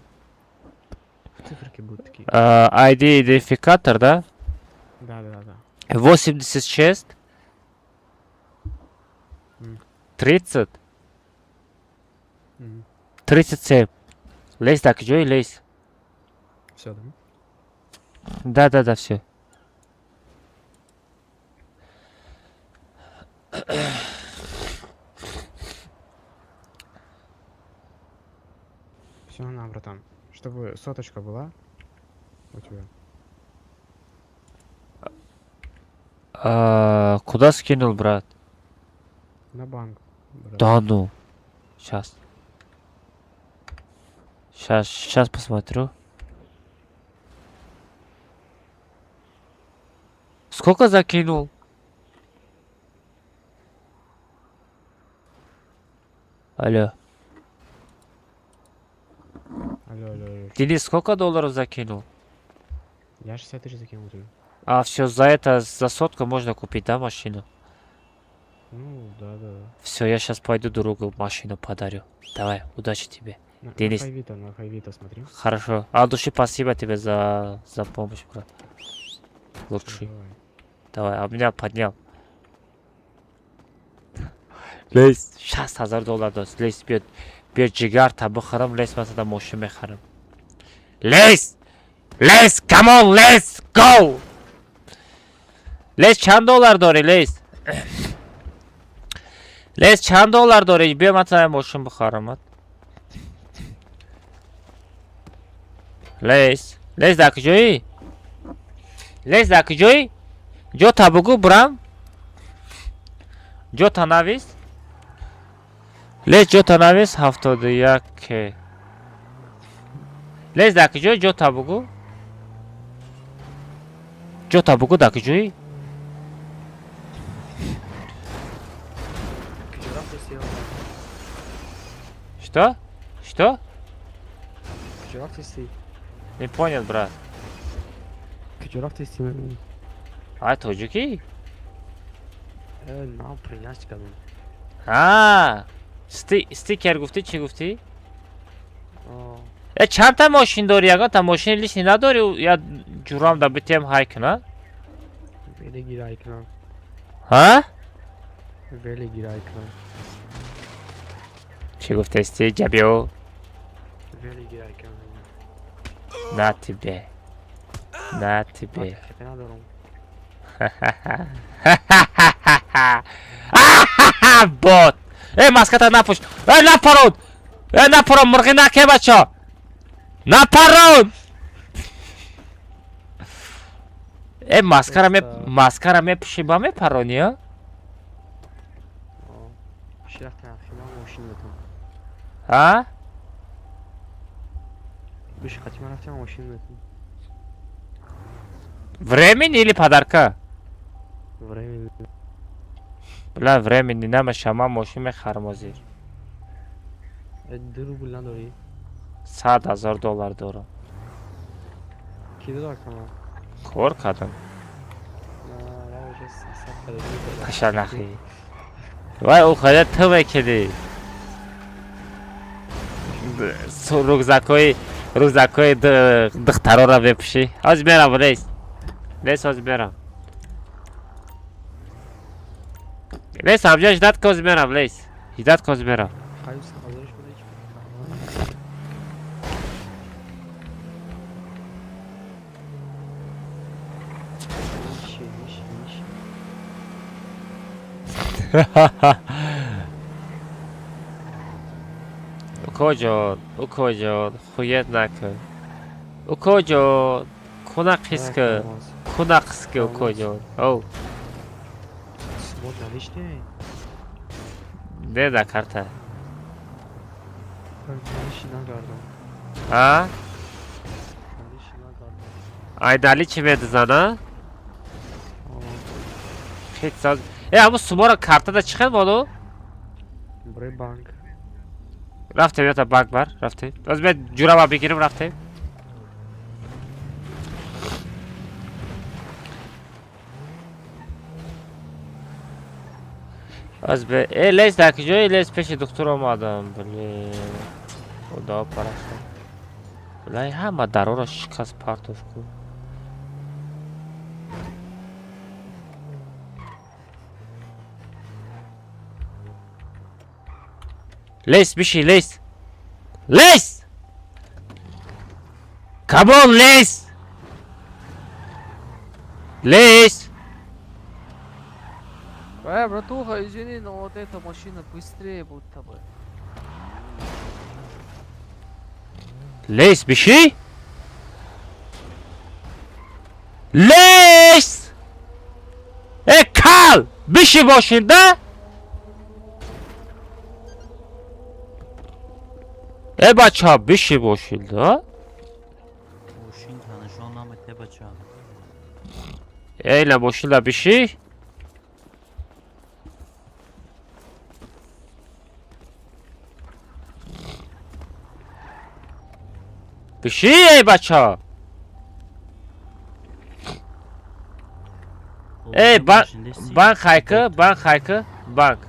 Циферки будут такие. А, ID идентификатор, да? Да. 86 30 Мгм. 37. Лезь так, Джой, лезь. Все, да? Да, все. Все, на, братан. Чтобы соточка была у тебя. А, куда скинул, брат? На банк, брат. Да ну. Сейчас. Сейчас посмотрю. Сколько закинул? Алло. Алло, алло, алло. Денис, сколько долларов закинул? Я 60 тысяч закинул тебе. А, все, за это, за сотку можно купить, да, машину? Ну, да. Все, я сейчас пойду другу машину подарю. Давай, удачи тебе. На Денис. Хайвита, на Хайвита смотри. Хорошо. А от души спасибо тебе за помощь, брат. Лучший. Давай. Давай, а меня поднял. Лес 60 000 доллар дост. Лес, биёд, биё, ҷигарта бихӯрам. Лес, масада мошин мехарам. Лес, лес, come on, let's go. Лес, чанд доллар дорӣ? Лес, лес, чанд доллар дорӣ? Биё, масада мошин бихарам. Лес, лес, дар куҷоӣ? Лес, дар куҷоӣ? Ҷота бугӯ, бурам. Ҷота навис, лес, ҷота навис. 71. Лес, дар куҷоӣ? Ҷота бугӯ, ҷота бугӯ, дар куҷоӣ? Куҷо рафтеси? Что, что? Куҷо рафтеси? Не понял, брат. Куҷо рафтеси? Ай, тоҷикӣ? На, принять кардам. А, стикер гуфтӣ, чӣ гуфтӣ? Э, чандта мошин дорӣ? Ягонта мошини лишний надорӣ? Я ҷурам да битем, ҳай куна. Вели гирай кунам. Ҳа? Вели гирай кунам. Чӣ гуфтести, ҷабиё? Вели гирай кунам. На тебе, на тебе. Хепе надорам. Бот, э, маската напӯш, э, напарон, э, напарон, мурғӣ наке, бачо, напарон. Э, маскара ме, маскара мепӯши, ба мепаронӣ, а? Ши рафтем, хима мошин метам. А? Биши, қатима рафтем, мошин метам. Времени или подарка? Времени. Бла, времени намеша, ман мошин мехарам ҳозир. 2 рубл надорӣ? 100 000 доллар дорам. Ки дод кама? Кор кардам. Аша нахи. Вай, ӯ ту мекунӣ. Рюкзакҳои духтароро мепӯшӣ. Ҳозир мерам, лес. Лес, ҳозир мерам. Лес, ҳамҷо ждать ки, ҳозир мерам, лес. Ждать ки, ҳозир мерам. Хаюс ҳазориш буда ҳеч. Ниши, ниши, ниши. Укоҷон, укоҷон, хуят накун. Укоҷон, куна қис ки. Куна қис ки, укоҷон. Оу. Свод наличный? Не, да карта. Наличный нагардам. А? Наличный нагардам. Ай, наличный медизана? Хит саз. Э, ҳамун сумора картада чӣ хел боло? Бре банк. Рафтем, ята банк бар, рафтем. Оз мен ҷурама бигирим, рафтем. Аз бе, э, лес, дар куҷои? Лес, пеши духтур омадам, блин. Худо параша. Блай, ҳама дароро шикаст, партоф ку. Лес, биши, лес. Лес! Come on, лес! Лес! Братуха, извини, но вот эта машина быстрее будто бы. Лес, биши! Лес! Э, кал! Биши бошин, да? Э, бача, биши бошин, да? Мошин танашон намете, бача. Эйла, бошин, биши. Биши, эй, бача! Эй, банк, банк хайкы, банк хайкы, банк.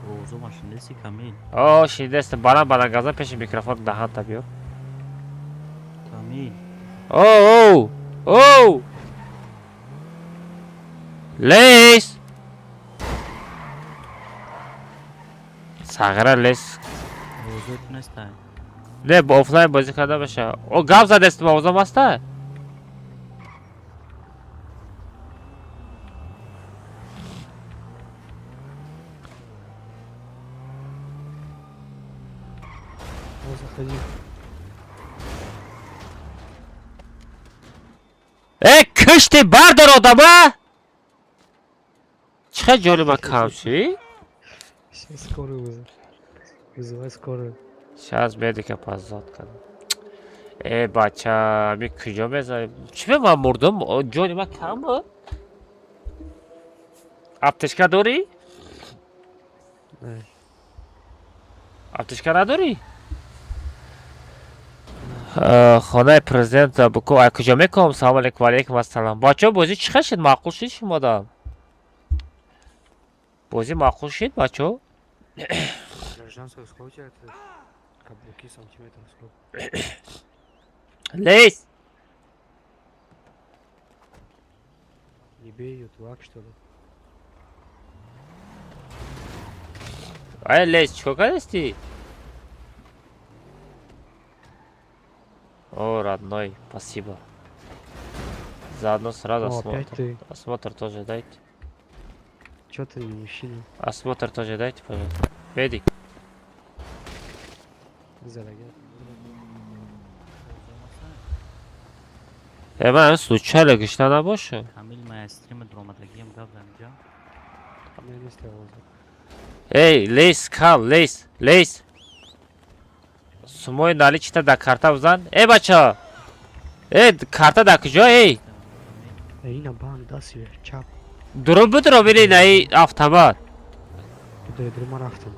Овозо машинеси, Камил. О, шиндест, баланд баланд газа, пеши микрофон даҳанта биё. Камил. О, о, о! Лес! Сағира лес. Овозот нестай. Не, бо офлайн бозӣ карда баша. О, гап задестим, овозам аста? О, заходи. Э, кишти бардор одама! Чӣ хел ҷолиба камши? Сейчас скорую вызов. Вызывай скорую. Сейчас медика пазод кардам. Э, бача, ми куҷо мезанем? Чӣ бе ман мурдам? О, ҷони ман кам буд? Аптечка дорӣ? Не. Аптечка надорӣ? Хонаи президента буко, ай куҷо мекунам? Салом алейкум, алейкум ассалом. Бачаҳо, бозӣ чӣ хел шид? Маъқул шид шумода? Бозӣ маъқул шид, бачаҳо? Гражданского сколько у тебя это? Каблуки сантиметров сколько? Лейс! Не бей ее, ты лак, что ли? Ай, Лейс, чӣ кор кардасти? О, родной, спасибо. Заодно сразу О, осмотр. опять ты. Осмотр тоже дайте. Чё ты не мужчина? Осмотр тоже дайте, пожалуйста. Медик. Залягай. Э, ман случайно гишна набошам. Камил, ман стрима дуромадагиам, гап замиҷа. Не, не стоял. Эй, Лейс, кам, Лейс, Лейс. Сумои наличита дар карта бизан. Эй, бача! Э, карта дар куҷо, эй? Эй, на банк, да, себе, чап. Дуро бидро, бини на и автомат. Куда я дрема рафтам?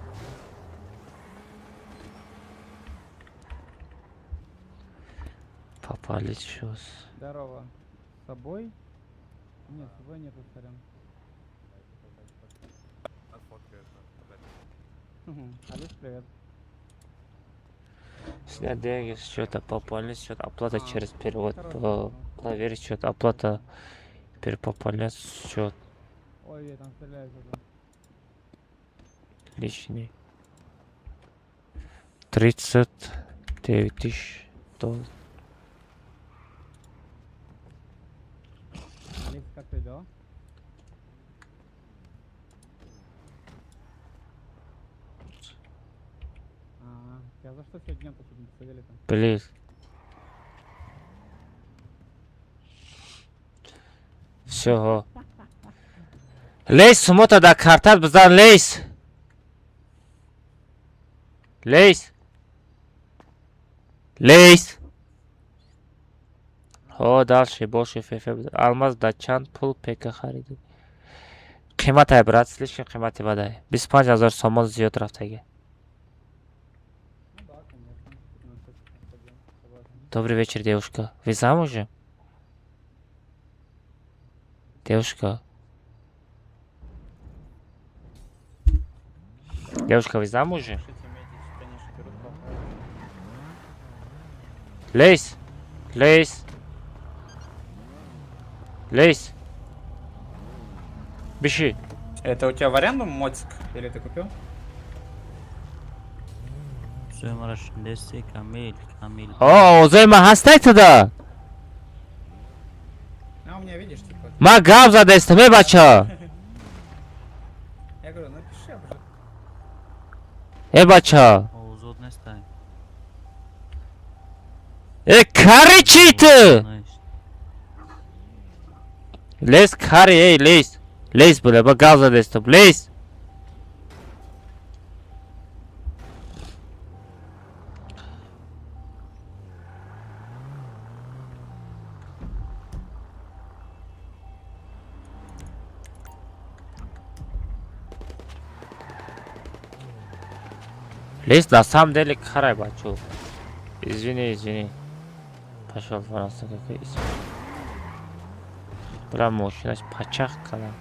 Попали чёс. Здорово. С собой? Нет, с собой нету, сорян. Алис, привет. Снять деньги с счета, пополнить счет, оплата А, через перевод, хорошо, хорошо. проверить счет, оплата, перепополнять счет. Ой, я там стреляю что-то. Личный. 39 тысяч долларов. Алис, как ты дела? А, я за что сегодня днем-то чуть не посадили там? Блин. Всё. Лейс, сумота да картат бизан, Лейс. Лейс. Лейс. О, дальше больше фефе. Алмаз да чанд пул пека хариди? Қиматай, брат, слишком қимати бадай. 25 ҳазор сомон зиёд рафтаги. Ну да, конечно. 15 пойдем, согласен. Добрый вечер, девушка. Вы замужем? Девушка. Девушка, вы замужем? Лейс! Лейс! Лейс! Биши! Это у тебя в аренду мотик или ты купил? Зои шиндести, Камил, Камил. О, овозои ман ҳастай туда? А у меня видишь, типа. Ман гап задестам, э, бача! Я говорю, напиши, а потом- Э, бача! Овозот нестай. Э, кари чӣ ту? Лес кари, эй, лес! Лес, бля, ман гап задестам, лес! Лес на самом деле карай, бачу. Извини, извини. Пошел, пожалуйста, какой извини. Бля, мошинаш пачах кала.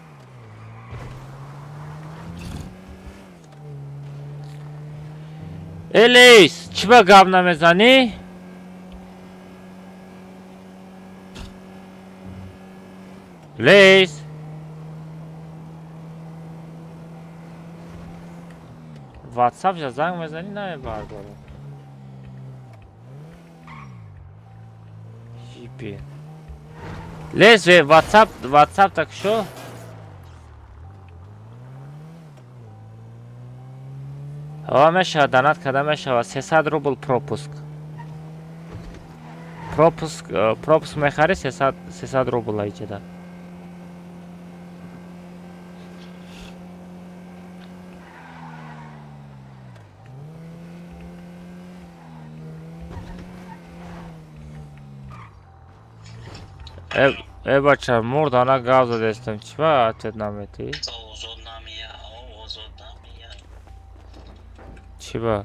Э, Лейс, чӣ ба гап намезанӣ? Лейс! Ватсап ша занг мезанӣ, намебардорад. Ебе. Лезве ватсап, ватсап так шо? Ҳава мешавад, донат карда мешавад, 300 рубл пропуск. Пропуск, пропуск мехарӣ, 300, 300 рубл айҷада. Э, э бача, мурдана гап задестам, чӣ ба ответ наметӣ? Чӣ ба?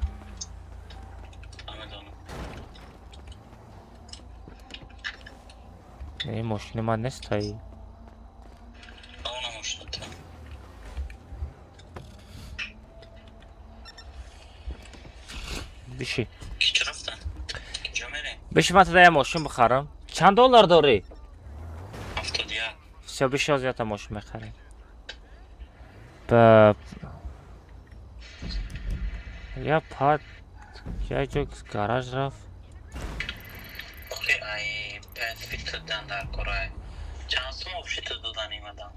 Э, мошини ман нестай. Биши. Биши, ман тада я мошин бихарам. Чанд доллар дорӣ? Всё, биши, ҳозир ята мошин мехарем. Ба я пад я ҷо гараж рафт. Охи, ай пять фитр дан дар корай. Чанд сум вообще-то додан имадан?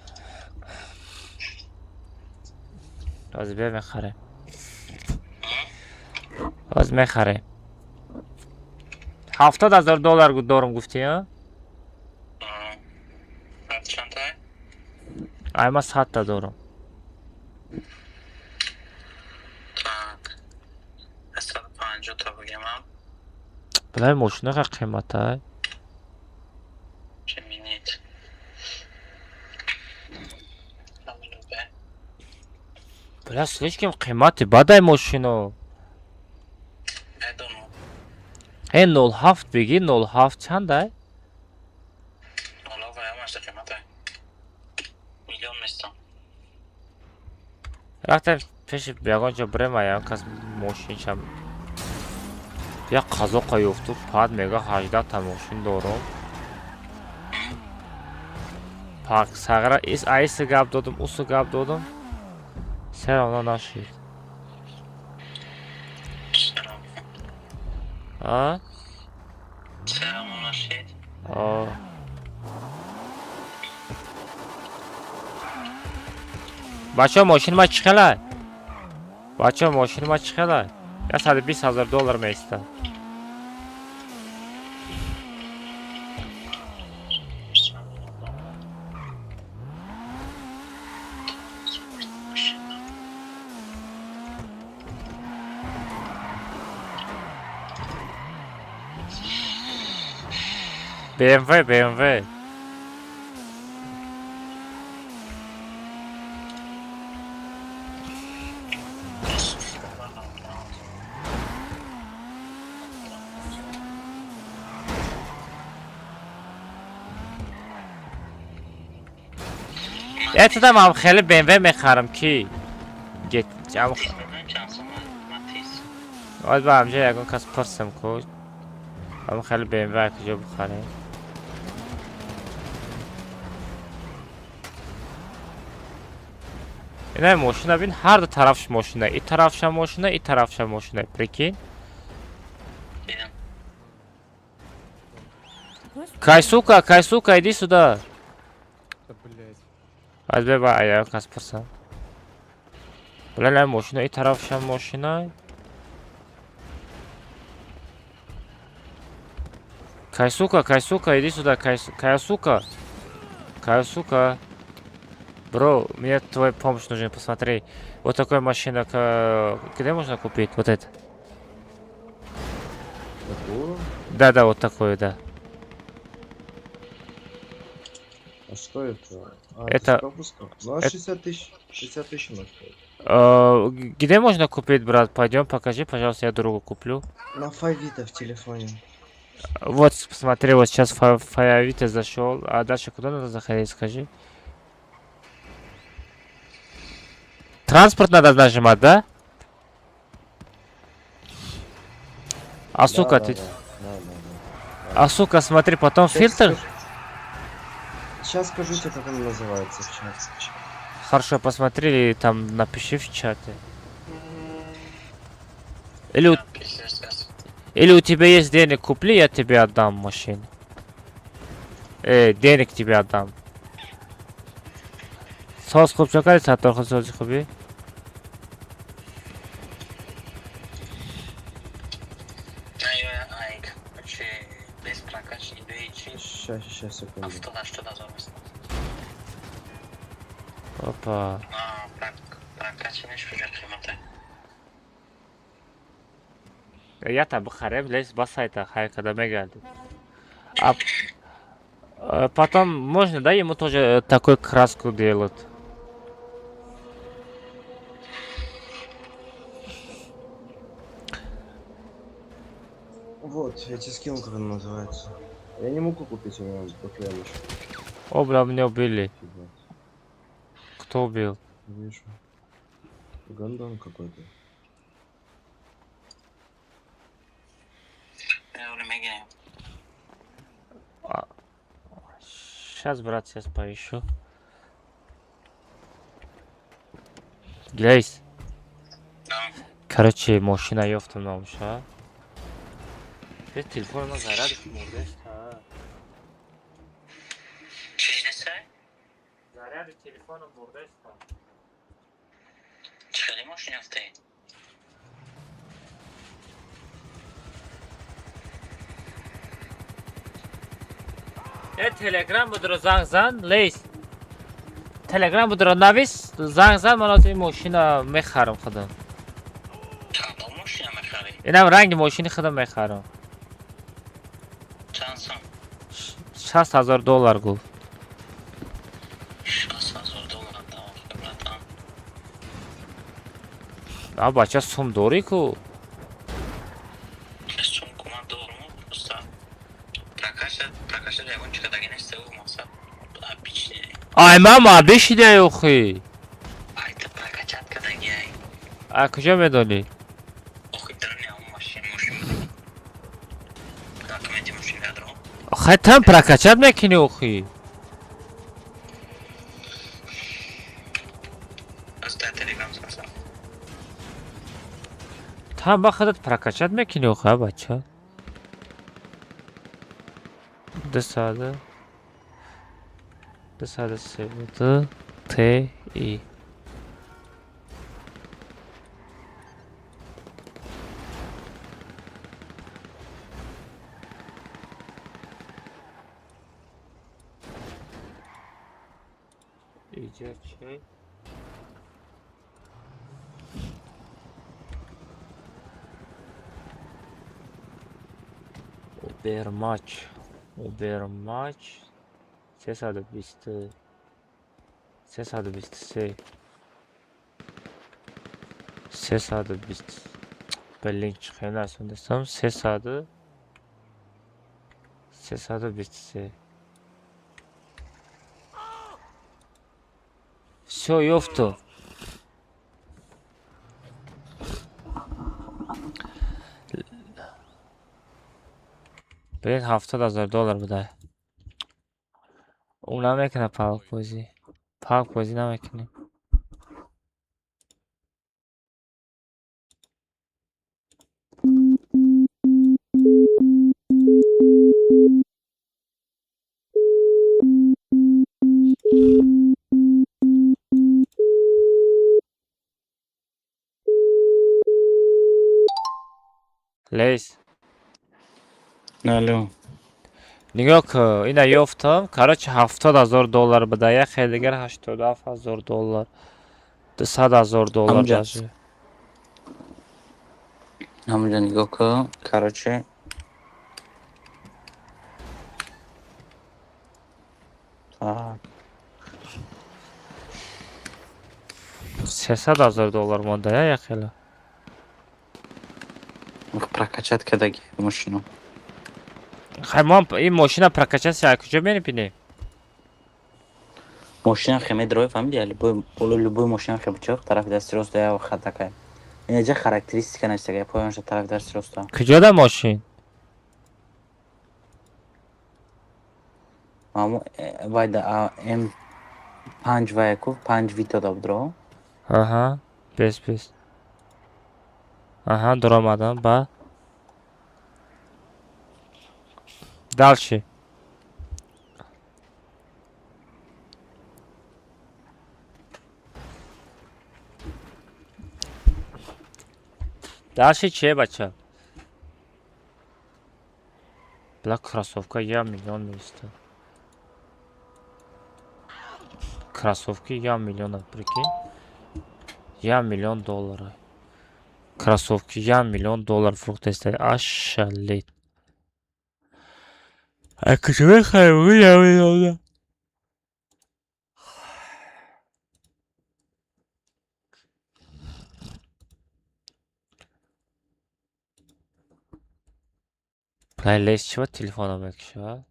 Ҳозир бия мехарем. Ҳозир мехарем. 70 000 доллар дорум гуфтӣ, а? Чантай? Ай, ман 100-та дорум. Так. 150 та бигемам. Билай, мошина қа қиматай. Применить. Ҳаминубе. Бля, слишком қимати бадай мошино. Медонам. Э, 07 бигӣ, 07 чандай? Ҳоло вай ҳамаш қиматай. Миллион нестам. Рафтем пеши ягон ҷо бирем, ягон кас мошиншам. Як қазоқа ёфту, пад мега 18-та мошин дорум. Пак сағра ис айси гап додум, усу гап додум. Всё равно нашид. А? Всё равно нашид. А. Бачаҳо, мошини ма чӣ хелай? Бачаҳо, мошини ма чӣ хелай? 120 000 доллар меистад. BMW, BMW. Этадам ам хеле BMW мехарам ки. Гет ам Оз ба ҳамҷа ягон кас пурсам ку. Ам хеле BMW куҷо бихарем? Ина мошина бин, ҳар ду тарафш мошина. И тарафша мошина, и тарафша мошина. Прикинь? Кайсука, Кайсука, иди сюда. Да, блядь. Аз беба ягон кас пурсам. Бля, ла мошина, и тарафша мошина. Кайсука, Кайсука, иди сюда, Кайсука. Кайсука. Бро, мне твоя помощь нужна, посмотри. Вот такая машина, где можно купить? Вот это. Такую? Да, да, вот такую, да. А что это? А, Это с пропуском? Ну, а 60 тысяч, 60 тысяч она стоит. Где можно купить, брат? Пойдем, покажи, пожалуйста, я другу куплю. На Фавита в телефоне. Вот, смотри, вот сейчас Фаявита зашел. А дальше куда надо заходить, скажи? Транспорт надо нажимать, да? А, сука, Да, ты... да, да, да, да, да. А, сука, смотри, потом Щас фильтр... скажу. Сейчас скажу тебе, как она называется. Сейчас. Хорошо, посмотри, там напиши в чате. Или у тебя есть денег, купли, я тебе отдам машину. Денег тебе отдам. Соз хуб чо кардӣ, Сатторхон, сози хубӣ? Не, я, ай, короче, без прокачки бейчи. Щас, щас, секунду. 70 80 000 мест. Опа. А, прокачанный уже қимата. Ята бихарем, лес басайта, хай когда мегарди. А потом можно, да, ему тоже такую краску делать? Вот, я тебе скинул, как она называется. Я не могу купить, у меня баклея еще. О, бля, меня убили. Кто убил? Вижу. Гондон какой-то. Мегирем. Сейчас, брат, сейчас поищу. Глейс. Короче, мошина ёфтам номша. Бе телефон ма заряд мурдеш та. Чӣ десай? Заряди телефоном мурдеш та. Чӣ хеле мошин ёфтӣ? Э, телеграм будро занг зан, лейс. Телеграм будро навис, занг зан, ман ин мошина мехарам худам. Кадом мошина мехарӣ? Инам ранги мошини худам мехарам. Чанд сум? 60 000 доллар гуфт. 60 000 доллар давохи, братан. А бача, сум дорӣ ку? Сум кумак доруму, просто прокачать ягон чӣ кадаги нест, ӯ мақсад обычный. Ай, мама, бишидай охи. Ай, ты прокачать кадаги ай. А куҷо медонӣ? Охи, дарни ҳамон машин. Документи мошин ядро. Хай, там прокачать мекунӣ охи. Аз дар телеграм занг. Там ба худат прокачать мекунӣ охи, а бача. 232 Т И. Иҷа чи? Убермач. Убермач. 320. 323. 320. Блин, чӣ хел расондастам? 300. 323. Всё, ёфту. Блин, 70 000 доллар буда. Ӯ намекунад палкбозӣ. Палкбозӣ намекунем. Лейс. Алло. Нигоҳ кун, ина ёфтам. Короче, 70 000 доллар буда, як хел дигар 87 000 доллар. 200 000 доллар Ҳамҷа. даже. Ҳамҷа, нигоҳ кун, короче. Так. 300 000 доллар монда, я як хела. Прокачать кадаги машину. Хай, мо ин мошина прокачать ся куҷо мебинем? Мошина хе медрои, фаҳмиди, любой боло любой мошина хе бичох тарафи дасти рост я хатакай. Инаҷа характеристика нависага, поёнша тарафи дасти роста. Куҷода мошин? Мамо вайда М панҷ ваяку панҷ вито да будро. Аҳа, бес бес. Аҳа, дуромадам ба. Дальше. Дальше чие, бача? Бла, кроссовка 1 миллион места. Кроссовки 1 миллиона, прикинь. 1 миллион доллара. Кроссовки 1 миллион доллар фурӯхтаиста. Ошалеть. А куҷо мехарем 1 миллиона? Плейлист чиба телефоно мекушад?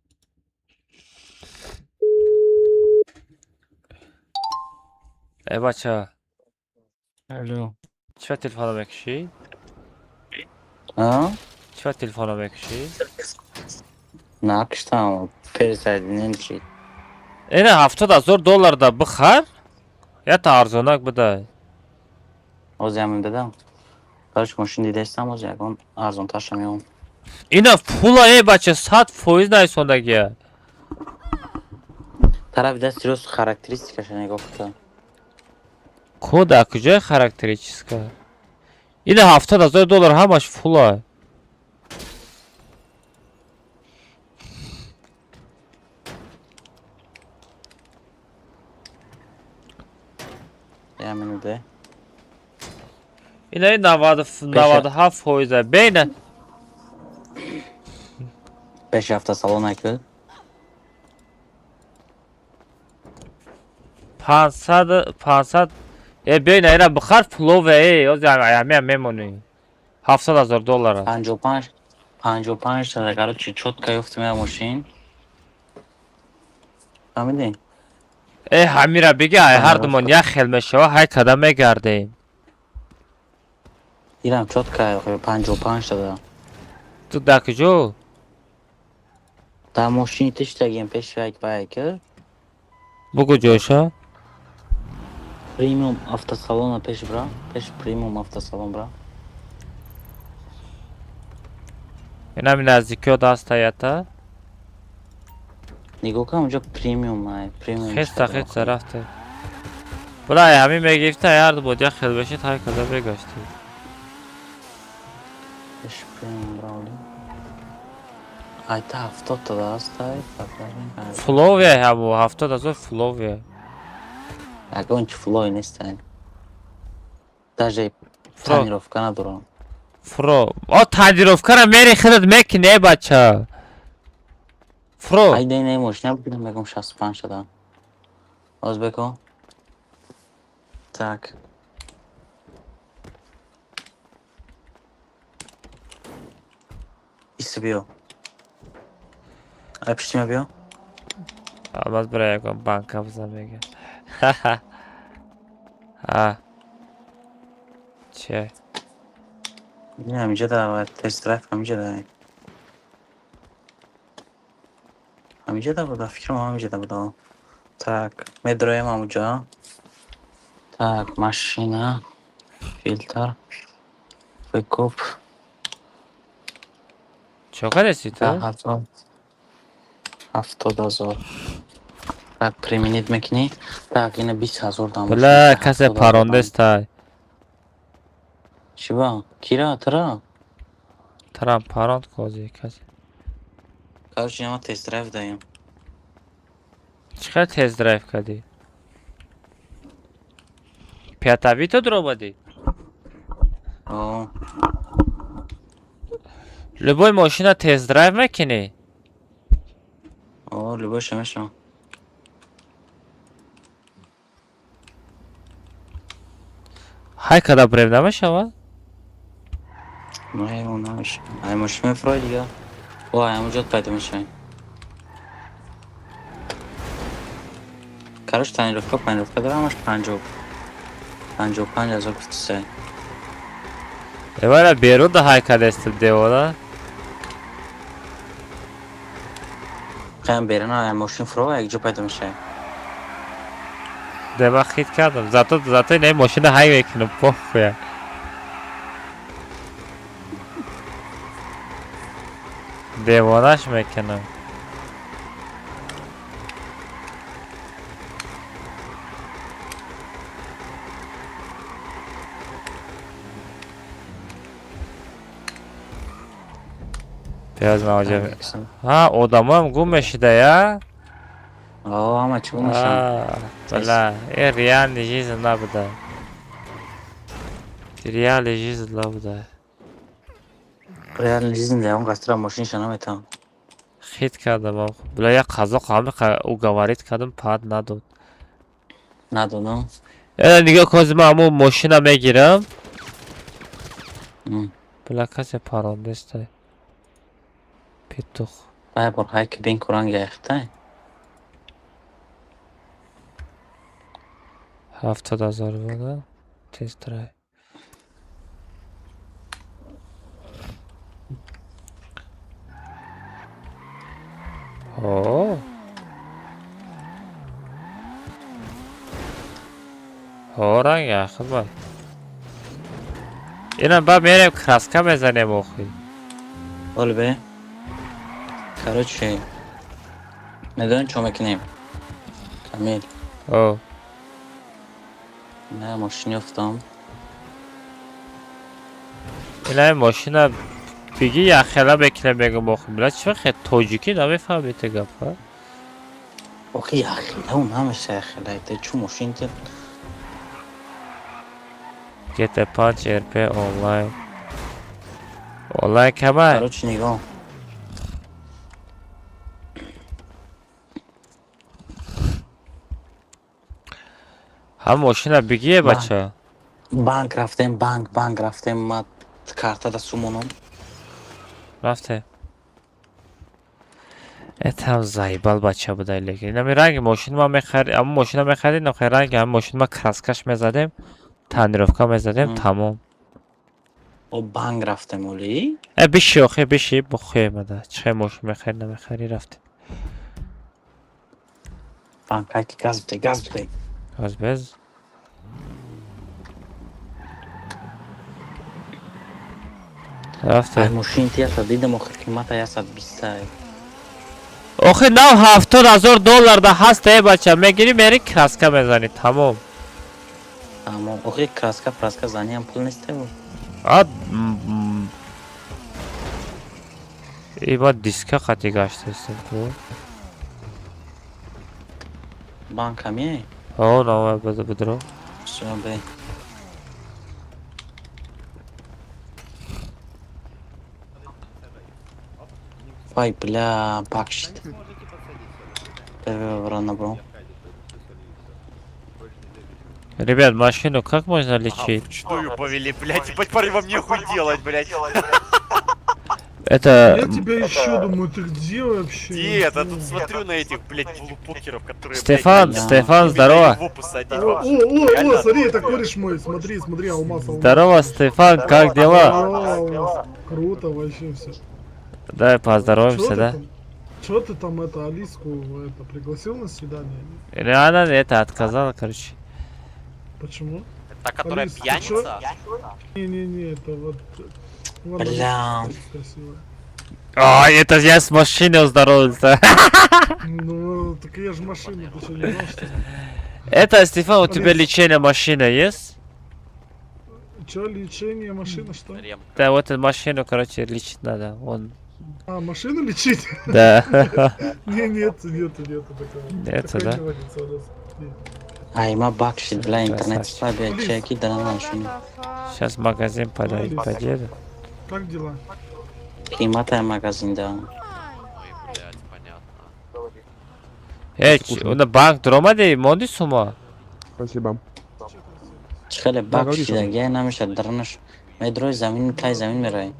Э, бача. Алло. Чиба телефоно мекушӣ? А? Чиба телефоно мекушӣ? Накиштам, пересоединение шид. Ина 70 000 долларда бихар, ята арзонак бидай. Ҳозир ҳамин дадам. Короче, мошин дидастам, ҳозир ягон арзонтарша меом. Ина пула, э, бача, 100% найсондагия. Тарафи дасти рост характеристикаша нигоҳ кун. Ко дар куҷои характеристика? Ина 70 000 доллар ҳамаш пула. Я минуте. Ина 97%-а. Бейна. Пеши автосалон айкӯ. 500 500, э, бейна, ина бихар, пулове, э, ҳозир ҳамиам мемонӣ. 70 000 доллара. 55 55 тада, короче, чётко ёфтем я мошин. Фаҳмидӣ? Э, ҳамира биги, ай ҳардумон як хел мешава, ҳай када мегардем. Ирам чётко 55 тада. Ту дар куҷо? Дар мошини тиштагем пеши як байкер. Бугу ҷойша. Премиум автосалона пеш бра. Пеш премиум автосалон бра. Инами наздикиё даста ята. Нигоҳ кун, онҷо премиум ай, премиум. Хеста, хеста рафте. Бла, ай ҳамин мегирифта, ай ҳарду бод як хел бешид, ҳай када мегаштӣ. Пеш премиум бра оли. Ай та 70 тада аст ай. Фловия ҳамо 70 000 фловия. Ягон чи флой нест ай. Даже тонировка надорам. Фро. О, тонировкара мери худат мекунӣ, э, бача. Фро. Ай дай не мошина бигирам, мегум 65 тада. Оз беко. Так. Иса биё. Ай пишти ма биё. Алмаз бира ягон банка бизан мега. А. Че? Не, ҳаминҷа да тест драйв ҳаминҷа да. Ҳаминҷа да буда, фикрам ҳаминҷа да буда. Так, медроем ҳамуҷа. Так, машина, фильтр, выкуп. Чо кардеси ту? 10 000. 70 000. Так, применить мекунӣ. Так, ина 20 000 дам. Бла, касе парондестай. Чиба? Кира, тра? Тарам паронд кози касе. Короче, ма тест драйв даем. Чӣ қадр тест драйв кардӣ? Пиат Авито дуромадӣ? О. Любой мошина тест драйв мекунӣ? О, любой ша мешавам. Ҳай када брем намешавад? Не, он намешавад. Ай мошин мефурой дига. О, ай ҳамуҷо пайдо мешавем. Короче, тонировка, панировка дорам, аш 55 000 гуфтисай. Эвара берун да ҳай кадестим девона. Қаям берун ай мошин фуро якҷо пайдо мешавем. Дема хит кардам. Зато не мошина ҳай мекунам, похуя. Девонаш мекунам. Пиёз мавҷа. Ҳа, одамоам гум мешида, я? О, ҳама чӣ гум мешаванд. Бла, э реальный жизнь набуда. Реальный жизнь набуда. Реальный жизнь ягон кастра мошиниша наметавон. Хит кардам. Бла, як қазоқ ҳами уговорить кардам, пад надод. Надод, Э, нигоҳ кун, ман ҳамун мошина мегирам. Бла, касе парондеста. Петух. Бай бор ҳай ки бин куранг яхтай. 70 000 буда. Тест-драйв. О. О, ранг яхт бад. Инам ба мерем краска мезанем охи. Оли бе. Короче, медонем чо мекунем. Камил. О. На мошин ёфтам. Ина мошина биги яхела мекунем мегум охи. Бла чӣ хе тоҷикӣ намефаҳмӣ ту гапа? Охи яхела он ҳамаша яхела. Та чу мошин ти GTA 5 RP онлайн. Онлайн камай. Короче, нигоҳ. Ҳам мошина бигие бача. Банк рафтем, банк рафтем, ма карта да сумонам. Рафте. Это заебал бача буда лекин. Инами ранги мошин ма мехарид, ҳамун мошина мехарид, нохе ранги ҳамун мошин ма краскаш мезадем, тонировка мезадем, тамом. О банк рафтем оли? Э биши охе биши, бухе мада. Чӣ мошин мехари, намехари рафтем. Банк ҳай ки газ биде, газ биде. Газ без. Рафтем. Ай мошин ти ясад дидам охир қимата 120. Охи нав 70 000 доллар да ҳаст э бача, мегири мери краска мезанӣ, тамом. Тамом. Охи краска праска зани ҳам пул нест э. А и ба диска қати гаштастем ту. Банк ҳамие? О, нава бада бидро. Всё, бе. Вай, бля, бакшит. Первый бро. Ребят, машину как можно лечить? Вручную повели, блядь, ебать, парень, вам нехуй делать, блядь. Это... Я тебя ищу, думаю, ты где вообще? Нет, я тут смотрю на этих, блядь, полупокеров, которые... Стефан, блядь, Стефан, здорово. О, о, о, смотри, это кореш мой, смотри, смотри, алмаз, алмаз. Здорово, Стефан, как дела? Здорово, круто вообще все. Давай поздороваемся, да? Чё ты там, это, Алиску, это, пригласил на свидание? Или она это, отказала, короче. Почему? Та, которая Алис, ты пьяница? Не-не-не, это вот... Бля. А, это я с машиной здоровался. Ну, так я же машина, ты что, не знал, что ли? Это, Стефан, у тебя лечение машины есть? Чё, лечение машины, что? Да, вот эту машину, короче, лечить надо. Он... А, машину лечить? Да. Не, нет, нет, нет такого. Нет, да? Ай, ма бакшит, бля, интернет слабее, чеки, да на машину. Сейчас в магазин поеду. Как дела? Қиматая магазин, да. Ой, блядь, понятно. Эй, на банк дромади, монди сума? Спасибо. Хеле бакшида, я намеша дарнаш. Медрой замин, тай замин мерай.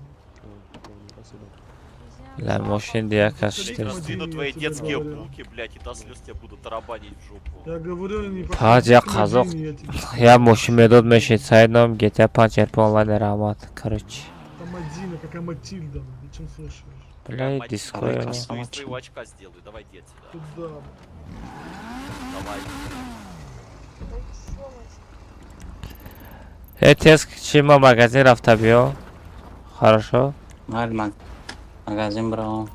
Ля, мошин дияка Я сдвину твои детские булки, блядь, и до слез тебя буду тарабанить в жопу. Я говорю, не Паҷ, я қазоқ. Я мошин медод мешид, сайдном GTA 5 RP онлайн раҳмат, короче. Там Мадина, какая Матильда, ты чем слушаешь? Бля, диско. Из твоего очка сделаю, давай иди отсюда. Куда? Давай. Э, тез чи ма магазин рафта биё. Хорошо? Нормально. Магазин бирам.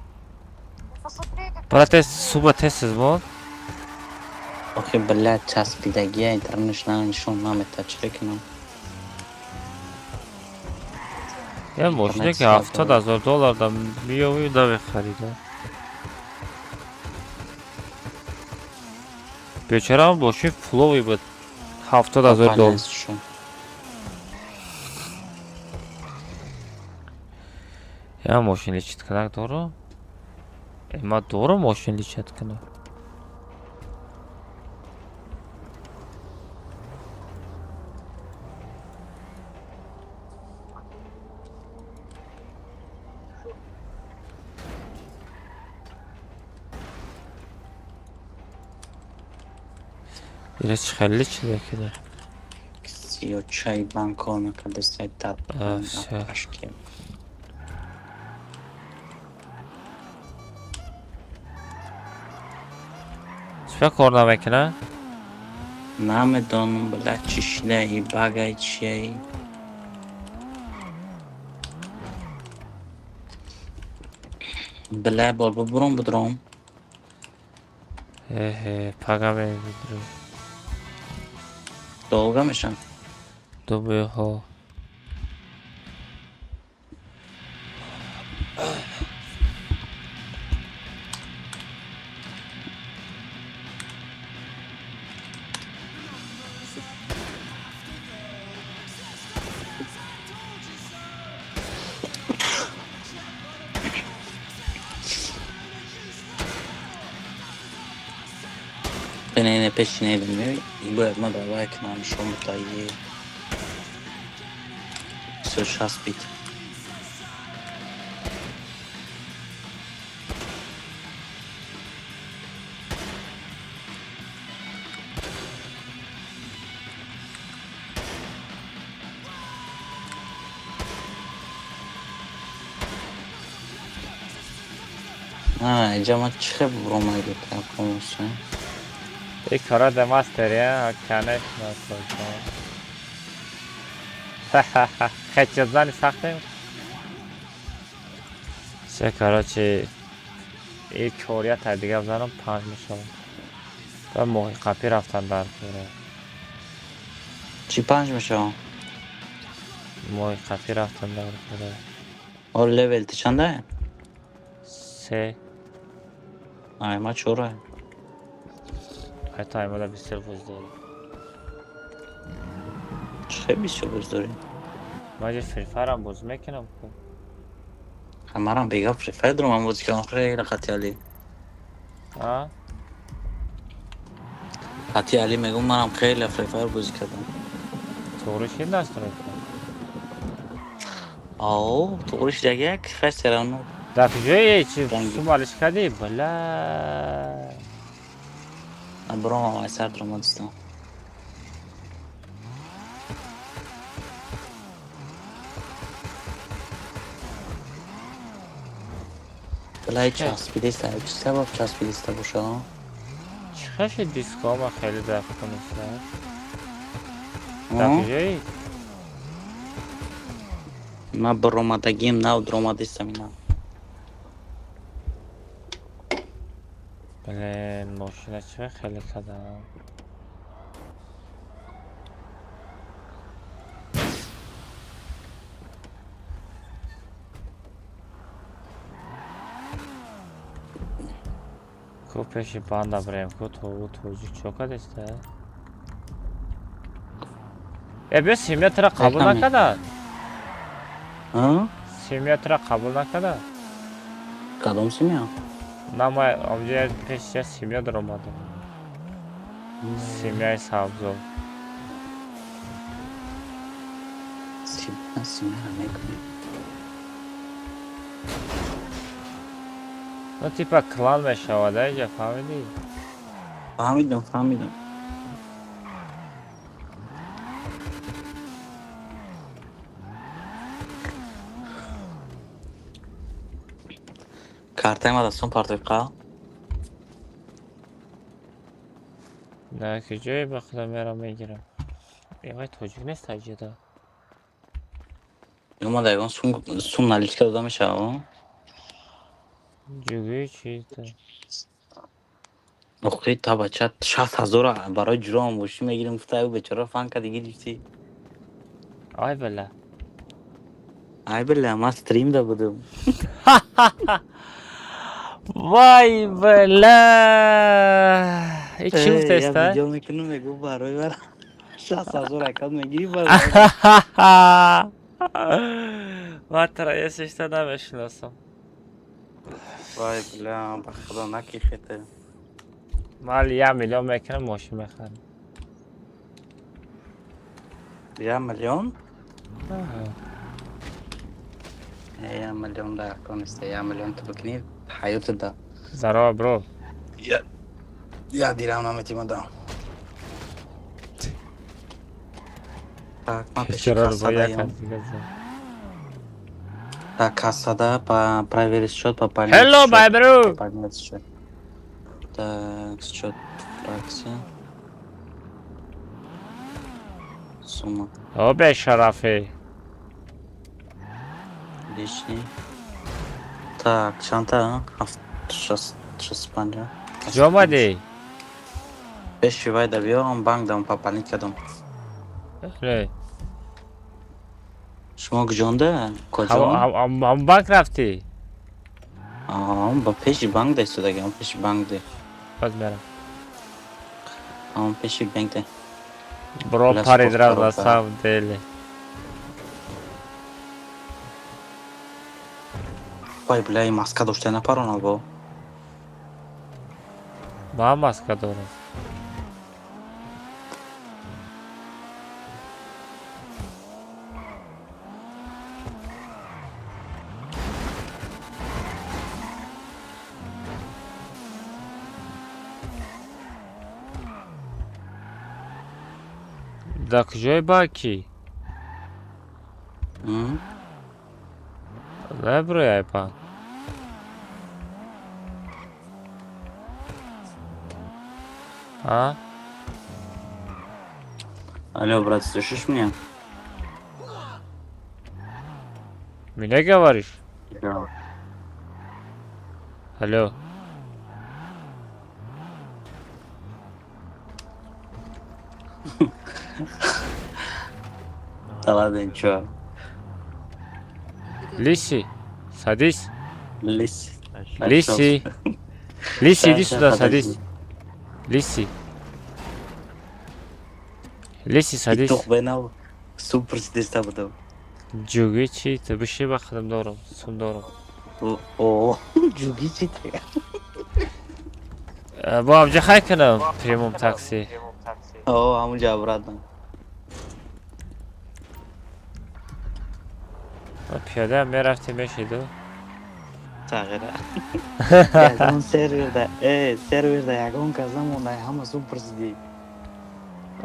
Брат, суба тез бод. Охи, блядь, часпидагия интернет нишон намета, чӣ кунам? Я мошине ки $70,000 да миёвӣ да мехарида. Бечора мошин фловӣ буд. $70,000. Я мошин лечить кунак дору? Ма дору мошин лечить кунак. Ира чӣ хеле чизе кида? Сиё чай банко накардестай та. Всё. Чӣ кор намекунад? Намедонам, бля, чӣ шидаи, багай чияи. Бля, бор бубуром будром. Эҳе, пага мебудром. Долго мешам? Дубиҳо. Бинене пешинедим, бояд ма давай кунам нишон бутаи. Всё часпид. Инҷа ман чӣ хел буромадӣ полностью? И кора да мастер, я, конечно, Ха-ха-ха, хечет зани сахтем. Все, короче, и чория та дига бзанам панҷ мешавам. Ба моҳи қапӣ рафтан дар кора. Чӣ панҷ мешавам? Моҳи қапӣ рафтан дар кора. О, левел ти чанда? Се. Ай, ма чора. Ҳайта аймада бисёр боз дорӣ. Чӣ бисёр боз дорӣ? Ман ҷо Free Fire-ам бозӣ мекунам ку. Марам бега Free Fire дорам ман бозӣ кардам хеле қати Али. А? Қати Али мегӯм манам хеле Free Fire бозӣ кардам. Тоғри шид настройка? О, тоғри шидаги як фесерану. Дар куҷое чи сумалиш кардӣ? Бла. Бромам ай сар дрома дистам. Блай часпидиста, чӣ сабаб часпидиста боша? Чӣ хаши дискома хеле дар куниста? Дар куҷоӣ? Ман баромадагим нав дромадистам ина. Блин, мошина чӣ хеле кардам? Ку пеши банда бирем, ку тобу тоҷик чо кардеста? Э, биё семья тура қабул накарда? Семья тура қабул накарда? Кадом семья? На, ма онҷо пеши семья даромадам. Семьяи сабзо. Семья мекунем. Ну типа клан мешавад, аҷа фаҳмидӣ? Фаҳмидам, фаҳмидам. Картаи ма дастон партои қал? На, куҷое ба худо мерам мегирам. Эвай тоҷик нест аҷада. Омада ягон сум наличка дода мешавад? Ҷугӣ чита? Охи, та бача 60 0-а барои ҷуроам мошин мегирим гуфта, ай бечора фан кади гирифтӣ. Ай била. Ай била, ман стрим да будам. Вай била. И чӣ Э, я гуфтеста? Видео мекунам, мегӯ барои бар 60 0 акад мегирӣ барои. Ман тара есишта намешиносам. Вай била, ба худо накихете. Ман 1 миллион мекунам, мошин мехарам. 1 миллион? Э, 1 миллион дар кор неста, 1 миллион ту бикунӣ ҳаётат да. Здорово, бро. Я дирам наметимадам. Так, ман пеши Чаро кассадаям. як кас дига зад. Так, кассада по проверить счет, пополнить Hello, счет. My bro. Пополнять счет. Так, счет фракция. Сумма. О, бешарафӣ. Личный. Так, чанта, ҳафт, шаст, шаст панҷа. Куҷо омадӣ? Пеши вай да биё, он банк дам пополнить кардам. Не. Шумо куҷонда? Куҷо? Ҳам банк рафтӣ? Аа, ба пеши банк да истодагам, пеши банк де. Боз мерам. Ам пеши банк де. Бро, Бля, парень спорт рав на коробка. самом деле. Вай, бля, и маска дошта напаронал бо. Ман маска дорам. Дар куҷои банкӣ? М? Наброи ай банк. А? Алло, брат, слышишь меня? Меня говоришь? Да. Алло. Да ладно, ничего. Лиси, садись. Лиси. Лиси. Лиси, иди Щас, сюда, щас, садись. подожди. Лиси. Лиси, садись. Петух бенав. Супер сидиста будам. Ҷугӣ чи? Ту биши, ба худам дорам, сум дорам. О, ҷугӣ чи ты? Бо амҷа хай кунам, примум такси. О, ҳамунҷа обратно. Ма пиёда мерафтем, мешиду. Тағира. Ягон серверда, э, серверда ягон кас намонда, ҳама супер сидӣ.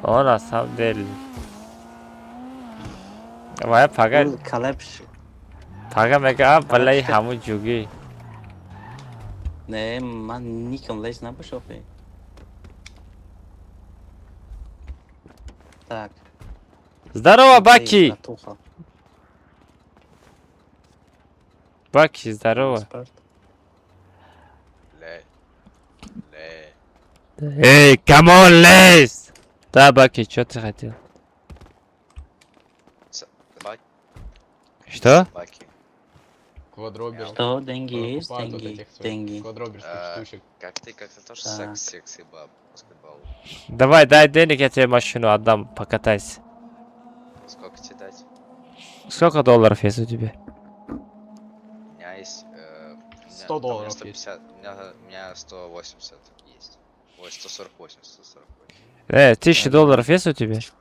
Он на самом деле. Вая пага Калепш. пага мега, а балаи ҳамун ҷугӣ. Не, ман никам лез набош охи. Так. Здорово, Эй, Баки! братуха. Баки, здорово. Ле. Ле. Эй, come on, лез! Да, Баки, что ты хотел? Собаки. Что? Собаки. Квадробер. Что? Деньги есть? Покупают вот Деньги, этих своих деньги. квадроберских А, штучек. Как ты тоже Так. секс, секси баб, баскетбол. Давай, дай денег, я тебе машину отдам, покатайся. Сколько тебе дать? Сколько долларов есть у тебя? У меня есть... 100 у меня долларов есть. 150, у меня 180 есть. Ой, 148, 148. 1000 долларов есть у тебя? Нет.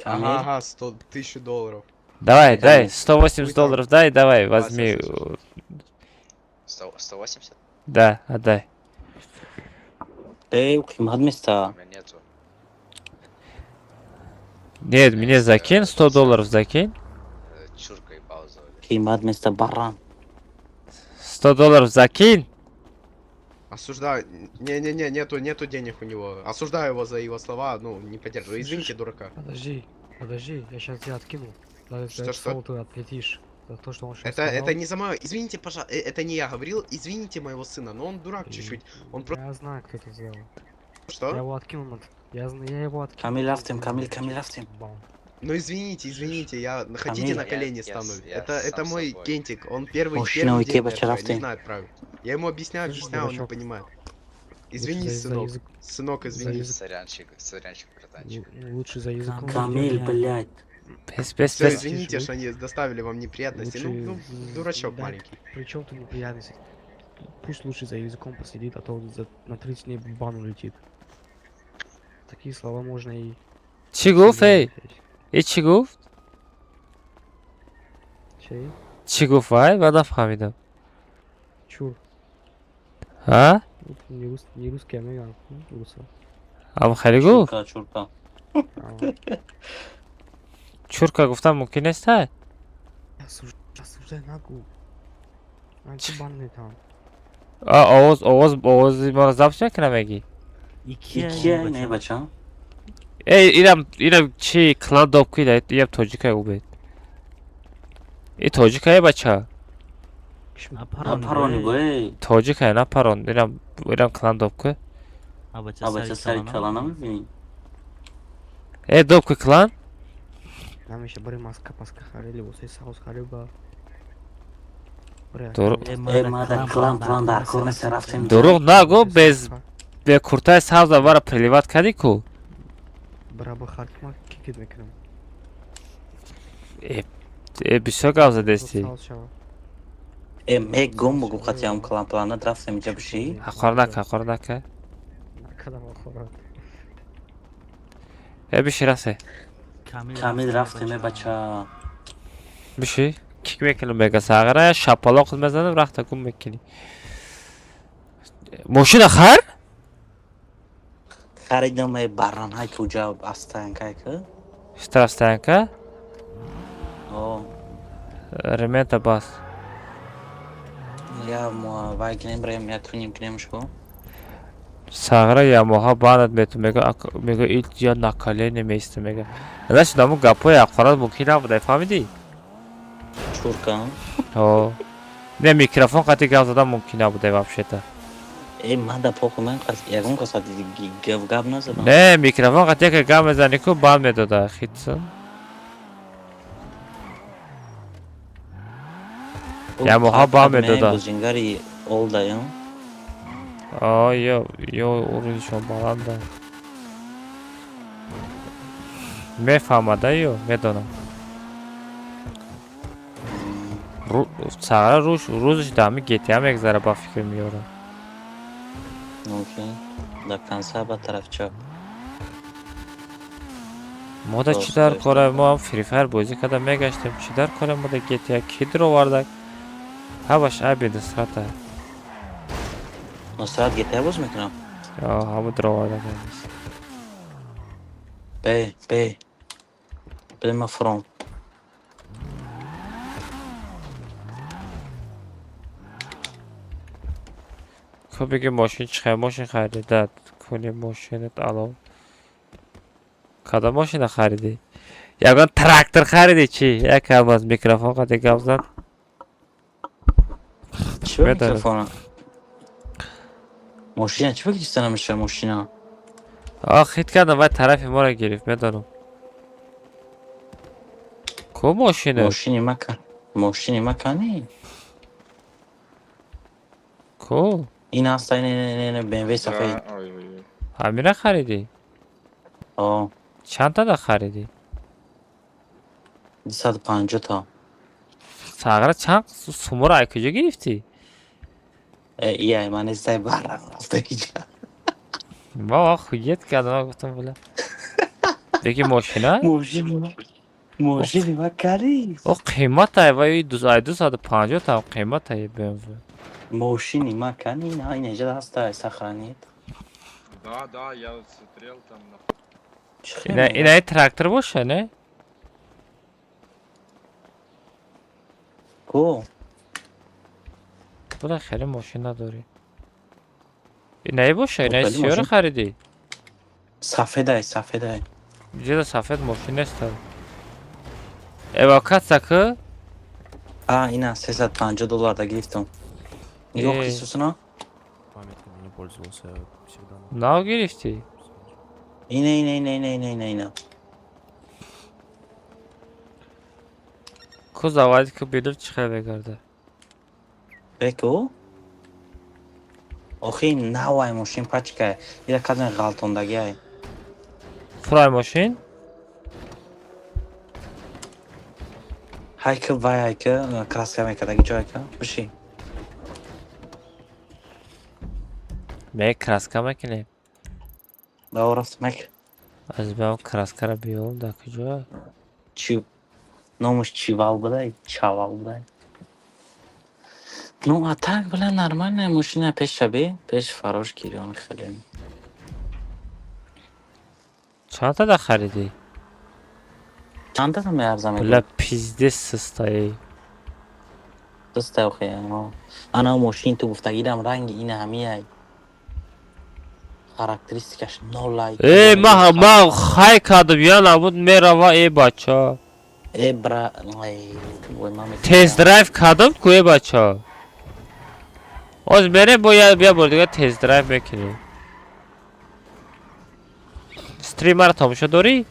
Ага, 100 тысяч долларов. Давай, дай, 180 Хуй там. долларов дай, давай, возьми. 100, 180? Да, отдай. Эй, қимат места. У меня нету. Нет, мне закинь, 100 долларов закинь. Чурка и пауза. Қимат места баран. 100 долларов закинь. Осуждаю. Не-не-не, нету денег у него. Осуждаю его за его слова, ну, не поддерживаю. Извините, дурака. Подожди, подожди, я сейчас тебя откину. На Что, что? ты отлетишь. За то, что он сейчас Это, сказал. это не за мое. Извините, пожалуйста, это не я говорил. Извините моего сына, но он дурак чуть-чуть. Он просто. Я знаю, кто это сделал. Что? Я его откинул. Я его откинул. Камил рафтем, Камил, Камил рафтем. Ну извините, извините, я хотите Камиль. на колени стану. Я Это сам мой собой. кентик, он первый, Мужчина, первый уйти, день бача, этого, не рафты. знает правил. Я ему объясняю, Слышь, объясняю, он не дурачок. понимает. Лучше Извини, за сынок. язык- Сынок, за извини. язык- Сорянчик, сорянчик, братанчик. Лучше за языком. Камил, блядь. Пес, пес, Все, пес. извините, что они доставили вам неприятности. Ну, Лучше ну, дурачок да, маленький. При чем тут неприятности? Пусть лучше за языком посидит, а то на 30 дней в бан улетит. Такие слова можно и... Чӣ гуфт, эй? Э, чӣ гуфт? Чей? Чӣ гуфт, вай? Ман нафаҳмидам. Чур. А? Вот Не, рус, не русский, а меган. Руса. Ам хеле гуфт? Чурка, чурка. Чурка гуфтан мумкин нест, ай? Осуждай нагу. Анти банный там. А, овоз, овоз, овози маро запись мекунам, мегӣ? Икия не бача. Эй, инам, инам чи клан доб ки, иам тоҷикай убед. И тоҷикай, бача? Напарони бо, эй. Тоҷикай, напарон. Инам, инам клан доб ки. А бача сари кала намебини? Э, доб ки клан? Намеша бари маска паска харили, восей саус хариба. Э, мада клан план дар кор нест, рафтем. Дурӯғ нагӯ, без бе куртаи сабза вара приливать кардӣ ку? Браба харкма кикит мекунам. Э, э, бисёр гап задестӣ. Саус шава. Э, мегум бугу қатиам клан плана рафтем иҷа биши. Ҳақор нака, ҳақор нака. Накадам охорат. Э, биши, рафте. Камил рафтем, э, бача. Биши. Кик мекунам, мега сағара, шапалоқ мезанам, рахта гум мекунӣ. Мошина хар? Харидам, э, баранҳай куҷа астанкай ки? Штрафстоянка? О, Ремента бас. Я мо вай гинем рем, я туним гинем шо. Сағра ямоҳа банад мету, мега, мега, ил я на колени меиста, мега. Значит, наму гапҳои ҳақорат мумкин набуда, фаҳмидӣ? Чурка. Ҳо. Не, микрофон қати гап задан мумкин набуда вообще-то. Э, мада похуй, ман қас ягон каса гап гап назадам. Не, микрофон қати яке гап мезанӣ ку, бан медода, хитсон. Ямоҳа бан медода. Бозингари олдаям. О, ё, ё, уровнишон баланда. Мефаҳмада ё, медонам. Сағра рӯз рӯзаш дар ҳами GTA мегзара, ба фикр меёрам. Мумкин. До конца ба тараф чап. Мо да чӣ дар кора, мо ҳам Free Fire бозӣ карда мегаштем, чӣ дар кора мо да GTA ки дуровардак? Ҳамаш айби Нусрата. Нусрат GTA боз мекунам? Ё, ҳама дуровардак. Бе, бе. Бе ма фром. Ко беги, мошин чӣ хай мошин хариди? Дад куни мошинат ало. Кадом мошина харидӣ? Ягон трактор харидӣ чӣ? Якам аз микрофон қати гап зад. Чӣ Медонам. микрофона? Мошина чӣ бигириста намеша мошина? А, хит кардам, вай тарафи моро гирифт, медонам. Ку мошина? Мошини мака. Мошини макани? Ку? Ин аста, ин ин ин BMW сафед. Ҳамина харидӣ? О, Чанд тада харидӣ? 250 та. Сағра, чанд суморо ай куҷо гирифтӣ? Э, ия, ман нестай барам рафта иҷа. Ма охуеть кардам, ман гуфтам, бля. Беги мошина? Мошини мошини макари. О, қиматай, вай ай 250 там қиматай BMW. Мошини макани, на ин иҷа ҳаста, сохранит. Да, я вот смотрел там на. Ина, ина трактор боша, не? Ку? Буда хеле мошин надорӣ. Инаи боша, инаи Хеле сиёра мошин. харидӣ? Сафедай, сафедай. Ҷида сафед мошин нест. Эвакуатсия ку? А, ина 350 доллар да гирифтам. Нигоҳ Э. Христосуна. Памятками не пользовался всегда. Нав гирифтӣ? Ина, ина, ина, ина, ина, ина, ина. Ку заводить ку бинам чӣ хел мегарда. Беку? Охи навай мошин пачка. Ира казан ғалтондагиай. Фурай мошин? Ҳайкл вай ҳайкл краска мекардаги ҷойка. Биши. Ме краска мекунем. Да рафт мек. Аз биам краскара биём дар куҷо? Чи номаш Чивал будай, Чавал будай. Ну, а так, бля, нормальная машина пеш шаби, пеш фарош гирён хеле. Чанд та да харидӣ? Чанд та меарзам? Бля, пиздец сустаи. Суста охе. Ана мошин ту гуфтагидам ранги ина ҳамияй. Характеристикаш нолай. Э, ма хай кардам, я набуд мерава, э бача. Э, бра, ай, вой маме. Тест-драйв кардам ку, э бача. Оз мерем бо я бия бор дига тест-драйв мекунем. Стримара тамошо дорӣ?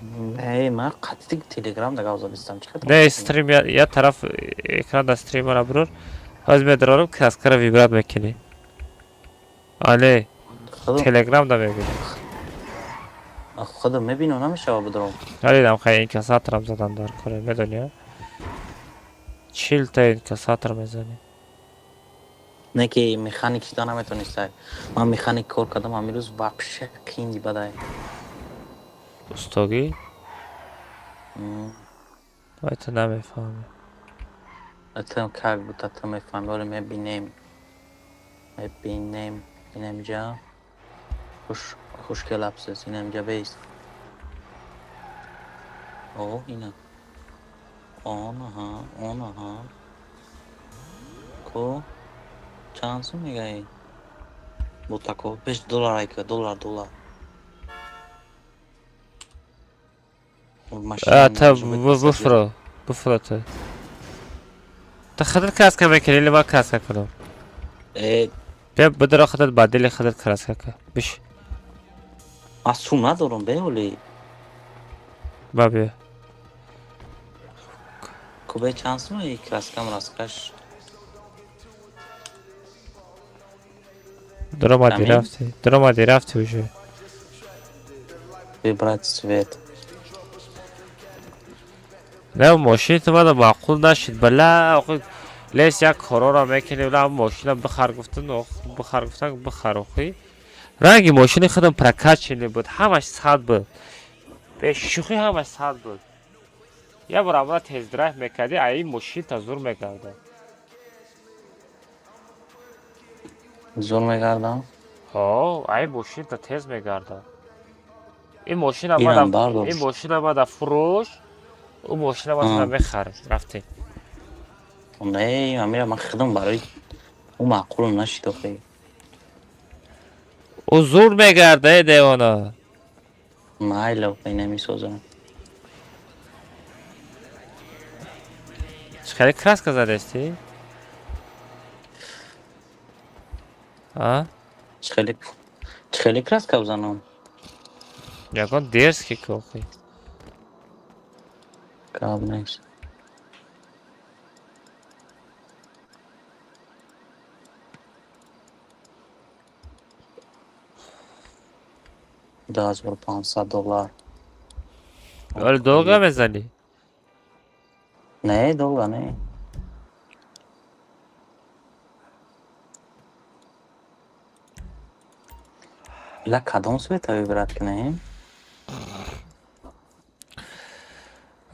Не, ман қатъи Телеграм дага озодистам. Чӣ қадар? Не, стрим я тараф экран да стримара бурур. Ҳоз медорам краскара вибрат мекунӣ. Але Телеграм да мебинӣ. Худо мебинам, намешава бидорам. Надидам хай инкассаторам задан дар коре, медонӣ? 40 та инкассатор мезанӣ. Не ки механик шида наметонистай. Ман механик кор кардам ҳамин рӯз, вообще қинди бадай. Устогӣ? Вай ту намефаҳмӣ. Атам как будто ту мефаҳмӣ, ҳоло мебинем. Мебинем. Инамҷа. Хуш хушкелапсес, инамҷа бейст. О, ина. Он, аҳа, он, аҳа. Ко? Чанд сум мегаи? Бутако, 5 доллар айка, доллар, доллар. А, та буфро, буфро ту. Та худат краска мекунӣ или ман краска кунам? Э, Бия бидро худат ба дили худат краска кун. Биш. Ман сум надорам, бе оли. Ба бия. Кубе чанд сум и краска мраскаш? Дуромадӣ Амин? рафтӣ. Дуромадӣ рафтӣ уже. Выбрать цвет. Не, мошин ту мада маъқул нашид. Бала, охи лес як корора мекунем, ла мошина бихар гуфтан, ох, бихар гуфтан, бихар охи. Ранги мошини худам прокачанный буд, ҳамаш 100 буд. Бешӯхӣ ҳамаш 100 буд. Я бор амра тест-драйв мекардӣ, а ин мошин та зур мегарда. Зур мегардам? Ҳо, а ин мошин та тез мегарда. Ин мошина Инам мада бардошт. ин мошина мада фурӯш, ӯ мошина мада мехарем. Рафтем. Не, амира ман худам барои ӯ маъқулам нашид охи. Ӯ зур мегарда, э девона. Майли охи, намесозам. Чӣ хеле краска задестӣ? А? Чӣ хеле краска бизанам? Ягон дерзкий ки охи. Гап нест. $2500. Оли долго мезанӣ? Не, долго не. Ла кадом цвета выбрать кунем?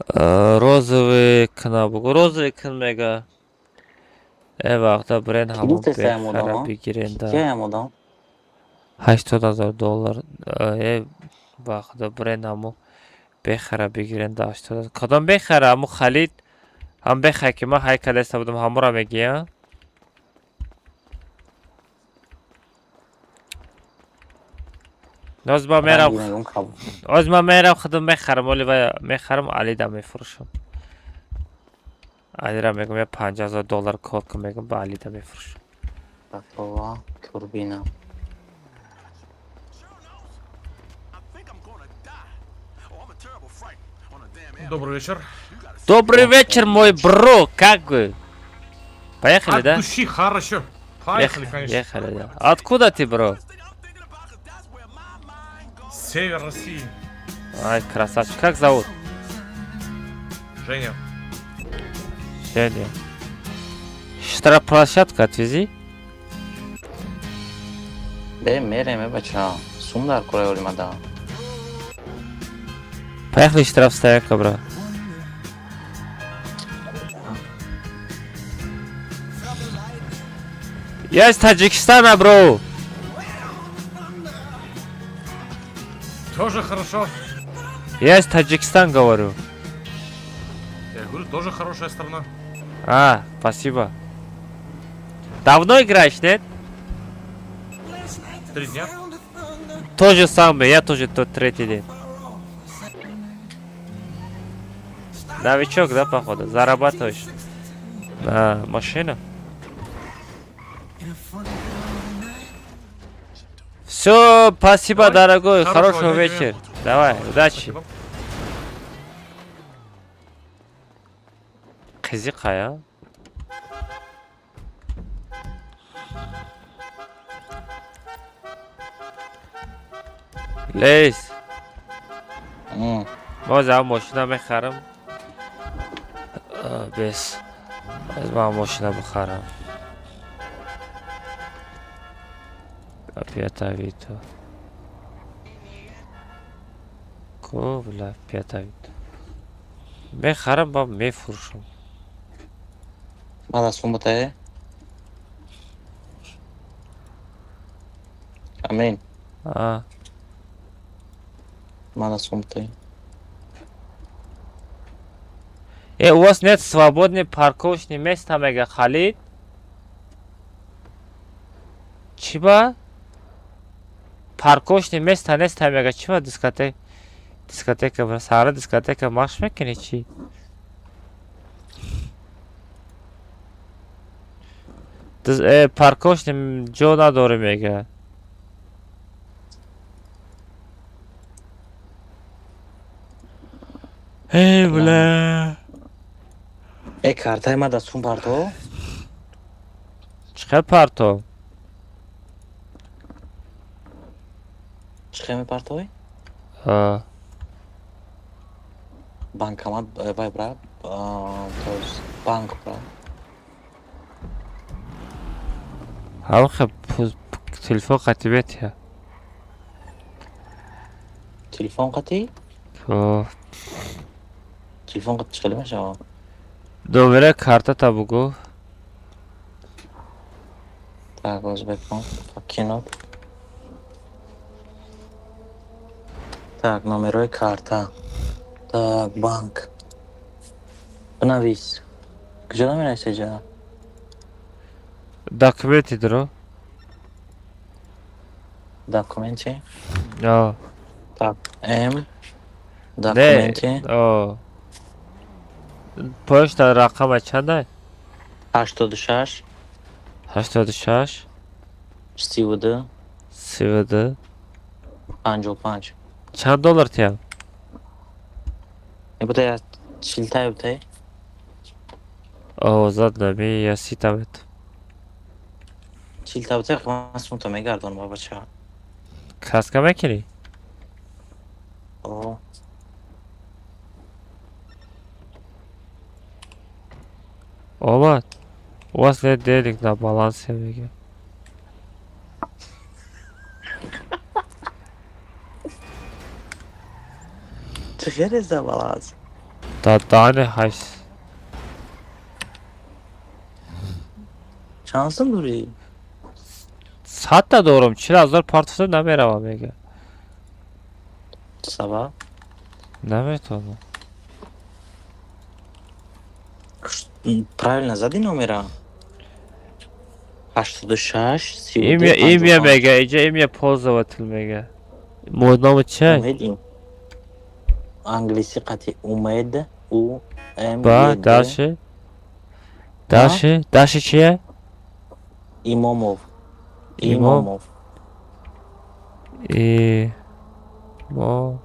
Розовый кна бугу. Розовый кн мега. Э вақта бренд ҳамон Килитесаям бехара одам, бигиренда. Кияям одам? $80 000. Э вақта бренд ҳамон бехара бигиренда 80. Кадом бехара? Ҳамон Халид ҳам бехай ки ман ҳай кадаста будам ҳамонро мегӯям. Оз ман мерам. Ранги мегум каб. Оз ман мерам худам мехарам, оли ва мехарам Алида мефурӯшам. Алира мегум, я 50 000 доллар кор кун, мегум, ба Алида мефурӯшам. Готова турбина. Добрый вечер. Добрый вечер, мой бро, как вы? Поехали, От да? души, хорошо. Поехали, конечно. Ехали, да. Откуда ты, бро? Север России. Ай, красавчик. Как зовут? Женя. Женя. Штрафплощадку отвези. Берем, мерем, э, бача. Сум дар кора олимада. Поехали штрафстоянка, бро. Я из Таджикистана, бро. Тоже хорошо. Я из Таджикистана, говорю. Я говорю, тоже хорошая страна. А, спасибо. Давно играешь, нет? 3 дня. То же самое, я тоже тот третий день. Новичок, да, походу? Зарабатываешь на машину? Все, спасибо, Давай. дорогой. Хорошего Хорошего дня тебе. вечера. Давай, удачи. Спасибо. Қизиқ, а? Лейс. Боз ам мошина мехарам. Бес. Аз ман мошина бихарам. Пята Авито. Ко, бля, Пята Авито. Мехарам ба мефурӯшам. Мада сумбатае? Амин. А. Мада сумбатае. Э, у вас нет свободный парковочный места, мега Халид? Чиба? Парковочный место нест, мега, чиба дискотека? Дискотека, бра, сара дискотека маш мекунӣ чӣ? Парковочный ҷо надорӣ, мега. Эй, бля. Э, картаи мада сум парто? Чӣ хел парто? Чӣ хел мепартовӣ? А. Банкомат, вай, бра, то есть банк, бра. Ҳамхе телефон қатӣ метия. Телефон қатӣ? О. Телефон қатӣ чӣ хеле мешавад? Номера картата бугӯ. Так, узбекон, покинуть. Так, номерои карта. Так, банк. Бинавис. Куҷо наменависа ҷа? Документи дро. Документи? О. Так, М. Не. Документи. О. Почта рақама чанда? 86. 86. 32. 32. 55. Чанд доллар тиям? Бута чилтай бутай. Овозат нами я ситамет. 40 та бутай, ман сумта мегардонам, бабача. Краска мекунӣ? О. Омад. У вас нет денег на балансе, мега. Чӣ хеле за баланс? Да дани ҳашт. Чанд сум дорӣ? 100 та дорам, 40 000 портфель намеравам, мега. Сабаб? Наметавонам. Правильно зади номера. 86 32 Имя, имя, 55. мега, иҷа имя пользователь, мега. Мой номи чай? Умед, англиси қати Умед, У М Ба, Е Д. дальше. Дальше? Дальше чия? Имомов. Имом. Имомов. И... Мо...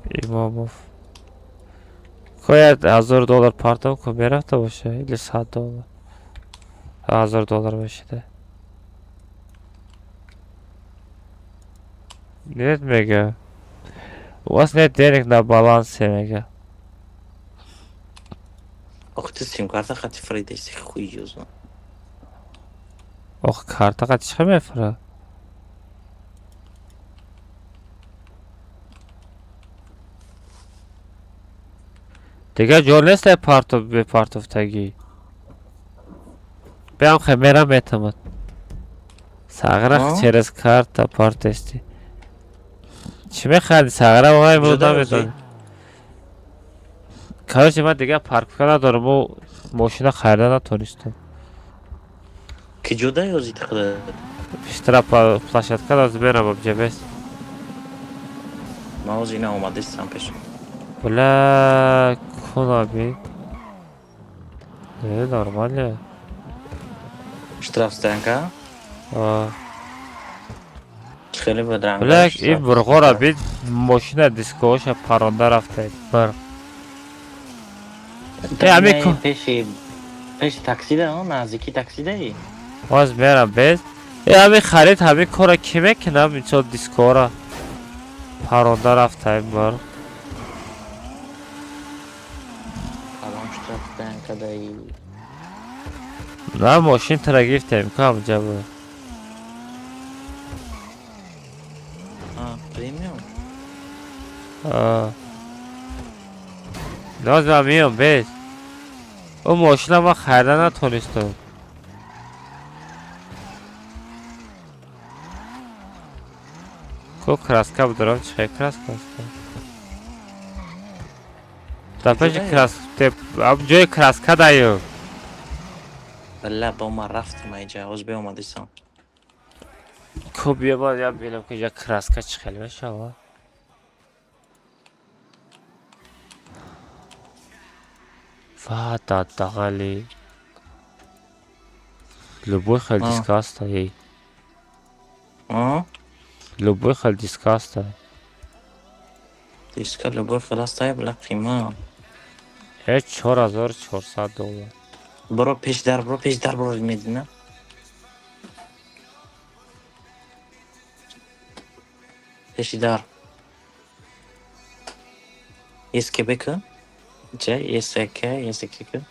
Имомов. Кояд 1000 доллар партов ку мерафта боша или 100 доллар? 1000 доллар мешида. Нет, мега. У вас нет денег на балансе, мега. Ох, ты сим-карта хати фрейдеси хуй юзна. Ох, карта қати чӣ мефура? Дигар ҷо нест партов бепартовтагӣ. Биам хе мерам метамад. Сағрах через карта партести. Чӣ мехарди? Сағра оғай имрӯз намедонӣ. Короче, ман дигар парковка надорам, мо мошина харида натонистам. Ки ҷода ёзит худат? Штраф площадка даз мерам обҷа бес. Ман ҳозир ина омадистам пеш. Бля, кунаби. Не, нормально. Штрафстоянка? А. Хеле буд ранг. Бля, ин бурғора бит мошина дискоша паронда рафта. Бир. Э, пеши пеши таксида, он наздики таксидаи? Боз мерам без. Э, ҳамин харид ҳамин кора ки мекунам, инсо дискора паронда рафта ин бор. Калон штрафстоянкадаи. На мошин тра гирифтем, ку ҳамҷа буд. А, премиум? А. Ноз ман миём без. Ӯ мошина ман харида натонистам. Ку краска будорам, чӣ хел краска аст? Дар пеши краска, ҷои краска даю. Бля, бо ман рафтам айҷа, ҳоз биомадистам. Ку биё ман я бинам ки ҷа краска чӣ хел мешава. Ва дадағали. Любой хел диска аста, ей. Любой хел диска аста. Диска любой хел аста, бля, қимат. Э, 4400 доллар. Бро пеш дар, бро пеш дар, бро медина. Пеши дар. СКБ к? Ч, СК, СК к?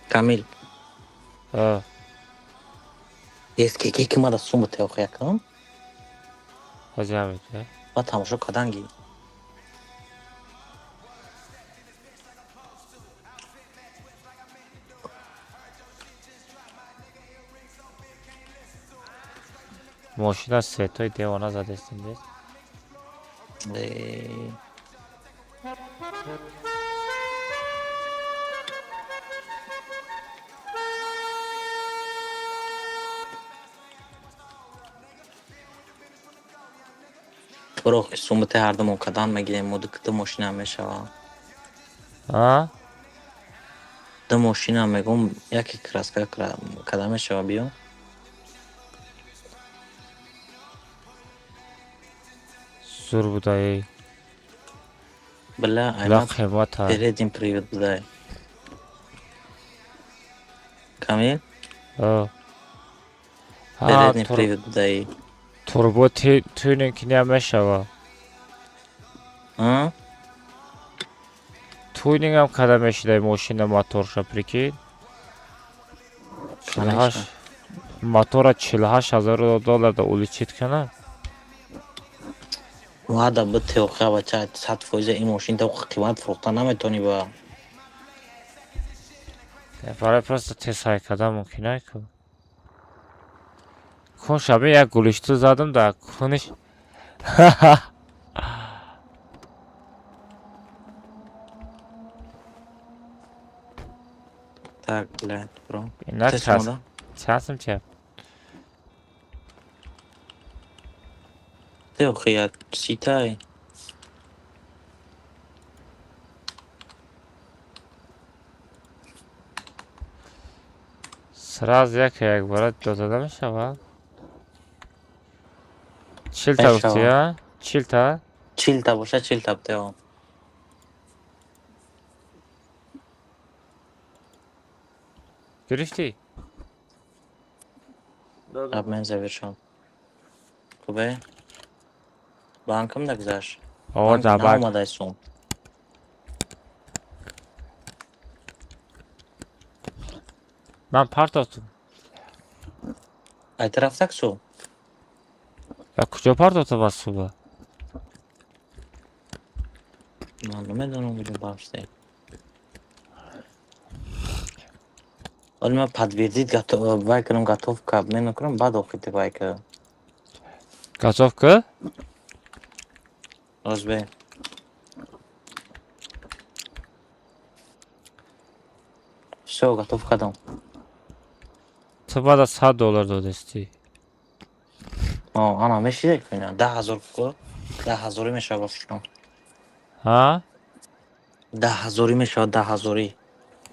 Камил. А. СКК ки мада сумма теохия кам? Ҳозир ҳамин. Ба тамошо каданги. Мошина светои девона задестим бес. Э. Бро, суммате ҳардамон кадан мегирем, мо ду мошина мешава. А? Ду мошина мегум, яке краска када мешава, биё. Зур буда, ей. Бля, Бля, аймат қимата. Передний привод будай. Камил? А. Передний привод будай. Турбо тюнинг не мешава. А? Тюнингам када мешидай мошина моторша, прикинь. 48 мотора 48 ҳазор доллар да уличит кана. Вада б теохия бача 100% ин мошин та қимат фурӯхта наметонӣ ба. Барои просто тез кардан мумкин ай ку. Кун шаби як гулишту задам да куниш. Так, блядь, бро. Ина Чӣ крас. омода? Чанд сум ча? Теохия ситай. Сразу яке якбора дода намешавад? 40 та гуфтӣ, а? 40 та? 40 та боша, 40 та бутео. Гирифтӣ? Обмен завершен. Хубе? Банкам нагузашт. О, да, банк. Наомадай сум. Ман партофтум. Ай тарафтак сум? Я куҷо партофтам аз суба? Ман намедонам куҷо партофтем. Вале ман подтвердить вай кунам, готов к обмену кунам, баъд охири вай ка. Готов к? Розбе. Всё, готов кардам. Ту баъд аз 100 доллар додистӣ. О, ана мешиде куна 10 000 ку 10 000-ӣ мешавад ба фикрам. Ҳа? 10 000-ӣ мешавад, 10 000-ӣ.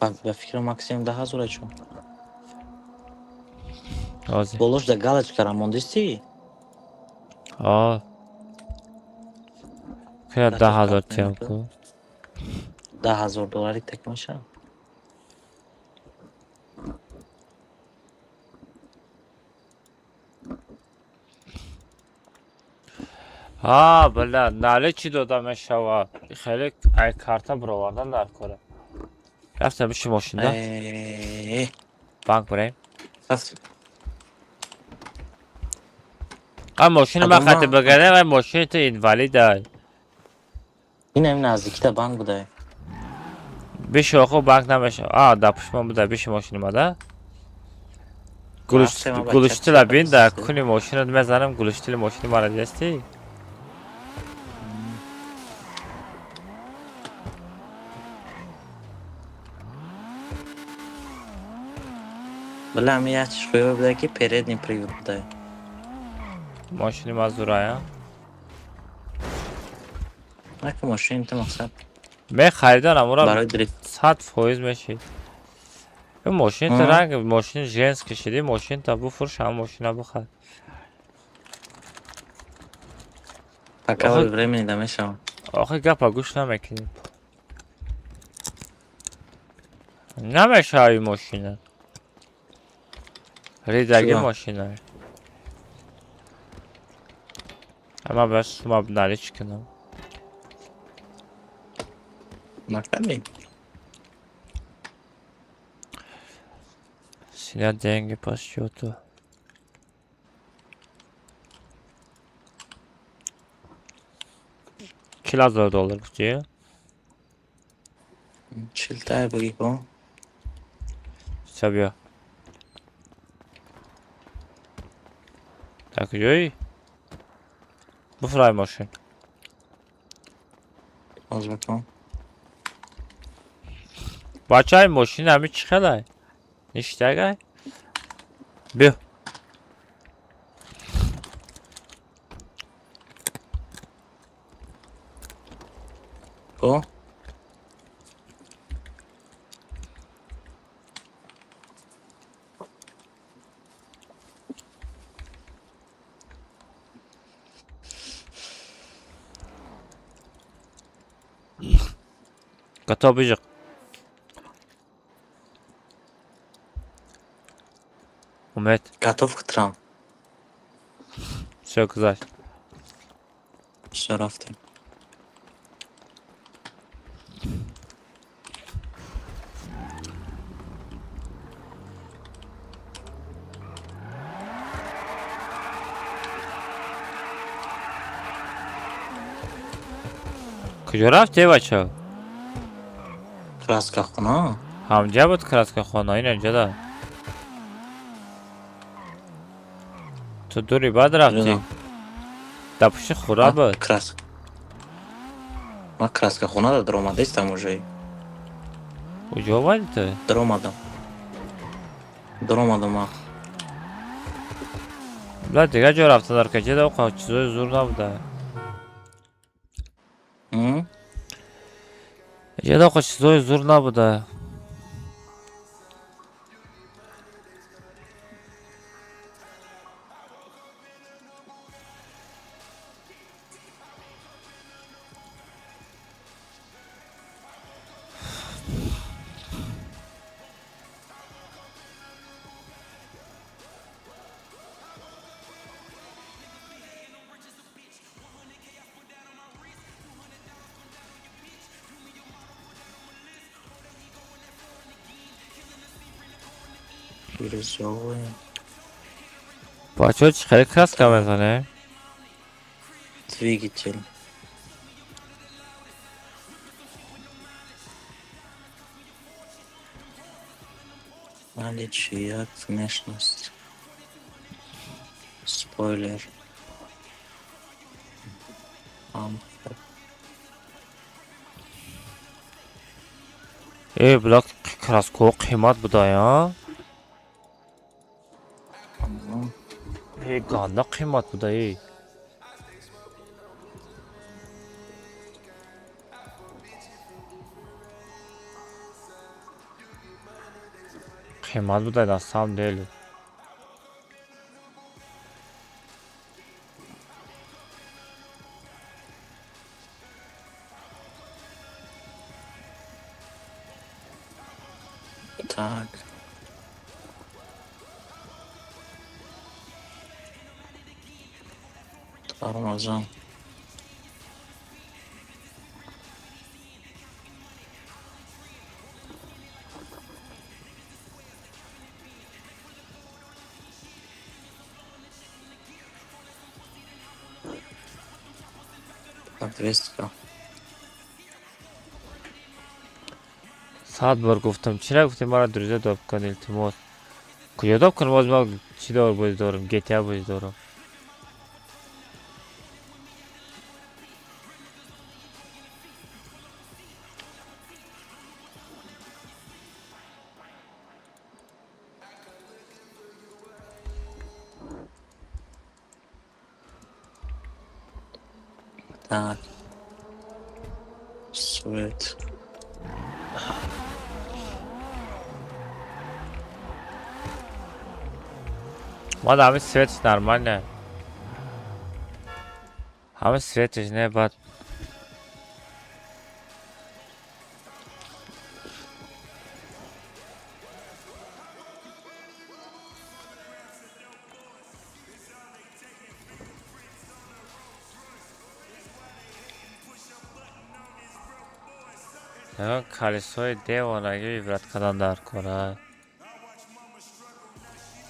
Ба фикрам, максимум 10 000 чун. Ҳозир. Болош да галочкара мондистӣ? О. Кая 10 000 тиям ку. 10 000 доллари так мешавад. Ҳа, била, нале чӣ дода мешавад? Хеле ай карта бировардан дар кора. Рафтам биши мошинда. Банк бирем. Ай мошини ман хати бигирем, ай мошини ту инвалидай. Инам наздикита банк будай. Биши охо, банк намешава. А, дар пушмон буда, биши мошини ма да. Глушитела бин, дар куни мошинат мезанам, глушители мошини мара дидастӣ? Била, ами як чиш хуёве буда, ки передний привод буда. Мошини ма зурая? Нака мошини ту мақсад. Мехаридам ура. Барои дрифт. 100% мешид. Мошин та ранг мошини женский шиди, мошин та буфурш, ҳам мошина бухар. Пока времени да мешавам. Охи гапа гӯш намекунӣ. Намешавӣ мошина. Ридаги мошина. Ама бас сума налич кунам. Мактаби? Снять деньги по счету. 40 000 доллар гуфтӣ? 40 тае буги ко. Всё, биё. Дар куҷоӣ? Буфурай мошин. Боз бикун. Бачаи мошин ҳами чӣ хелай? Ништагай? Биё. Ко? Готов, биҷиқ. Умед. Готов кутрам. Всё, гузашт. Всё, рафтем. Куҷо рафтӣ, бача? Краскахона? Ҳамҷа буд краскахона, ин инҷода. Ту дури баъд рафтӣ. Дар пушти хура буд. Крас. Ман краскахона да даромадестам уже. Куҷо омадӣ ту? Даромадам. Даромадам ман. Бла, дигар ҷо рафта дар каҷеда оқа чизои зур набуда. Иҷода оқа чизои зур набуда. Бирюзовый. Бачаҳо, чӣ хеле краска мезане? Двигатель. Наличие, внешность. Спойлер. Бампер. Э, бля, краскаҳо қимат будая. Э, ганда қимат буда, э. Қимат буда на самом деле. Так. Тормоза. Подвеска. 100 бор гуфтам, чӣ нагуфтем, мара друзья доб кун, илтимос. Куҷо доб кунам? Боз ман чӣ дор бозӣ дорам, GTA бозӣ дорам. Так. Свет. Ман ҳамин светш нормально. Ҳамин светш не, баъд ягон калисои девонагӣ вибрат кардан дар кора.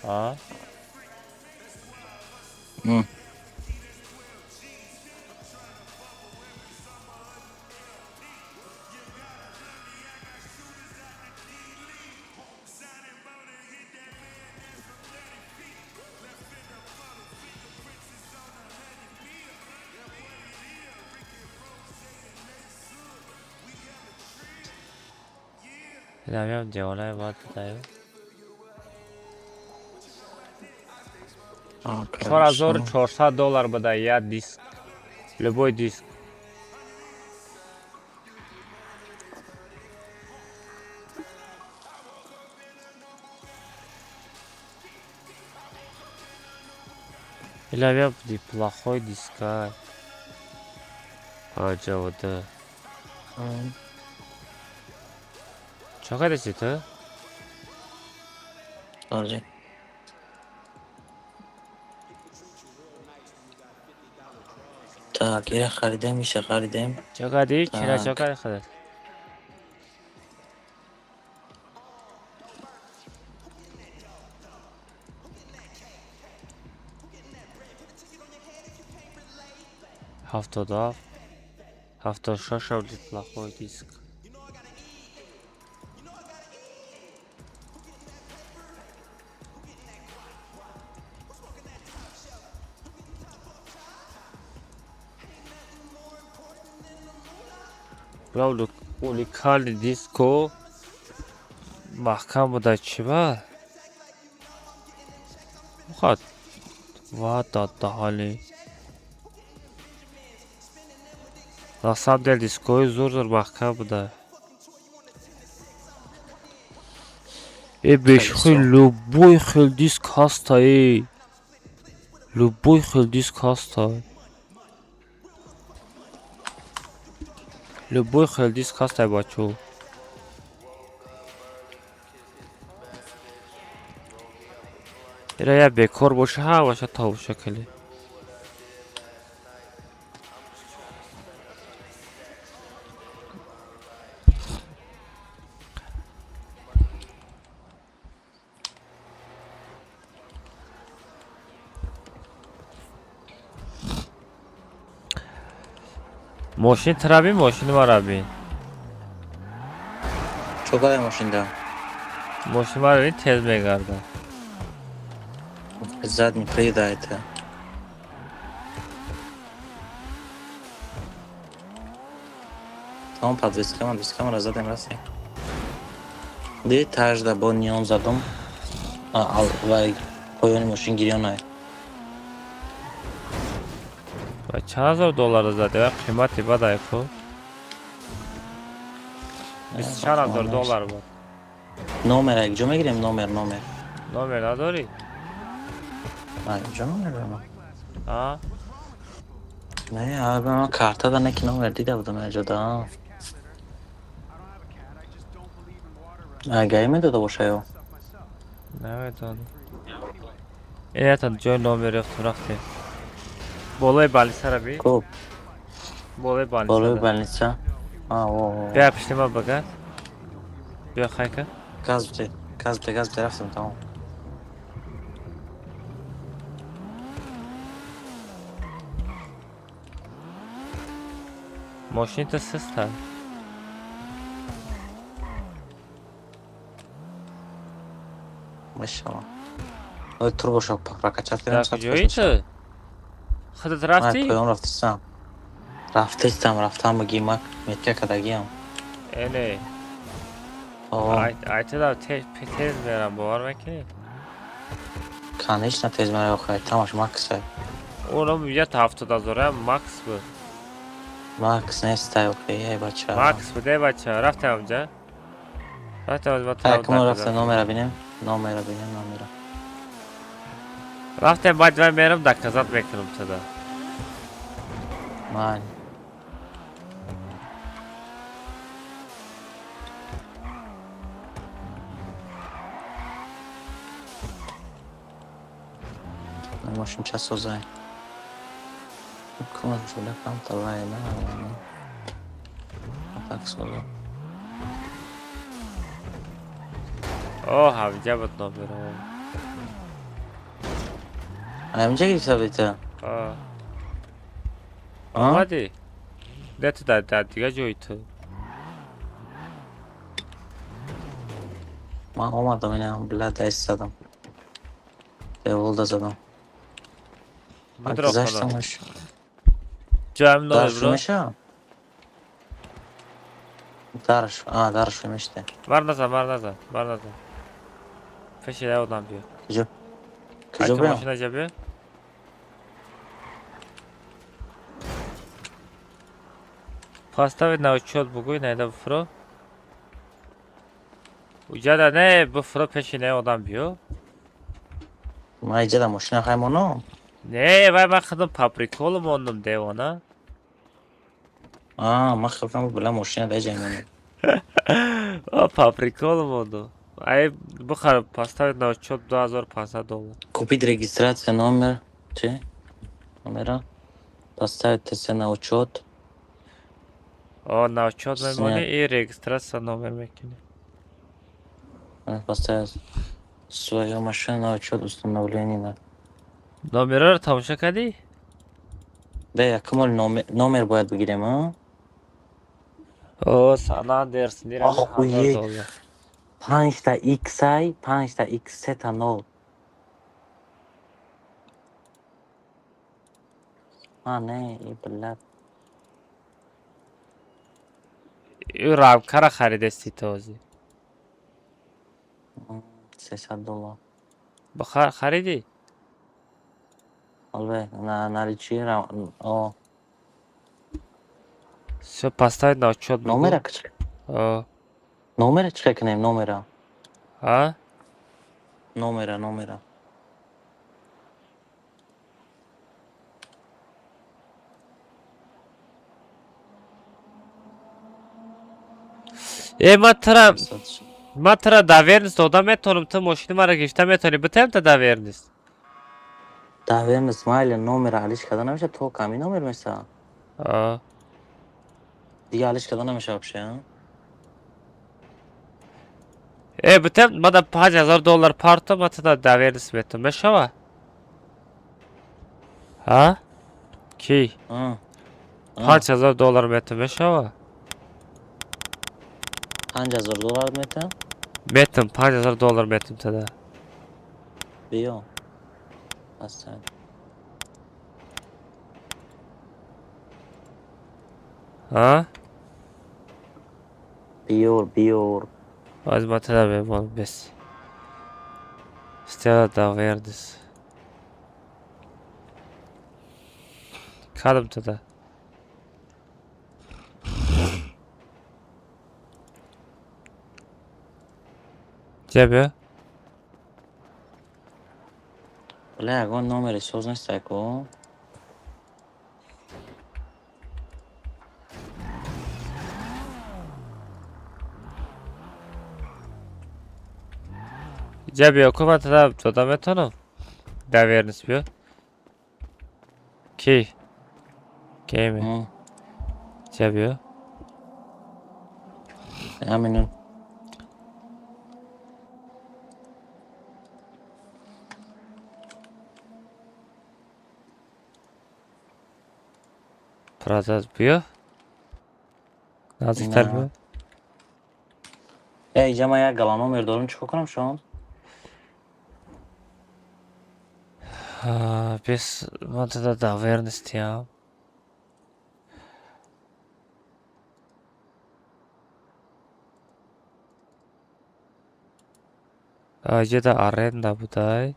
А? Инамиам девонаи баъд будаю. $4400 буда як диск. Любой диск. Илавия плохой диска. Аҷабуда. Чӣ кардеси ту? Подожди. Так, ира харидем, иша харидем. Чӣ кардӣ? Чира чӣ Так. карди худат? 77, 76 плохой диск. Бля, уникальный диско маҳкам буда, чӣ ба? Хат ва дадаҳали. На самом деле дискои зур зур маҳкам буда. Э, бешухи, любой хел диск ҳаста, э. Любой хел диск ҳаста. Любой хел диск ҳаста, бачо. Ира я бекор боша, ҳамаша тавша кали. Мошини тура бин, мошини мара бин. Чо кадай мошинда? Мошини мара бин, тез мегардад. Задний привода это. Там подвескама задем расте. Ди тажда бо неон задум. Вай поёни мошин гирёнай. Ва чанд ҳазор доллар заде? Ва қимати бадай ку. Бисту чанд ҳазор доллар буд. Номер якҷо мегирем, номер, номер. Номер надорӣ? Якҷо номер дорам. А? Не, ман карта да неки номер дида будам якҷо да. Гаи медода боша ё? Намедонам. Инатон ҷои номер ёфтум, рафтем. Болои больницара би. Хуб. Болои больница. Болои больница. А, о. Бия пишти ман багат. Бия хайка. Газ бите, газ бите, газ бите, рафтем, тамом. Мошинита систа. Машалло. Ой, турбошо прокачать кардем. Дар куҷои ту? Худат рафтӣ? Поён рафтистам. Рафтистам, рафтам баги мак метка кардагиам. Эне. Айтада тез мерам, бовар мекунӣ? Конечно, тез мерам, охир тамаш макс. Онам я 70 ҳазора макс буд. Макс нестай, охир, эй бача. Макс буд, эй бача, рафтем онҷа. Рафтем аз ба. Так, мо рафтем, номера бинем. Номера бинем, номера. Рафтем, баъд вай мерам, доказать мекунам туда. Ман. Мошин час созай. Кумак шуда камтар вай на. Так соза. О, ҳамҷа буд номерам. Ҳамҷа гирифта будита? А. Омадӣ? Не, ту дар дигар ҷои ту. Ман омадам, инам била даст задам. Деволда задам. Будро. Гузаштамаш. Ҷоям номер Дарш бро. меша? Дарш, а, дарш меште. Бар назан, бар назан, бар назан. Пеши одам биё. Куҷо? Куҷо Айто биём? Машина ҷа биё. Поставить на учет бугӯй, найда буфро. Уҷада не, буфро, пеши не одам биё. Ман иҷада мошина хаймоно? Не, вай ман худам по приколу мондум, девона. А, ман хелтам била мошина дар ҷай монам. О, по приколу мондум. Ай, бухар, поставить на учет 2500 доллар. Купить регистрация номер, чи? Номера. Поставить ТС на учет. О, на учет мемонӣ Снять. и регистрация номер мекунӣ. Поставить свою машину на учет установление на. Номераро тамошо кардӣ? Бе, якумол номер бояд бигирем, а? О, Сан Андерс, нира ҳазор Охуеть. доллар. Панҷта иксай, панҷта икс, сета нол. А, не, и блядь. Ю рамкара харидести тозӣ. 300 доллар. Бихар, харидӣ? Албе, на наличии о. Всё, поставить на учет бугӯ. Номера чӣ? О. Номера чӣ кунем, номера? А? Номера, номера. Э, ман тура доверенность дода метавонам, ту мошини маро гирифта метавонӣ, битаем та доверенность. Доверенность майли, номера алиш карда намеша, то ками номер меса. А. Дига алиш карда намеша вообще, а? Э, битаем, мада 5000 доллар парто, ман тура доверенность метавонам, мешава? А? Ки? А. 5000 доллар метам, мешава? 5000 доллар метам? Метам, 5000 доллар метам тада. Биё. Ҳастан. А? Биёр, биёр. Аз ма тада мемонам бес. Сделать доверенность. Кадам тада. Ҷа биё. Бля, ягон номери соз нестай ко? Ҷа биё ку, ман тада дода метавонам. Доверенность биё. Ки? Кеми? Ҷа биё. Як минут. Продать биё. Наздиктар На. биё. Э, иҷа ман як гала номер дорам, чӣ кор кунам шом? Бес, ман тада доверенность диҳам. Иҷода аренда будай.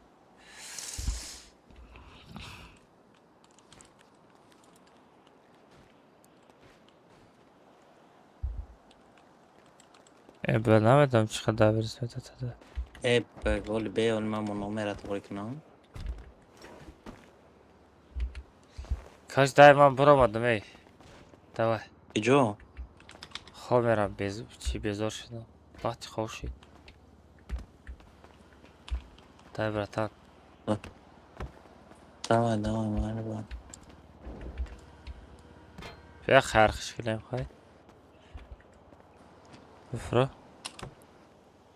Э, бля, намедонам чӣ қадар доверенность медад тада. Э, воли бе, оли ман бо номера тоғри кунам. Каш дай, ман буромадам, эй. Давай. Иҷо? Хоб мерам, без чӣ безор шудам. Вақти хоб шид. Дай, братан. Давай, давай, майли ба. Бия хайрхуш кунем, хай. Бифуро.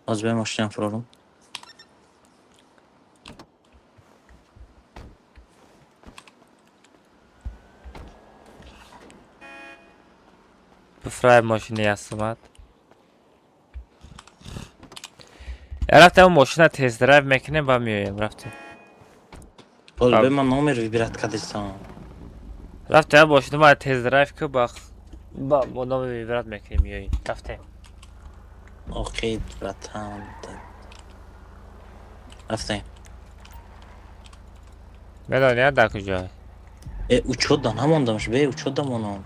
Ҳозир бе, мошинам фурорум. Бифурай мошини ясумад. Рафтем, мошина тест-драйв мекунем, ба меоем, рафтем. Оли бе, ман номер выбирать кардистам. Рафтем, мошина ма тест-драйв ку, ба мо номер выбирать мекунем, меоем. Рафтем. Окей, братан. Рафтем. Медонӣ дар куҷо? Э, учёт да намондамш, бе, учёт да монам.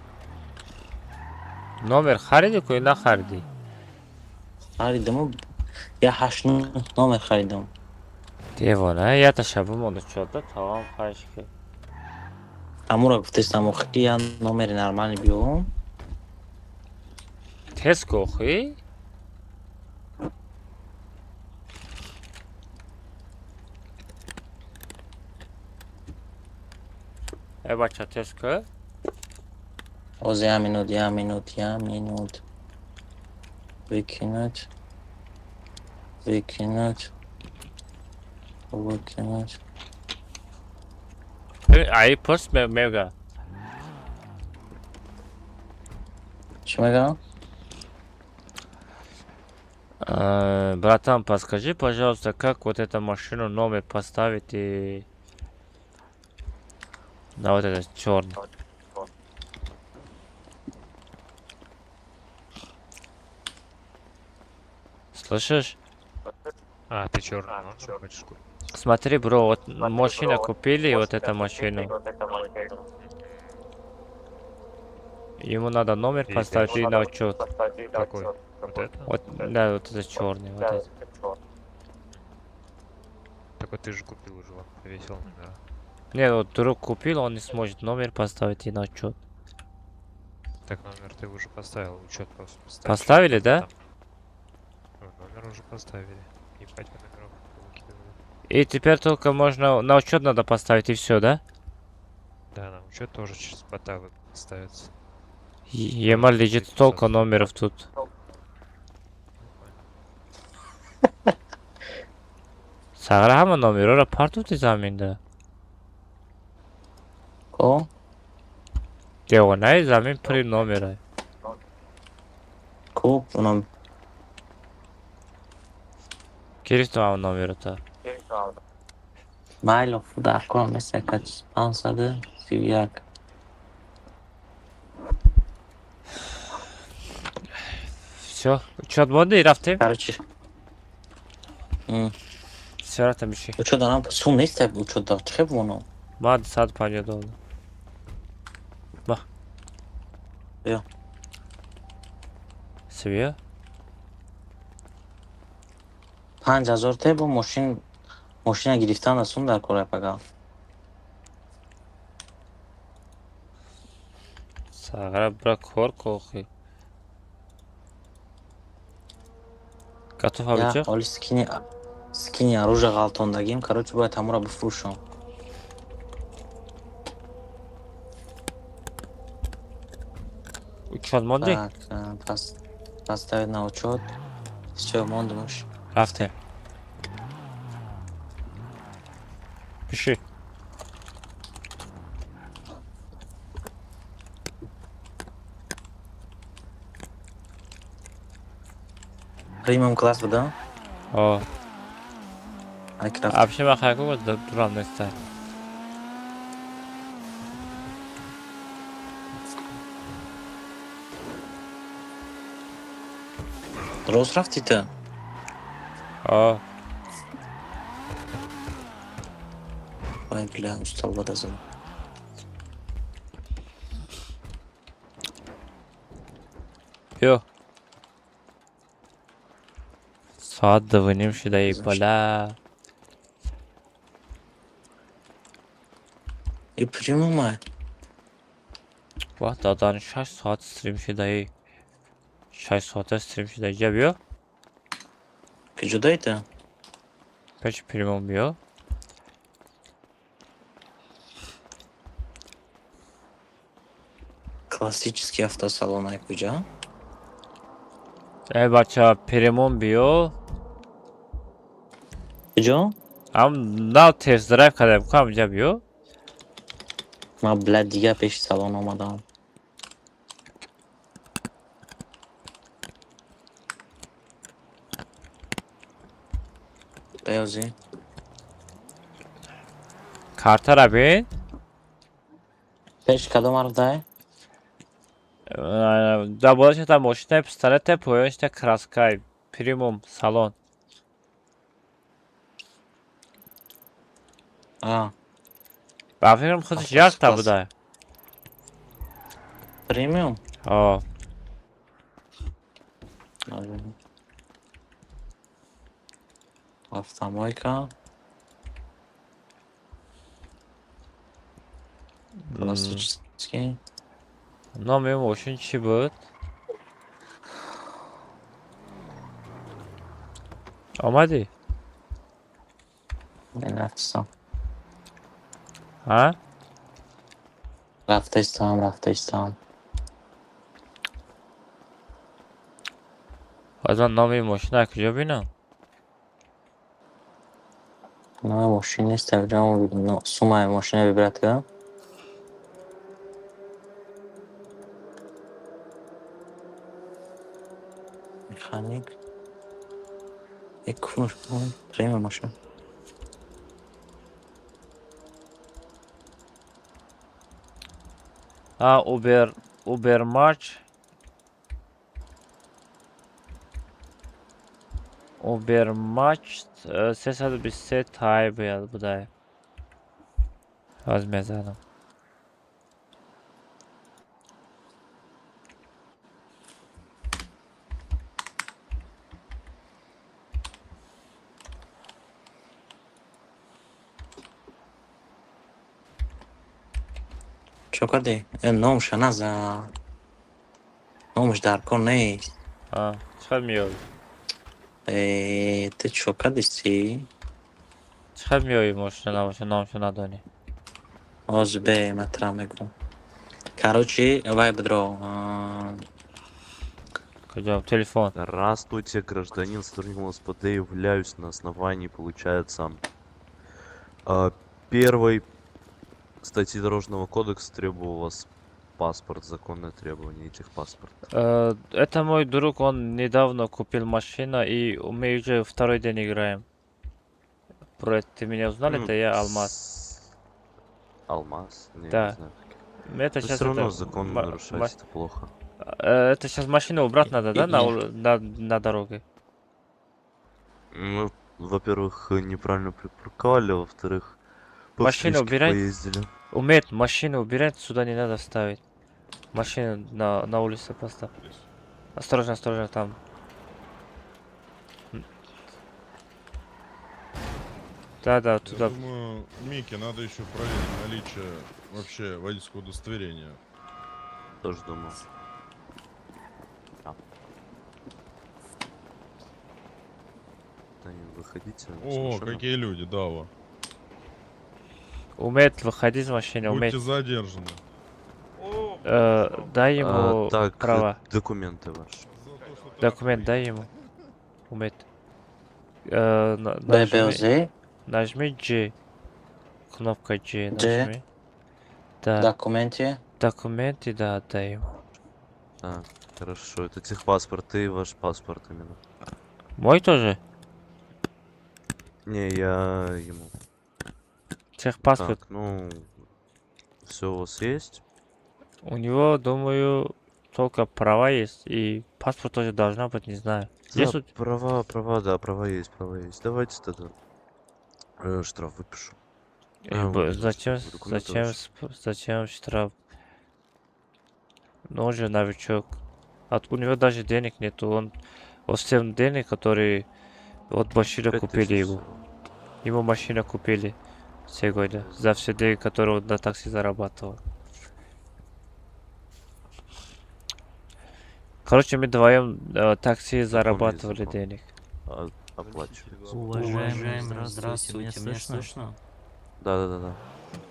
Номер харидӣ ку ё нахаридӣ? Харидам, я ҳашт номер харидам. Девона, ята шаба монда чода, тамом хайш ки. Амура гуфтестам, охи ки я номери нормальный биём. Тез ку охи? Э, бача, тез ку. Ҳозир, як минут, як минут, як минут. Выкинуть. Выкинуть. Выкинуть. Ай, пурс мега. Чӣ мегӯям? Братан, подскажи, пожалуйста, как вот эту машину номер поставить и на вот этот черный. Слышишь? А, ты черный номер хочешь купить? Смотри, бро, вот машина купили, вот эту машину. Ему надо номер поставить и на учет. Какой? Вот это? Вот, да, вот это черный, вот это. Так вот ты же купил уже, он повесил номера. Не, вот друг купил, он не сможет номер поставить и на учет. Так номер ты уже поставил, учет просто поставил. Поставили, да? Ну, номер уже поставили. Ебать, вы номеров выкидывали. И теперь только можно на учет надо поставить и все, да? Да, на учет тоже через бота ставится. Ема лежит столько номеров тут. Сағра ҳама номерора партофти заминда. Ко? Девонаи замин пури номерай. Ку унам. Гирифтам ам номерота. Майло, дар кор нест, 531. Всё, учёт монди, рафтем? Короче. Всё, рафтем, биши. Учёт дорам, сум нест, учёт дор. Чӣ хеб монам? Ман 250 доллар. Ма. Биё. Сивия? 5000 те бо мошин мошина гирифтан сум дар кора пага. Сағара бира кор кохи. Готов абиҷа? Оли скини оружия ғалтондагим, короче, бояд ҳамура бифурӯшам. Учёт монди? Так, поставить на учёт. Всё, мондумуш. Рафтем. Пиши. Премиум класс буда? О. Айкрафт. Абше ма хайку дурам неста. Рост рафти ту? О. Ой, бля, устал вода задам. Биё. Соат 2:30 шуда, бала. И премиум. Ва дадан 6 соат стрим шуда. 6 соата стрим шуда. Ҷа биё. Куҷодаи ту? Пеши премиум биё. Классический автосалон ай куҷа? Эй бача, премиум биё. Куҷо? Ам нав тест драйв кардем, ку ҳамҷа биё. Ман, бля, дигар пеши салон омадам. Беёзи. Картара бин. Пеш кадом арфдай? Дар болои шата мошинаи пистолете, поёни шата краскай премиум салон. А. Ба фикрам худаш якта буда. Премиум? О. Автомойка. Классический. Номи мошин чӣ буд? Омадӣ? Рафтистам. Ҳа? Рафтаистам, рафтаистам. Боз ман номи мошина куҷо бинам? Номи мошин нест, сумаи мошина выбрать кардам. Механик. Як премиум мошин. А, Uber, Ubermatch. Ubermatch 323 тай бояд буда. Ҳоз мезанам. Чо кардӣ? Номша наза. Номаш дар кор нест. А, чӣ меёбӣ? Э, ту чо кардисти? Чӣ меёбӣ мошина набоша, номшо надонӣ? Ҳозир бе, ман тра мегӯям. Короче, вай бидро. Куҷо? Телефон. Здравствуйте, гражданин, сотрудником СПД являюсь на основании, получается, первой статьи Дорожного кодекса требую у вас Паспорт, законное требование и техпаспорт. Это мой друг, он недавно купил машину, и мы уже второй день играем. Про это ты меня узнал, Ну, это я Алмаз. Алмаз? Не, Да. не знаю. Это Но сейчас все равно это закон нарушать, это плохо. Это сейчас машину убрать надо, да, на дороге? Ну, во-первых, неправильно припарковали, во-вторых, по Машину встречке убирать? поездили. Умеет машину убирать, сюда не надо ставить. Машину на улице поставь. Осторожно, осторожно там. Да, да, Я туда. думаю, Микки, надо еще проверить наличие вообще водительского удостоверения. Тоже думал. Да. Да не выходите с О, машины. какие люди, да, во. Умеет выходить из машины, умеет. Будьте задержаны. Дай ему Так, права. документы ваши. Документ дай ему. Умеет. ББЗ? Нажми G. Кнопка G G. нажми. Да. Документы. Документы, да, дай ему. А, хорошо, это техпаспорт и ваш паспорт именно. Мой тоже? Не, я ему. Техпаспорт. Так, ну, все у вас есть? У него, думаю, только права есть, и паспорт тоже должна быть, не знаю. Да, Есть у права, права, да, права есть, права есть. Давайте тогда штраф выпишу. Зачем, Документы зачем, ваши. зачем штраф? Ну, он же новичок. У него даже денег нету. Он вот с тем денег, которые от машины 5000 купили ему. всего. Ему машину купили сегодня. За все деньги, которые он на такси зарабатывал. Короче, мы вдвоем такси зарабатывали закон. денег. Оплачивается. Уважаемый, здравствуйте, меня слышно? Да.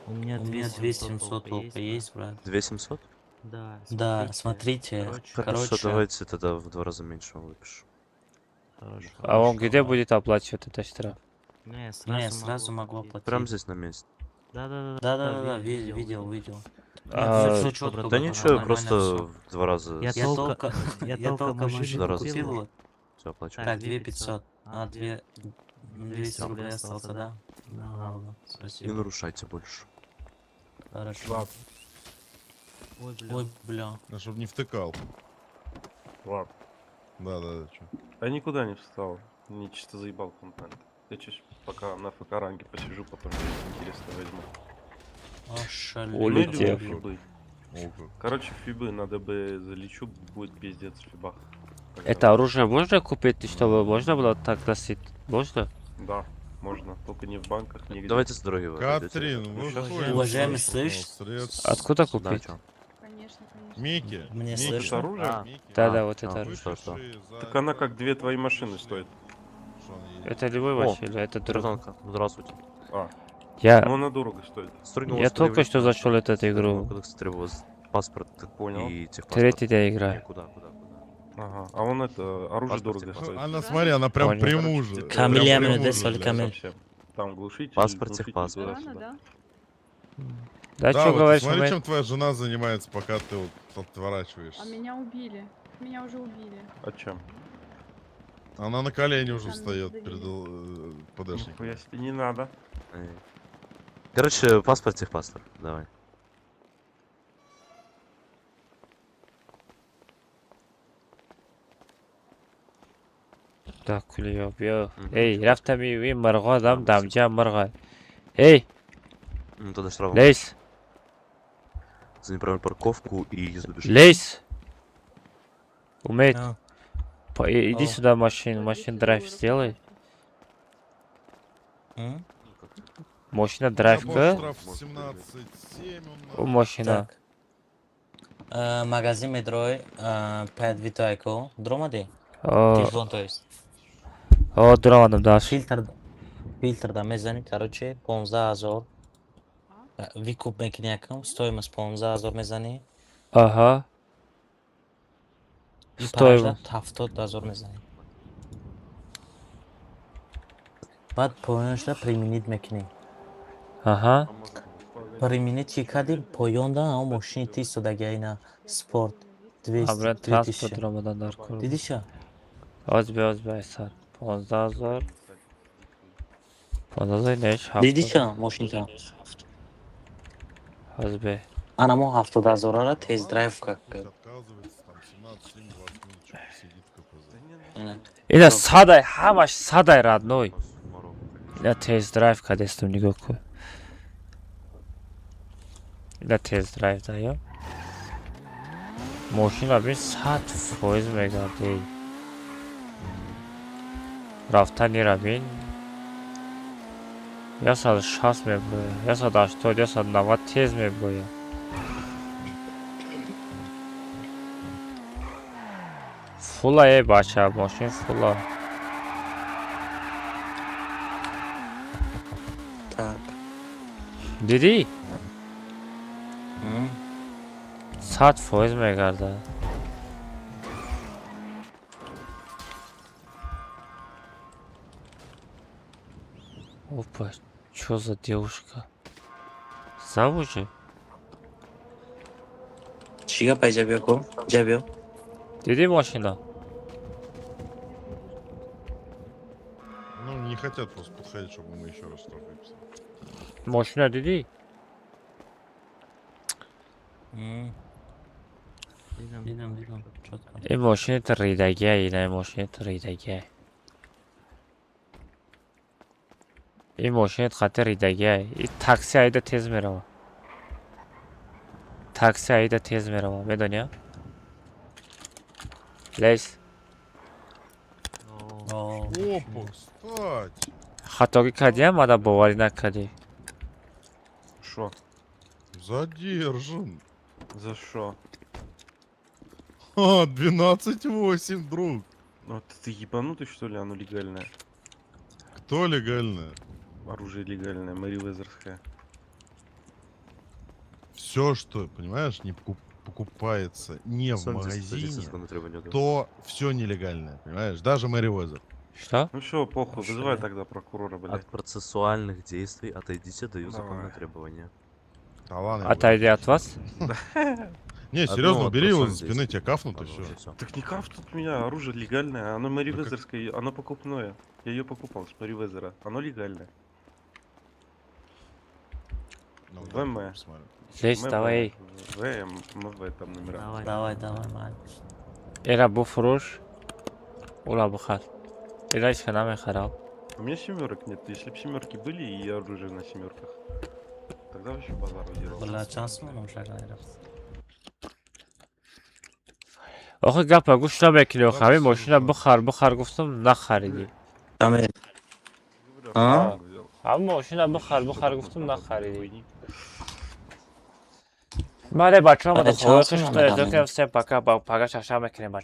У меня 2700 только есть, брат. 2700? Да, да, смотрите, Хорошо, короче, давайте тогда в 2 раза меньше вам выпишу. А он где будет оплачивать этот штраф? Не, сразу могу оплатить. Прямо здесь на месте. Да, видел, видел. А, Всё чётко, Да братан, ничего, нормально просто всё. в 2 раза. Я только машину В 2 раза. купил, вот. Всё, оплачиваю. Так, 2500. А, 200 рублей остался, да? Да, ладно, спасибо. Не нарушайте больше. Хорошо. Ой, бля. А чтоб не втыкал. Ладно. Да, чё. А никуда не встал. Мне чисто заебал контент. Я чуть пока на ФК ранге посижу, потом что-нибудь интересное возьму. Ошалеть. Улетел. Ну, иду в фибы. Короче, фибы надо бы залечу, будет пиздец в фибах. Это оружие можно купить, чтобы можно было так носить? Можно? Да, можно, только не в банках, нигде. Давайте с дороги вы отойдете, Катрин, ребята. вы Щас. Уважаемый, слышь? Откуда Да, купить? чё? Микки, Мне Микки, слышно? Оружие? А, Да, да, вот а, это оружие. Что, что? Так она как две твои машины стоит. Это любой О, вообще, или это друг? Гражданка, здравствуйте. А. Я... Ну она дорого стоит. Строгого Я только что зашел в эту игру. Кодекс требовал паспорт Понял. и техпаспорт. Третий день играю. Не, куда, куда, куда? Ага, а он это, оружие Паспорт, дорого техпаспорт. стоит. Она, смотри, она прям Понял. при муже. Камиль, Прям я при меня муже, десоль, блядь. Камиль. Совсем. Там глушитель, Паспорт, глушитель техпаспорт. туда-сюда. Да, Да, что вот говоришь, смотри, умеет? чем твоя жена занимается, пока ты вот отворачиваешься. А меня убили. Меня уже убили. А чем? Она на колени уже Там встает задавили. перед ПДшником. Нихуя себе, не надо. Короче, паспорт, техпаспорт. Давай. Так, кулиё, биё. Эй, рафтами ин мирғо дам дамҷа мирға. Эй! Ну тогда штраф. Лейс! За неправильную парковку и езду без Лейс! Умеет. А. Иди Ау. сюда, машину, машин драйв сделай. М? Машина драйв ка? Штраф 17,7 У машина. Так. Магазин медрой, 5 Витайко. Дромади? О. Телефон, то есть. О, дуромадам, да. Фильтр, фильтр да мезани, короче, 15 000. Викуп мекунӣ якам, стоимость 15 000 мезанӣ. Ага. И Стоимость. 70 000 мезанӣ. Баъд поёнашда применить мекунӣ. Ага. Применить ки кардем, поёнда ҳамон мошини ти истодагия, ина спорт. Абран 200 транспорт 3000. омадан дар кор. Дидиша? Оз бе, оз бе, айсар. 15 000. 15 000 неш ҳафтод. Дидиша мошинта? Оз бе. Ана мо 70 000-ара тест драйв Пусть отказывается, там 17, 7, 20 минут что посидит в КПЗ. Ина садай, ҳамаш садай, родной. Ина тест драйв кадестум, нигоҳ кун. Ина тест драйв да ё. Мошина бин, 100% мегардӣ. Рафтанира бин. 160 меброя, 180, 190 тез меброя. Фула е, бача, мошин фула. Так. Дидӣ? 100% мегардад. Опа, чё за девушка? Замужем? Чӣ гапа, иҷа биё ку? Иҷа биё. Дидӣ мошина? Ну, не хотят просто подходить, чтобы мы еще раз штраф выписали. Мошина дидӣ? Дидам, дидам, дидам. Чётко. Ин мошинат ридагия, ина мошинат ридагия. Ин мошинат хати ридагия. И такси айда тез мерава. Такси айда тез мерава, медони? Лейс. Опа, кстати. Хатогӣ кардиам, мада боварӣ накардӣ. Шо? Задержан. За шо? А, 12,8, друг. Ну ты ебанутый, что ли, оно легальное? Кто легальное? Оружие легальное, Мэривезерское. Все, что, понимаешь, не покупается не в Солнце магазине, садится на требование, да. то все нелегальное, понимаешь? Даже Мэривезер. Что? Ну все, похуй, вызывай тогда прокурора, блядь. От процессуальных действий отойдите, даю Давай. законное требование. Да ладно, я Отойди от вас? Не, Одно серьезно, от бери его за процессуальных спины, действий. тебя кафнут и Ладно, все. уже всё. Так не кафнут меня, оружие легальное, оно Мэривезерское, оно покупное. Я ее покупал с Мэривезера, оно легальное. Ну, ВМ. Лейс, МВ, давай. ВМ, МВ там номера. Давай, давай, давай, май. Эра буфурӯш. Ура бихар. Эра ҳеч намехарам. У меня семерок нет, если бы семерки были и оружие на семерках, тогда вообще базар удирал. Бля, чанд сомон шага рафт? Охи гапа гӯш намекунӣ, охи ҳамин мошина бихар, бихар гуфтам, нахаридӣ. Аме. А? Ҳамин мошина бихар, бихар гуфтам, нахаридӣ. Бале, бачаҳо, Бале, чанд худои сомон худо мегардонӣ? всем пока, пага шаша мекунем, бача.